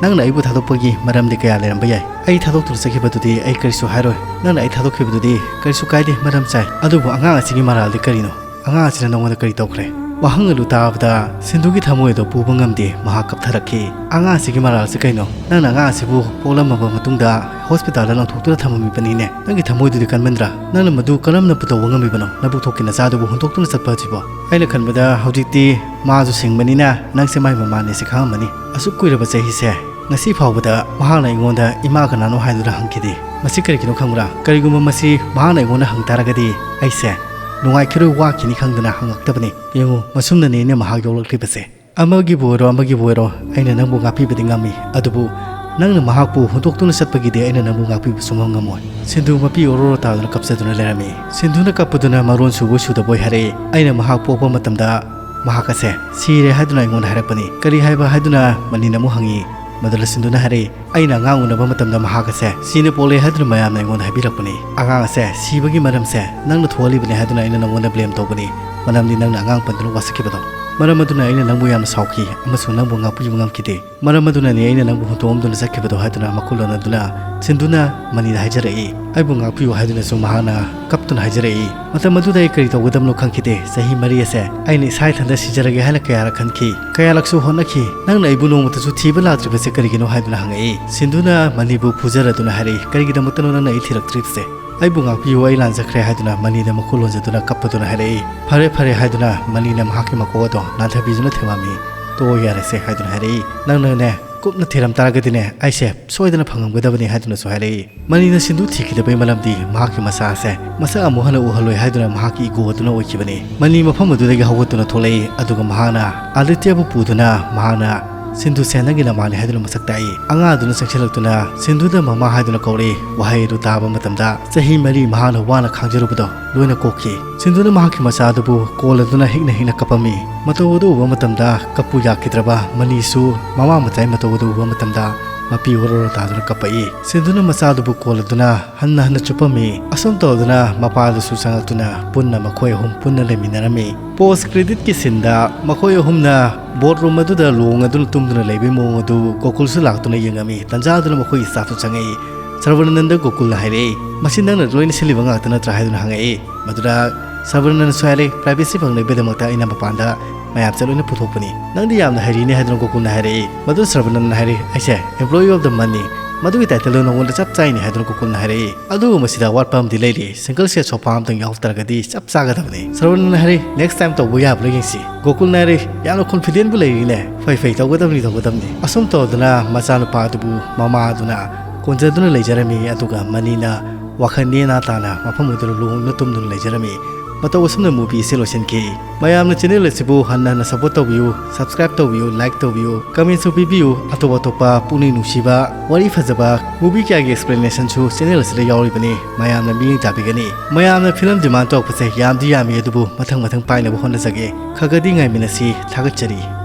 "ꯅꯪꯅ ꯑꯩꯕꯨ ꯊꯥꯗꯣꯛꯄꯒꯤ ꯃꯔꯝꯗꯤ ꯀꯌꯥ ꯂꯩꯔꯝꯕ ꯌꯥꯏ꯫ ꯑꯩ ꯊꯥꯗꯣꯛꯇꯨꯅ ꯆꯠꯈꯤꯕꯗꯨꯗꯤ ꯑꯩ ꯀꯔꯤꯁꯨ ꯍꯥꯏꯔꯣꯏ꯫ ꯅꯪꯅ ꯑꯩ ꯊꯥꯗꯣꯛꯈꯤꯕꯗꯨꯗꯤ ꯀꯔꯤꯁꯨ ꯀꯥꯏꯗꯦ, ꯃꯔꯝ ꯆꯥꯏ꯫ ꯑꯗꯨꯕꯨ ꯑꯉꯥꯡ ꯑꯁꯤꯒꯤ ꯃꯔꯥꯜꯗꯤ ꯀꯔꯤꯅꯣ? ꯑꯉꯥꯡ ꯑꯁꯤꯅ ꯅꯉꯣꯟꯗ ꯀꯔꯤ ꯇꯧꯈ꯭ꯔꯦ?" ꯋꯥꯍꯪ ꯑꯗꯨ ꯇꯥꯕꯗ ꯁꯤꯟꯗꯨꯒꯤ ꯊꯃꯣꯏ ꯑꯗꯨ ꯄꯨꯕ ꯉꯝꯗꯦ, ꯃꯍꯥꯛ ꯀꯞꯊꯔꯛꯈꯤ꯫ "ꯑꯉꯥꯡ ꯑꯁꯤꯒꯤ ꯃꯔꯥꯜꯁꯤ ꯀꯩꯅꯣ? ꯅꯪꯅ ꯑꯉꯥꯡ ꯑꯁꯤꯕꯨ ꯄꯣꯛꯂꯝꯃꯕ ꯃꯇꯨꯡꯗ ꯍꯣꯁꯄꯤꯇꯥꯜꯗ ꯂꯪꯊꯣꯛꯇꯨꯅ ꯊꯝꯃꯝꯃꯤꯕꯅꯤꯅꯦ꯫ ꯅꯪꯒꯤ ꯊꯃꯣꯏꯗꯨꯗꯤ ꯀꯟꯃꯟꯗ꯭ꯔꯥ? ꯅꯪꯅ ꯃꯗꯨ ꯀꯔꯝꯅ ꯇꯧꯕ ꯉꯝꯃꯤꯕꯅꯣ? ꯅꯕꯨꯛꯊꯣꯛꯀꯤ ꯅꯆꯥꯗꯨꯕꯨ ꯍꯨꯟꯗꯣꯛꯇꯨꯅ ꯆꯠꯄ ꯑꯁꯤꯕꯣ?" ꯑꯩꯅ ꯈꯟꯕꯗ ꯍꯧꯖꯤꯛꯇꯤ ꯃꯥꯁꯨ ꯁꯤꯡꯕꯅꯤꯅ ꯅꯪꯁꯦ ꯃꯥꯏ ꯃꯃꯥꯅꯦꯁꯦ ꯈꯪꯉꯝꯃꯅꯤ꯫ ꯑꯁꯨꯛ ꯀꯨꯏꯔꯕ ꯆꯍꯤꯁꯦ, ꯉꯁꯤ ꯐꯥꯎꯕꯗ ꯃꯍꯥꯛꯅ ꯑꯩꯉꯣꯟꯗ "ꯏꯃꯥ ꯀꯅꯥꯅꯣ?" ꯍꯥꯏꯗꯨꯅ ꯍꯪꯈꯤꯗꯦ꯫ ꯃꯁꯤ ꯀꯔꯤꯒꯤꯅꯣ ꯈꯪꯕ꯭ꯔꯥ? ꯀꯔꯤꯒꯨꯝꯕ ꯃꯁꯤ ꯃꯍꯥꯛꯅ ꯑꯩꯉꯣꯟꯗ ꯍꯪ ꯇꯥꯔꯒꯗꯤ ꯑꯩꯁꯦ ꯅꯨꯡꯉꯥꯏꯈꯤꯔꯣꯏ, ꯋꯥꯈꯤꯅꯤ ꯈꯪꯗꯅ ꯍꯪꯉꯛꯇꯕꯅꯤ꯫ ꯌꯦꯡꯉꯨ, ꯃꯁꯨꯝꯅꯅꯦ ꯑꯩꯅ ꯃꯍꯥꯛ ꯌꯣꯛꯂꯛꯂꯤꯕꯁꯦ꯫ ꯑꯃꯒꯤꯕꯨ ꯑꯣꯏꯔꯣ, ꯑꯃꯒꯤꯕꯨ ꯑꯣꯏꯔꯣ, ꯑꯩꯅ ꯅꯪꯕꯨ ꯉꯥꯛꯄꯤꯕꯗꯤ ꯉꯝꯃꯤ, ꯑꯗꯨꯕꯨ ꯅꯪꯅ ꯃꯍꯥꯛꯄꯨ ꯍꯨꯟꯗꯣꯛꯇꯨꯅ ꯆꯠꯄꯒꯤꯗꯤ ꯑꯩꯅ ꯅꯪꯕꯨ ꯉꯥꯛꯄꯤꯕ ꯁꯨꯡꯉꯝ ꯉꯝꯃꯣꯏ꯫ ꯁꯤꯟꯗꯨ ꯃꯄꯤ ꯑꯣꯔꯣ ꯑꯣꯔꯣ ꯇꯥꯗꯨꯅ ꯀꯞꯆꯗꯨꯅ ꯂꯩꯔꯝꯃꯤ꯫ ꯁꯤꯟꯗꯨꯅ ꯀꯞꯄꯗꯨꯅ ꯃꯔꯣꯟ ꯁꯨꯕꯣꯏ ꯁꯨꯗꯕꯣꯏ ꯍꯥꯏꯔꯛꯏ, "ꯑꯩꯅ ꯃꯍꯥꯛ ꯄꯣꯛꯄ ꯃꯇꯝꯗ ꯃꯍꯥꯛ ꯑꯁꯦ ꯁꯤꯔꯦ ꯍꯥꯏꯗꯨꯅ ꯑꯩꯉꯣꯟꯗ ꯍꯥꯏꯔꯛꯄꯅꯤ꯫" "ꯀꯔꯤ ꯍꯥꯏꯕ?" ꯍꯥꯏꯗꯨꯅ ꯃꯅꯤꯅ ꯑꯃꯨꯛ ꯍꯪꯉꯤ꯫ ꯃꯗꯨꯗ ꯁꯤꯟꯗꯨꯅ ꯍꯥꯏꯔꯛꯏ, "ꯑꯩꯅ ꯑꯉꯥꯡ ꯎꯅꯕ ꯃꯇꯝꯗ ꯃꯍꯥꯛ ꯑꯁꯦ ꯁꯤꯅ ꯄꯣꯛꯂꯦ ꯍꯥꯏꯗꯨꯅ ꯃꯌꯥꯝꯅ ꯑꯩꯉꯣꯟꯗ ꯍꯥꯏꯕꯤꯔꯛꯄꯅꯤ꯫ ꯑꯉꯥꯡ ꯑꯁꯦ ꯁꯤꯕꯒꯤ ꯃꯔꯝꯁꯦ ꯅꯪꯅ ꯊꯣꯛꯍꯜꯂꯤꯕꯅꯤ ꯍꯥꯏꯗꯨꯅ ꯑꯩꯅ ꯅꯉꯣꯟꯗ ꯕ꯭ꯂꯦꯝ ꯇꯧꯕꯅꯤ, ꯃꯔꯝꯗꯤ ꯅꯪꯅ ꯑꯉꯥꯡ ꯄꯟꯗꯨꯅ ꯋꯥꯁꯛꯈꯤꯕꯗꯣ꯫" ꯃꯔꯝ ꯑꯗꯨꯅ ꯑꯩꯅ ꯅꯪꯕꯨ ꯌꯥꯝꯅ ꯁꯥꯎꯈꯤ ꯑꯃꯁꯨꯡ ꯅꯪꯕꯨ ꯉꯥꯛꯄꯤꯕ ꯉꯝꯈꯤꯗꯦ꯫ ꯃꯔꯝ ꯑꯗꯨꯅꯅꯤ ꯑꯩꯅ ꯅꯪꯕꯨ ꯍꯨꯟꯗꯣꯛꯑꯝꯗꯨꯅ ꯆꯠꯈꯤꯕꯗꯣ" ꯍꯥꯏꯗꯨꯅ ꯃꯈꯨꯠ ꯂꯣꯟꯅꯗꯨꯅ ꯁꯤꯟꯙꯨꯅ ꯃꯅꯤꯗ ꯍꯥꯏꯖꯔꯛꯏ꯫ "ꯑꯩꯕꯨ ꯉꯥꯛꯄꯤꯌꯨ" ꯍꯥꯏꯗꯨꯅꯁꯨ ꯃꯍꯥꯛꯅ ꯀꯞꯇꯨꯅ ꯍꯥꯏꯖꯔꯛꯏ꯫ "ꯃꯇꯝ ꯑꯗꯨꯗ ꯑꯩ ꯀꯔꯤ ꯇꯧꯒꯗꯕꯅꯣ ꯈꯪꯈꯤꯗꯦ꯫ ꯆꯍꯤ ꯃꯔꯤ ꯑꯁꯦ ꯑꯩꯅ ꯏꯁꯥ ꯏꯊꯟꯇ ꯁꯤꯖꯔꯒꯦ ꯍꯥꯏꯅ ꯀꯌꯥꯔꯛ ꯈꯟꯈꯤ, ꯀꯌꯥꯔꯛꯁꯨ ꯍꯣꯠꯅꯈꯤ꯫ ꯅꯪꯅ ꯑꯩꯕꯨ ꯅꯣꯡꯃꯇꯁꯨ ꯊꯤꯕ ꯂꯥꯛꯇ꯭ꯔꯤꯕꯁꯦ ꯀꯔꯤꯒꯤꯅꯣ?" ꯍꯥꯏꯗꯨꯅ ꯍꯪꯉꯛꯏ꯫ ꯁꯤꯟꯙꯨꯅ ꯃꯅꯤꯕꯨ ꯐꯨꯖꯔꯗꯨꯅ ꯍꯥꯏꯔꯛꯏ, "ꯀꯔꯤꯒꯤꯗꯃꯛꯇꯅꯣ ꯅꯪꯅ ꯑꯩ ꯊꯤꯔꯛꯇ꯭ꯔꯤꯕꯁꯦ? ꯑꯩꯕꯨ ꯉꯥꯛꯄꯤꯌꯨ, ꯑꯩ ꯂꯥꯟꯖꯈ꯭ꯔꯦ" ꯍꯥꯏꯗꯨꯅ ꯃꯅꯤꯗ ꯃꯈꯨꯠ ꯂꯣꯟꯖꯗꯨꯅ ꯀꯞꯄꯗꯨꯅ ꯍꯥꯏꯔꯛꯏ꯫ "ꯐꯔꯦ, ꯐꯔꯦ" ꯍꯥꯏꯗꯨꯅ ꯃꯅꯤꯅ ꯃꯍꯥꯛꯀꯤ ꯃꯀꯣꯛ ꯑꯗꯣ ꯅꯥꯟꯊꯕꯤꯗꯨꯅ ꯊꯦꯝꯃꯝꯃꯤ꯫ "ꯇꯣꯛꯑꯣ, ꯌꯥꯔꯦꯁꯦ" ꯍꯥꯏꯗꯨꯅ ꯍꯥꯏꯔꯛꯏ꯫ "ꯅꯪꯅꯅꯦ ꯀꯨꯞꯅ ꯊꯤꯔꯝ ꯇꯥꯔꯒꯗꯤꯅꯦ ꯑꯩꯁꯦ ꯁꯣꯏꯗꯅ ꯐꯪꯉꯝꯒꯗꯕꯅꯤ" ꯍꯥꯏꯗꯨꯅꯁꯨ ꯍꯥꯏꯔꯛꯏ꯫ ꯃꯅꯤꯅ ꯁꯤꯟꯙꯨ ꯊꯤꯈꯤꯗꯕꯒꯤ ꯃꯔꯝꯗꯤ ꯃꯍꯥꯛꯀꯤ ꯃꯆꯥ ꯑꯁꯦ ꯃꯁꯛ ꯑꯃꯨꯛ ꯍꯟꯅ ꯎꯍꯜꯂꯣꯏ ꯍꯥꯏꯗꯨꯅ ꯃꯍꯥꯛꯀꯤ ꯏꯒꯣ ꯑꯗꯨꯅ ꯑꯣꯏꯈꯤꯕꯅꯤ꯫ ꯃꯅꯤ ꯃꯐꯝ ꯑꯗꯨꯗꯒꯤ ꯍꯧꯒꯠꯇꯨꯅ ꯊꯣꯛꯂꯛꯏ, ꯑꯗꯨꯒ ꯃꯍꯥꯛꯅ ꯑꯥꯗꯤꯇ꯭ꯌꯕꯨ ꯄꯨꯗꯨꯅ ꯃꯍꯥꯛꯅ ꯁꯤꯟꯙꯨꯁꯦ ꯅꯪꯒꯤ ꯅꯃꯥꯅꯤ ꯍꯥꯏꯗꯨꯅ ꯃꯁꯛ ꯇꯥꯛꯏ꯫ ꯑꯉꯥꯡ ꯑꯗꯨꯅ ꯆꯪꯁꯤꯜꯂꯛꯇꯨꯅ ꯁꯤꯟꯙꯨꯗ ꯃꯃꯥ ꯍꯥꯏꯗꯨꯅ ꯀꯧꯔꯛꯏ꯫ ꯋꯥꯍꯩ ꯑꯗꯨ ꯇꯥꯕ ꯃꯇꯝꯗ ꯆꯍꯤ ꯃꯔꯤ ꯃꯍꯥꯛꯅ ꯋꯥꯅ ꯈꯥꯡꯖꯔꯨꯕꯗꯣ ꯂꯣꯏꯅ ꯀꯣꯛꯈꯤ꯫ ꯁꯤꯟꯙꯨꯅ ꯃꯍꯥꯛꯀꯤ ꯃꯆꯥ ꯑꯗꯨꯕꯨ ꯀꯣꯜꯂꯗꯨꯅ ꯍꯤꯛꯅ ꯍꯤꯛꯅ ꯀꯞꯄꯝꯃꯤ꯫ ꯃꯇꯧ ꯑꯗꯨ ꯎꯕ ꯃꯇꯝꯗ ꯀꯞꯄꯨ ꯌꯥꯈꯤꯗ꯭ꯔꯕ ꯃꯅꯤꯁꯨ ꯃꯃꯥ ꯃꯆꯥꯒꯤ ꯃꯇꯧ ꯑꯗꯨ ꯎꯕ ꯃꯇꯝꯗ ꯃꯄꯤ ꯑꯣꯔꯣ ꯑꯣꯔꯣ ꯇꯥꯗꯨꯅ ꯀꯞꯄꯛꯏ꯫ ꯁꯤꯟꯙꯨꯅ ꯃꯆꯥ ꯑꯗꯨꯕꯨ ꯀꯣꯜꯂꯗꯨꯅ ꯍꯟꯅ ꯍꯟꯅ ꯆꯨꯞꯄꯝꯃꯤ꯫ ꯑꯁꯨꯝ ꯇꯧꯗꯨꯅ ꯃꯄꯥꯗꯨꯁꯨ ꯆꯪꯂꯛꯇꯨꯅ ꯄꯨꯟꯅ ꯃꯈꯣꯏ ꯑꯍꯨꯝ ꯄꯨꯟꯅ ꯂꯩꯃꯤꯟꯅꯔꯝꯃꯤ꯫ ꯄꯣꯁ ꯀ꯭ꯔꯦꯗꯤꯠꯀꯤ ꯁꯤꯟꯗ ꯃꯈꯣꯏ ꯑꯍꯨꯝꯅ ꯕꯣꯠꯔꯨꯝ ꯑꯗꯨꯗ ꯂꯣꯡ ꯑꯗꯨꯅ ꯇꯨꯝꯗꯨꯅ ꯂꯩꯕꯒꯤ ꯃꯑꯣꯡ ꯑꯗꯨ ꯒꯣꯀꯨꯜꯁꯨ ꯂꯥꯛꯇꯨꯅ ꯌꯦꯡꯉꯝꯃꯤ꯫ ꯇꯟꯖꯥ ꯑꯗꯨꯅ ꯃꯈꯣꯏꯒꯤ ꯁ꯭ꯇꯥꯐꯇꯨ ꯆꯪꯉꯛꯏ꯫ ꯁꯔꯕꯥꯅꯟꯗ ꯒꯣꯀꯨꯜꯅ ꯍꯥꯏꯔꯛꯏ, "ꯃꯁꯤ ꯅꯪꯅ ꯂꯣꯏꯅ ꯁꯤꯜꯂꯤꯕ ꯉꯥꯛꯇ ꯅꯠꯇ꯭ꯔꯥ?" ꯍꯥꯏꯗꯨꯅ ꯍꯪꯉꯛꯏ꯫ ꯃꯗꯨꯗ ꯁꯔꯕꯥꯅꯟꯗꯅꯁꯨ ꯍꯥꯏꯔꯛꯏ, "ꯄ꯭ꯔꯥꯏꯚꯦꯁꯤ ꯐꯪꯅꯕꯒꯤꯗꯃꯛꯇ ꯑꯩꯅ ꯃꯄꯥꯟꯗ ꯃꯌꯥꯝꯁꯦ ꯂꯣꯏꯅ ꯄꯨꯊꯣꯛꯄꯅꯤ꯫ ꯅꯪꯗꯤ ꯌꯥꯝꯅ ꯍꯩꯔꯤꯅꯦ" ꯍꯥꯏꯗꯨꯅ ꯒꯣꯀꯨꯜꯅ ꯍꯥꯏꯔꯛꯏ꯫ ꯃꯗꯨ ꯁꯔꯕꯥꯅꯟꯗꯅ ꯍꯥꯏꯔꯛꯏ, "ꯑꯩꯁꯦ employee of the monthꯅꯤ, ꯃꯗꯨꯒꯤ ꯇꯥꯏꯇꯜꯗꯨ ꯅꯉꯣꯟꯗ ꯆꯞ ꯆꯥꯏꯅꯤ" ꯍꯥꯏꯗꯨꯅ ꯒꯣꯀꯨꯜꯅ ꯍꯥꯏꯔꯛꯏ꯫ "ꯑꯗꯨꯕꯨ ꯃꯁꯤꯗ ꯑꯋꯥꯠꯄ ꯑꯃꯗꯤ ꯂꯩꯔꯤ, ꯁꯤꯡꯒꯜ ꯁꯦꯠ ꯁꯣꯐꯥ ꯑꯃꯇꯪ ꯌꯥꯎꯔꯛꯇ꯭ꯔꯒꯗꯤ ꯆꯞ ꯆꯥꯒꯗꯕꯅꯤ"꯫ ꯁꯔꯕꯥꯅꯟꯗꯅ ꯍꯥꯏꯔꯛꯏ, "next time ꯇꯧꯕ ꯌꯥꯕ꯭ꯔꯥ ꯌꯦꯡꯁꯤ"꯫ ꯒꯣꯀꯨꯜꯅ ꯍꯥꯏꯔꯛꯏ, "ꯌꯥꯝꯅ confidentꯕꯨ ꯂꯩꯔꯤꯅꯦ, ꯐꯩ ꯐꯩ, ꯇꯧꯒꯗꯕꯅꯤ ꯇꯧꯒꯗꯕꯅꯤ"꯫ ꯑꯁꯨꯝ ꯇꯧꯗꯨꯅ ꯃꯆꯥꯅꯨꯄꯥ ꯑꯗꯨꯕꯨ ꯃꯃꯥ ꯑꯗꯨꯅ ꯀꯣꯟꯖꯗꯨꯅ ꯂꯩꯖꯔꯝꯃꯤ, ꯑꯗꯨꯒ ꯃꯅꯤꯅ ꯋꯥꯈꯜ ꯅꯦꯅꯥ ꯇꯥꯅ ꯃꯐꯝ ꯑꯗꯨꯗ ꯂꯣꯡꯅ ꯇꯨꯝꯗꯨꯅ ꯂꯩꯖꯔꯝꯃꯤ꯫ ꯃꯇꯧ ꯑꯁꯨꯝꯅ movieꯁꯤ ꯂꯣꯏꯁꯤꯟꯈꯤ꯫ ꯃꯌꯥꯝꯅ channel ꯑꯁꯤꯕꯨ ꯍꯟꯅ ꯍꯟꯅ support ꯇꯧꯕꯤꯌꯨ, subscribe ꯇꯧꯕꯤꯌꯨ, like ꯇꯧꯕꯤꯌꯨ, commentꯁꯨ ꯄꯤꯕꯤꯌꯨ꯫ ꯑꯇꯣꯞ ꯑꯇꯣꯞꯄ ꯄꯨꯛꯅꯤꯡ ꯅꯨꯡꯁꯤꯕ ꯋꯥꯔꯤ ꯐꯖꯕ movie ꯀꯌꯥꯒꯤ explanationꯁꯨ channel ꯑꯁꯤꯗ ꯌꯥꯎꯔꯤꯕꯅꯤ, ꯃꯌꯥꯝꯅ ꯃꯤꯠꯌꯦꯡ ꯇꯥꯕꯤꯒꯅꯤ꯫ ꯃꯌꯥꯝꯅ film demand ꯇꯧꯔꯛꯄꯁꯦ ꯌꯥꯝꯗꯤ ꯌꯥꯝꯃꯤ, ꯑꯗꯨꯕꯨ ꯃꯊꯪ ꯃꯊꯪ ꯄꯥꯏꯅꯕ ꯍꯣꯠꯅꯖꯒꯦ꯫ ꯈꯔ ꯈꯔꯗꯤ ꯉꯥꯏꯃꯤꯟꯅꯁꯤ꯫ ꯊꯥꯒꯠꯆꯔꯤ꯫